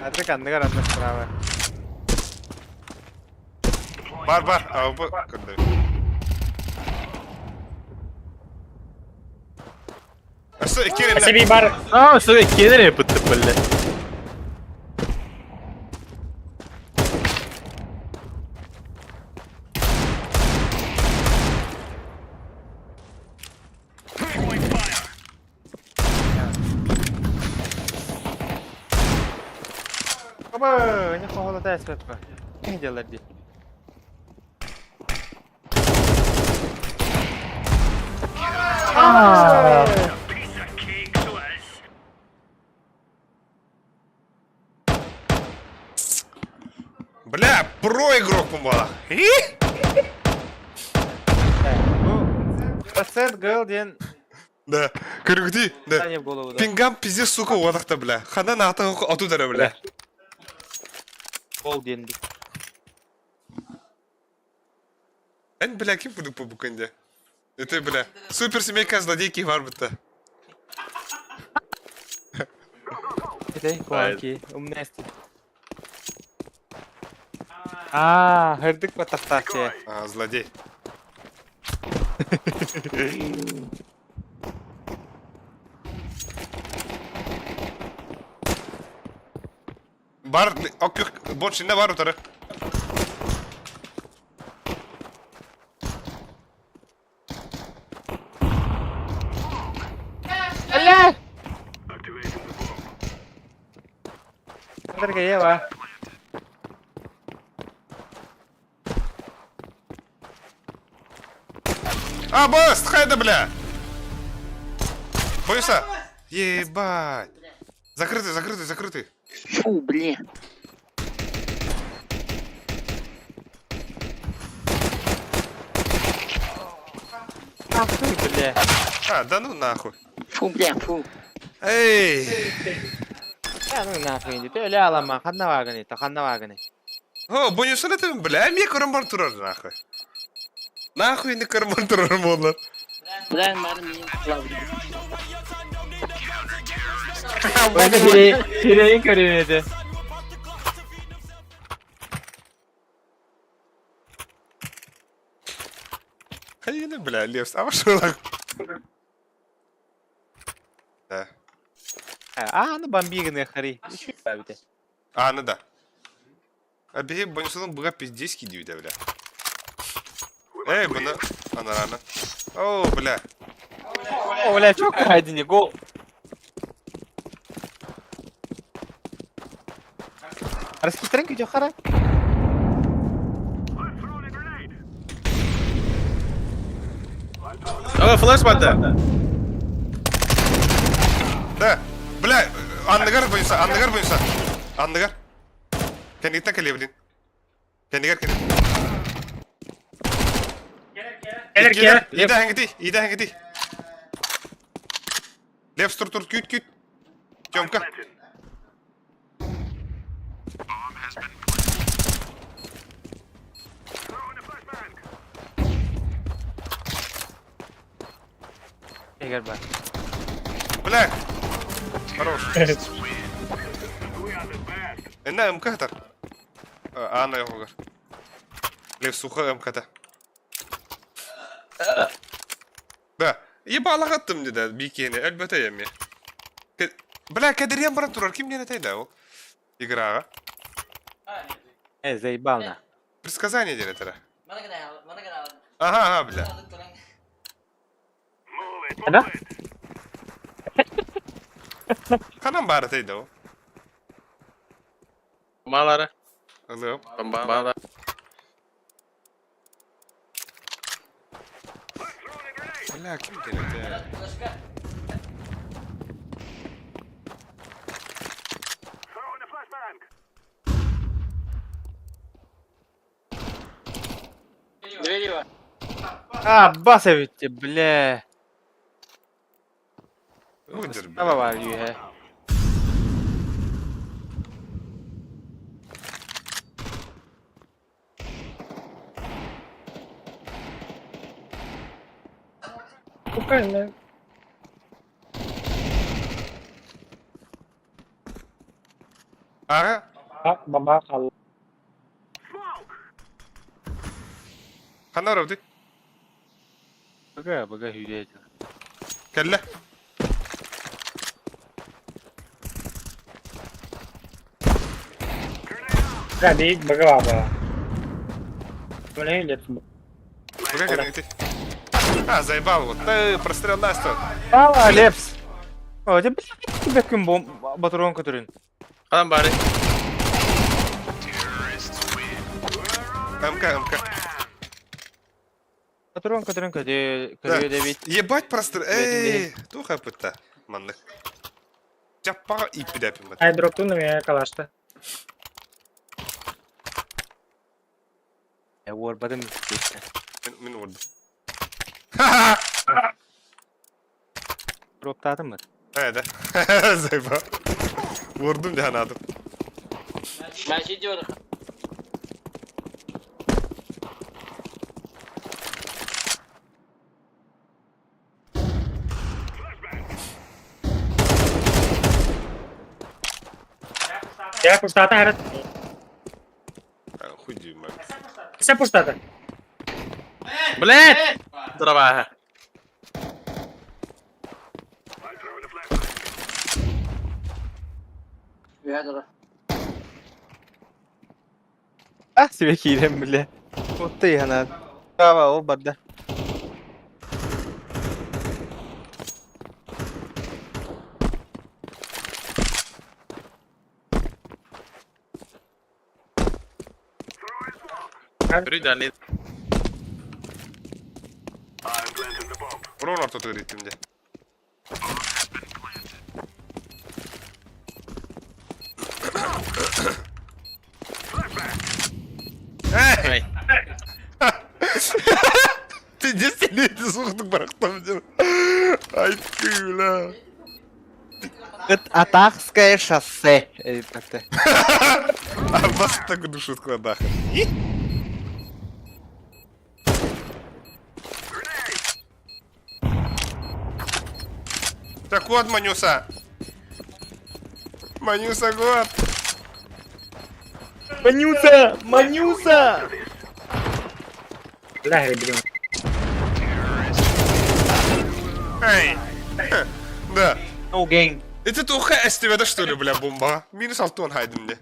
Аты анныгар анны справа. Бар бар, а бу көрдө. Өссө икки Себе бар. А, сука, кенере бытты, бля. Оба, не холода эспеппе. Не делар ди. Бля, про игрок помала. Бу процент гыл диэн Да. Көргүти, да. не в голову. да. Пингам пиздец, сука, уадахта, бля. Хана на ату дара, бля. Гол диэн. Эн, бля, ким буду по буканде? Это, бля, супер семейка злодейки варбыта. Эй, куанки, умнести. А, хырдык батахтаахчы. А, злодей. Бар, ок, больше не бар утары. Хырдык ева. А, босс, хайда, бля! Боюся? Ебать! Закрытый, закрытый, закрытый. Фу, блин. Ахуй, бля. А, да ну нахуй. Фу, бля, фу. Эй! Я ну нахуй иди. Ты ля алама, ханна ваганы, та ханна ваганы. О, боюся это, бля, мне көрім турар, нахуй. Нахуй не көрім турар болар. Бля, марын не плавлю. Сирейин көрүнөдү. Хайны, бля, левс, а ваш нахуй. Да. А, ну бомбиганы хари. Еще бабите. А, ну да. А беги, бонусының бұға пиздец кидеуде, бля. Эй, бұны... Ана, ана. О, бля. О, бля, чё кайдини, гол. Раскитрен күтө хара. Ага, флеш банда. Да. Бля, анныгар буйса, анныгар буйса. Анныгар. Кэнниттэн кэлиэ блин. Кэннигэр кэлиэ. Кэлэр кэлэр. Ида хэҥити, ида хэҥити. Лев тур тур күт күт. Тёмка. Эгер бар. Бля. Хорош. Энна МК хатар. Аана йоҕугар. Лев суха МКта. Да. Ебалах аттым деді бикені өлбөтө эми. Бля, кэдириэн баран турар ким диэн этэй да ол? Играҕа. Э, заебал на. Предсказание диэн этэрэ. Ага, ага, бля. Да? Ханан баар этэй да ол? Малары. Ылыам. Бомбалар. Бля, ким диэн этэ? А, баса ведь, бля. Выдер, бля. Давай, юхэ. Правильно. Ага. Баба хаалла. Ханна барабытый? Бага, бага юхэ. Кэллэ. Да, бей, бага баба. Бля, лет. Бага кэлэҥити. А, заебал вот. Ты прострел Настю. А, Лепс. О, ты, бля, тебе кüm бом батурон көтөрүн. Ханан бары. МК, МК. Батурон көтөрүн көтө Да. көрүө дебит. Ебать прострел. Эй, туха пытта. Маннык. Жаппаға иппидәпин бат. Ай, дроптун на меня калашта. Э, уор бадым. Мин мин урдум. Дроптадым mı? Э, да. Заебал. Урдум диэн адым. Я пустата, харат. Хуй дюйма. Все пустата. Блядь! Дрова. А, себе киирэн бля. Вот ты хана. Браво, ол барда. Бүрү дали. Урон ортотугар иттим де. Эй! Ай. Ты не сидите, сухдук барахтам деп. Ай ты, бля. Это Атакское шоссе. Это. А вас так душу складах. Так вот, Манюса. Манюса, год. Манюса! Манюса! Бля, блин. Эй. Да. No gang. Это туха эстиведа что ли, бля, бомба? Минус алтон хайдым де.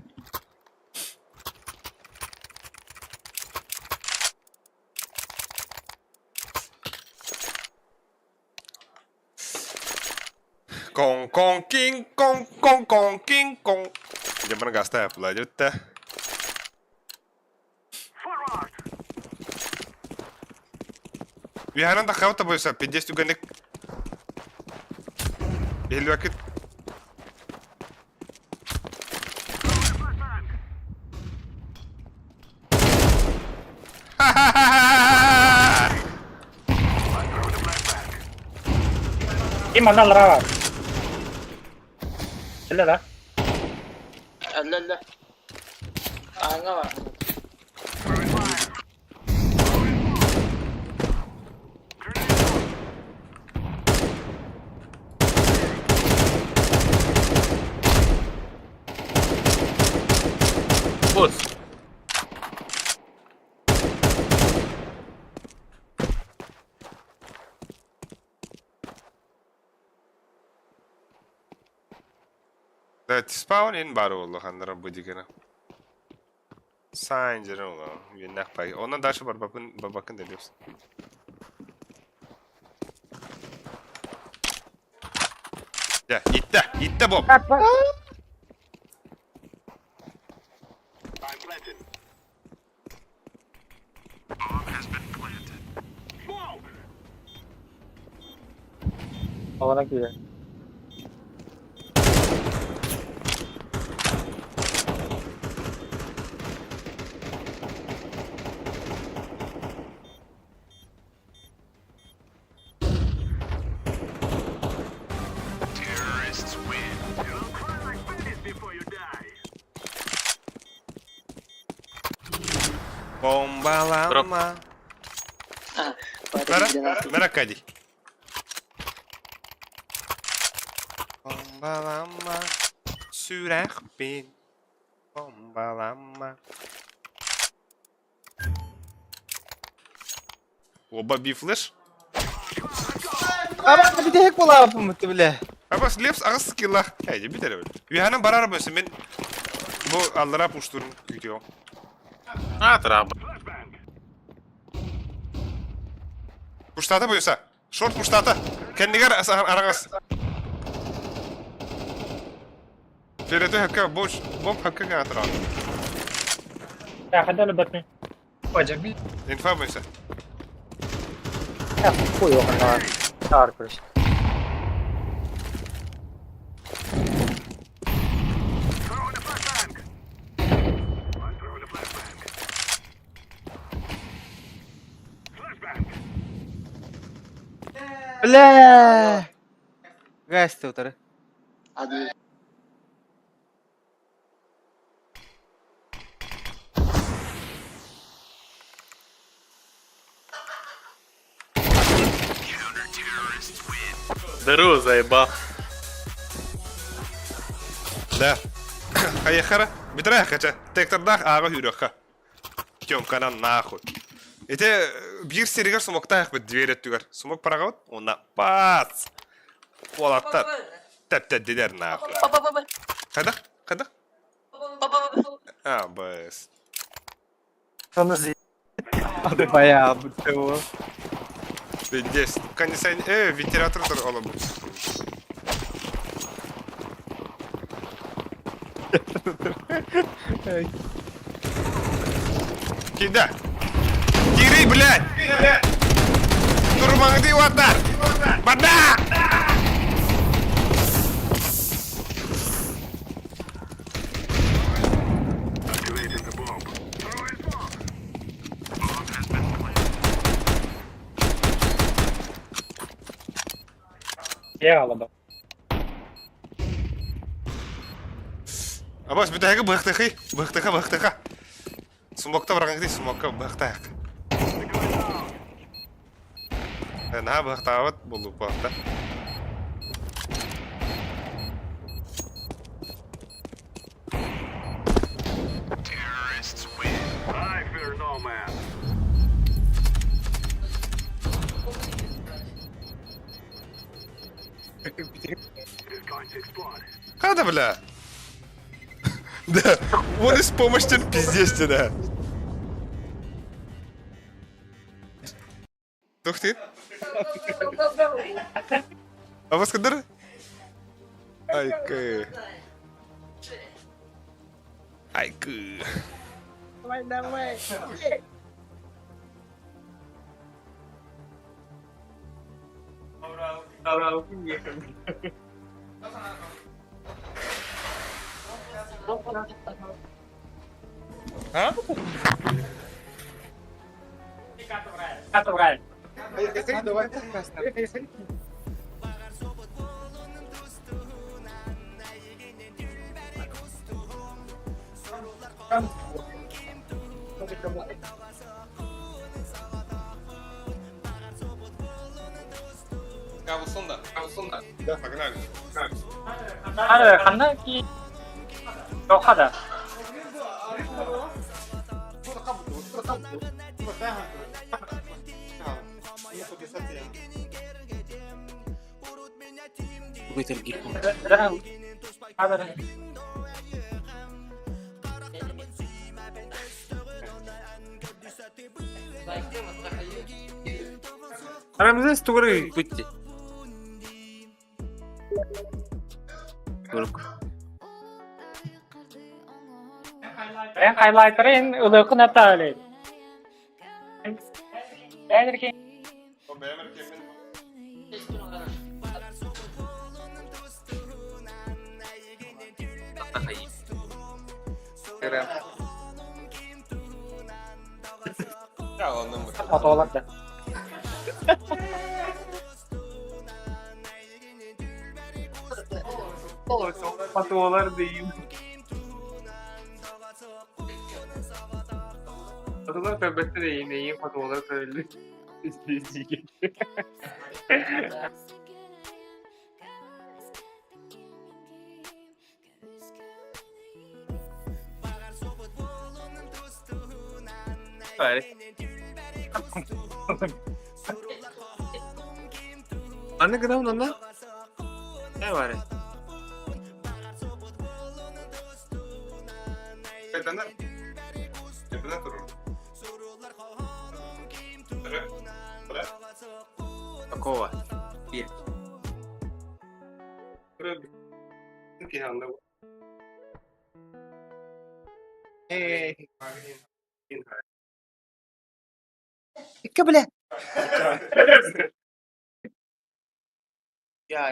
Кон кон кин кон кон кон кин кон. Дьэ бары гаста була дьүттэ. Үһэнэн таххабыт бойса, пиздец түгэнник. Иһиллибэккит. Ким манна аллараа баар? Эллэ да? Эллэ эллэ. Ааҥҥа бар. Босс. Да, спаун ин бар болду ханнара бу дигена. Сайн жere ола. Юннах пай. Онон дальше барбакын бабакын дебиос. Я, итте, итте боб. Оҕонон киирэр. Бомбалама. Мера, мера кади. Бомбалама. Сүрэхпин. Бомбалама. Оба бифлеш. Аба бүтэһик буолааппын бля. Абас лепс ағыс скилла. Әйде битер бит. Үйәнен барар бөсі мен бу аллара пуштурун күтүө. А, траба. Пуштата буйса. Шорт пуштата. Кендигер арагас. Ферете хакка бош бомб хакка гатра. Я хадалу бэтми. Инфа буйса. Я хуй его на Тар, короче. Бля. Гасты утары. Hadi. Здорово, заебал. Да. Хайахара. Битра хача. Тектордах ага хүрөкка. Тёмканан нахуй. Эте бир серигер сумоктаах бит дверь түгер. Сумок парагабыт, онна пац. Уолаттар. Тэп-тэддилер нахуй. Кайда? Кайда? А, бс. Бая бу. Здесь. Кондиционер, вентилятор ола бу. Кида. Кири, блядь! Турмаңды вата! Бада! Я алаба. Абас, бүтәге быхтыхы, быхтыха, быхтыха. Сумокта барган кити, сумокка быхтах. На быхтават булу бахта. Хада, бля. Да, он из помощи пиздец, да. Тух ты? А вас кадыр? Айкы. Айкы. Давай, давай. А? Погнали. Ханна ки Тоха да. Aramızda тугары бүттү. Турук. Эн хайлайтерин ылыкын атаали. Бәдерки Отолар да. Patolar değil. Patolar tövbette de iyi neyin patolar söyledi. Anne gıdam lan lan. Ne var? Такого. Икки бля. Ya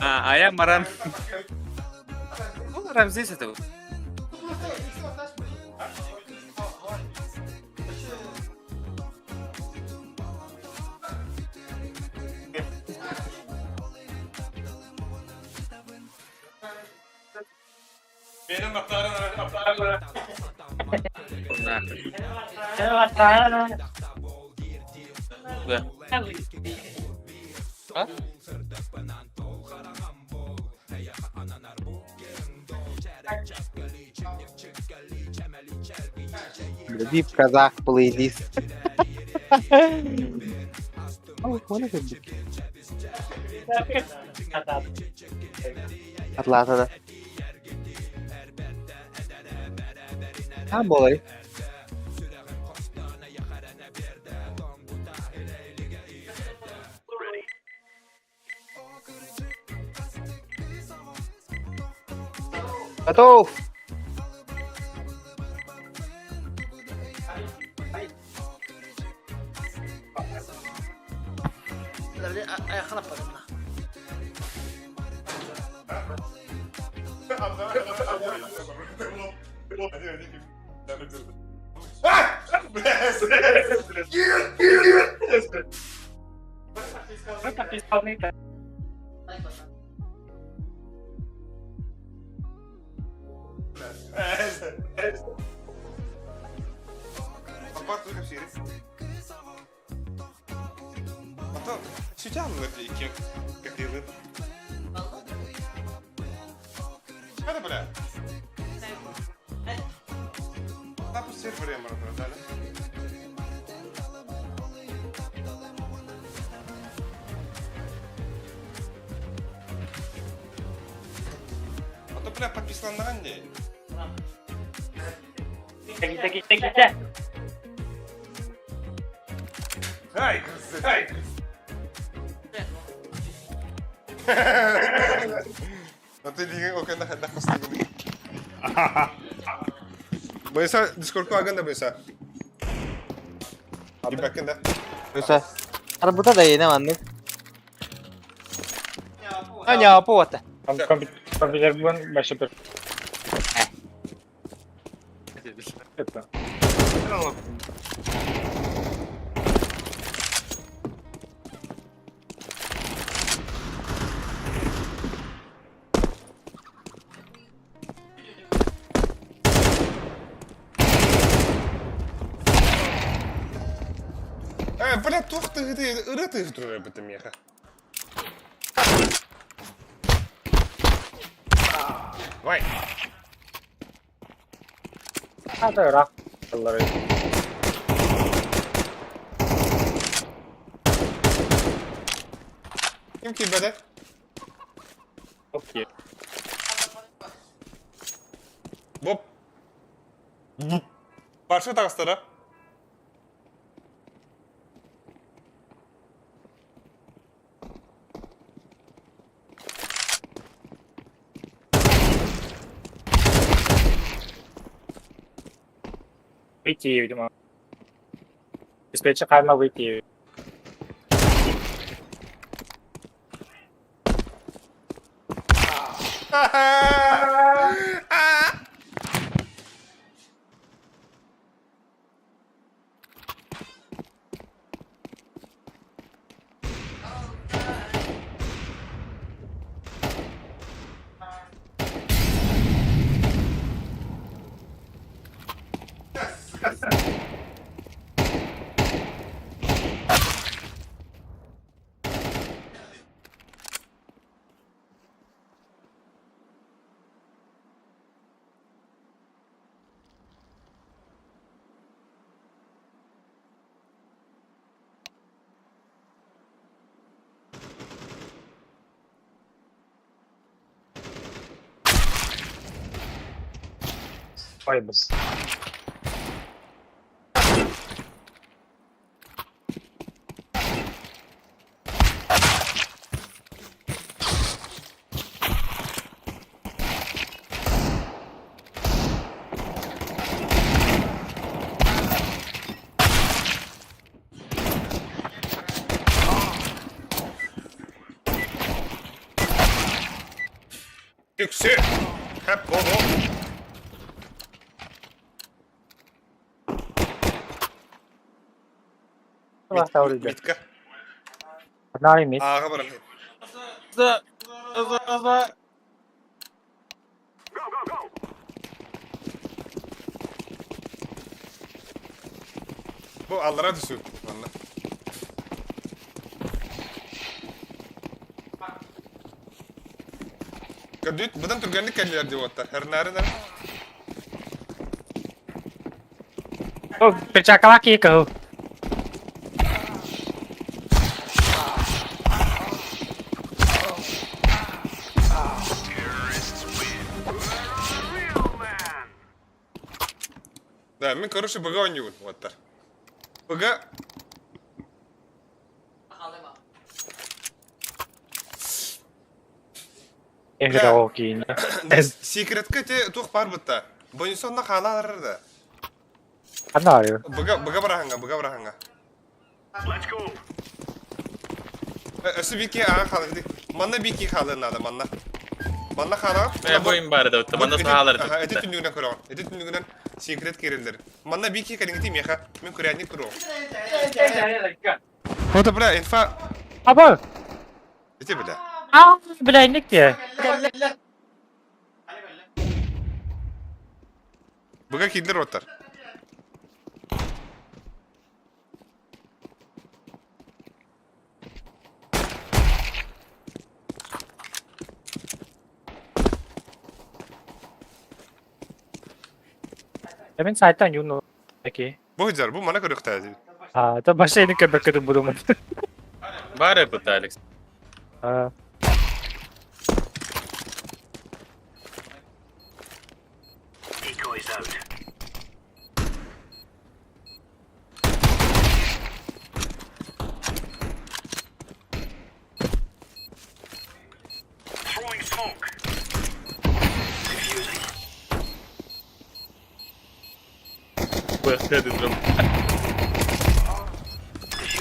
Ая маран. Ну, Рамзес это. Дип казах плейлист. Атлата да. А буолай. Готов! Боюса, Дискордку агын да боюса. Кибәккин да. Боюса. Арбыта да иэнэ маннык. Аня, повода. Компьютер вообще Это. Э, бля, тух ты, ты, ыры ты турар бит меха. Давай. А, да, Ким кибеде? Окей. Боп. Баршы тағыстара. Выйти, видимо. Диспетчер карма выйти. Ой, бс. Yüksü. Hep bol. Митка. Аға барам. За, за, за. Бу аллара түсү. Манна. Көдүт, бұдан түргенлік кәлілер деп оттар. Хәрнәрі О, перчакалаки кыл. короче, БГ оонньуубун, уолаттар. БГ Игра киинэ. Секретка ити туох баар бытта. Бонусонна хаалаалар да. Ханна арыыр? Быга быга быраһаҥҥа, быга быраһаҥҥа. Өссө бики аҕа хаалыгды. Манна бики хаалыан наада, манна. Манна хаалаҕыт. Э, бу им баар да, манна саалар Аха, эти түннүгүнэн көрөҕүн. Эти түннүгүнэн секрет киирэллэр. Манна бики кэлиҥити миэхэ. Мин күрээнник туруом. Вот, бля, инфа... Аба! Ити, бля. А, бля, инник дии. Быга киирдер оттар. Мин сайтан юн Окей. Бу сылдьар, бу мана көрүөхтээ. А, это бассейн көбөккө тубудум. Баар быта, Алекс. А.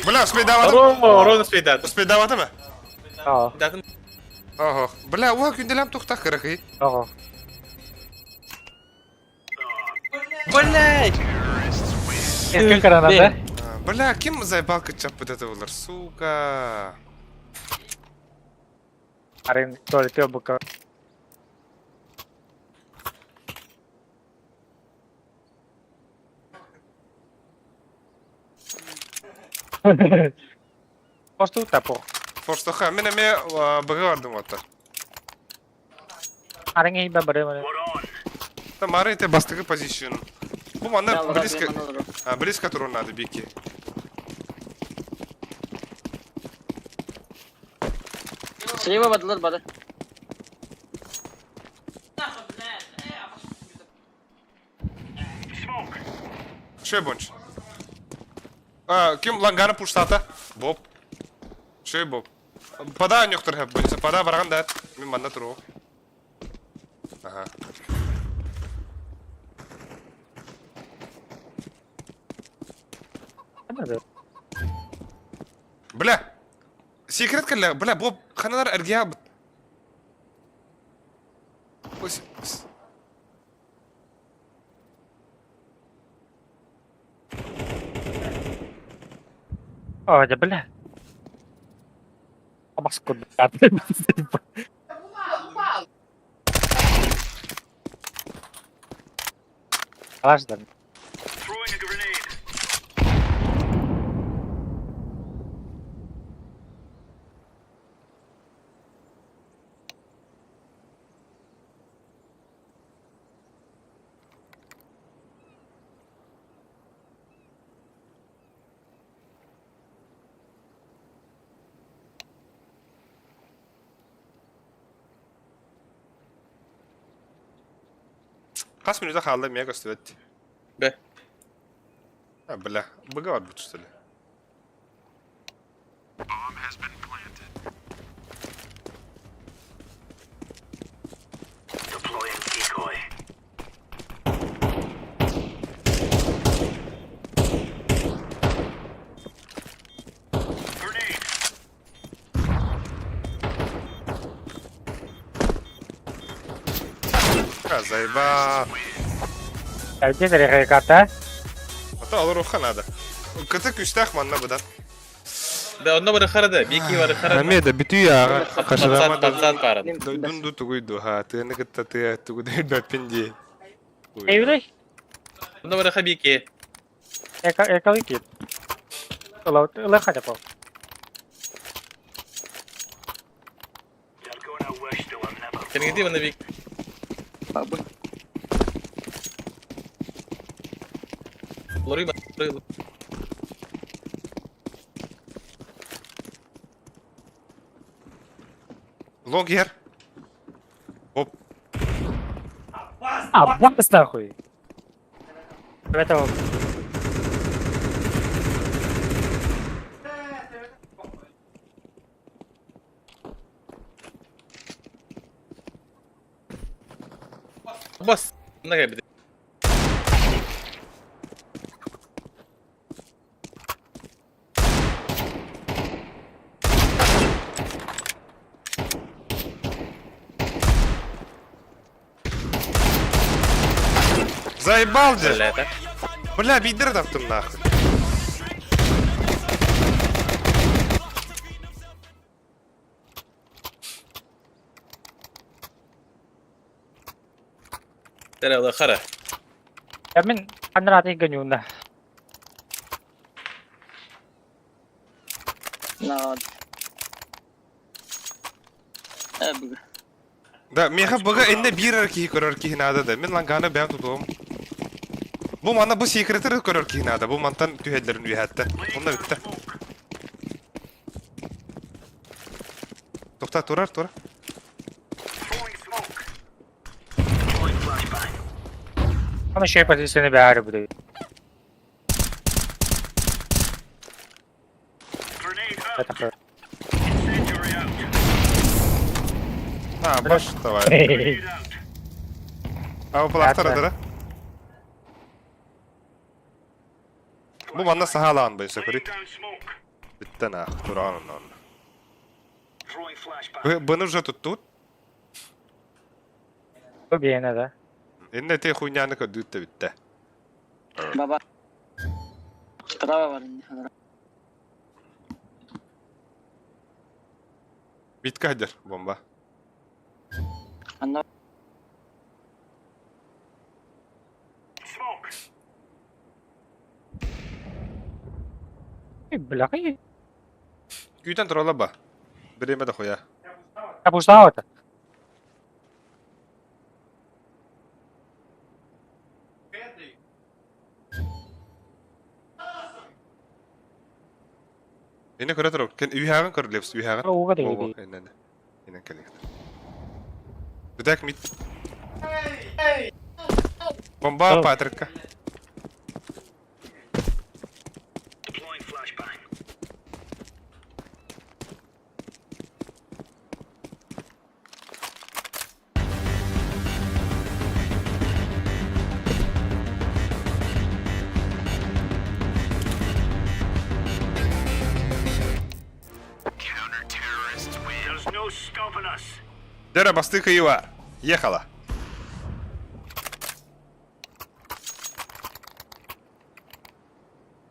Бля, успейдаабатым. Орон успейдаат. Успейдаабатым ээ? Аа. Датын. Ого. Бля, уа күнделэм тухтах кыракый. Ого. Блядь! Эркин каранада. Бля, ким заебал кытчаппыт это болар, сука. Арын туалетте бука. Посту тапо. Форстоха, мен эмиэ быга бардым оттар. Арын иһибэ бары бары. Там Мары это бастыгы позицион. Бу манна близко, близко турун надо бики. Слева бадылар бары. Шөй бонч. А, ким ланганы пуштата? Боб. Шөй боб. Пада нёктор хэп бонча. Пада барган да. Мен манна туру. Ага. Бля. Секрет кэллэ. Бля, боб ханалар эргия Оо, дьэ бля. Бас курдук. Алаш да. Хас минута хаалла эмиэ көстүбэт. Бэ. А, бля, быга барбыт что ли? Заеба. Где карта? А то алыруха надо. Кыты күстәх манна бұдан. Да, онно бары харада, бики бары харада. Әме да бүтүй аға. Пацан, пацан бары. Дойдун тугуйду ха, тыны кытта тыа тугудай бәппин ди. Эйвлей? Онно бары хабики. Эка экалики. Ыла ыла хотя бы. Кенгеди мына бик. Бабы. Лори лори. Лонг ер. Оп. А, бас нахуй. Evet abi. Бас. Онно кэлбит. Заебал же! Бля, Бля, бидер таптым нахуй. Тэрэла хара. Я мин анраатын гөнүүнэ. На. Э, бүгү. Да, меха быга энне бир киһи көрөр киһи наада да. Мин ланганы бэйэм тутуом. Бу манна бу секретер көрөр киһи наада. Бу мантан түһэллэрин үөһэттэ. Онно бүтте. Тохта турар, турар. Аны şey pozisiyonu бәрі буде. Это А, баш давай. А плахтар да? Бу манна сахалаан бай сөкөрү. Бүтте нах, туран онно. Быны уже тут тут. Бу биэнэ да. Инне те хуйняны көрдүттэ бүтте. Баба. Справа бар инде. Битка хадер бомба. Анна Бля, Күүтэн турала ба. Биреме да хуя. я пуштал это. Инне көрө турар. Кен үйһәгын көр лепс, үйһәгын. Ууга Ого, дегеди. иннен. Иннен келек. Бүтэк мит. Бомба О. Патрикка. Дера бастыка Ива. Ехала.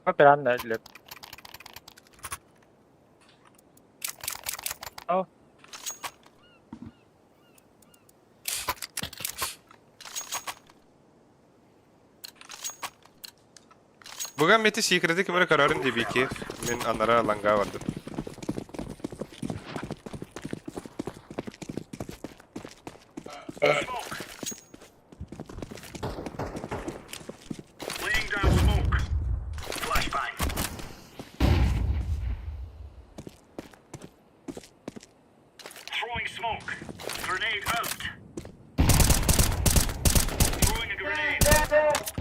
Операнда леп. О. Бүгін мети секреті кімірі көрөрін деп ки. Мен анара ланга бардым.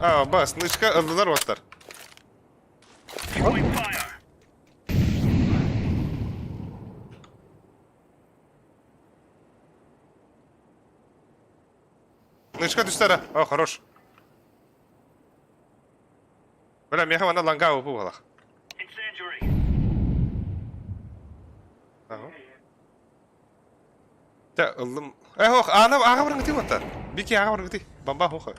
А, бас, нычка ылдылар оттар. Нычка түстәрі. О, хорош. Бля, меха вана ланга опу балах. Ага. Та, ыллым. Э, ох, ана, ага барыңгы оттар. Бики ага барыңгы Бомба хоха.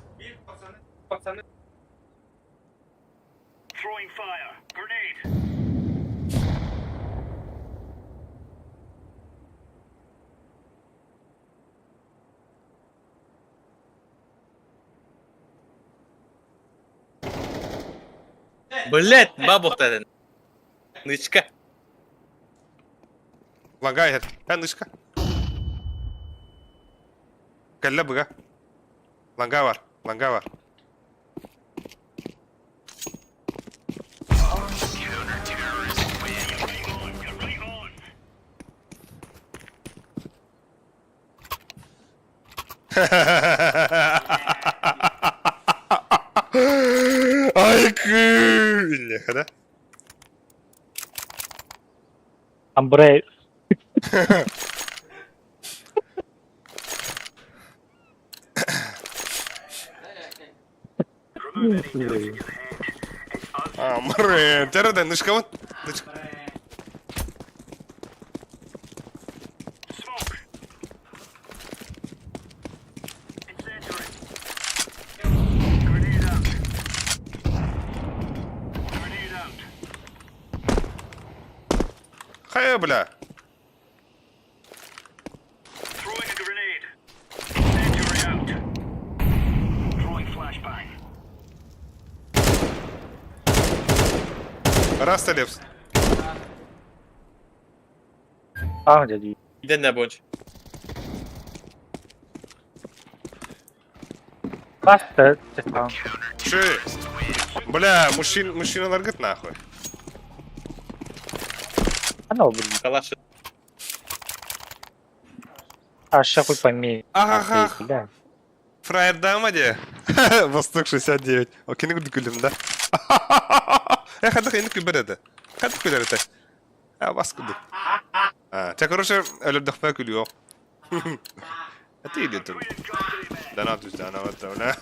Блять, бабухта. Нычка. Ланга ехет. Ә, нычка. Кәллә бұға. Ланга бар, ланга бар. да? Амбре. Амбре. Терден, нышкабын. Хайа, бля. Раз, Лепс. А, дяди. Дэннэ бонч. Баста. Ши. Бля, мужчин, мужчиналар гыт нахуй. Анау, блин. Калаш. А, ща хуй пойми. Ага. Бля. Фраер дама де. Восток 69. Окей, не күлдім да. Э, хадық енді күбір еді. Хадық күлер еді. А, бас күлді. А, те, короче, өлімдіқпа күлі жоқ. Это иди тут. Да на туз, да на вот там, да.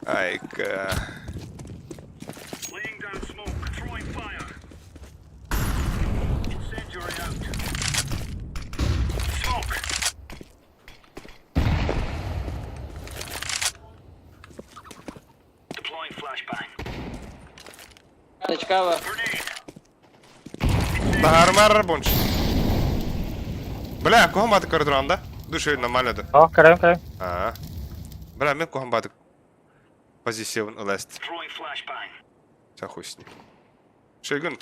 Айка. Точкава. Тахармар бонч. Бля, кохам баты көрдүр анда. Душ нормально да. О, караем, караем. А. Бля, мен кохам баты позициябын ыласт. Ча хуй с ним. Шойгун.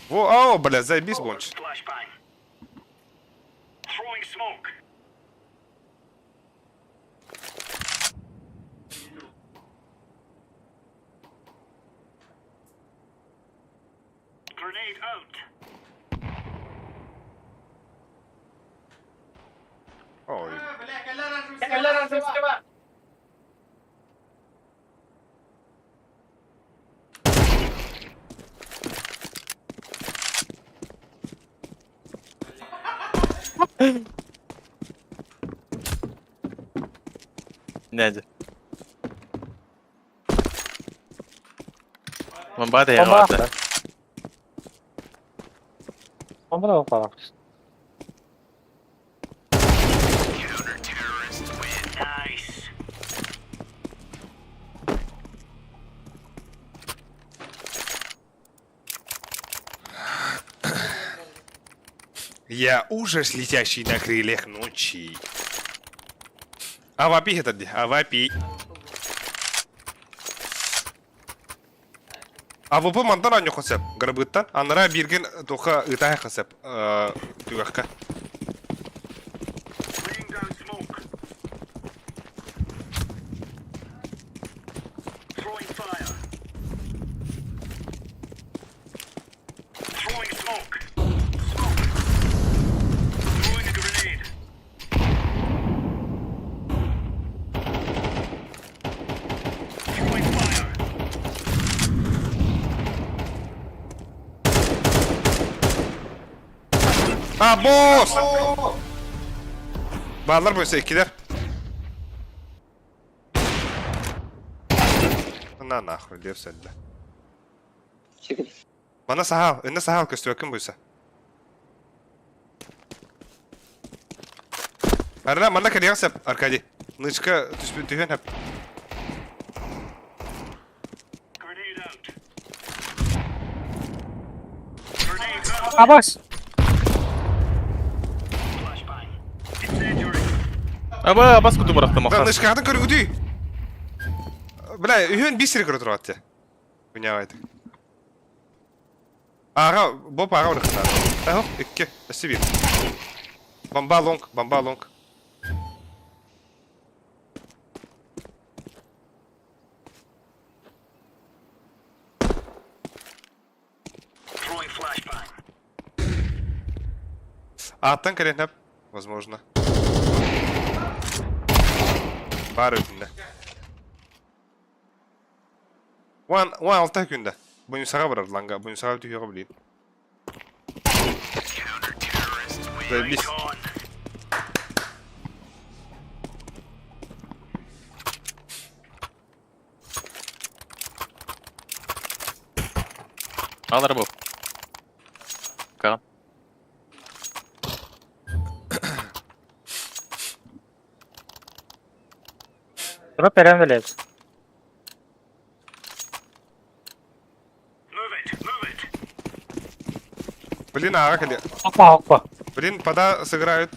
Во, ау, бля, заебись бонч. Ой. Нәді. Бомба да Бомба. яғады. Бомба да оқалақ. Я ужас, летящий на крыльях ночи. Авапи это где? Авапи. АВП мантан аню хосеп. Гарбытта. Анара бирген тоха ытая хосеп. Түгахка. А, босс! Баллар бойса иккилер. На нахуй, лев сәллә. Мана сахал, инне сахал көстүөкүн бойса. Арна, манна кэлиэҕэ сеп, Аркадий. Нычка түспүт түһүөн хөп. Абас! Аба, бас куту барахта Да, махас. нычкаҕытын көрүгүтүй. Бля, үһүөн биир сири көрө туруҕат Күнявайды. Ага, боп ага урыхтар. Эхо, икки, өссө биир. Бомба лонг, бомба лонг. Аттан кэлэн возможно. Бар өтүнне. Уан, уан алта күндэ. Бунюсаҕа барар ланга, бунюсаҕа түһүөҕэ билиин. Заебись. Алар бу. Каҕан. Тура перен билебит. Блин, ааҕа кэлиэ. Опа, опа. Блин, пода сыграют.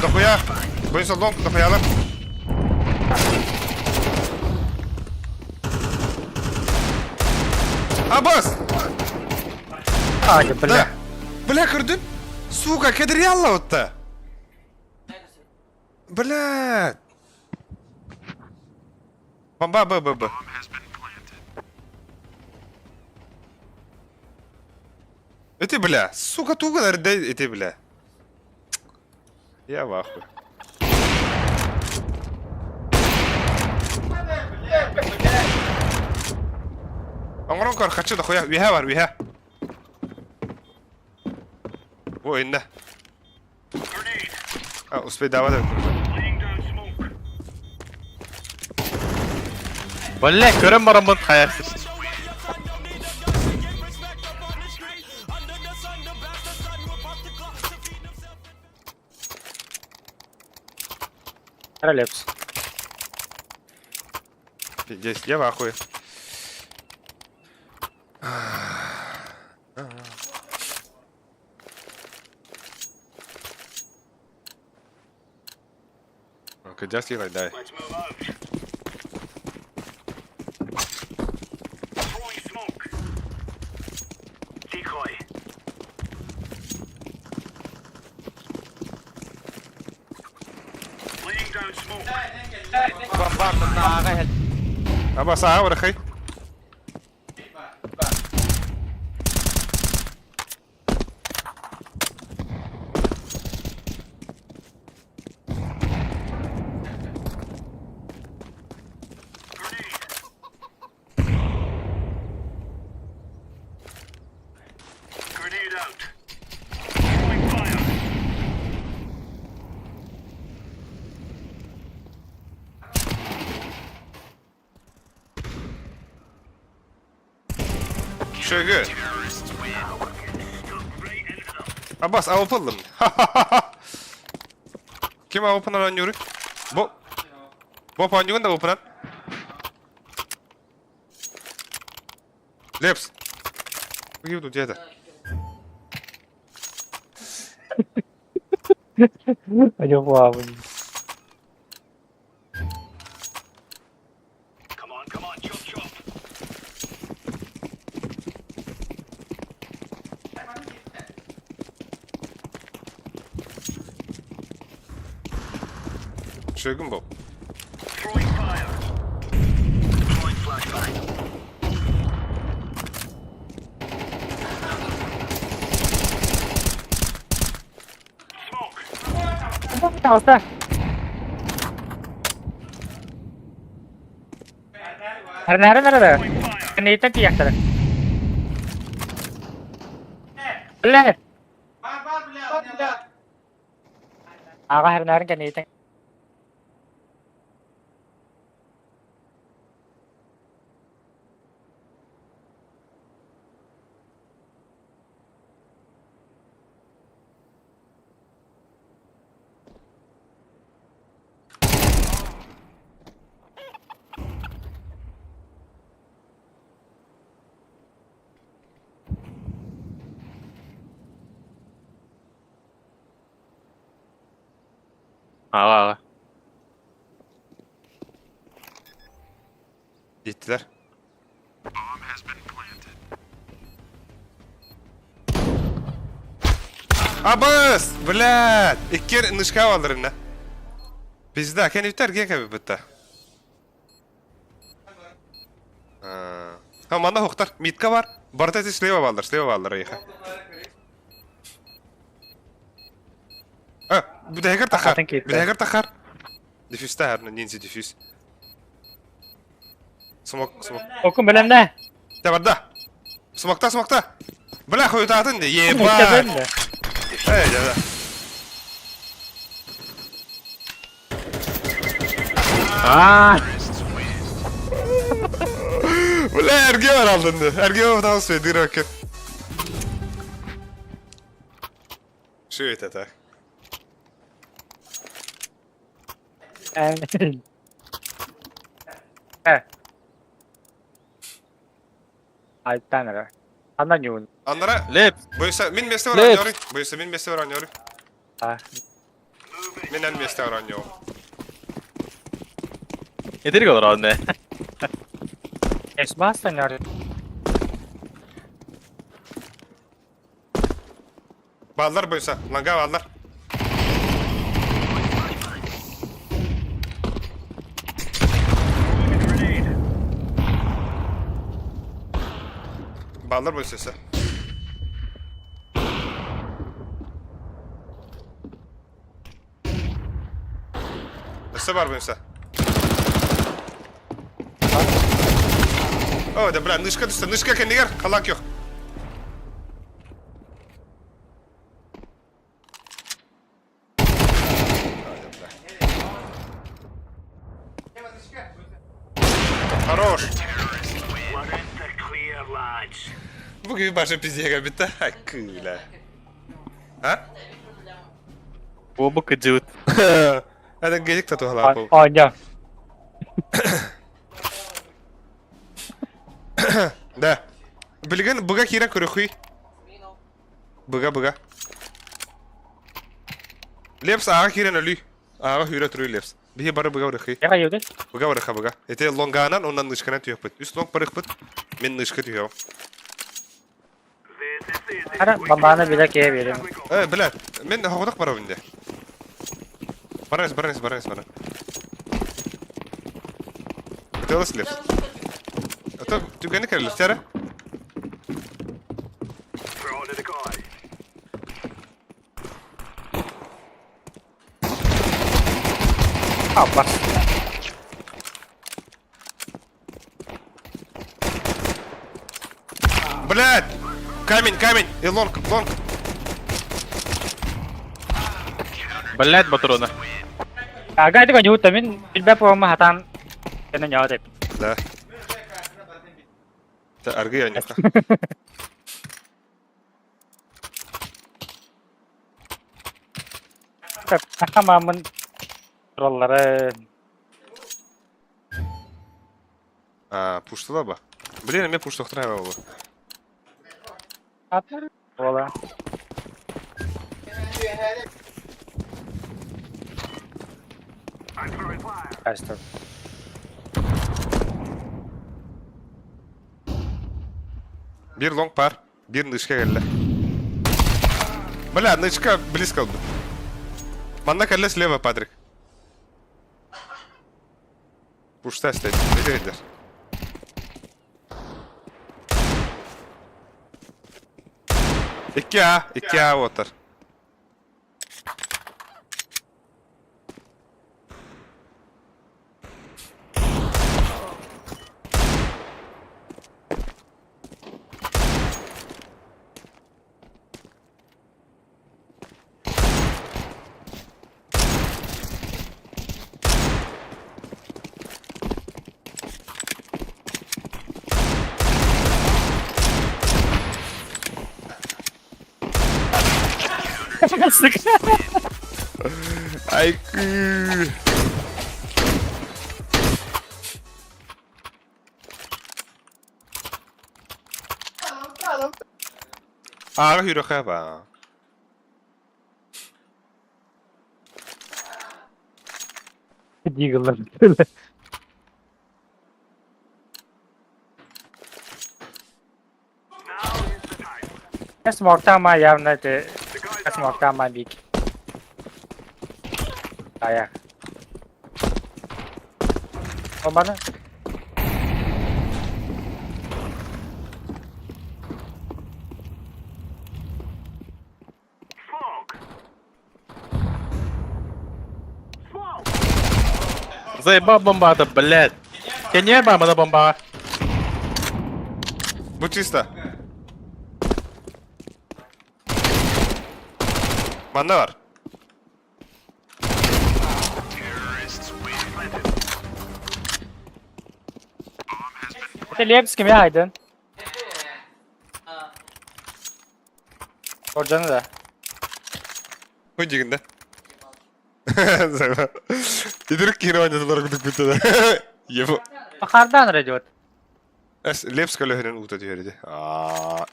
Дохуя! Вынесел дом, дохуялар. Абас! Ай, бля. Да. Бля, көрдүн? Сука, кедриалла отта. Бля. Бомба, Б, Б, Б. Эти, бля, сука, туга эти, бля. Я в ахуе. Оҥорон көр, хочу дохуя, үөһэ бар, үөһэ. О, иннэ. А, успей давай да. Бля, көрөн бараммын хайарсыз. Релепс. Пиздец, я в ахуе. Окей, just like that. Аба саа барахай. Шөгө. Абас AWP ыллым. Ким AWP-нан оонньууруй? Бу Бу оонньуугун да AWP-нан? Лепс. Какие тут где-то? Аньюлаабын. Шөгүн бу. Таҕыста. Эрнээрин эрэ Кэнниттэн тиийэхтэрэ. Бля! Аҕа эрнээрин кэнниттэн Аҕа аҕа. Иттилэр. Абыс! Блядь! Иккиэн нышка балларына. Пизда, кэнибиттэр киэн кэбиппиттэ. А, манна хохтар. Митка бар. Барыта ити слева баллар, слева баллар эйиэхэ. Бүтэһигэр тахар. Атын киирдэ. Бүтэһигэр тахар. Диффюз тахар, ниндзя диффюз. Смок, смок. Окун бэлэмнэ. Тэ барда. Смокта, смокта. Бля, хуютаатын де, ебать. Эй, да, да. Аа. Бля, эрге бар алдын. Эрге бар таус дыр өкеп. Что это так? Э. Айтан эрэ. Ханна ньуун. Аннара, Леп. бойса, мин месте бар Леп. оонньоорун. Бойса, мин месте бар оонньоорун. А. Мин эн месте бар оонньоом. Этирик олорон не. Эс бастан Бааллар бойса, ланга бааллар. Бааллар бойса өссө. Өссө бар бойса. О, да бля, нышка түстэ, нышка кэннигэр, халаак yok. Хорош! Бу киһи баша пиздега битта. Ай, кыля. А? Бу кыдьыбыт. Это гелик тату халаапыл. Оонньоо. Да. Билигин быга киирэн көрөхүй. Быга быга. Лепс аға киирэн өлүй. Аға хүрэ туруу Лепс. Биһи бары быга барыхый. Яга юды. Быга барыха быга. Эти лонгаанан оннан нышканан түһүөхпүт. Үс лонг барыхпыт. Мин нышка түһүөм. Ара бамбааны билэ киһи биэрим. Э, бля, мин хоҕотох барабын дии. Барайс, барайс, барайс, барай. Ытыалас Лепс. А то түгэни кэллэр, чара. Аппас. Блядь! Камень, камень! И лонг, лонг! Блять, патрона. Ага, это коньюта, мин билбэп буолма хатаан кэнэ ньоо деп. Да. Да, аргы анюха. Саха маамын тураллары А, пуштыла ба? Блин, мен пуштықтыра ба Атыр буола. Кастер. Биир лонг пар, биир нышка кэллэ. Бля, нышка близко был. Манна кэллэ слева, Патрик. Пушта стоит, лидер. Икки А, икки А отар. Сука. Ай, кы. Аҕа хүрөхэ ба. Дигалар. Смоктама явно это смоктама бик. Ая. Обана. Заебал бомбата, блядь. Кене бомба бомба. Бу чисто. Манна бар. Это Лепский мен айдын. Оржаны да. Хуй дигин да. Идирик киирэ оонньотолор курдук бүтэ да. Его. Пахардан радиот. Эс Лепс көлөһүнэн уута түһэр ити. Аа.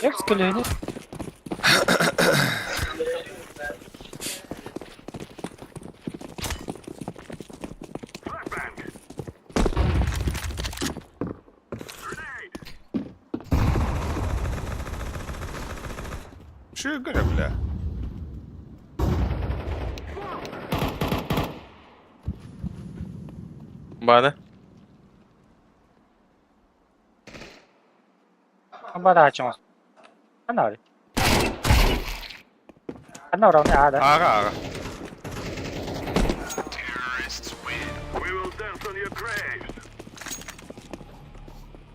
Лепс көлөһүнэ. Шүгүрэ бля. Баны. Бадаачыма. Ханна бар? Ханна барар аада. Аға, аға.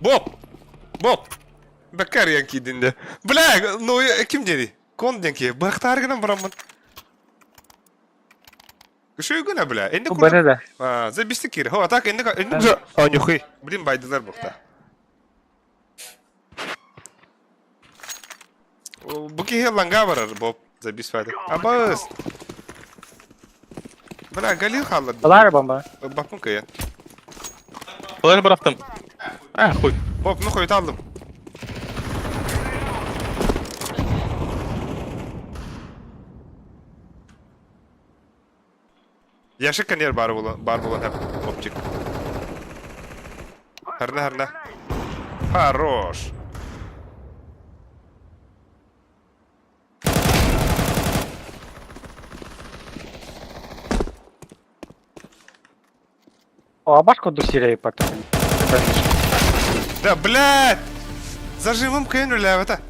Боб! Боб! Бэккэр диэн киирдин дэ. Бля, ну ким диэний? Кон диэн киһи. Быһахтаары гынан бараммын. Күшүгүнэ бля. Энди Бу бары да. А, забисти киир. Хо, а так энди энди Анюхи. Блин, байдылар бухта. Бу киһи ланга барар, Боб. Забис файда. Абыс. Бля, Галил хааллар. Балар бомба. Баппын кыйан. Флеш бырахтым. А, хуй. Боб, ну хойут алдым. Яшик коньер бар була, бар була хәп, Бобчик. Хәрнә, хәрнә. Хорош. О, баш курдук сирей потом. Да, блядь! Зажимым кыйын үләбәтә.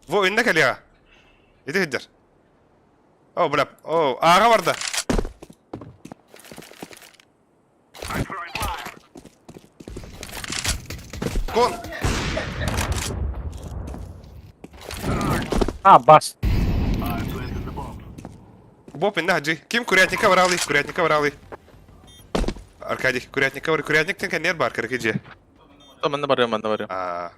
Во, инде кәлига. Иди хиджер. О, бля, о, ага барды. Кон. А, бас. Боб, инде хаджи. Ким курятника баралы, курятника баралы. Аркадий, курятника бар, курятник тен кәнер бар, кыркы Манна барыам, манна барыам. А.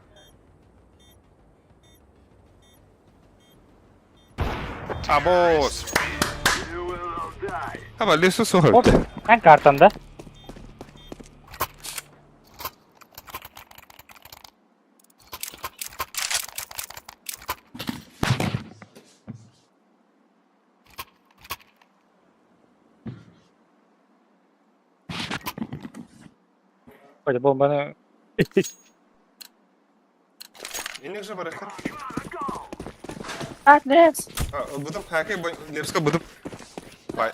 Абос. Аба, лесу Оп, соһор. эн картанда. Ой, бомбаны. Инник же барахтар. А, Лепс. Будым хакай, лепска будым. Бай.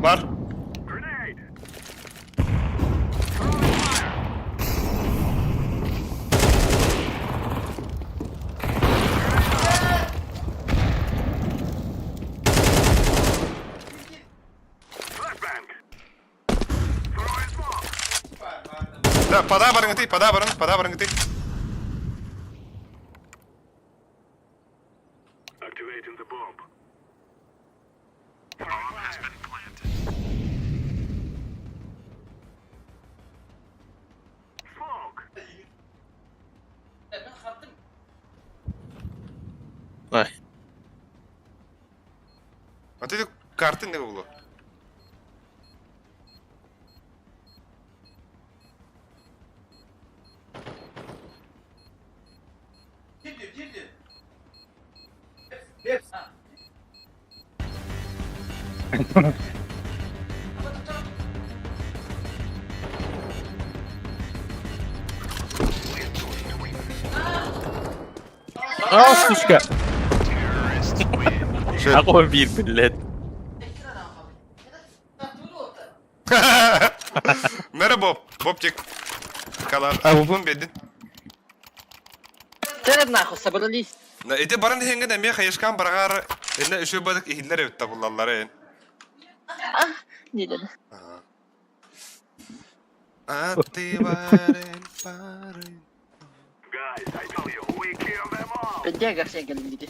Бар. Да, пода барыңы пода барың, пода барыңы ты. Ай. А ты карты не было. А, сучка. Какой бир, блядь. Merhaba Bob. Bobcik. Kalar. А, бубун бедин. Терет нахуй, собрались. На ити баран иһэҥҥин эмиэ хайышкаан бараҕар иннэ үчүгэй бадык иһиллэр эбит табыллаллар эн. А, не да. А ты барен парень. Где Гарсия Галимбиди?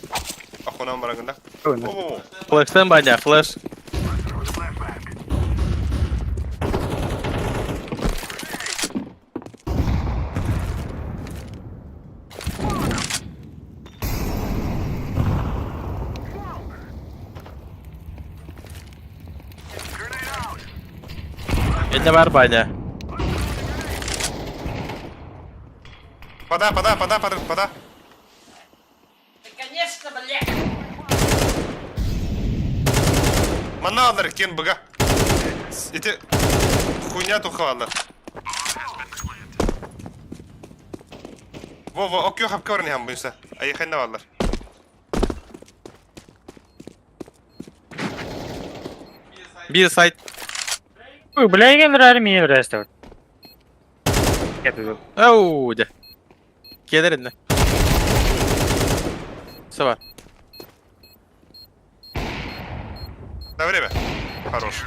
Ахунан барагында. О, Флештен баня, флеш. Это бар баня. Пода, пода, пода, пода, пода. Конечно, блядь! Манна алар кен быга. Ити хуйня тухалар. Во, во, окё хапка баран иһэн буйса. Айхайна баллар. Бир сайт. Ой, бля, я нравится мне нравится. Оу, дя. Келер инне. Сава. На время. Хорош.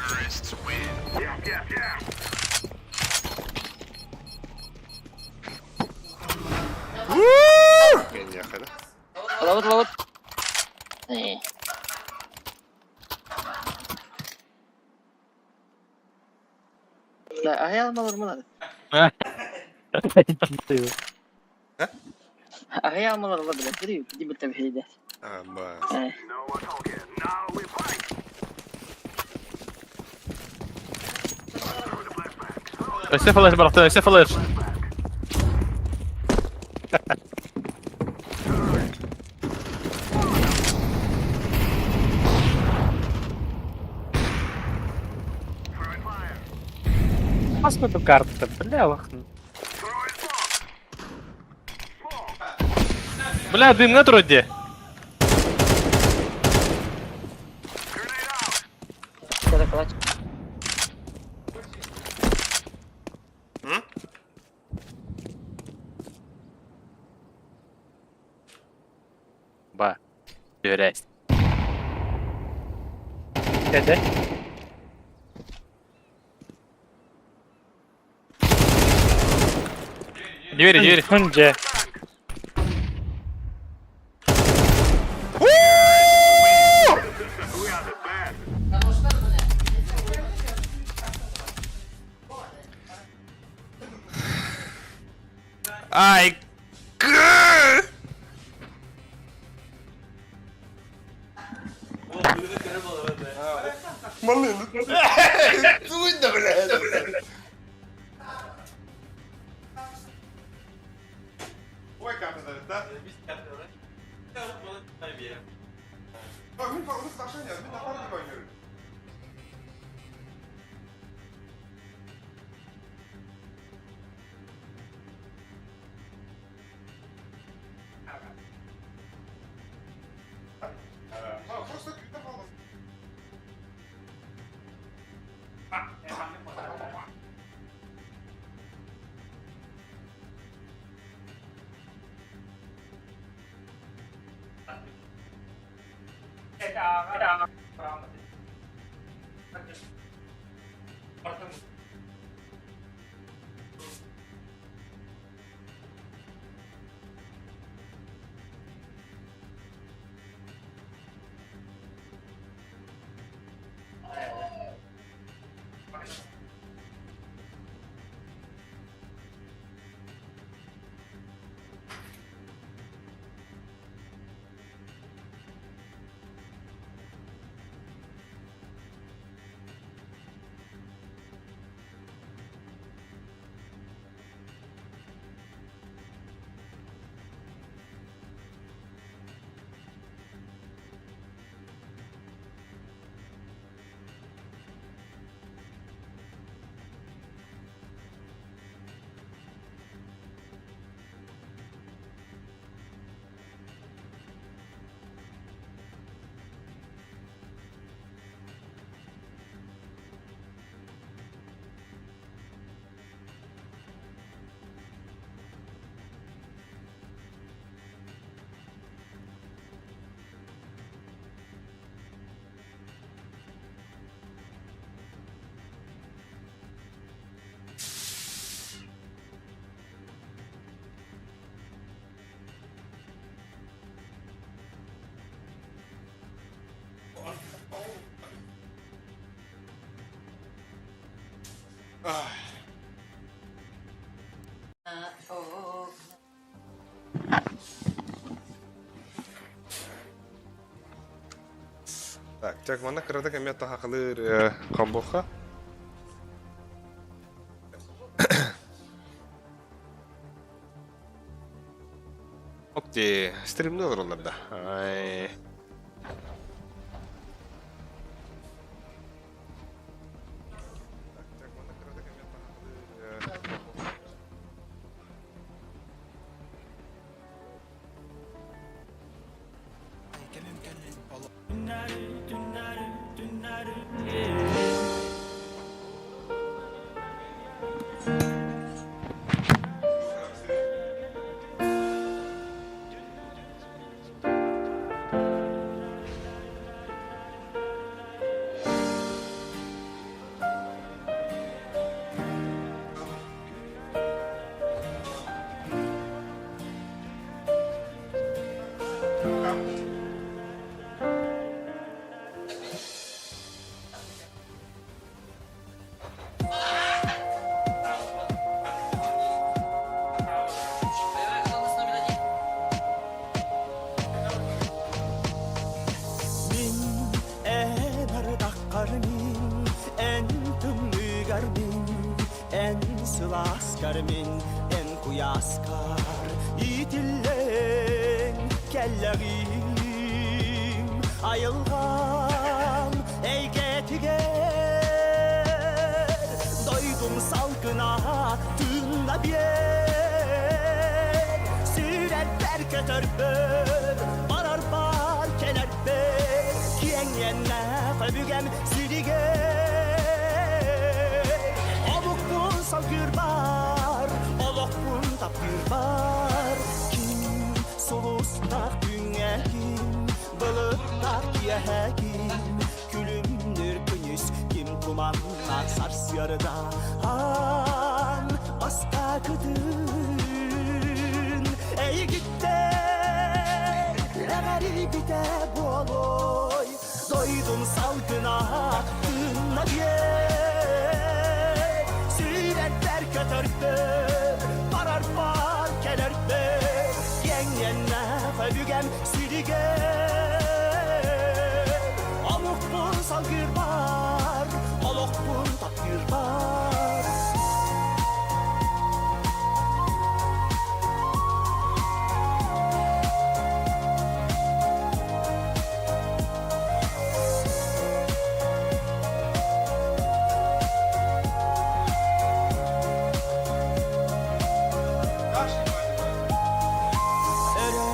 Ловот, ловот. Да, а я алмалар мына. А я алмалар ла блядь, бери, иди бы там хейдет. Аба. Өсө флеш барахта, өсө флеш. Паспорту карта, бля, лох. Бля, дымга турар дии. Когда калач. Ба. Доверяйся. Деді. Двери, двери. Хүнже. Ай, к. Малын. Туйда, блядь. Ой, как это, да? Так, так, манна кырата кэмэ тахалыр комбоха. Окей, стримни олороллор да. Ай. Мин эн ардаххар мин, эн тымныыгар мин, эн сылааскар мин, эн куйааскар иитиллэн кэллэҕим. Айылҕам эйгэтигэр дойдум салгына тыынна биэр. Сүрэрбэр көтөрбөр, барарбар кэлэрбэр, киэҥ иэннээх өбүгэм сиригэр. Омукпун салгыырбар, олохпун таптыырбар, ким сулустаах күҥҥэ ким, былыттаах киэһэ ким, күлүмнүүр күнүс ким туманнаах сарсыарда аан бастакытын эйигиттэн эҕэрийбитэ буолуой дойдум салгына тыынна биэр сүүрэрбэр көтөрбөр барарбар кэлэрбэр киэҥ өбүгэм сиригэр омукпун салгыырбар олохпун таптыырбар Өрө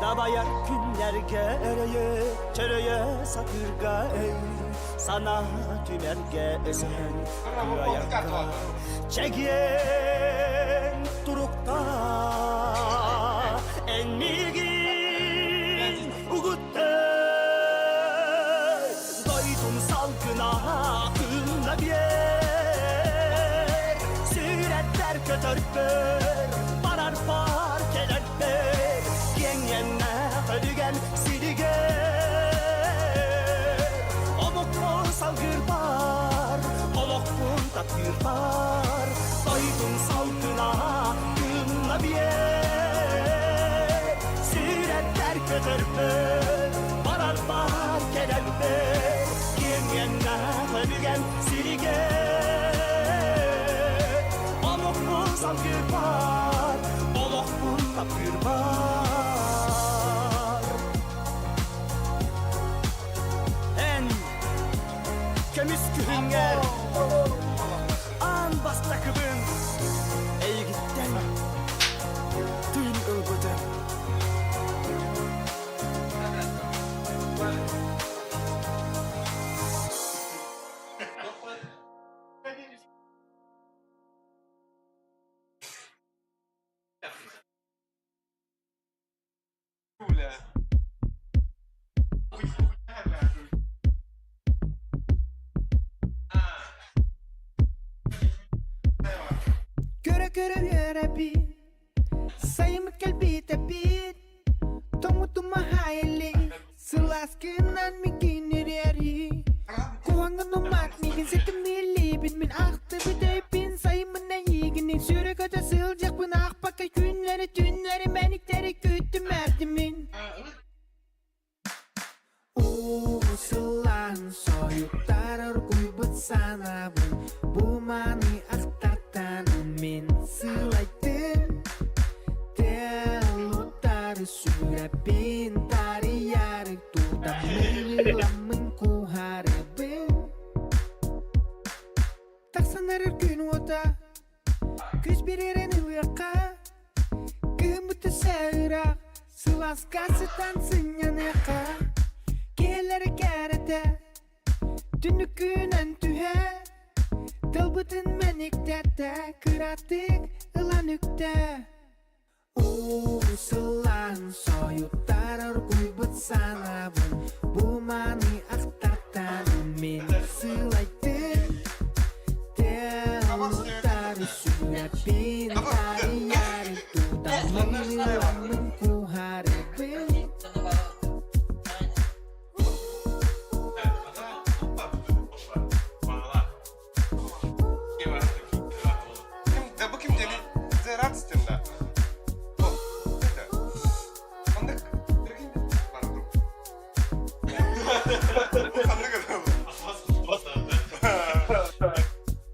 дабайар күннэргэ өрөйө, чөрөйө сатыырга өй, санаа түмэргэ өсөһөн кыайарга чэгиэн турукта эн миигин угутта дойдум салгына тыынна биэр сүрэттэр көтөрбөр барар бар кэлэрбэр киэҥ иэннээх өбүгэм сиригэр омукпун салгыырбар олохпун таптыырбар дойдум салгына тыынна биэр сүрэттэр көтөрбөр барар бар кэлэрбэр киэҥ иэннээх өбүгэм сиригэр омукпун салгыырбар олохпун таптыырбар эн көмүс күһүҥҥэр аан бастакыбын эйигиттэн тыын ылбытым Көрө-көрө үөрэбин, сайыммыт кэлбитэбит, тоҥмутум аһаайылли, сылааскынан миигин ириэри. Куһаҥҥын умат миигин ситимнииллиибин, мин ахтыбыт өйбүн. санаабын Бу маны ахтартан мин сылайдым Телутары сүрэппин тарыйары Тутаммын куһарыбын Тахсан эрэр күн уота Күс биэрэн ылыахха Кыһыммыт өссө ыраах Сылааска сытан сынньаныахха Киһилэри кэрэтэ Түннүккүнэн түһэ Тылбытын мэниктэтэ Кыратык ылан үктэ Уу сылаан сойуттар оргуйбут санаабын Бу маны ахтартан мин сылайдым Телутары сүрэппин тарыйары Тутаммын ыламмын куһарыбын Ким, бу ким диэни Зерат стенда. Оннук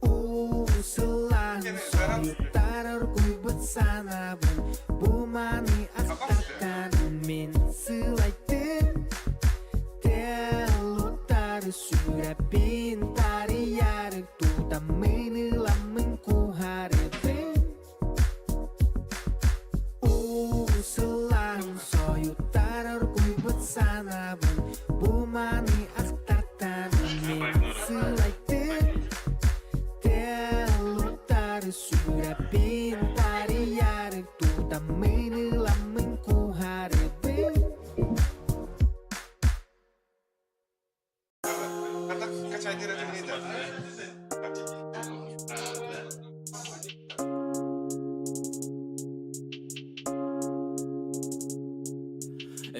Уу сылаан соһуттар оргуйбут санаабын Бу маны ахтартан мин сылайдым Телутары сүрэппин тарыйары Тутаммын ыламмын куһарыбын Уу сылаан соһуттар оргуйбут санаабын Бу маны ахтартан мин сылайдым Телутары сүрэппин тарыйары Тутаммын ыламмын куһарыбын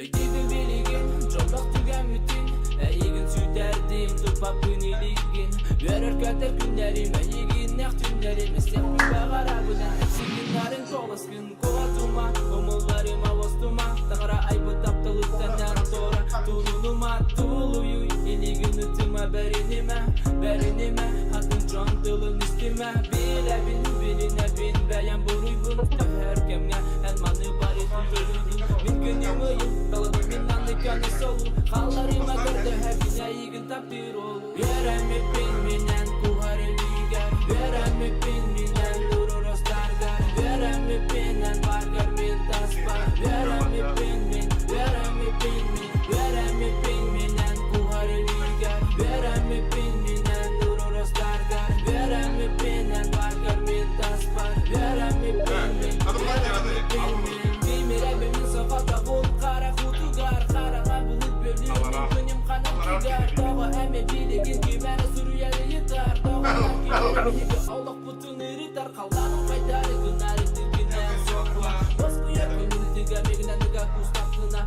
Өйдүүбүн билигин, дьоллоох түгэммитин Эйигин сүтэрдим, туппаппын илигин Үөрэр көтөр күннэрим, эйигиннэх түннэрим Истиэхпин баҕарабын эн сигиннарын куоласкын Куотума, умулларыма, уостума Таҥара айбыт тапталыттан эн туора Турунума, тулуйуй, илигин ытыма Бэринимэ, бэринимэ, атын дьон тылын истимэ Билэбин, билинэбин, бэйэм буруйбун Төһөр кэмҥэ эн маны барытын тулуйдун Мин күнүм ыйым, талабым мин аны көнө солу Халларыма көрдөһөбүн эйигин таптыыр ол Үөрэммиппин мин эн куһар илиигэр Үөрэммиппин мин эн урурастаргар Үөрэммиппин эн баргар мин таспар Үөрэммиппин мин, үөрэммиппин мин Үөрэммиппин мин эн куһар илиигэр Үөрэммиппин мин эн урурастаргар Үөрэммиппин эн баргар мин таспар Үөрэммиппин мин, үөрэммиппин мин Бимирэбин мин соҕотоҕун хара кутугар Хараҥа былыт бөлүүн мин күнүм ханан тыгар Тоҕо эмэ билигин ким эрэ суруйар ыйытар Тоҕо ким биһиги олохпутун ырытар Халлааным хайдары гынары тиргинэн суохпа Уоскуйар күнүм тыга мигинэн ыга кустахпына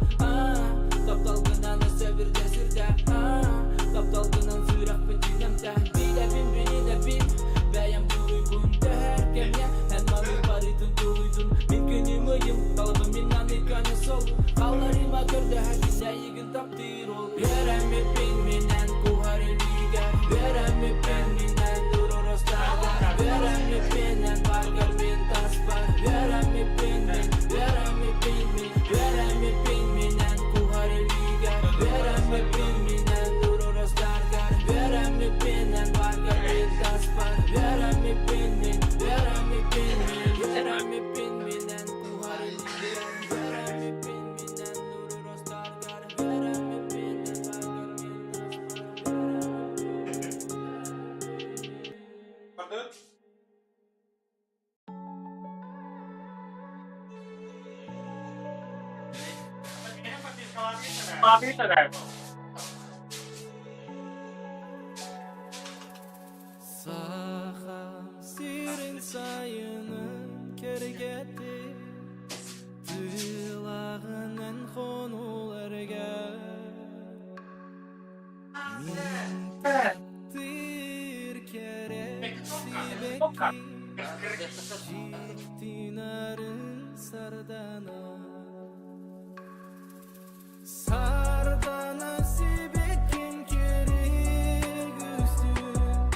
Тапталгынан өссө бирдэ сүрдэ Тапталгынан сүрэхпитин эмтэ Билэбин билинэбин бэйэм буруйбун Төһөр кэмҥэ эн маны барытын тулуйдун Мин күнүм ыйым талабым мин аны көнө сол Халларыма көрдөһөбүн эйигин таптыыр ол Үөрэммиппин мин эн куһар илиигэр Үөрэммиппин мин эн урурустаргар Үөрэммиппин эн баргар мин таспар Үөрэммиппин мин, үөрэммиппин мин Үөрэммиппин мин эн куһар илиигэр Үөрэммиппин мин эн урурустаргар Үөрэммиппин эн баргар мин таспар Үөрэммиппин мин, үөрэммиппин мин Үөрэммиппин мин эн куһар илиигэр Үөрэммиппин мин эн урурустаргар Үөрэммиппин эн баргар мин таспар Сахам сирин сайынын кэргэтин Тыылаҕынан хонууларга Мин таптыыр кэрэ сибэкки Дьиктинарын сардана Сардана сибэккин кэрэ үстүн.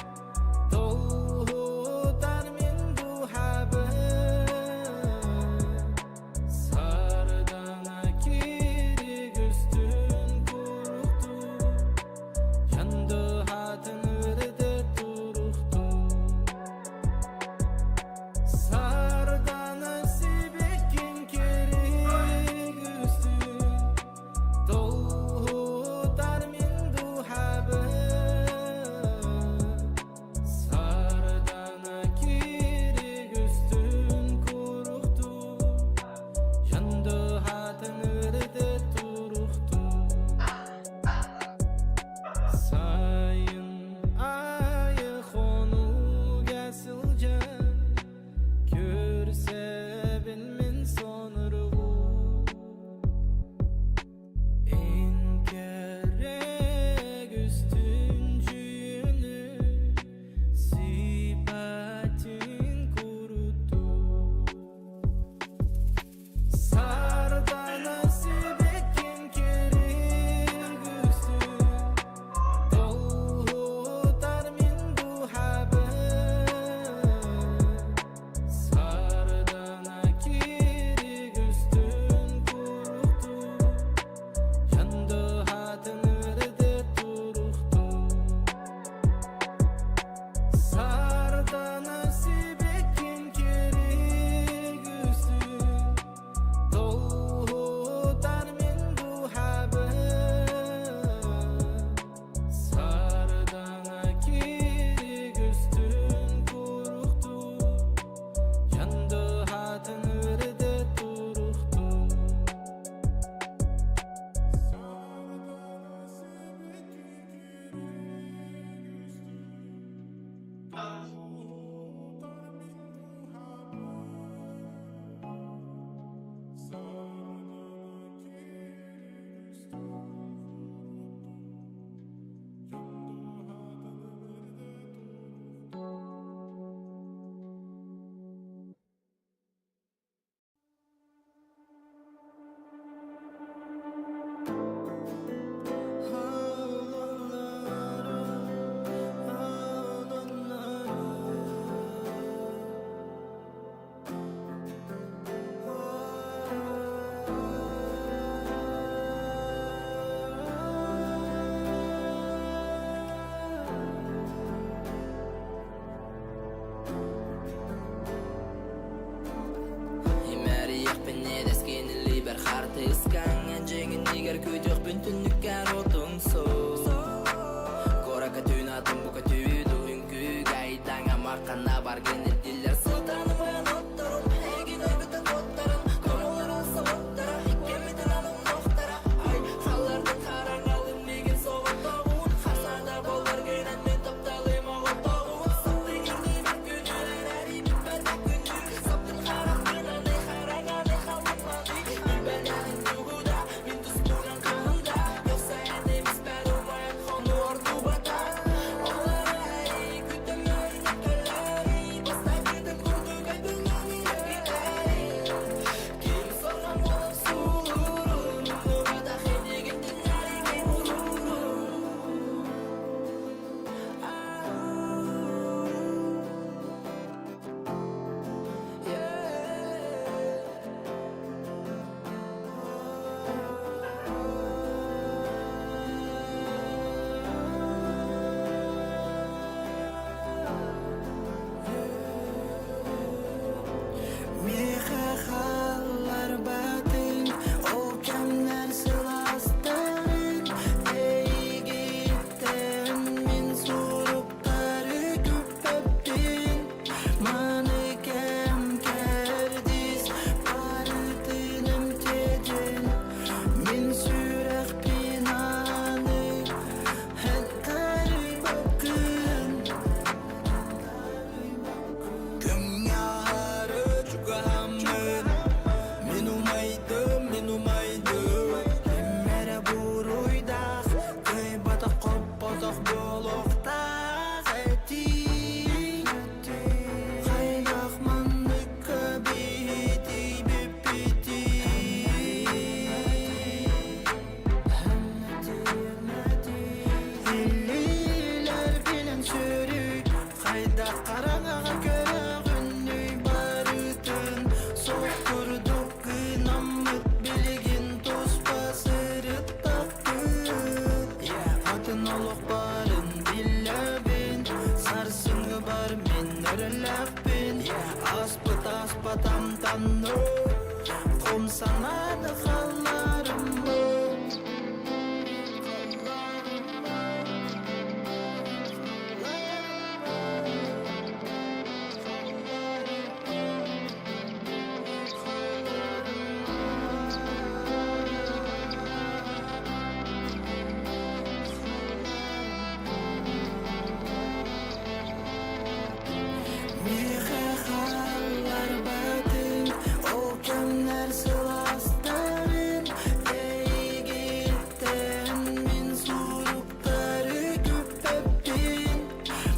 Хайдах хараҥаҕа көрөҕүнүй барытын Суох курдук гынаммыт билигин туспа сырыттахпыт Атын олох барын билэбин Сарсыҥҥы бар мин эрэллээхпин Аспыт аспат амтанны Хом санааны халларыммын Миэхэ хаалларбатыҥ ол кэмнэр сылаастарын Эйигиттэн мин суруктары күппэппин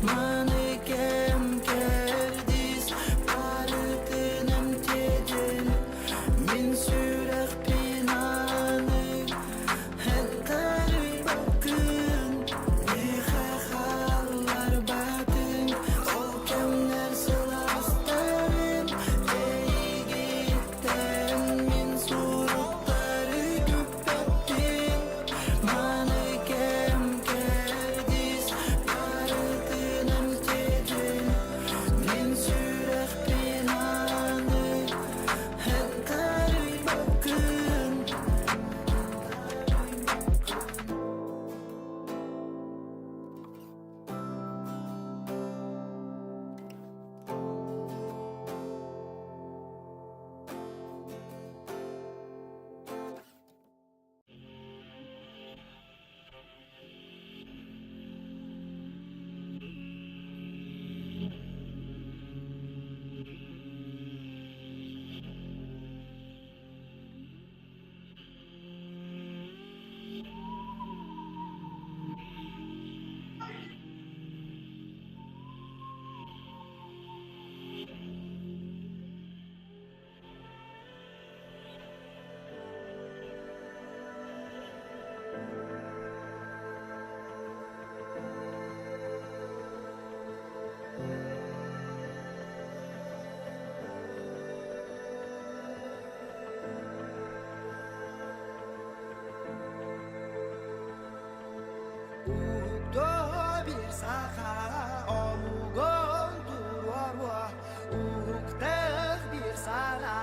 Маны кэм кэрдиис барытын эмтиэтин Мин сүрэхпин аны Эттэри-баккын миэхэ хаалларбатыҥ Ол кэмнэр сылаастарын Эйигиттэн мин суруктары күппэппин Маны кэм кэрдиис барытын эмтиэтин Мин сүрэхпин аны эттэри-баккын. Уһуктоо bir саха омугун туруоруо Уһуктах bir сана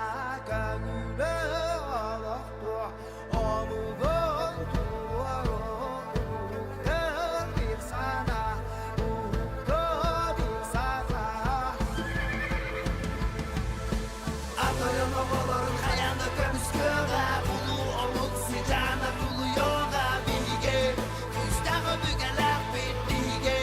көҥүлү олохтуо Омугун туруоруо Уһуктах bir сана Уһуктоо bir саха Атойон оҕолорун хайаан да көмүскүөҕэ, улуу омук сыдьаана тулуйуоҕа биһиги, күүстээх өбүгэлээхпит биһиги,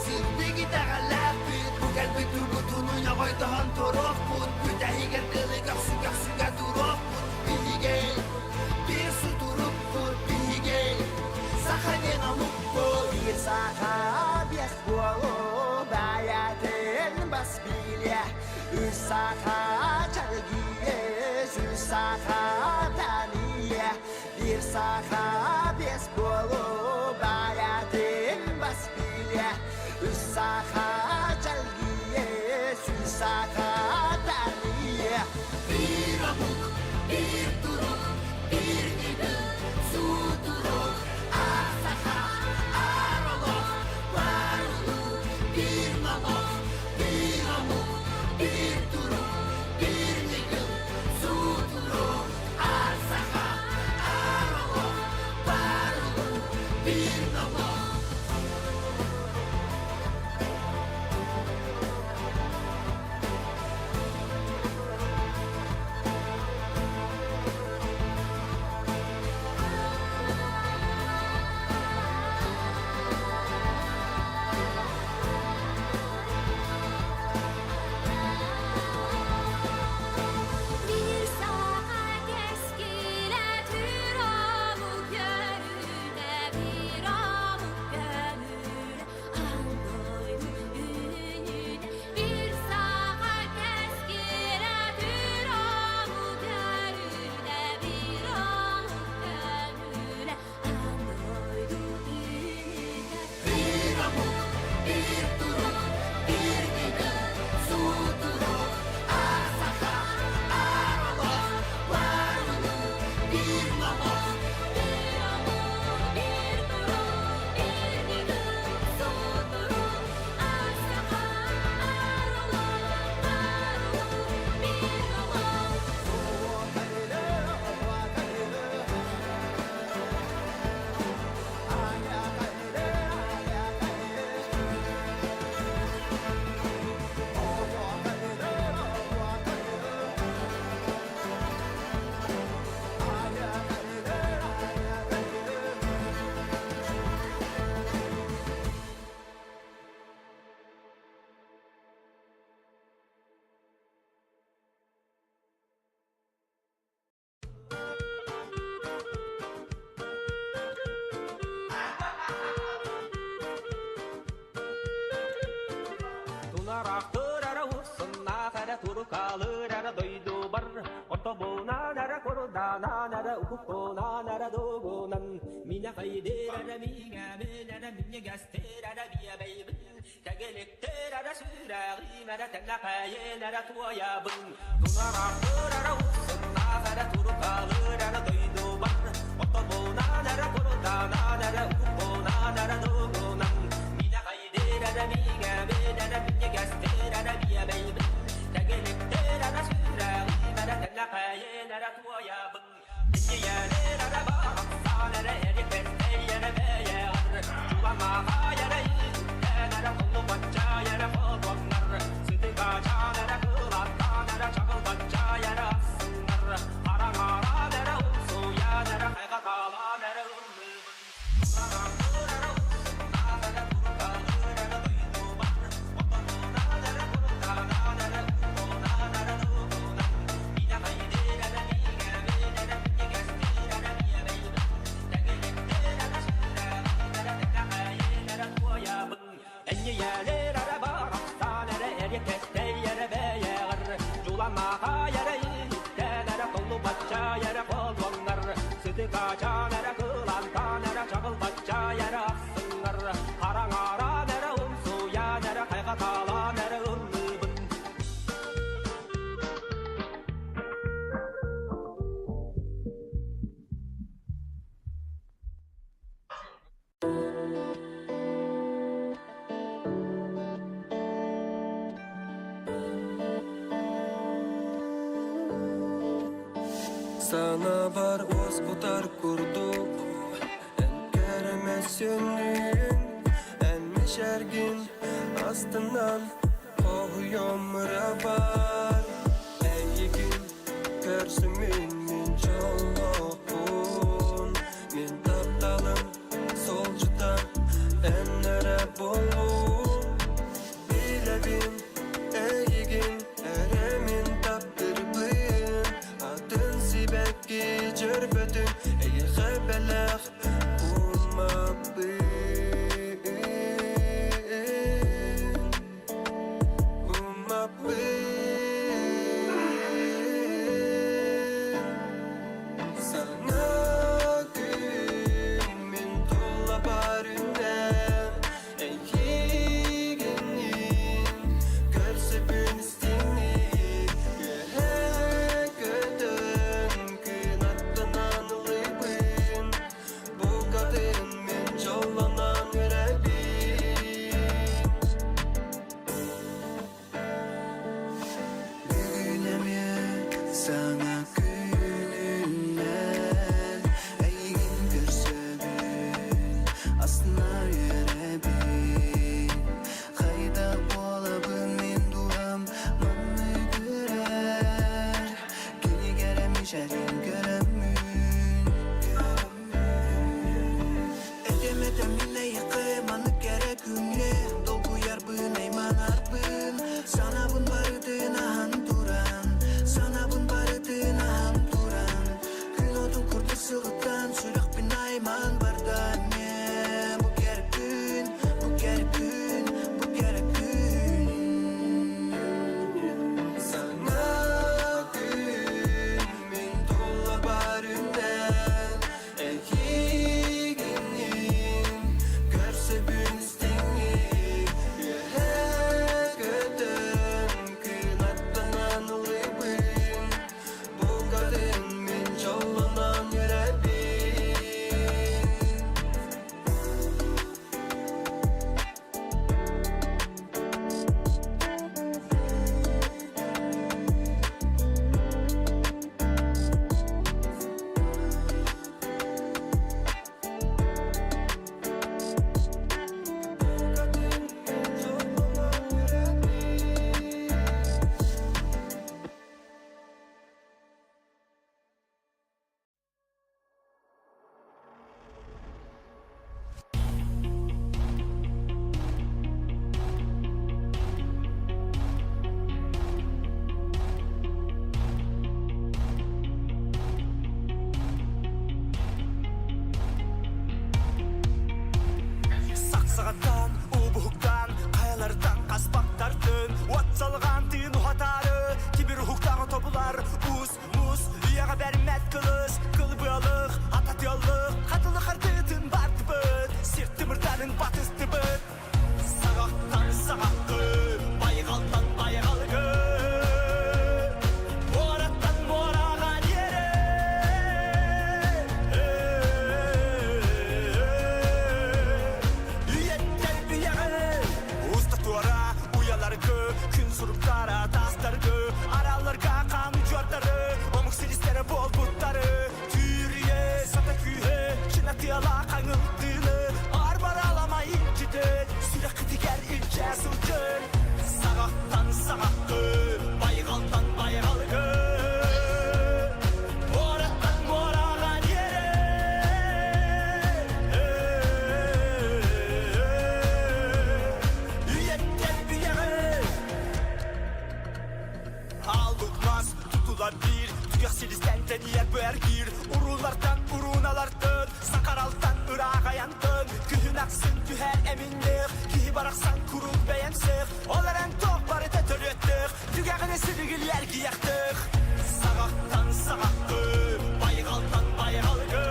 сырдык итэҕэллээхпит, бу кэлбит тургутууну ньоҕойдоһон туруохпут, бүтэһигэр дылы көхсү көхсүгэ туруохпут биһиги, биир сутурукпут биһиги, саха диэн омукпут. Биир саха биэс буолу бэйэтин бас билиэ Үс саха чэлгийэ, үс саха тэнийэ, биир саха биэс буолу бэйэтин бас билиэ. Үс саха чэлгийэ, үс саха тэнийэ. Биир омук, биир турук, биир ньыгыл, сутурук, аар саха, аар олох, бар улуу, биир номох, биир омук, биир турук, биир ньыгыл, сутурук, аар саха, аар олох, бар улуу, биир номох. Тунараахтыр эрэ урсуннаах эрэ турукалыыр эрэ дойдубар Ортобунан эрэ курданан эрэ укуппунан эрэ дугунан Минэ хайдыр эрэ миҥэбин эрэ минньигэстир эрэ биэбэйбин Тэгиликтир эрэ сүрэҕим эрэ тэнэхэйин эрэ туойабын Тунараахтыр эрэ урсуннаах эрэ турукалыыр эрэ дойдубар Ортобунан эрэ курданан эрэ укуппунан эрэ дугунан Минэ Санабар уоскутар курдук Эн кэрэмэ сөннүүн Эн мичээргин астынан Хоһуйом ырабар Эйигин көрсүмүн мин дьоллоохпун Мин тапталым солдьута Эн эрэ буолуум Билэбин эйигин эрэ мин таптырбын Атын сибэкки дьөрбөтүн эйиэхэ бэлэх ууммаппын Ууммаппын. Аралларгы, күн суруктара тастаргы Аралларга қан учуордары, омук силистері болбуттары Түүрүйе, сата күүһэ, чынатыала қаңылтыны Арбараламай илдьитин, сүрэххитигэр илдьэ сылдьын Саҕахтан саҕаххы, байҕалтан байҕалгы Муораттан муораҕа диэри Үйэттэн үйэҕэ Алык мас тутулар биир Түгэх силистэн тэнийэр бэргиир Уруулартан урууналартан Сакаралтан ыраах айантан Күһүн ахсын түһэр эминнээх Киһи барахсан куруук бэйэмсэх Ол эрэн туох барыта төрүөттэх Түгэҕинэ силигилиэр киэхтэх Саҕахтан саҕаххы Байҕалтан байҕалгы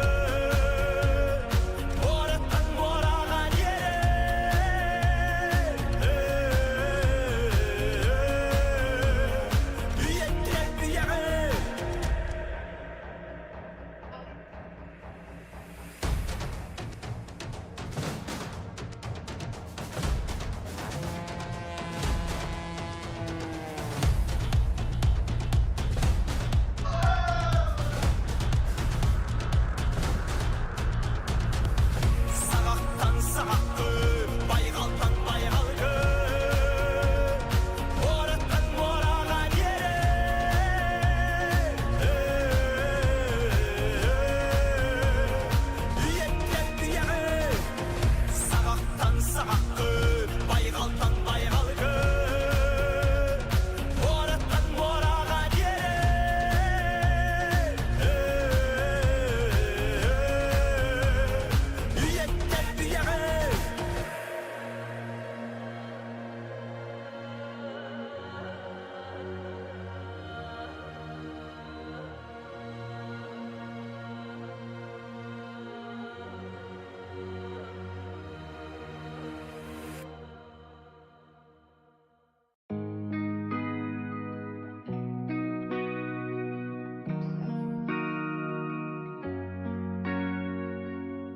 Муораттан муораҕа диэри Үйэттэн үйэҕэ Саҕахтан саҕаххы, байҕалтан байҕалгы Муораттан муораҕа диэри Үйэттэн үйэҕэ Саҕахтан саҕаххы, байҕалтан байҕалгы Муораттан муораҕа диэри Үйэттэн үйэҕэ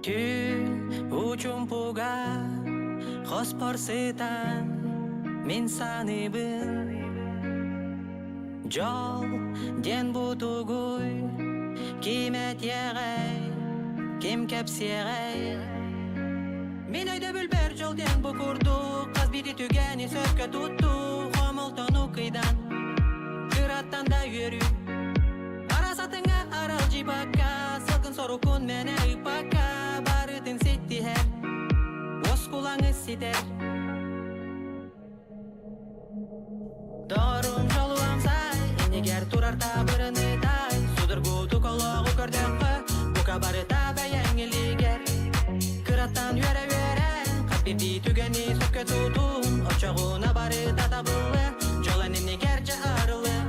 Түүн учумпуга хоспор сытан мин саныыбын Дьол диэн бутугуй ким этиэҕэй, ким кэпсиэҕэй Мин өйдөбүлбэр дьол диэн бу курдук хас биирдии түгэни сөпкө туттуу хомолтону кыйдан кыраттан да үөрүү Арасатыҥа аралдьыйбакка сылгын сорукун мэнэ ыыппакка барытын ситтиһэр уоскулаҥы ситэр Торум дьолуом сай, иннигэр турар таабырыны тай, судургутук олоҕу көрдөххө, бука барыта бэйэҥ илиигэр. Кыраттан үөрэ-үөрэн, хас биирдии түгэни сөпкө тутун, оччоҕуна барыта табыллыа, дьолон иннигэр дьэ арыллыа.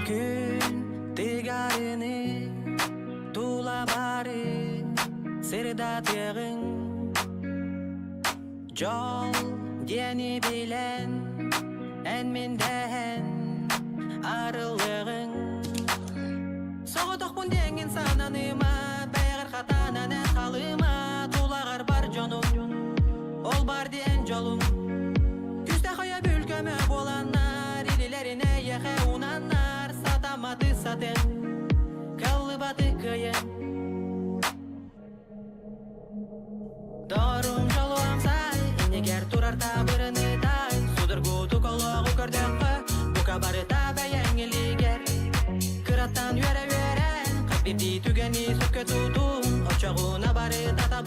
Күн тыгарыны тула бары сырдатыаҕыҥ Дьол диэни билэн эн мин дэһэн арыллыаҕыҥ Соҕотохпун диэҥҥин сананыма бэйэҕэр хатанан эн халыма тулаҕар бар дьонуҥ ол бар диэн дьолуҥ Күстэх өйөбүл көмө буоланнар илилэрин эйиэхэ уунаннар сатамматы сатыаҥ кыллыбаты кыайыаҥ Торум дьолуом сай, иннигэр турар таабырыны тай, судургутук олоҕу көрдөххө, бука барыта бэйэҥ илиигэр. Кыраттан үөрэ-үөрэн, хас биирдии түгэни сөпкө тутун, оччоҕуна барыта табыллар.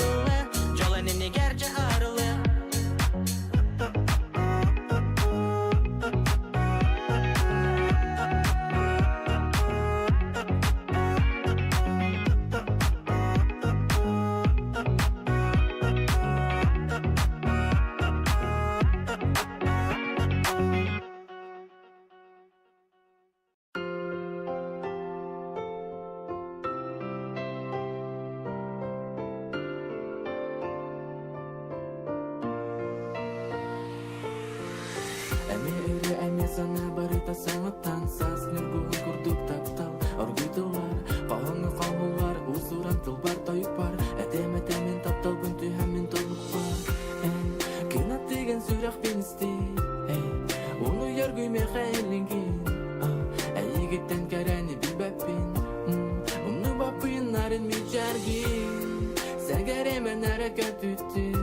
Өй-санаа барыта саҥаттан Саас ньургуһун курдук таптал Оргуйдулар, хоһооҥҥо хоһуллар Уус-уран тылбар тойукпар Этэм этэ мин тапталбын түһэммин тобукпар Эн кынат тыгын сүрэхпин исти Эй, унуйар миэхэ илиҥҥин Эйигиттэн кэрэни билбэппин Умнубаппын нарын мичээргин Сэгэримэн эрэ көтүттүн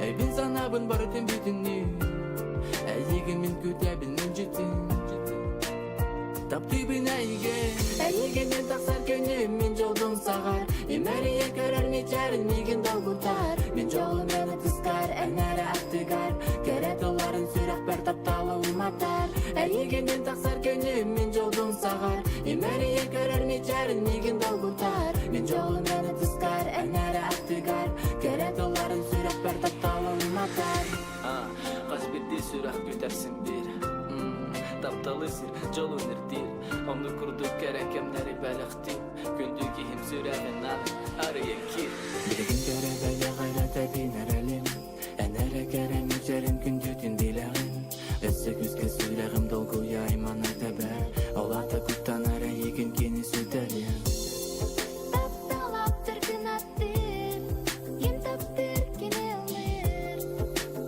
Өйбүн санаабын барытын бүтүннүү Эйигин мин күүтэбин мэлдьитин Таптыыбын эйигин Эйигинэн тахсар күнүм мин дьолбун саҕар Имэрийэ көрөр мичээрин миигин долгутар Мин дьолум эн ытыскар эн эрэ аттыгар Кэрэ тылларын сүрэхпэр тапталы уматар Эйигинэн тахсар күнүм мин дьолбун саҕар Имэрийэ көрөр мичээрин миигин долгутар Мин дьолум эн ытыскар эн эрэ аттыгар Кэрэ тылларын сүрэхпэр тапталы уматар Хас биирдии сүрэх күтэрсин биир Тапталы сир дьолун ирдиир Оннук курдук кэрэ кэмнэри бэлэхтиир Күндү киһим сүрэҕин аны арыйа киир Билигин кэрэ бэйэҕэ эрэ тэбиин эрэлим Эн эрэ кэрэ мичээрин күндүтүн билэҕин Өссө күүскэ сүрэҕим долгуйа аймана тэбэр Ол аата куттанар эйигин кини сүтэриэн Тапталаптыр кынаттыыр, ким таптыыр кини ыллыыр.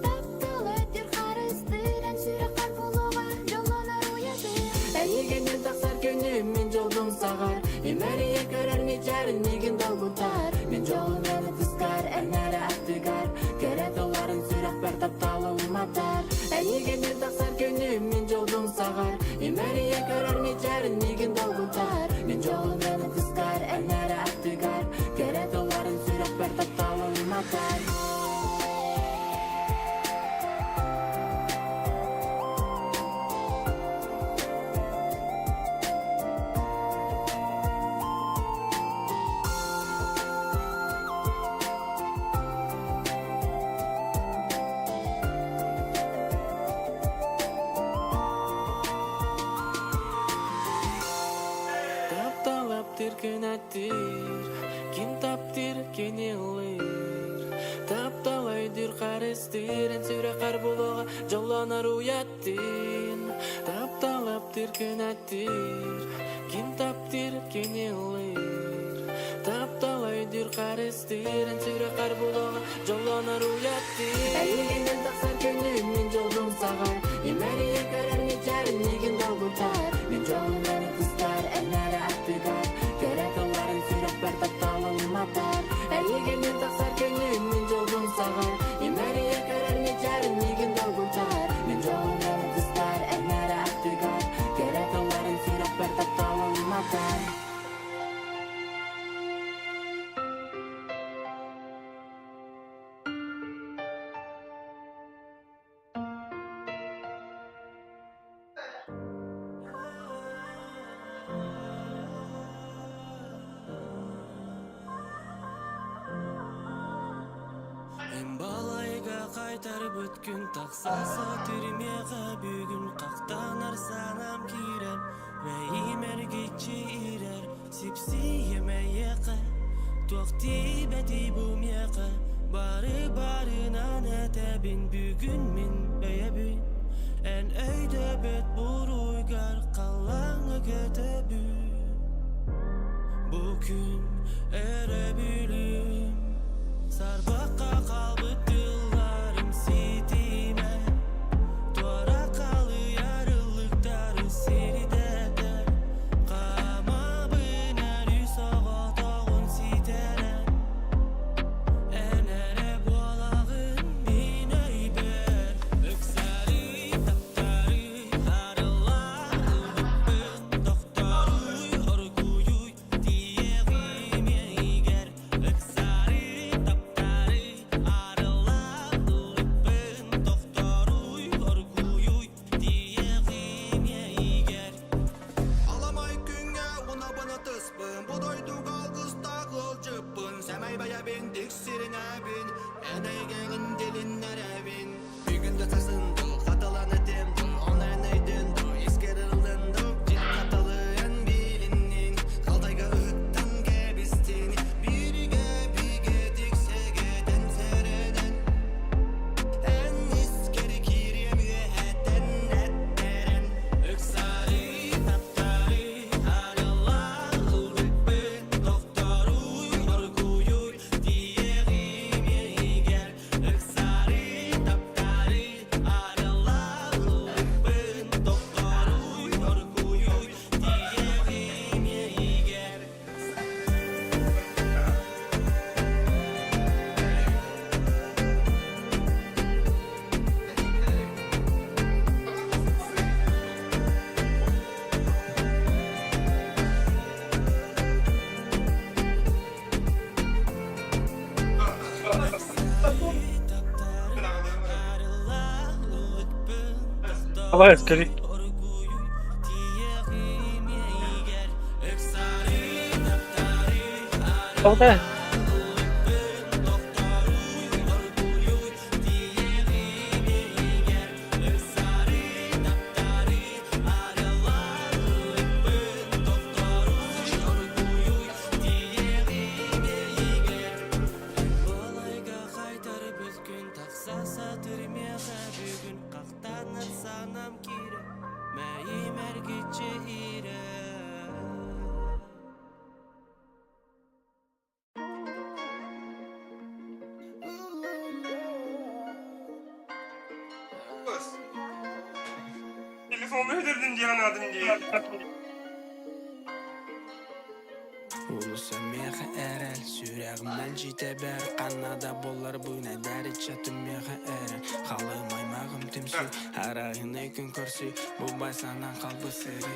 Таптал өтүр харыстыыр, эн сүрэххэр буолуоҕа дьоллонор уйатыыр. Эйигинэн тахсар күнүм мин дьолбун саҕар Имэрийэ көрөр мичээрин миигин долгутар Мин дьолум эн ытыскар, эн эрэ аттыгар Кэрэ тылларын сүрэхпэр тапталы уматар Эйигинэн тахсар күнүм мин дьолбун саҕар Имэрийэ көрөр мичээрин миигин долгутар Мин дьолум эн ытыскар, эн эрэ аттыгар Кэрэ тылларын сүрэхпэр тапталы уматар Тапталаптыр кынаттыр, ким таптыр кини ыллыыр. Таптал өйдүүр харыстыыр, эн сүрэххэр булуоҕа дьоллонор уйаттын. Тапталаптыр кынаттыр, ким таптыр кини ыллыыр. Таптал өйдүүр харыстыыр, эн сүрэххэр булуоҕа дьоллонор уйаттын. Эйигинэн тахсар күнүм мин дьолбун саҕар, Имэрийэ көрөр мичээрин миигин долгутар. Мин дьолум эн ытыскар, эн эрэ аттыгар, Кэрэ тылларын сүрэхпэр тапталы уматар. Эйигинэн тахсар күнүм мин дьолбун саҕар, Имэрийэ көрөр мичээрин миигин долгутар. Мин дьолум эн ытыскар, эн эрэ аттыгар, Кэрэ тылларын сүрэхпэр тапталы уматар. Эн балайга қайтарбыт күн тахсаса түрмеҕэ бүгүн хахтанар санаам киирэр Мэйиим эргиччи иирэр сипсийэ мэйиэхэ Туох тиийбэтий бу миэхэ Бары барынан этэбин бүгүн мин бэйэбин Эн өйдөбөт буруйгар халлааҥҥа көтөбүн Бу күн өрөбүлүм Сарбакка хаалбыт тылларым ситимэ Туора халыйар ыллыктары сирдэтэр Хаамабын өрүү соҕотоҕун ситэрэн Эн эрэ буолаҕын мин өйбөр Ыксарый, таптарый, арыллар ылбыппын Тохторуй, оргуйуй, тиийэҕин. Давай, скажи. Тоҕо? Телефону өтөрдүн диэн аадым дии. Уулусса миэхэ эрэл, сүрэҕим мэлдьитэбэр, ханна да буолларбын эдэр ыччатым миэхэ эрэл. Халым аймаҕым түмсүү, арааһынай күн көрсүү, бу бай санаан халбы сырыы.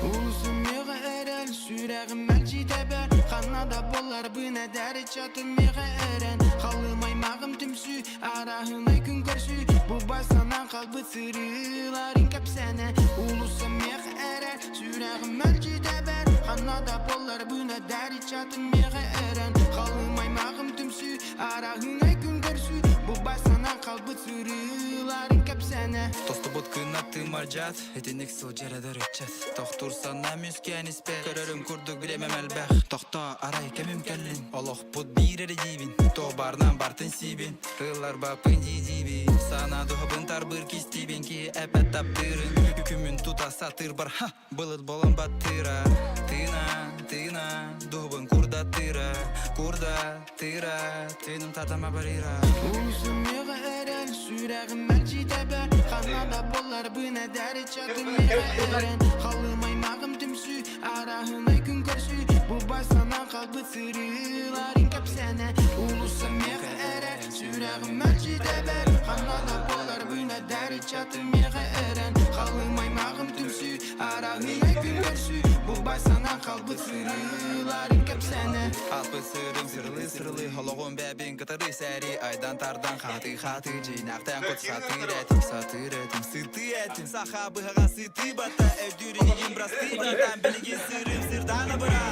Уулусса миэхэ эрэл, сүрэҕим мэлдьитэбэр, ханна да буолларбын эдэр ыччатым миэхэ эрэл. Халым аймаҕым түмсүү, арааһынай күн көрсүү, бу бай санаан халбыт сырыыларын кэпсээнэ. Уулусса миэхэ эрэл, Сүрэҕим мэлдьи тэбэр, ханна да буолларбын эдэр ыччатым миэхэ эрэн. Халым аймаҕым түмсүү, арааһынай күн көрсүү, бу санаан халбыт сырыыларын кэпсээнэ. Тостубут кынаттыы мардьаат, итинник сылдьар эдэр ыччат. Тохтуур санаам үскээн испэр, көрөрүм курдук бириэмэм элбэх. Тохтоо, арай кэмим кэллин, олохпут биир эрэ диибин. Туох баарынан бартын сиибин, ылларбаппын дии-диибин. Санаа дууһабын тарбыыр кистиибин, киһи эппэт таптыырын. Күммүн тута сатыырбар, ха, былыт буолан баттыыра. Тыына, тыына, дууһабын курдаттыыра, курдаттыыра, тыыным татама барыыра. Уулусса миэхэ эрэл, сүрэҕим мэлдьи тэбэр, ханна да буолларбын эдэр ыччатым миэхэ эрэн. Халым аймаҕым түмсүү, арааһынай күн көрсүү, бу бай санаан халбыт сырыыларын кэпсээнэ. Уулусса миэхэ эрэл, сүрэҕим мэлдьи тэбэр, ханна да буолларбын эдэр ыччатым миэхэ эрэн. Халым аймаҕым түмсүү, арааһынай күн көрсүү, бу бай санаан халбыт сырыыларын кэпсээнэ. Алпыс сырым сырылыы-сырылыы олоҕум бэбин кытары сээри айдан тардан хаатыы-хаатыы дьиинээхтээн кут сатыыр этим сатыыр этим сытыы этим саха быһаҕа сытыы бата өйдүүр инигин бырастыы братан билигин сырым сырдаана быра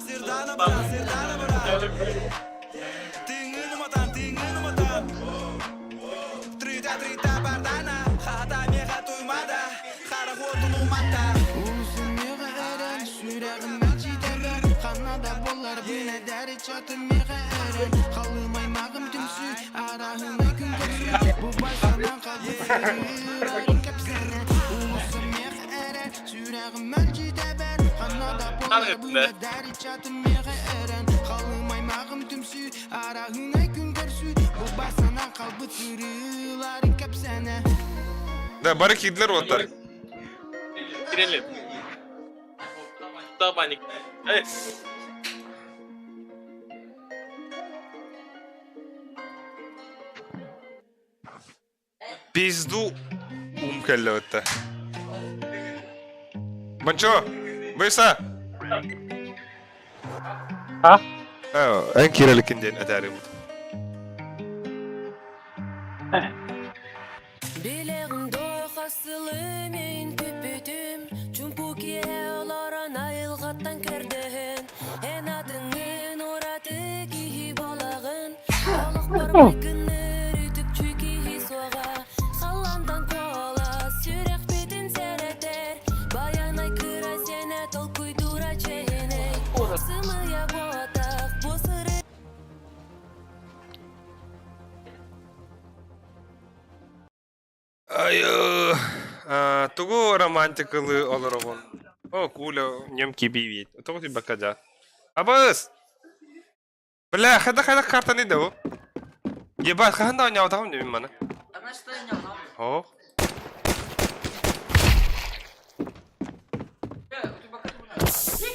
сырдаана быра сырдаана быра тыҥын уматан тыҥын уматан трыта трыта бардана хата меха туймада хара хотун уматта Уулусса миэхэ эрэл, сүрэҕим мэлдьи тэбэр, ханна да буолларбын эдэр ыччатым миэхэ эрэл. Халым аймаҕым түмсүү, арааһынай күн көрсүү, бу бай санаан халбыт сырыыларын кэпсээнэ. Уулусса миэхэ эрэл, сүрэҕим мэлдьи тэбэр, ханна да буолларбын эдэр ыччатым миэхэ эрэл. Халым аймаҕым түмсүү, арааһынай күн көрсүү, бу бай санаан халбыт сырыыларын кэпсээнэ. Да, бары киирдилэр уоттар. Girelim. Tabanik. Evet. Пизду ум кэллэбиттэ. Банчо, быйса. А? Эн киирэликин диэн этээрим. Билэҕин дуо хас сылы мин күүппүтүм Чуумпу киэһэ олорон айылҕаттан көрдөһөн Эн атыҥҥын ураты киһи буолаҕын Олохпор майгынныыр үтүкчү киһи суоҕа Халлаантан куолас сүрэхпитин сэрэтэр Байанай кыра сиэнэ толкуйдуура чэһинэй Сымыйа буотах бу сырыы Айыы, тугу романтикалыы олороҕун? О, Куля, нем кибивит. Тоҕо тиийбэккэ дьа. Абыс! Бля, хайдах-хайдах картаны да бу? Ебать, хаһан да оонньооботоҕум дии мин маны. О.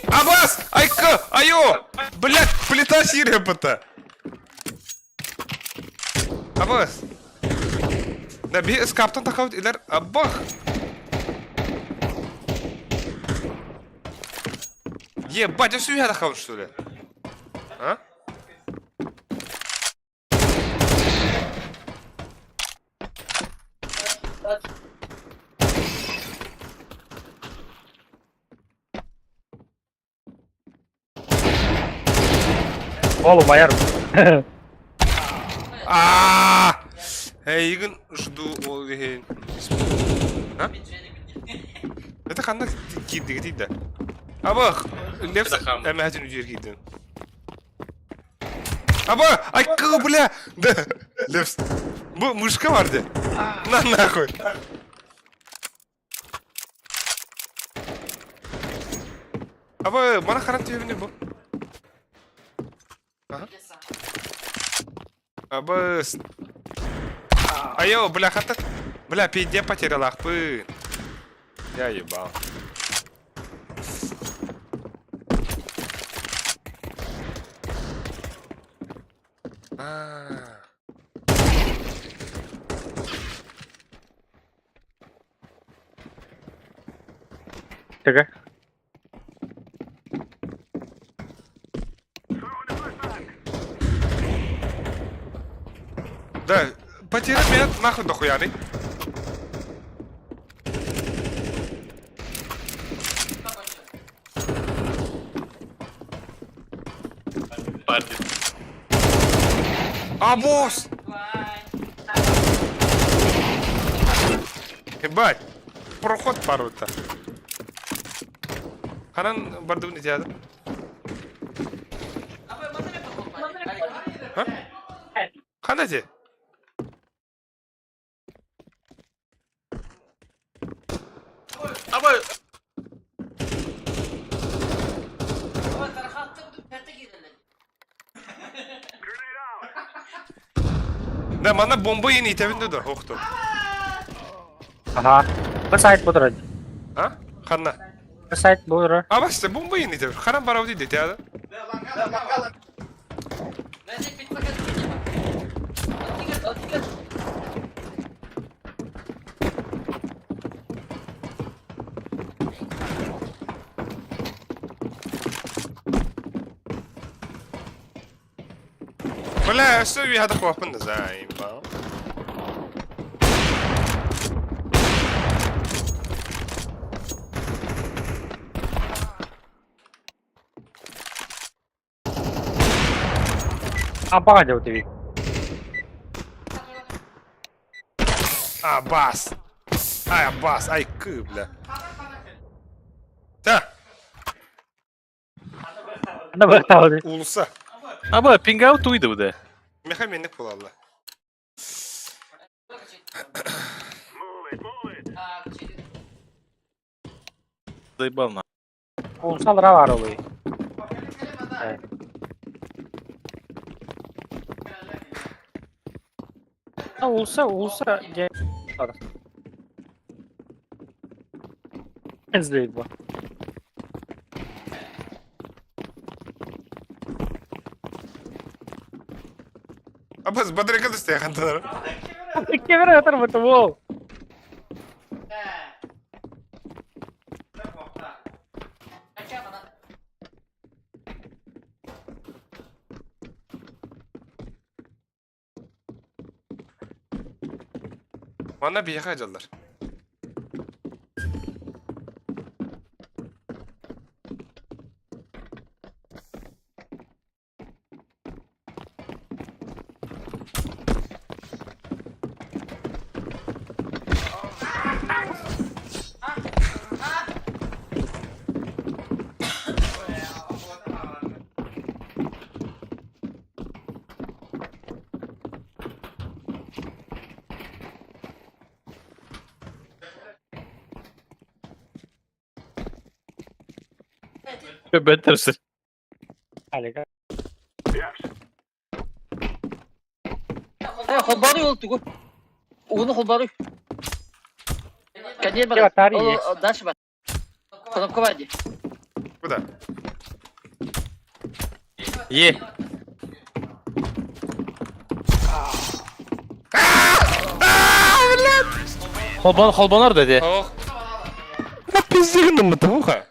Абас! Айка! Айо! Блядь, плита сире быта! Абас! Да би ыскааптан тахабыт илэр абах! Ебать, я сүүһэ тахабыт что ли? А? Ол умайар. Аа! Эйигин жду ол иһин. А? Это ханна киирдигитий да? Абах! Лепс эмэһэтин үдүөр киирдин. Аба! Айкы, бля! Да, Лепс. Бу мышка бар де. На нахуй. Аба, мана харан түһэбини бу. Ага. Абыс. Айо, бля, хата. Бля, пиздец потерялахпын. Я ебал. А. Тыга. Да, потеря меня нахуй дохуяли. А, босс! Ебать, проход пару-то. Ханан бардыбын итиады. А? Хана те? Аба Да, манна бомба ен итэбин да хохту. Аха. Бу сайт бу турар. А? Ханна. Бу сайт бу турар. А баста бомба ен итэбин. Харан барабы дейді тиады. Бля, что я такого пында заебал. Апаҕа дьэ А, бас. Ай, бас, ай, кы, бля. Та, Уулусса. Аба пингаут уйду да. Меха менник буолалла. Заебал на. Уулуссалара баар олуй. Уулусса, уулусса дьэ. Эзлейт бу. Абас батарейка түсте ханталар. Кемер атар бу уол. Манна биһиэхэ дьаллар. Беттерсер. Алика. Холбары ол тугу. Уну холбары. Кадир Кем атари бар. есть? Ол дальше бар. Кнопка бар ди. Куда? Е. Холбан холбанар деди. Ох. На пиздегін мытыуха.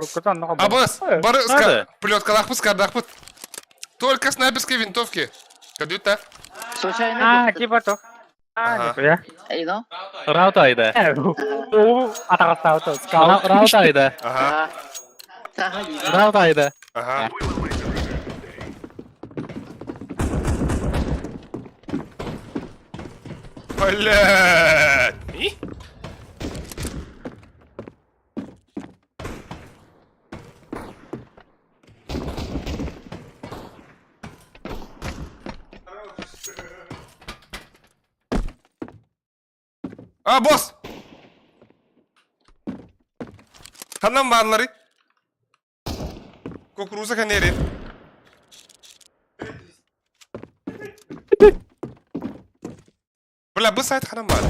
Рукотан нога. Абас, бары Надо. плеткалахпыт, скардахпыт. Только снайперские винтовки. Кадюта. Случайно. А, типа то. А, Ага. нихуя. You know? Раут айда. Уу, атаҕастаабыт скаут. Раут айда. Ага, Ага. Раут айда. ага. Блядь! И? А, босс! Ханнан бааллары? Кукуруза кэннери. Бля, бу сайт ханан баар?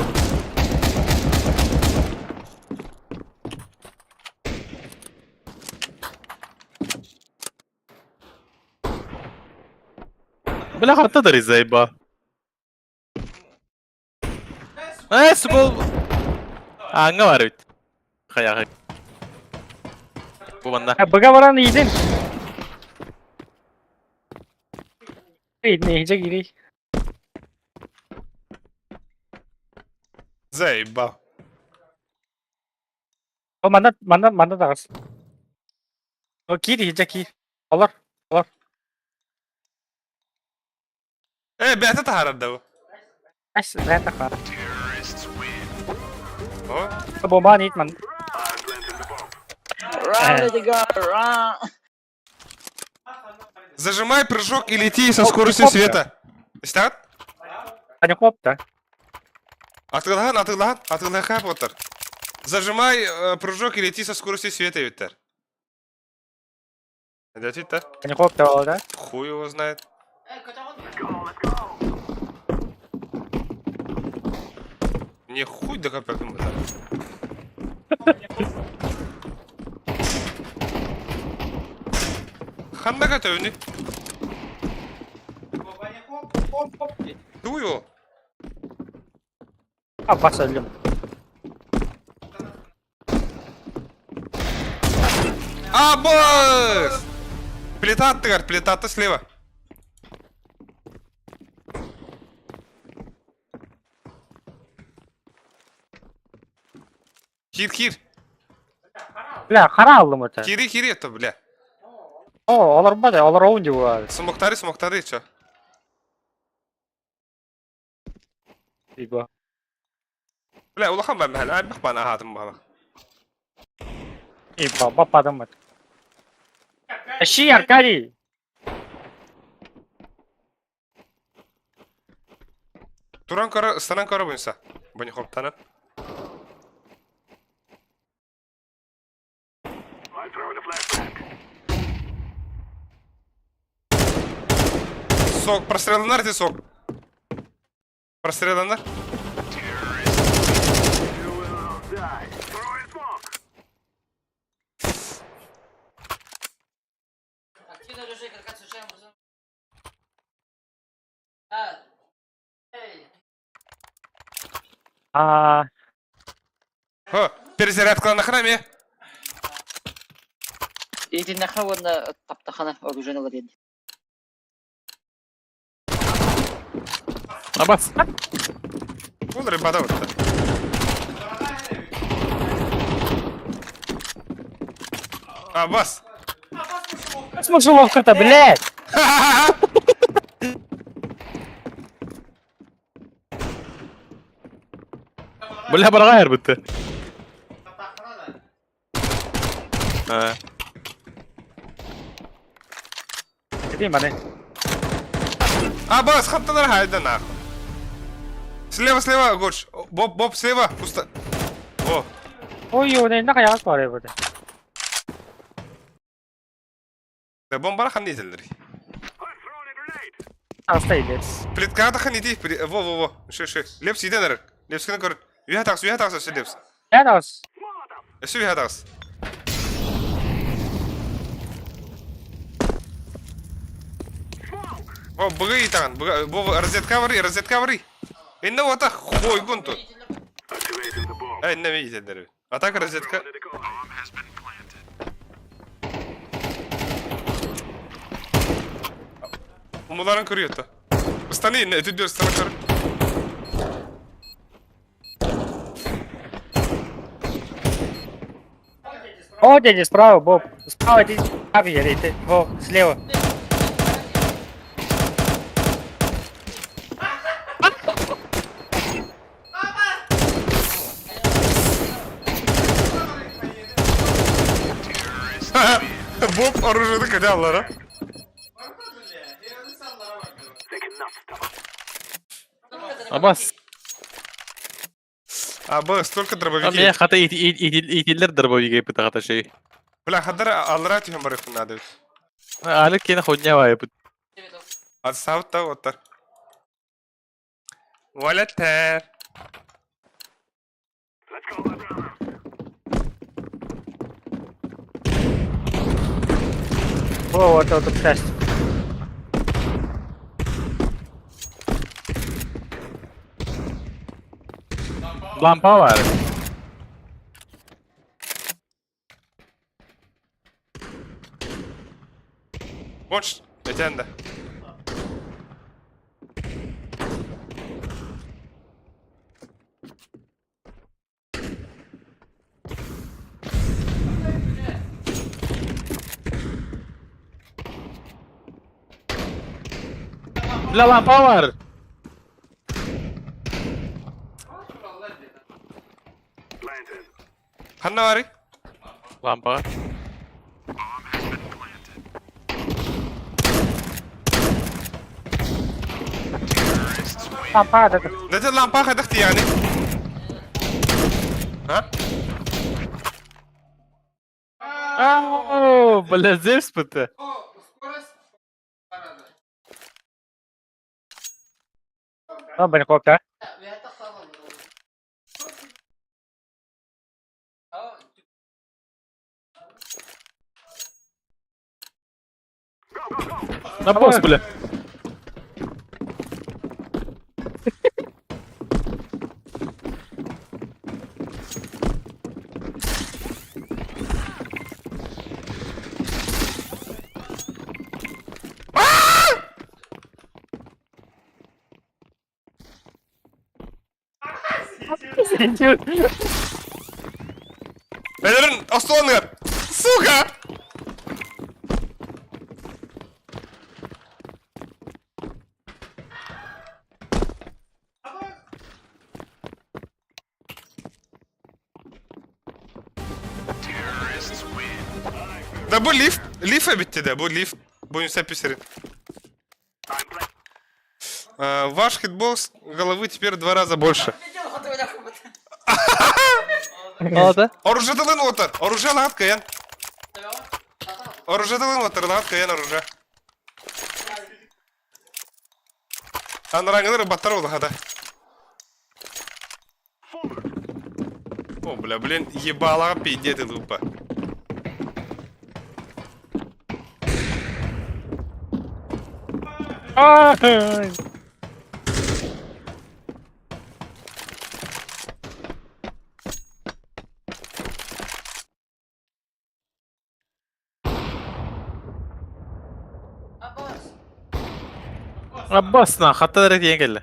Бля, хантан заеба. Э, субол. Аңа бар бит. Хаяғы. Бу манна. Быга баран иидин. Иидин киирий. Заебал. О, манна, манна, манна таҕыс. О, киир, иһирдьэ киир. Олор, олор. Э, бэйэтэ таһаарар да бу. Эс, бэйэтэ хаар. О, Бомбаан иит ман. Run, let it go, run. Зажимай прыжок и лети со скоростью света. Истэҕит? Паникопта. Атыылаһан, атыылаһан, атыылаһа буотар. Зажимай прыжок и лети со скоростью света эбиттэр. Летит, да? Паникопта ол да? Хуй его знает. Мне хуй да как это. Ханна көтөбүнүй? Дуй ол. А, бас өллүм. А, босс! Плита аттыгар, плита атты слева. Киир, киир. Бля, хара алдым это. Киири, киири это, бля. О, олор бада, олор оун диба. Смоктары, смоктары, чё? Диба. Бля, улахан бан бәһәл, аймах бан аһаатым баҕа. Иба, баппадым бат. Ищи, Аркадий! Туран көрө, ыстанан көрө буйса. Бонихоптанан. Сок, прострелланар ти сок. Прострелланар. А, Хо, перезарядкаланахына ме. Итиннэхэ уонна таптахана оружие ылар диэн. Абас. Ол рыбада вот. Абас. Смышловка-то, блядь! Бля, барҕа эрбитте. Э, Иди, маны. Абас, хаттанар хайда нахуй. Слева, слева, Гош. Боб, Боб, слева. Пусто. О, Ой, ой, на каяк бар эбит. да бомбара хан нителлери. Аста илер. Плиткаға хан ити. Во, во, во. Шö, шö. Лепс иден арар. Лепскini көр. Үйә тағыс, үйә тағыс өсө лепс. Ярас. Өсө үйә тағыс. О, быгы итаган. Быгы, бо розетка бар, розетка бар. Инне ота хойгун тут. Эй, инне ителлери. А так розетка. Умуларын көрüyor da. Ыстаны инне өтүдү ыстаны көр. О, дядя, справа, Боб. Справа, иди. Ты. Во, слева. Оружиены көтө аллара. Абас. А, столько дробовики. Мен хата итиллер дробовиги пыта хата шей. Бля, хаддар аллара түһэн барыахпын наада эбит. Алы кена хуйня вайпыт. Отстав та оттар. Валетер. О, вот это часть. Лампа бар. Боч, этен да. Бля, лампа бар. Ханна бары? Лампа. Лампа да. Нете лампа хадахты yani. Ha? Ау, бля, Зевс пыта. О, блин, копта. На босс, бля. Бәлерин остолонугар. Сука! Да bu лифт, лифа bitti de bu лифт. Bu ünsep püserin. Ваш хитбокс головы теперь в два раза больше. Алда. Оружие отыр. Оружие лағат каян. Оружие отыр, лағат каян оружие. Анраңылар баттар олды хада. О, бля, блин, ебала пиздец ты лупа. Ай! Аббас на, хатта дәрек деген келді.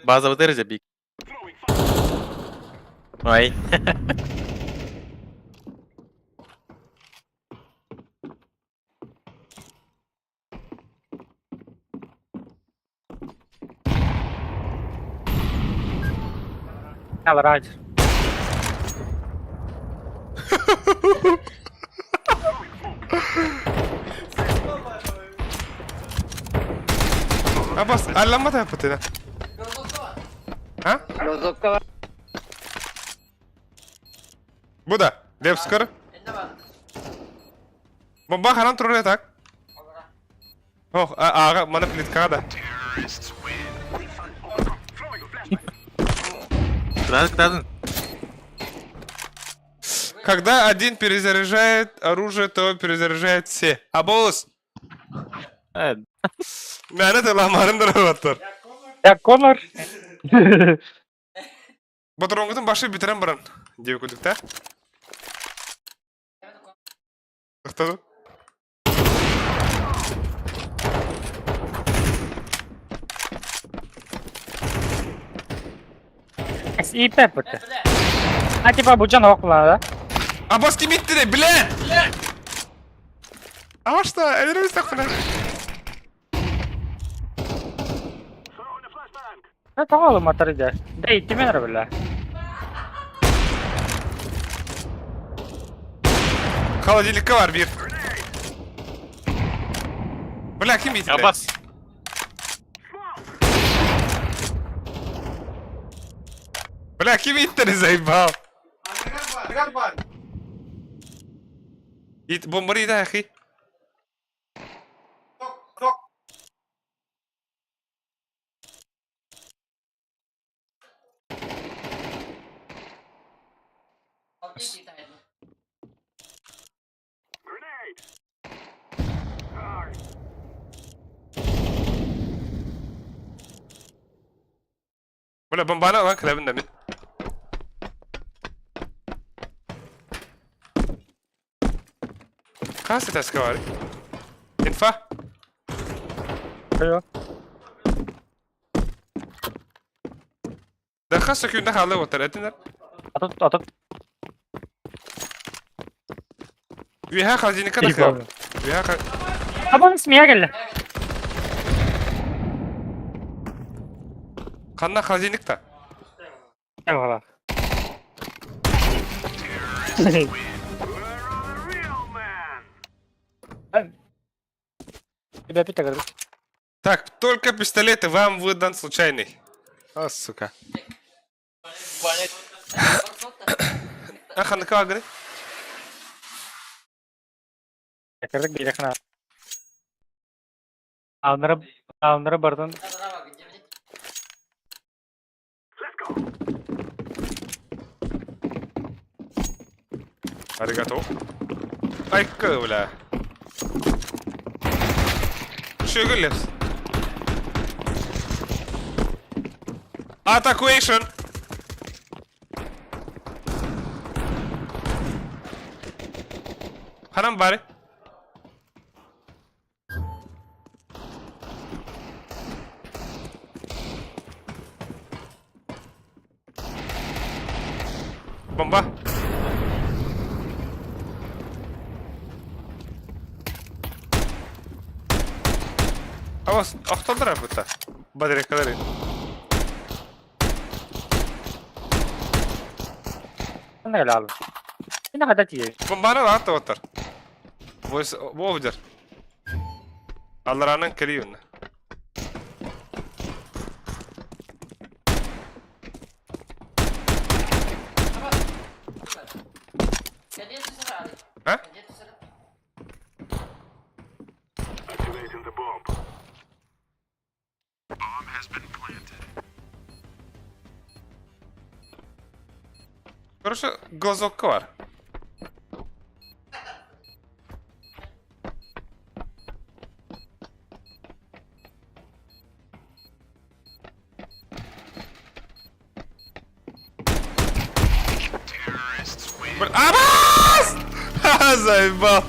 Базовый дәрежа бик. Ой. Алрать. Abbas, allanma da yapıtı Ha? Rozokka var. Bu da. Dev skor. Бомба ханан турар так. Ох, ага, мана плитка да. Кытадын, кытадын. Когда один перезаряжает оружие, то перезаряжает все. Аболус. Мәне ламарын дырабаттар. Я Конор. Батыроңгутун башы битерен баран. Деп күдүк та. Токтоду. ИП бит. А типа бучан окла, да? Абас ким итти бля! А что? Элерибиз такпына. Да тоҕо матар дьэ. Да итимен бля. Холодильникка бар биир. Бля, ким иитилэ? Абас. Бля, ким ииттери заебал? Ит бомбары да, ахи. Бля, бомбаны ылан кэлэбин да мин. Хас этээскэ баар? Инфа? Хайа. Да хас сөкүүндэ хаалыы уоттар этинэр. Атыт атыт. Үөһээ холодильникка тахыа. Үөһээ ха... Абан смея кэллэ. Ханна холодильник та? Eyvallah. Тебя опять так Так, только пистолеты вам выдан случайный. А, сука. А, ханныка агры? Кырдык биир Алнары алнары бардын. Аригато. Айка, бля. Шөгөр лепс. Атакуэйшн! Ханан бары. Бомба. Авас, охтолдор бутта. Батарейкалары. Ханна кэлэ хаалла. Инна хата тиийэ. Бомбаны лаатта оттар. Вовдер. Алларанан кэлии онно. А? Короче, глазок бар. Абас! Заебал!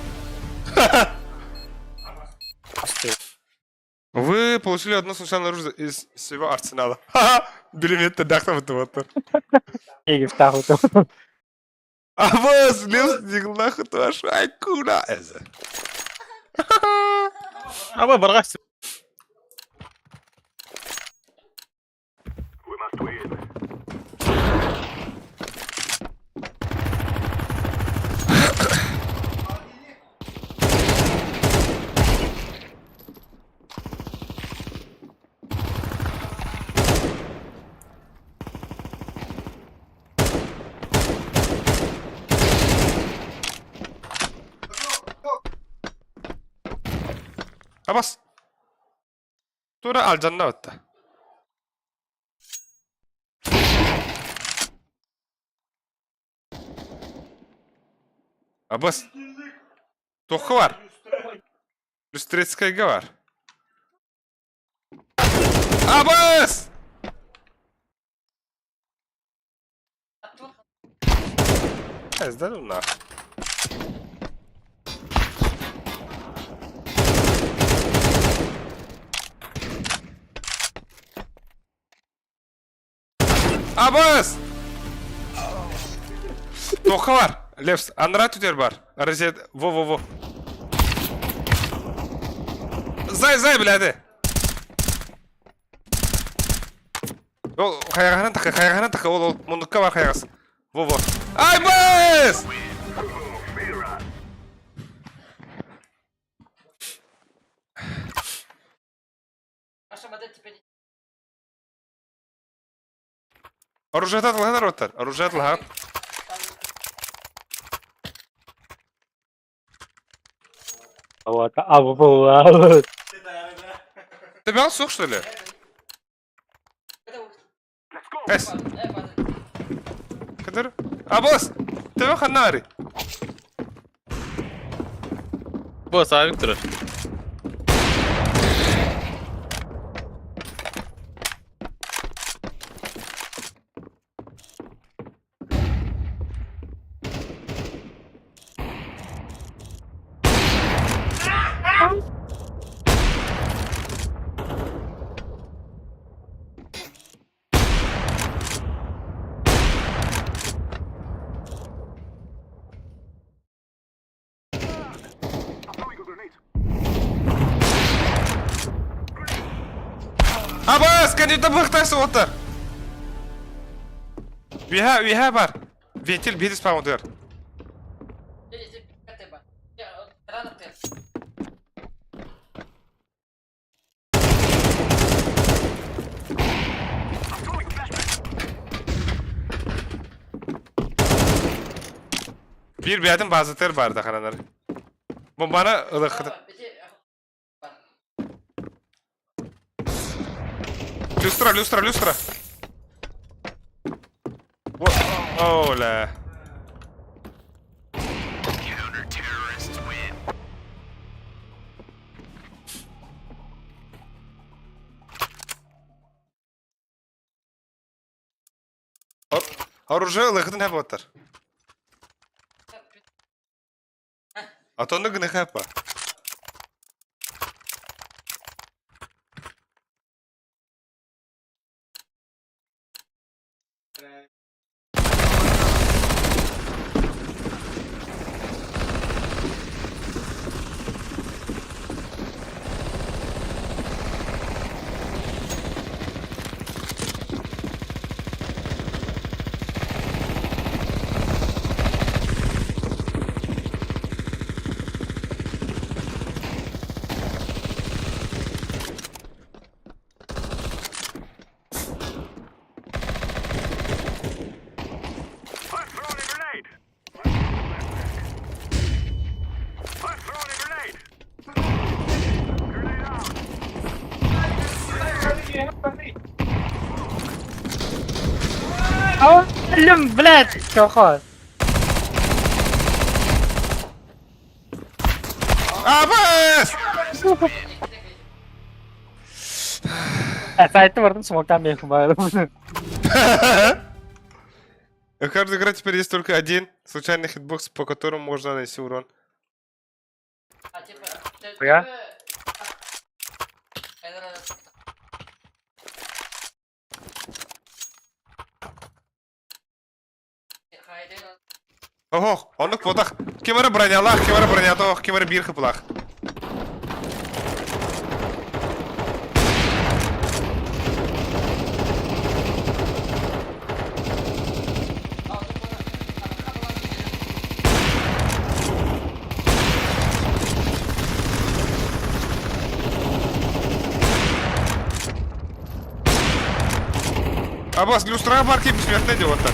Вы получили одно случайное оружие из своего арсенала. Ха-ха! Билеметте дахтам вот. Егифтаху. Абас, лес нахуй твою ай кура. Аба баргас. Абас. Тура алдьанна батта. Абас. Туохха бар? Люстрецкайга бар. Абас! Эзден нах. Абас! Туохха бар? Левс, анараа түтер бар. Розет, во-во-во. Зай, зай, бляды. Ол хайаҕаһынан тахы, хайаҕаһынан тахы, ол ол муннукка бар хайаҕас. Во-во. Ай, быс! Оружиета атылаһан оруоттар. Оружие атылаһан. Вот, а вот. Ты бал сух, что ли? Эс. Кадыр. А, босс! Ты ханари. Босс, а Виктор. Абас, кандида быхтайсы отыр. Үһэ, үһэ бар. Вентиль биир спаунтыгар. Биир бэйэтин баазатыгар баар да харанар. Бомбаны ылыаххытын. Люстра, люстра, люстра. Оля. Оружие ылыахытын хэп оттар. Атонну гына хэпа. Өллүм, блядь, чохо. Абас! Сайтты бардым, смоктан мен кумайрым. В каждой игре теперь есть только один случайный хитбокс, по которому можно нанести урон. Я? Ох, оннук буотах. Ким эрэ бронялаах, ким эрэ бронята ох, ким эрэ биир хыпылаах. Абас, люстра бар кип бессмертный диота.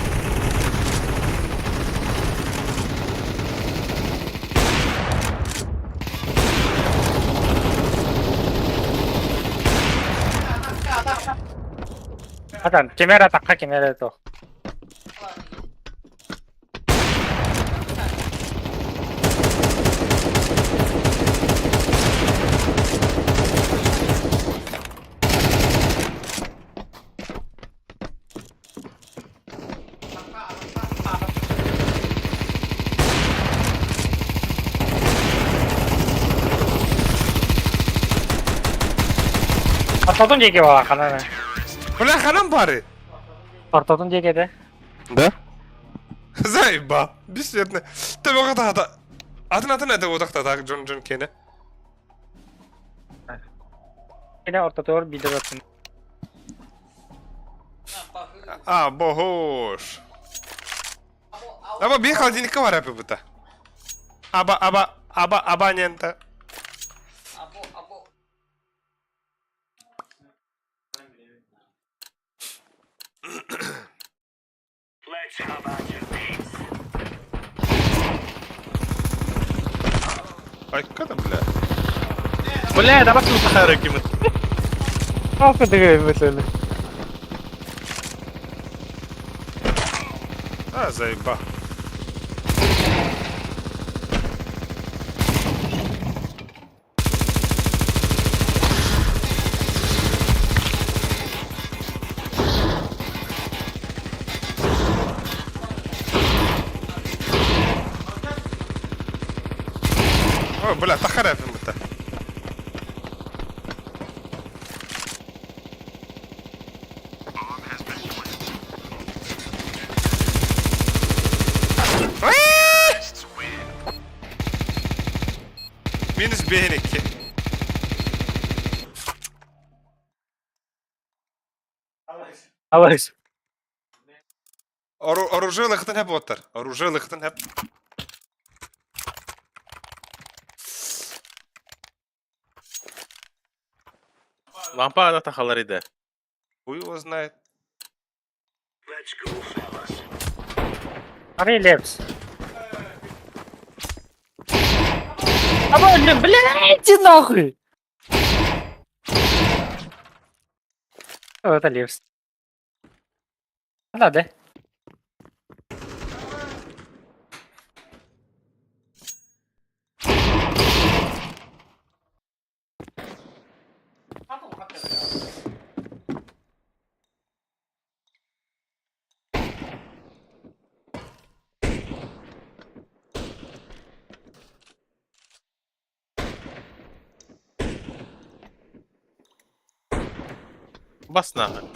Атан, кемера таққа кемера тоқ. Ортотун диэки баар ханан. Бля, ханан бары. Ортотун диэки этэ. Да? Заеба. Бессмертно. Төбөҕө таһата. Атын атын это утахта так Джон Джон кене. Кене ортотугар биир атын. А, богош. Аба бир холодильникка бар эпи Аба, аба, аба, абонента. Айка да, бля. Бля, давай сухары ким. Алка деген мәселе. А, заеба. О, бля, тахара это. Минус бейники. Алайс. Оружие лыхтын хеп оттар. Оружие лыхтын хеп. Лампа ана тахалар иде. Хуй его знает. Ари Лепс. А блин, блядь, иди нахуй! О, это Лепс. Надо. Бас нахуй.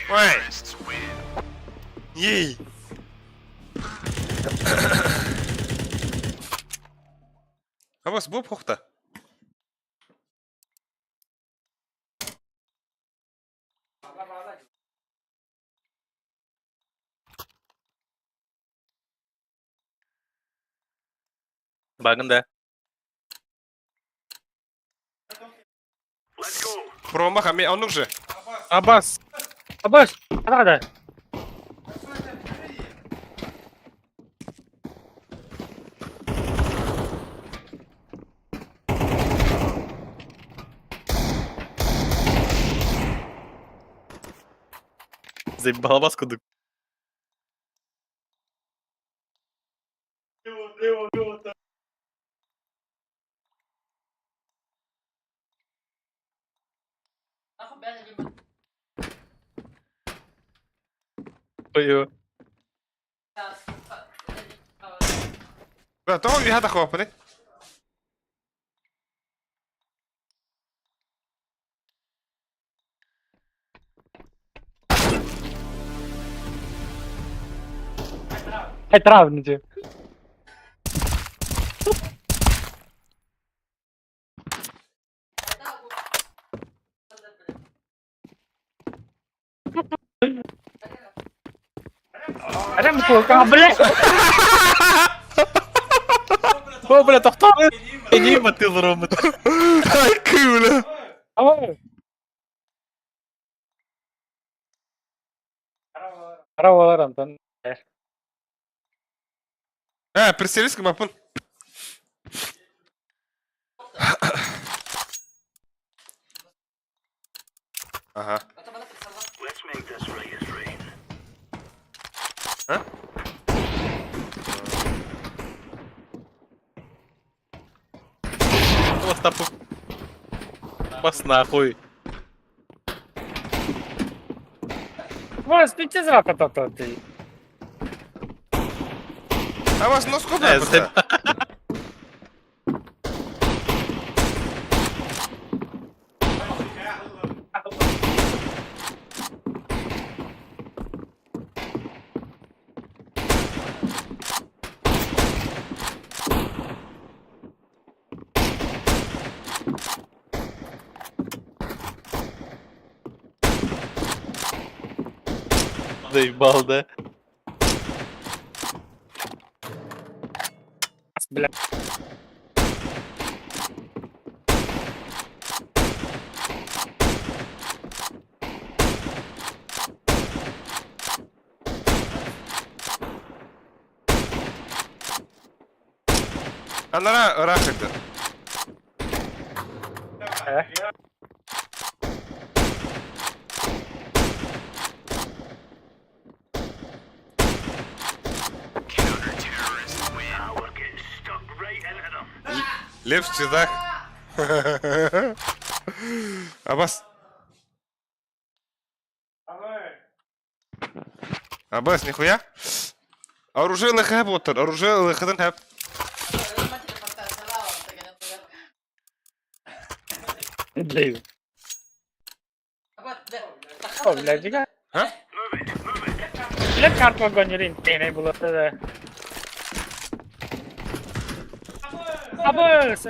Ой! Ей! Абас, бу похта. Багын да. Промах, а он уже. Абас. Абас, надо. Заебал Абас кудык. Ой, Да, то он виха хопны. Ай, травните. Ремко, блядь! О, бля, тохтоо. Эни батыл ромут. Ай, бля. Давай. Карабалар, Антон. А, прицелись мапын. Ага. А? Вот тапу. Бас нахуй. Вас, ты че зря ты? А вас носку Э, Заебал, да? Бля. Анара ыраах сылдьар. Э? Лев чудак. Абас. Абас, нихуя? Оружие лыхэ буолтар, оружие лыхытын хэп. Блин. О, блядь, дига. А? Блядь, карту гонерин, теней было тогда. Абас!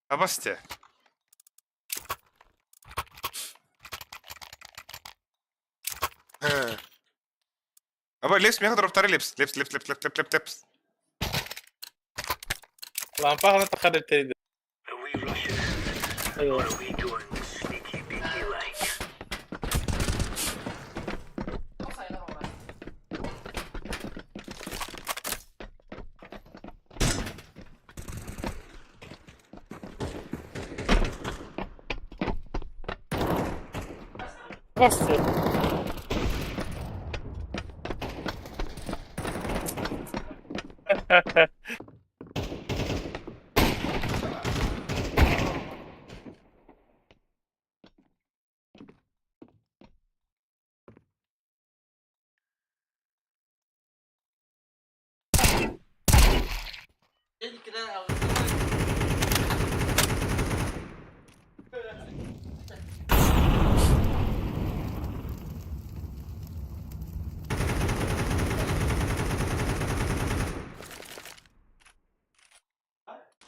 Абасте. Аба, лепс, меха дроптары лепс. Лепс, лепс, лепс, лепс, лепс, лепс, лепс. Лампа хана тахар терди. Абас!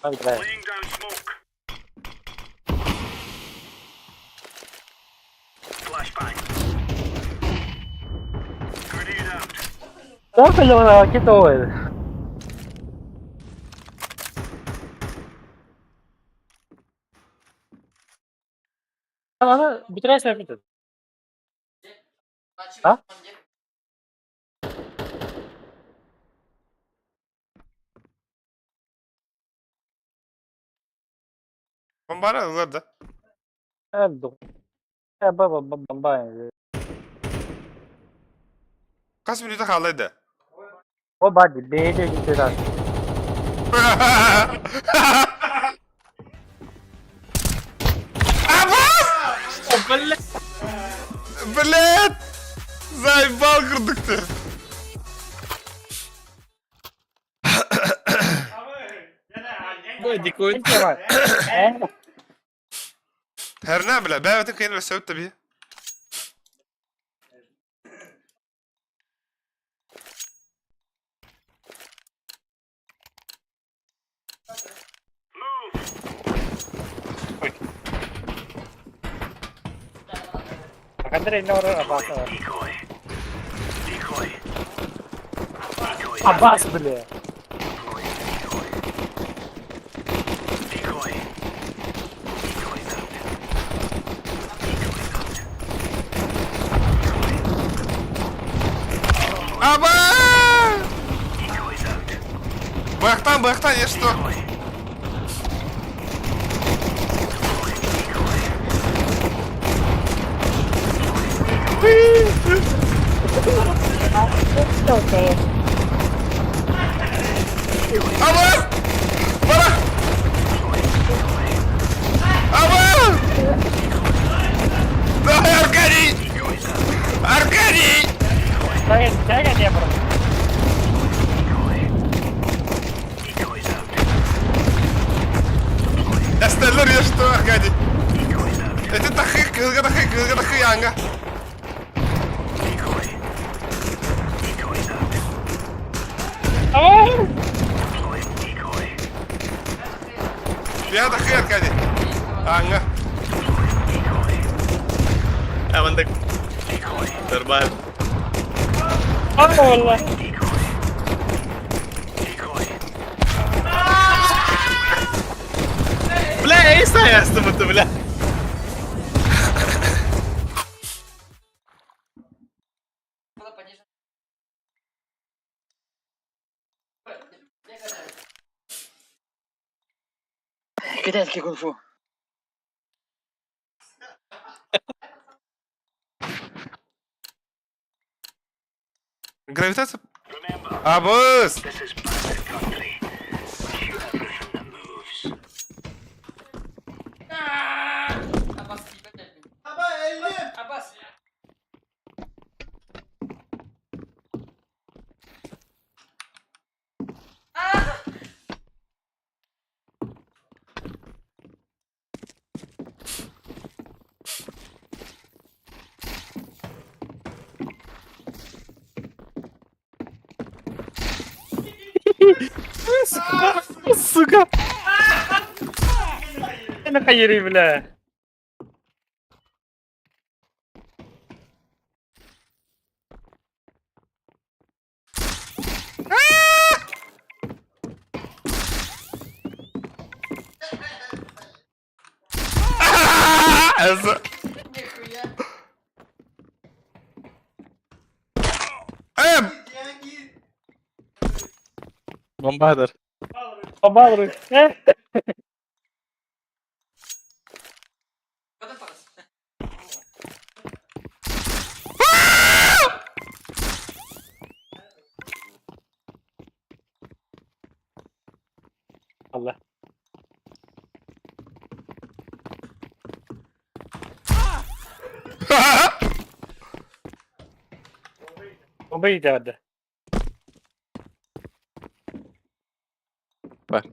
Ой, бля. Так, Леона, китовый. Аны бүтүрәсең бит. А? Бомбара ылар да. Баба бомба. Хас мүнүүтэ хаалла да. О бади, бэйдэ бүтүрәс. Абас! Блядь! Заебал курдук ты! Дикой. Herna бля, бэбэтин кыйын өссө таби. Хандыр инне орор Аббас. Аббас, бля. Аба! Бэхтан, бэхтан, я что? Абас! Бара! Абас! Давай, Аркадий! Аркадий! Тяга не было. Эстеллер я что, Аркадий? Это тахы, кылга тахы, кылга тахы янга. Я тахы, Аркадий. Анга. Амандык. Нормально. والله. Бля, я не бля. Китайский кунг-фу. Гравитация? Абыс! Сука. Нахайри, бля. Эм! Бомбардир. Бомбардир. Allah. Bomba giderdi. Бар.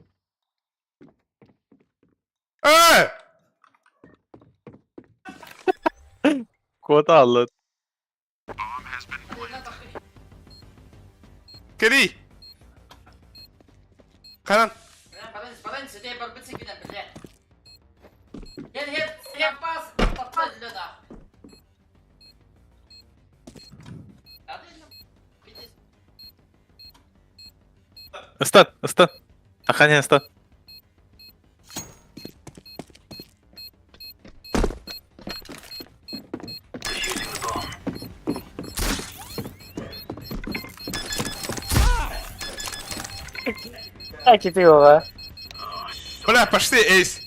Э! Куда аллы? Кери! Каран! Ыстат, ыстат. Охраняй, ыстат. Так, ты его. Бля, пошли, эйс!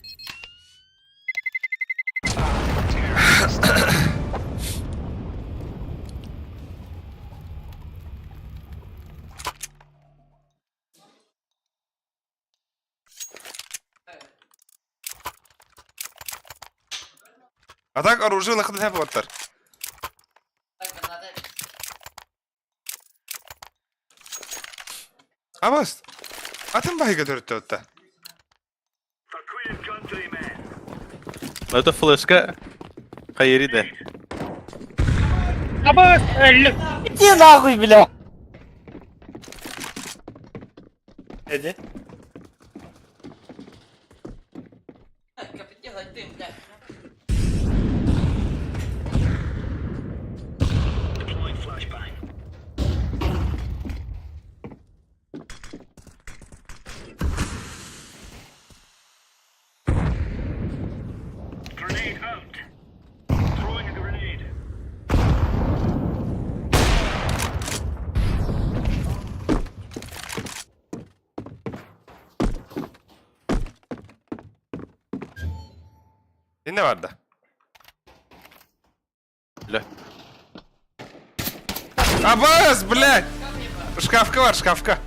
А так оружие лахны боттар. Абас. Атын байга төрөттө отта. Это флешка. Хайриде. Абас! Иди нахуй, бля! Иди. Ne vardı? Бля. Абас, блядь! Шкафка бар, шкафка.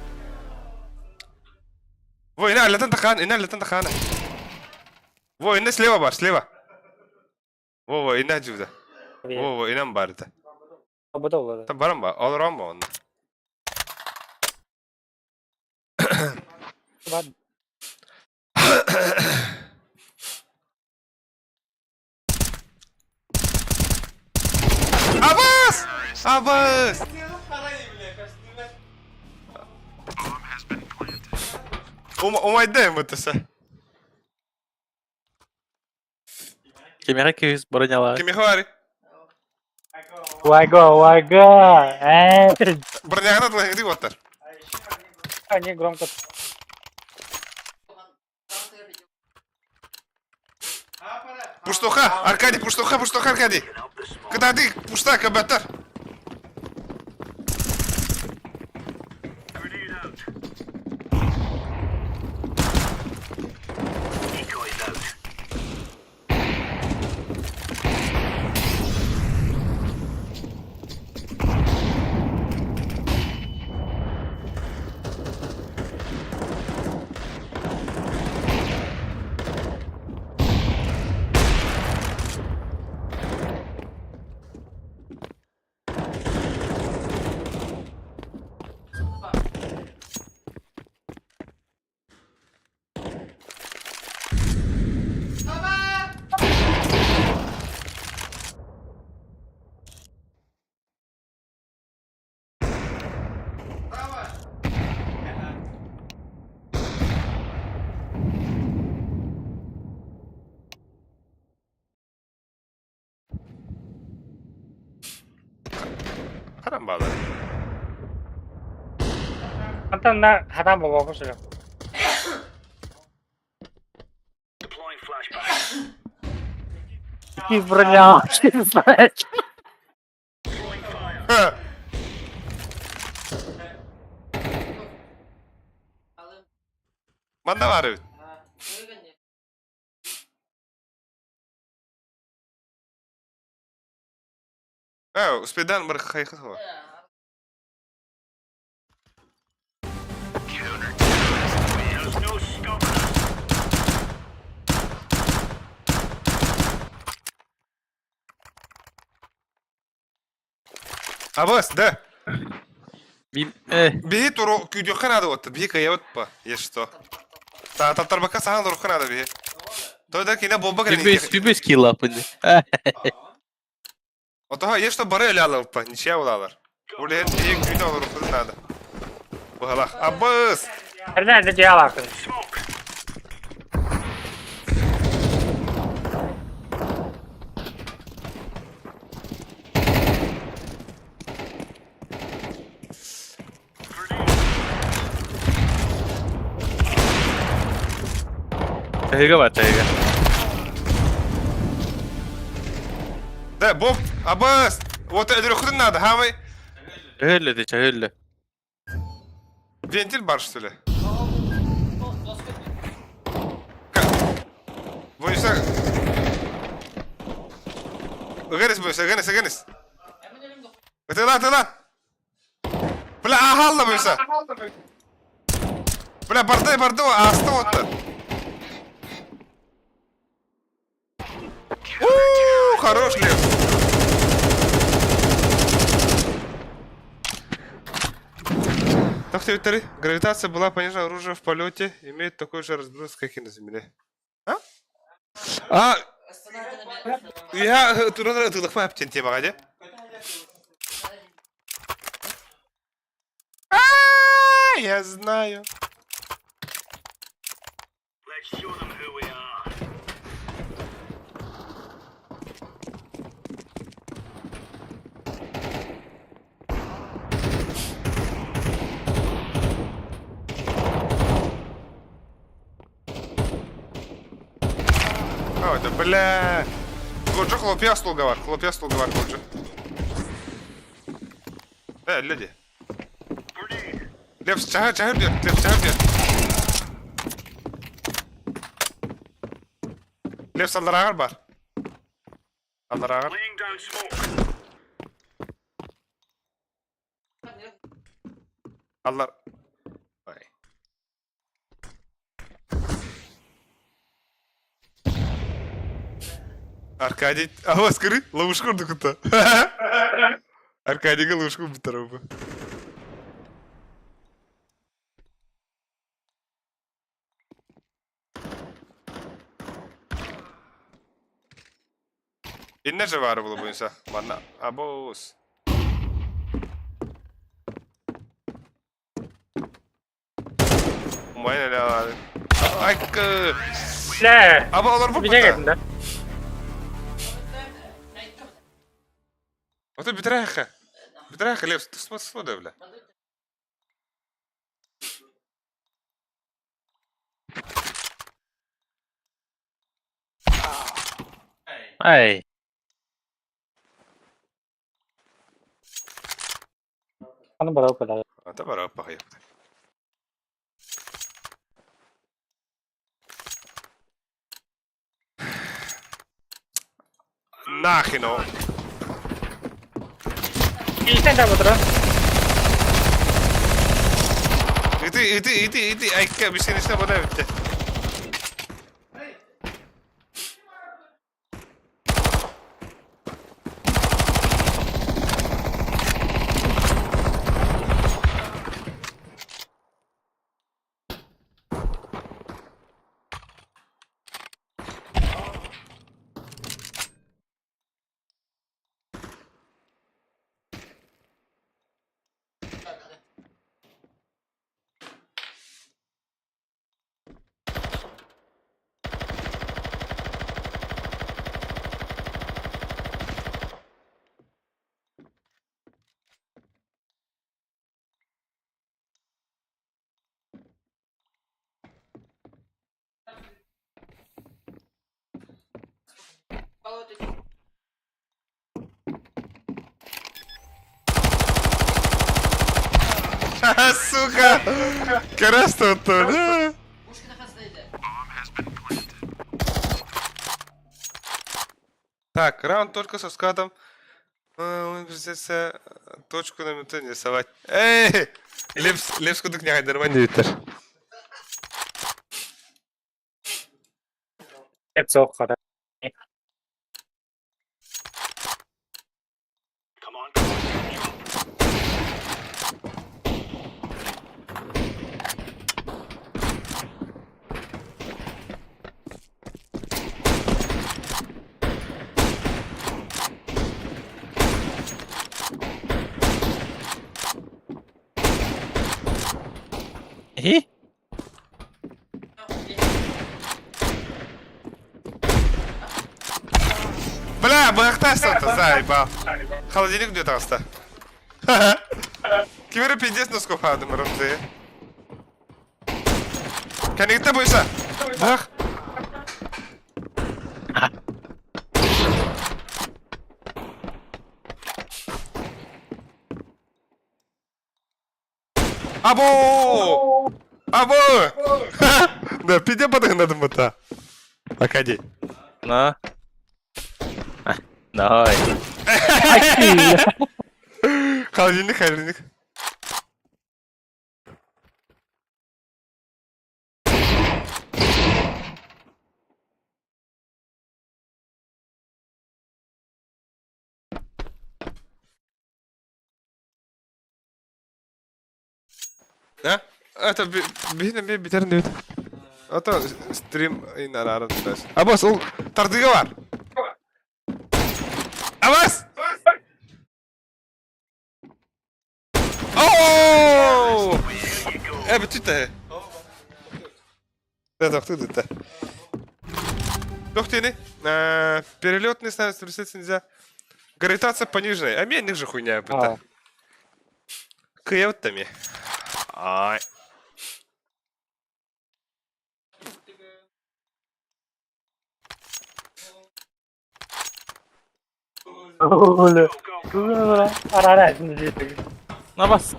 Во, ина аллатан тахан, ина аллатан тахана. Во, ина слева бар, слева. Во, во, ина жуда. Во, во, инам бар это. Бу да olur. Там барам ба, олорон ба онно. Бар. Абас! Абас! Умайда мытыса. Кемере күйіз бронялар. Кимиха бари? Вага, вага. Бронягана длахи оттар. Они громко. Пуштоха, Аркадий, пуштоха, пуштоха, Аркадий. Кытады, пушта, кабаттар. Харам баалар. Антон на хатан баба бу Ты броня, ты знаешь. Манна бар эбит. Э, успедан бар хайхатова. Абас, да. Биһи туру күйдүөххэ наада уотта, биһи кыайабыт па, если что. Тааттарбакка сахан олорухха наада биһи. Той да кине бомба кэлэн Түбүс килапын. Отоха, если что бары эле алыппа, ничья булалар. Ол иһин биһи күйдө олорухпутун наада. Быһалах. Абыс! Эрдэ эрдэ дьиэ алаакын. Тэһигэ бар, тэһигэ. Да, бомб! Абыс! Вот өлөрөххүтүн наада, хаамай. Чөһүллэ де, чөһүллэ. Вентиль бар, что ли? Боюса... Ыгырыс боюса, ыгырыс, ыгырыс. Ытыла, ытыла! Бля, ахалла боюса! Бля, барды, барды, асты отты. У, хорош, Лев. Так, теперь гравитация была понижена, оружие в полете имеет такой же разброс, как и на Земле. А? А, я туран тылықпа әптен темаға де. А, я знаю. А, это, бля. Годжо хлопья столговар, хлопья столговар, Годжо. Люди. Лев, чахар, чахар бьет, Лев, чахар бьет. Лев, салдарагар бар. Салдарагар. Аллар. Ай. Аркадий, а скажи, ловушку курдук Аркадийга ловушку бутар бу. Инне же баар буолуо Манна абоос. Умайан эле Айкы! Лэ! Аба олорбут Бижең этин да. Ото бүтэрээхэ. Бүтэрээхэ Лев, тусма тусма да бля. Ай. Аны барап калар. Ата барап бахайып. Нахино. Илтен да бутра. Ити, ити, ити, ити, айка, бишенишне бана битте. Сука! Красота, Так, раунд только со скатом. Придется точку на минуту не рисовать. Эй! Лепс, лепс кудык не нормально витер. Лепс оқ қара. И? Бля, быхтастан-то, заебал. Холодильник где таста. Кимери пиздец носков адым рымды. Кәнегітті бойса. Бах. Або! Або! Да, пиздец подыгнадым бұта. Акади. На. Давай. Холодильник, холодильник. Да? Это бихин би битерин дебит. Ата стрим ин арарын дас. Абас ол тардыга бар. Абас! Ооо! Э, бүтүтэ. Да, да, ты да. Дохтени, перелет не знаю, нельзя. Гравитация пониженная. А меня же хуйня это. Кыявтами. Ай. На вас.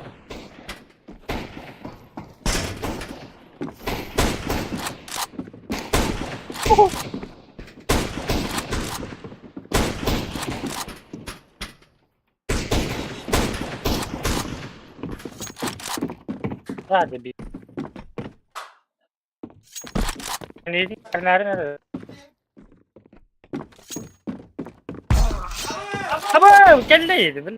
Сзади би. Аба, кэллэ бил.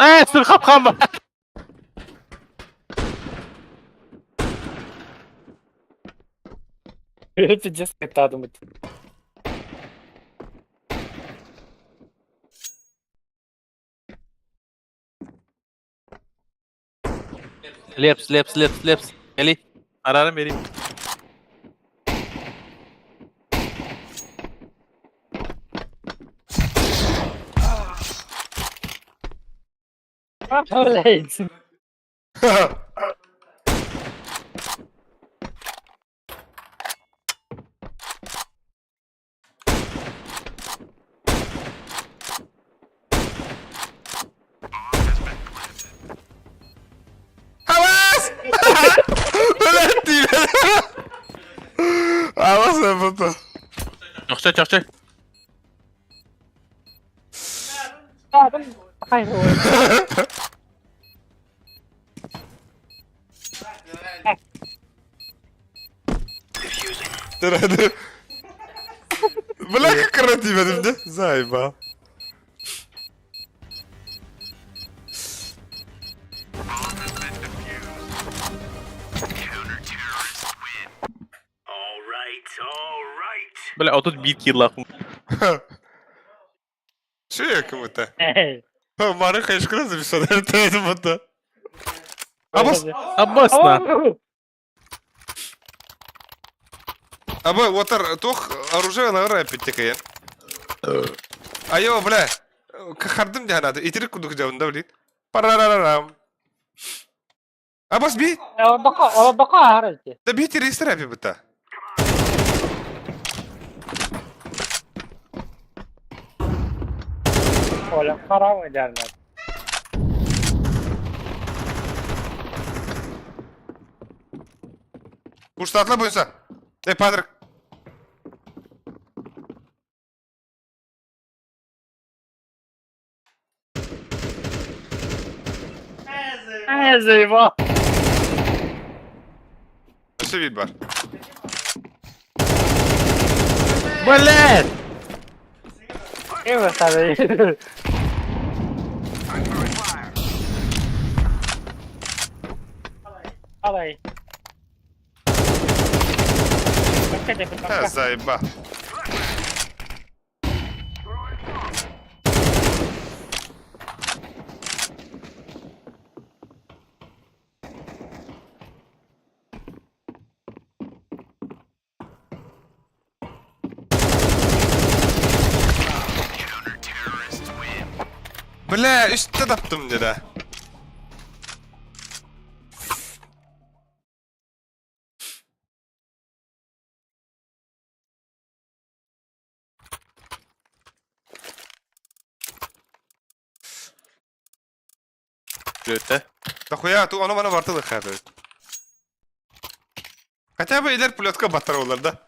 Ээ, сүр хап-хам ба. Пиздец, кытаадым. Лепс, лепс, лепс, лепс. Кели. Арарым берейм. Блядь. Авас! Блядь, ты! Авас это. Чохчо, чохчо. Бля, как красиво, да? Заебал. Бля, а тут бит киллах. Че я кому-то? Эй. Мары хайшкра записал, это это вот. Абас, Абасна. аба, отар, тох, оружие на рапид текая. Айо, бля, хардым диханады, итирик кудук жабында, блин. Парарарарам. Абас би, Бака, бака харайте. да би террорист рапи бута. Оля, харам идеально. Курстатла бойынса. Э, Патрик. Э, заебал. Өсө бит бар. Блядь! Эва, сары. Алай. Э, заеба. Бля, үсті таптым деді. Өтті. Нахуя, ту оно мана бартылы хәбі. Хотя бы илер пулетка баттар олар, да?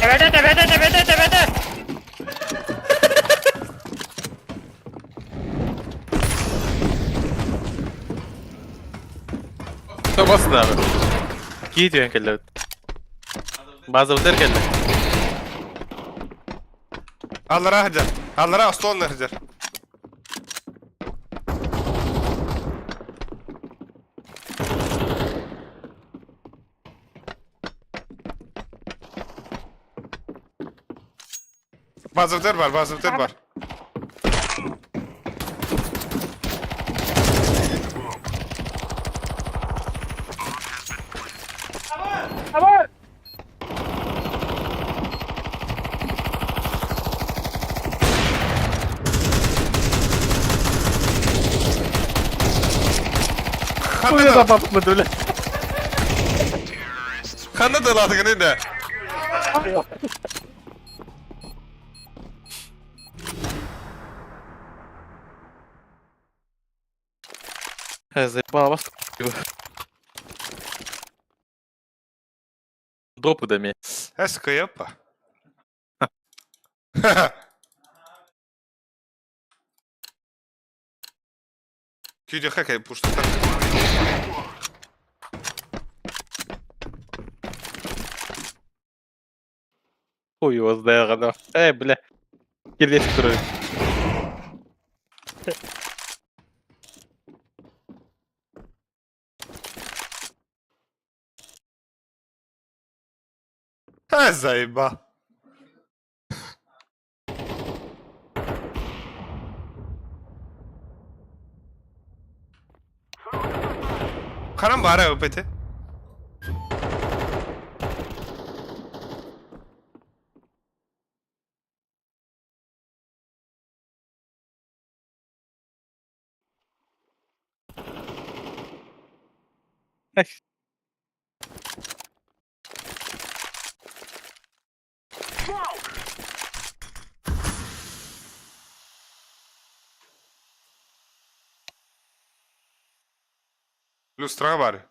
Төбөтө, төбөтө, төбөтө, төбөтө. Басын abi. Кии түйен келді. База бітер келді. Аллара хәджар. Аллара астон хәджар. Базовтер бар, базовтер бар. Абар! Ханда да, Бөдөлі. ханда да ладыгын инде. Заебал бас. Допы да эмиэ. Эс кыйаппа. Күйдөххэ кэй пуштаттар. Хуй его знает, оно. Эй, бля. Келес турар. Ха, заеба. Ханан баара өпөтө? Люстра бар.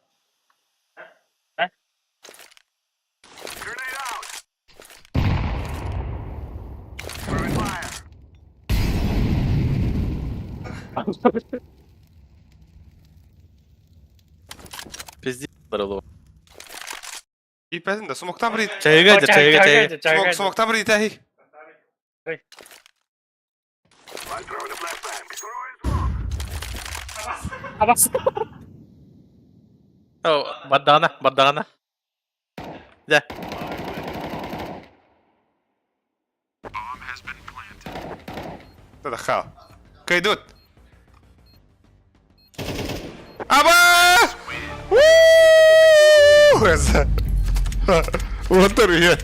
Пиздец здорово. Ииппэтин да смоктан бір Чайга дьэ, чайга, чайга. Смок смоктан бір итэһий. О, бардана, бардана. Дьэ. Тадахал. Кайдут. Аба! Уу! Вот я.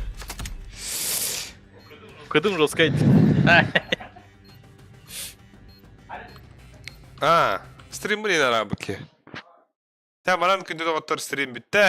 Кыдым жесткай. А, стрим блин арабыки. Та маран күндө доҕоттор стрим бүттэ.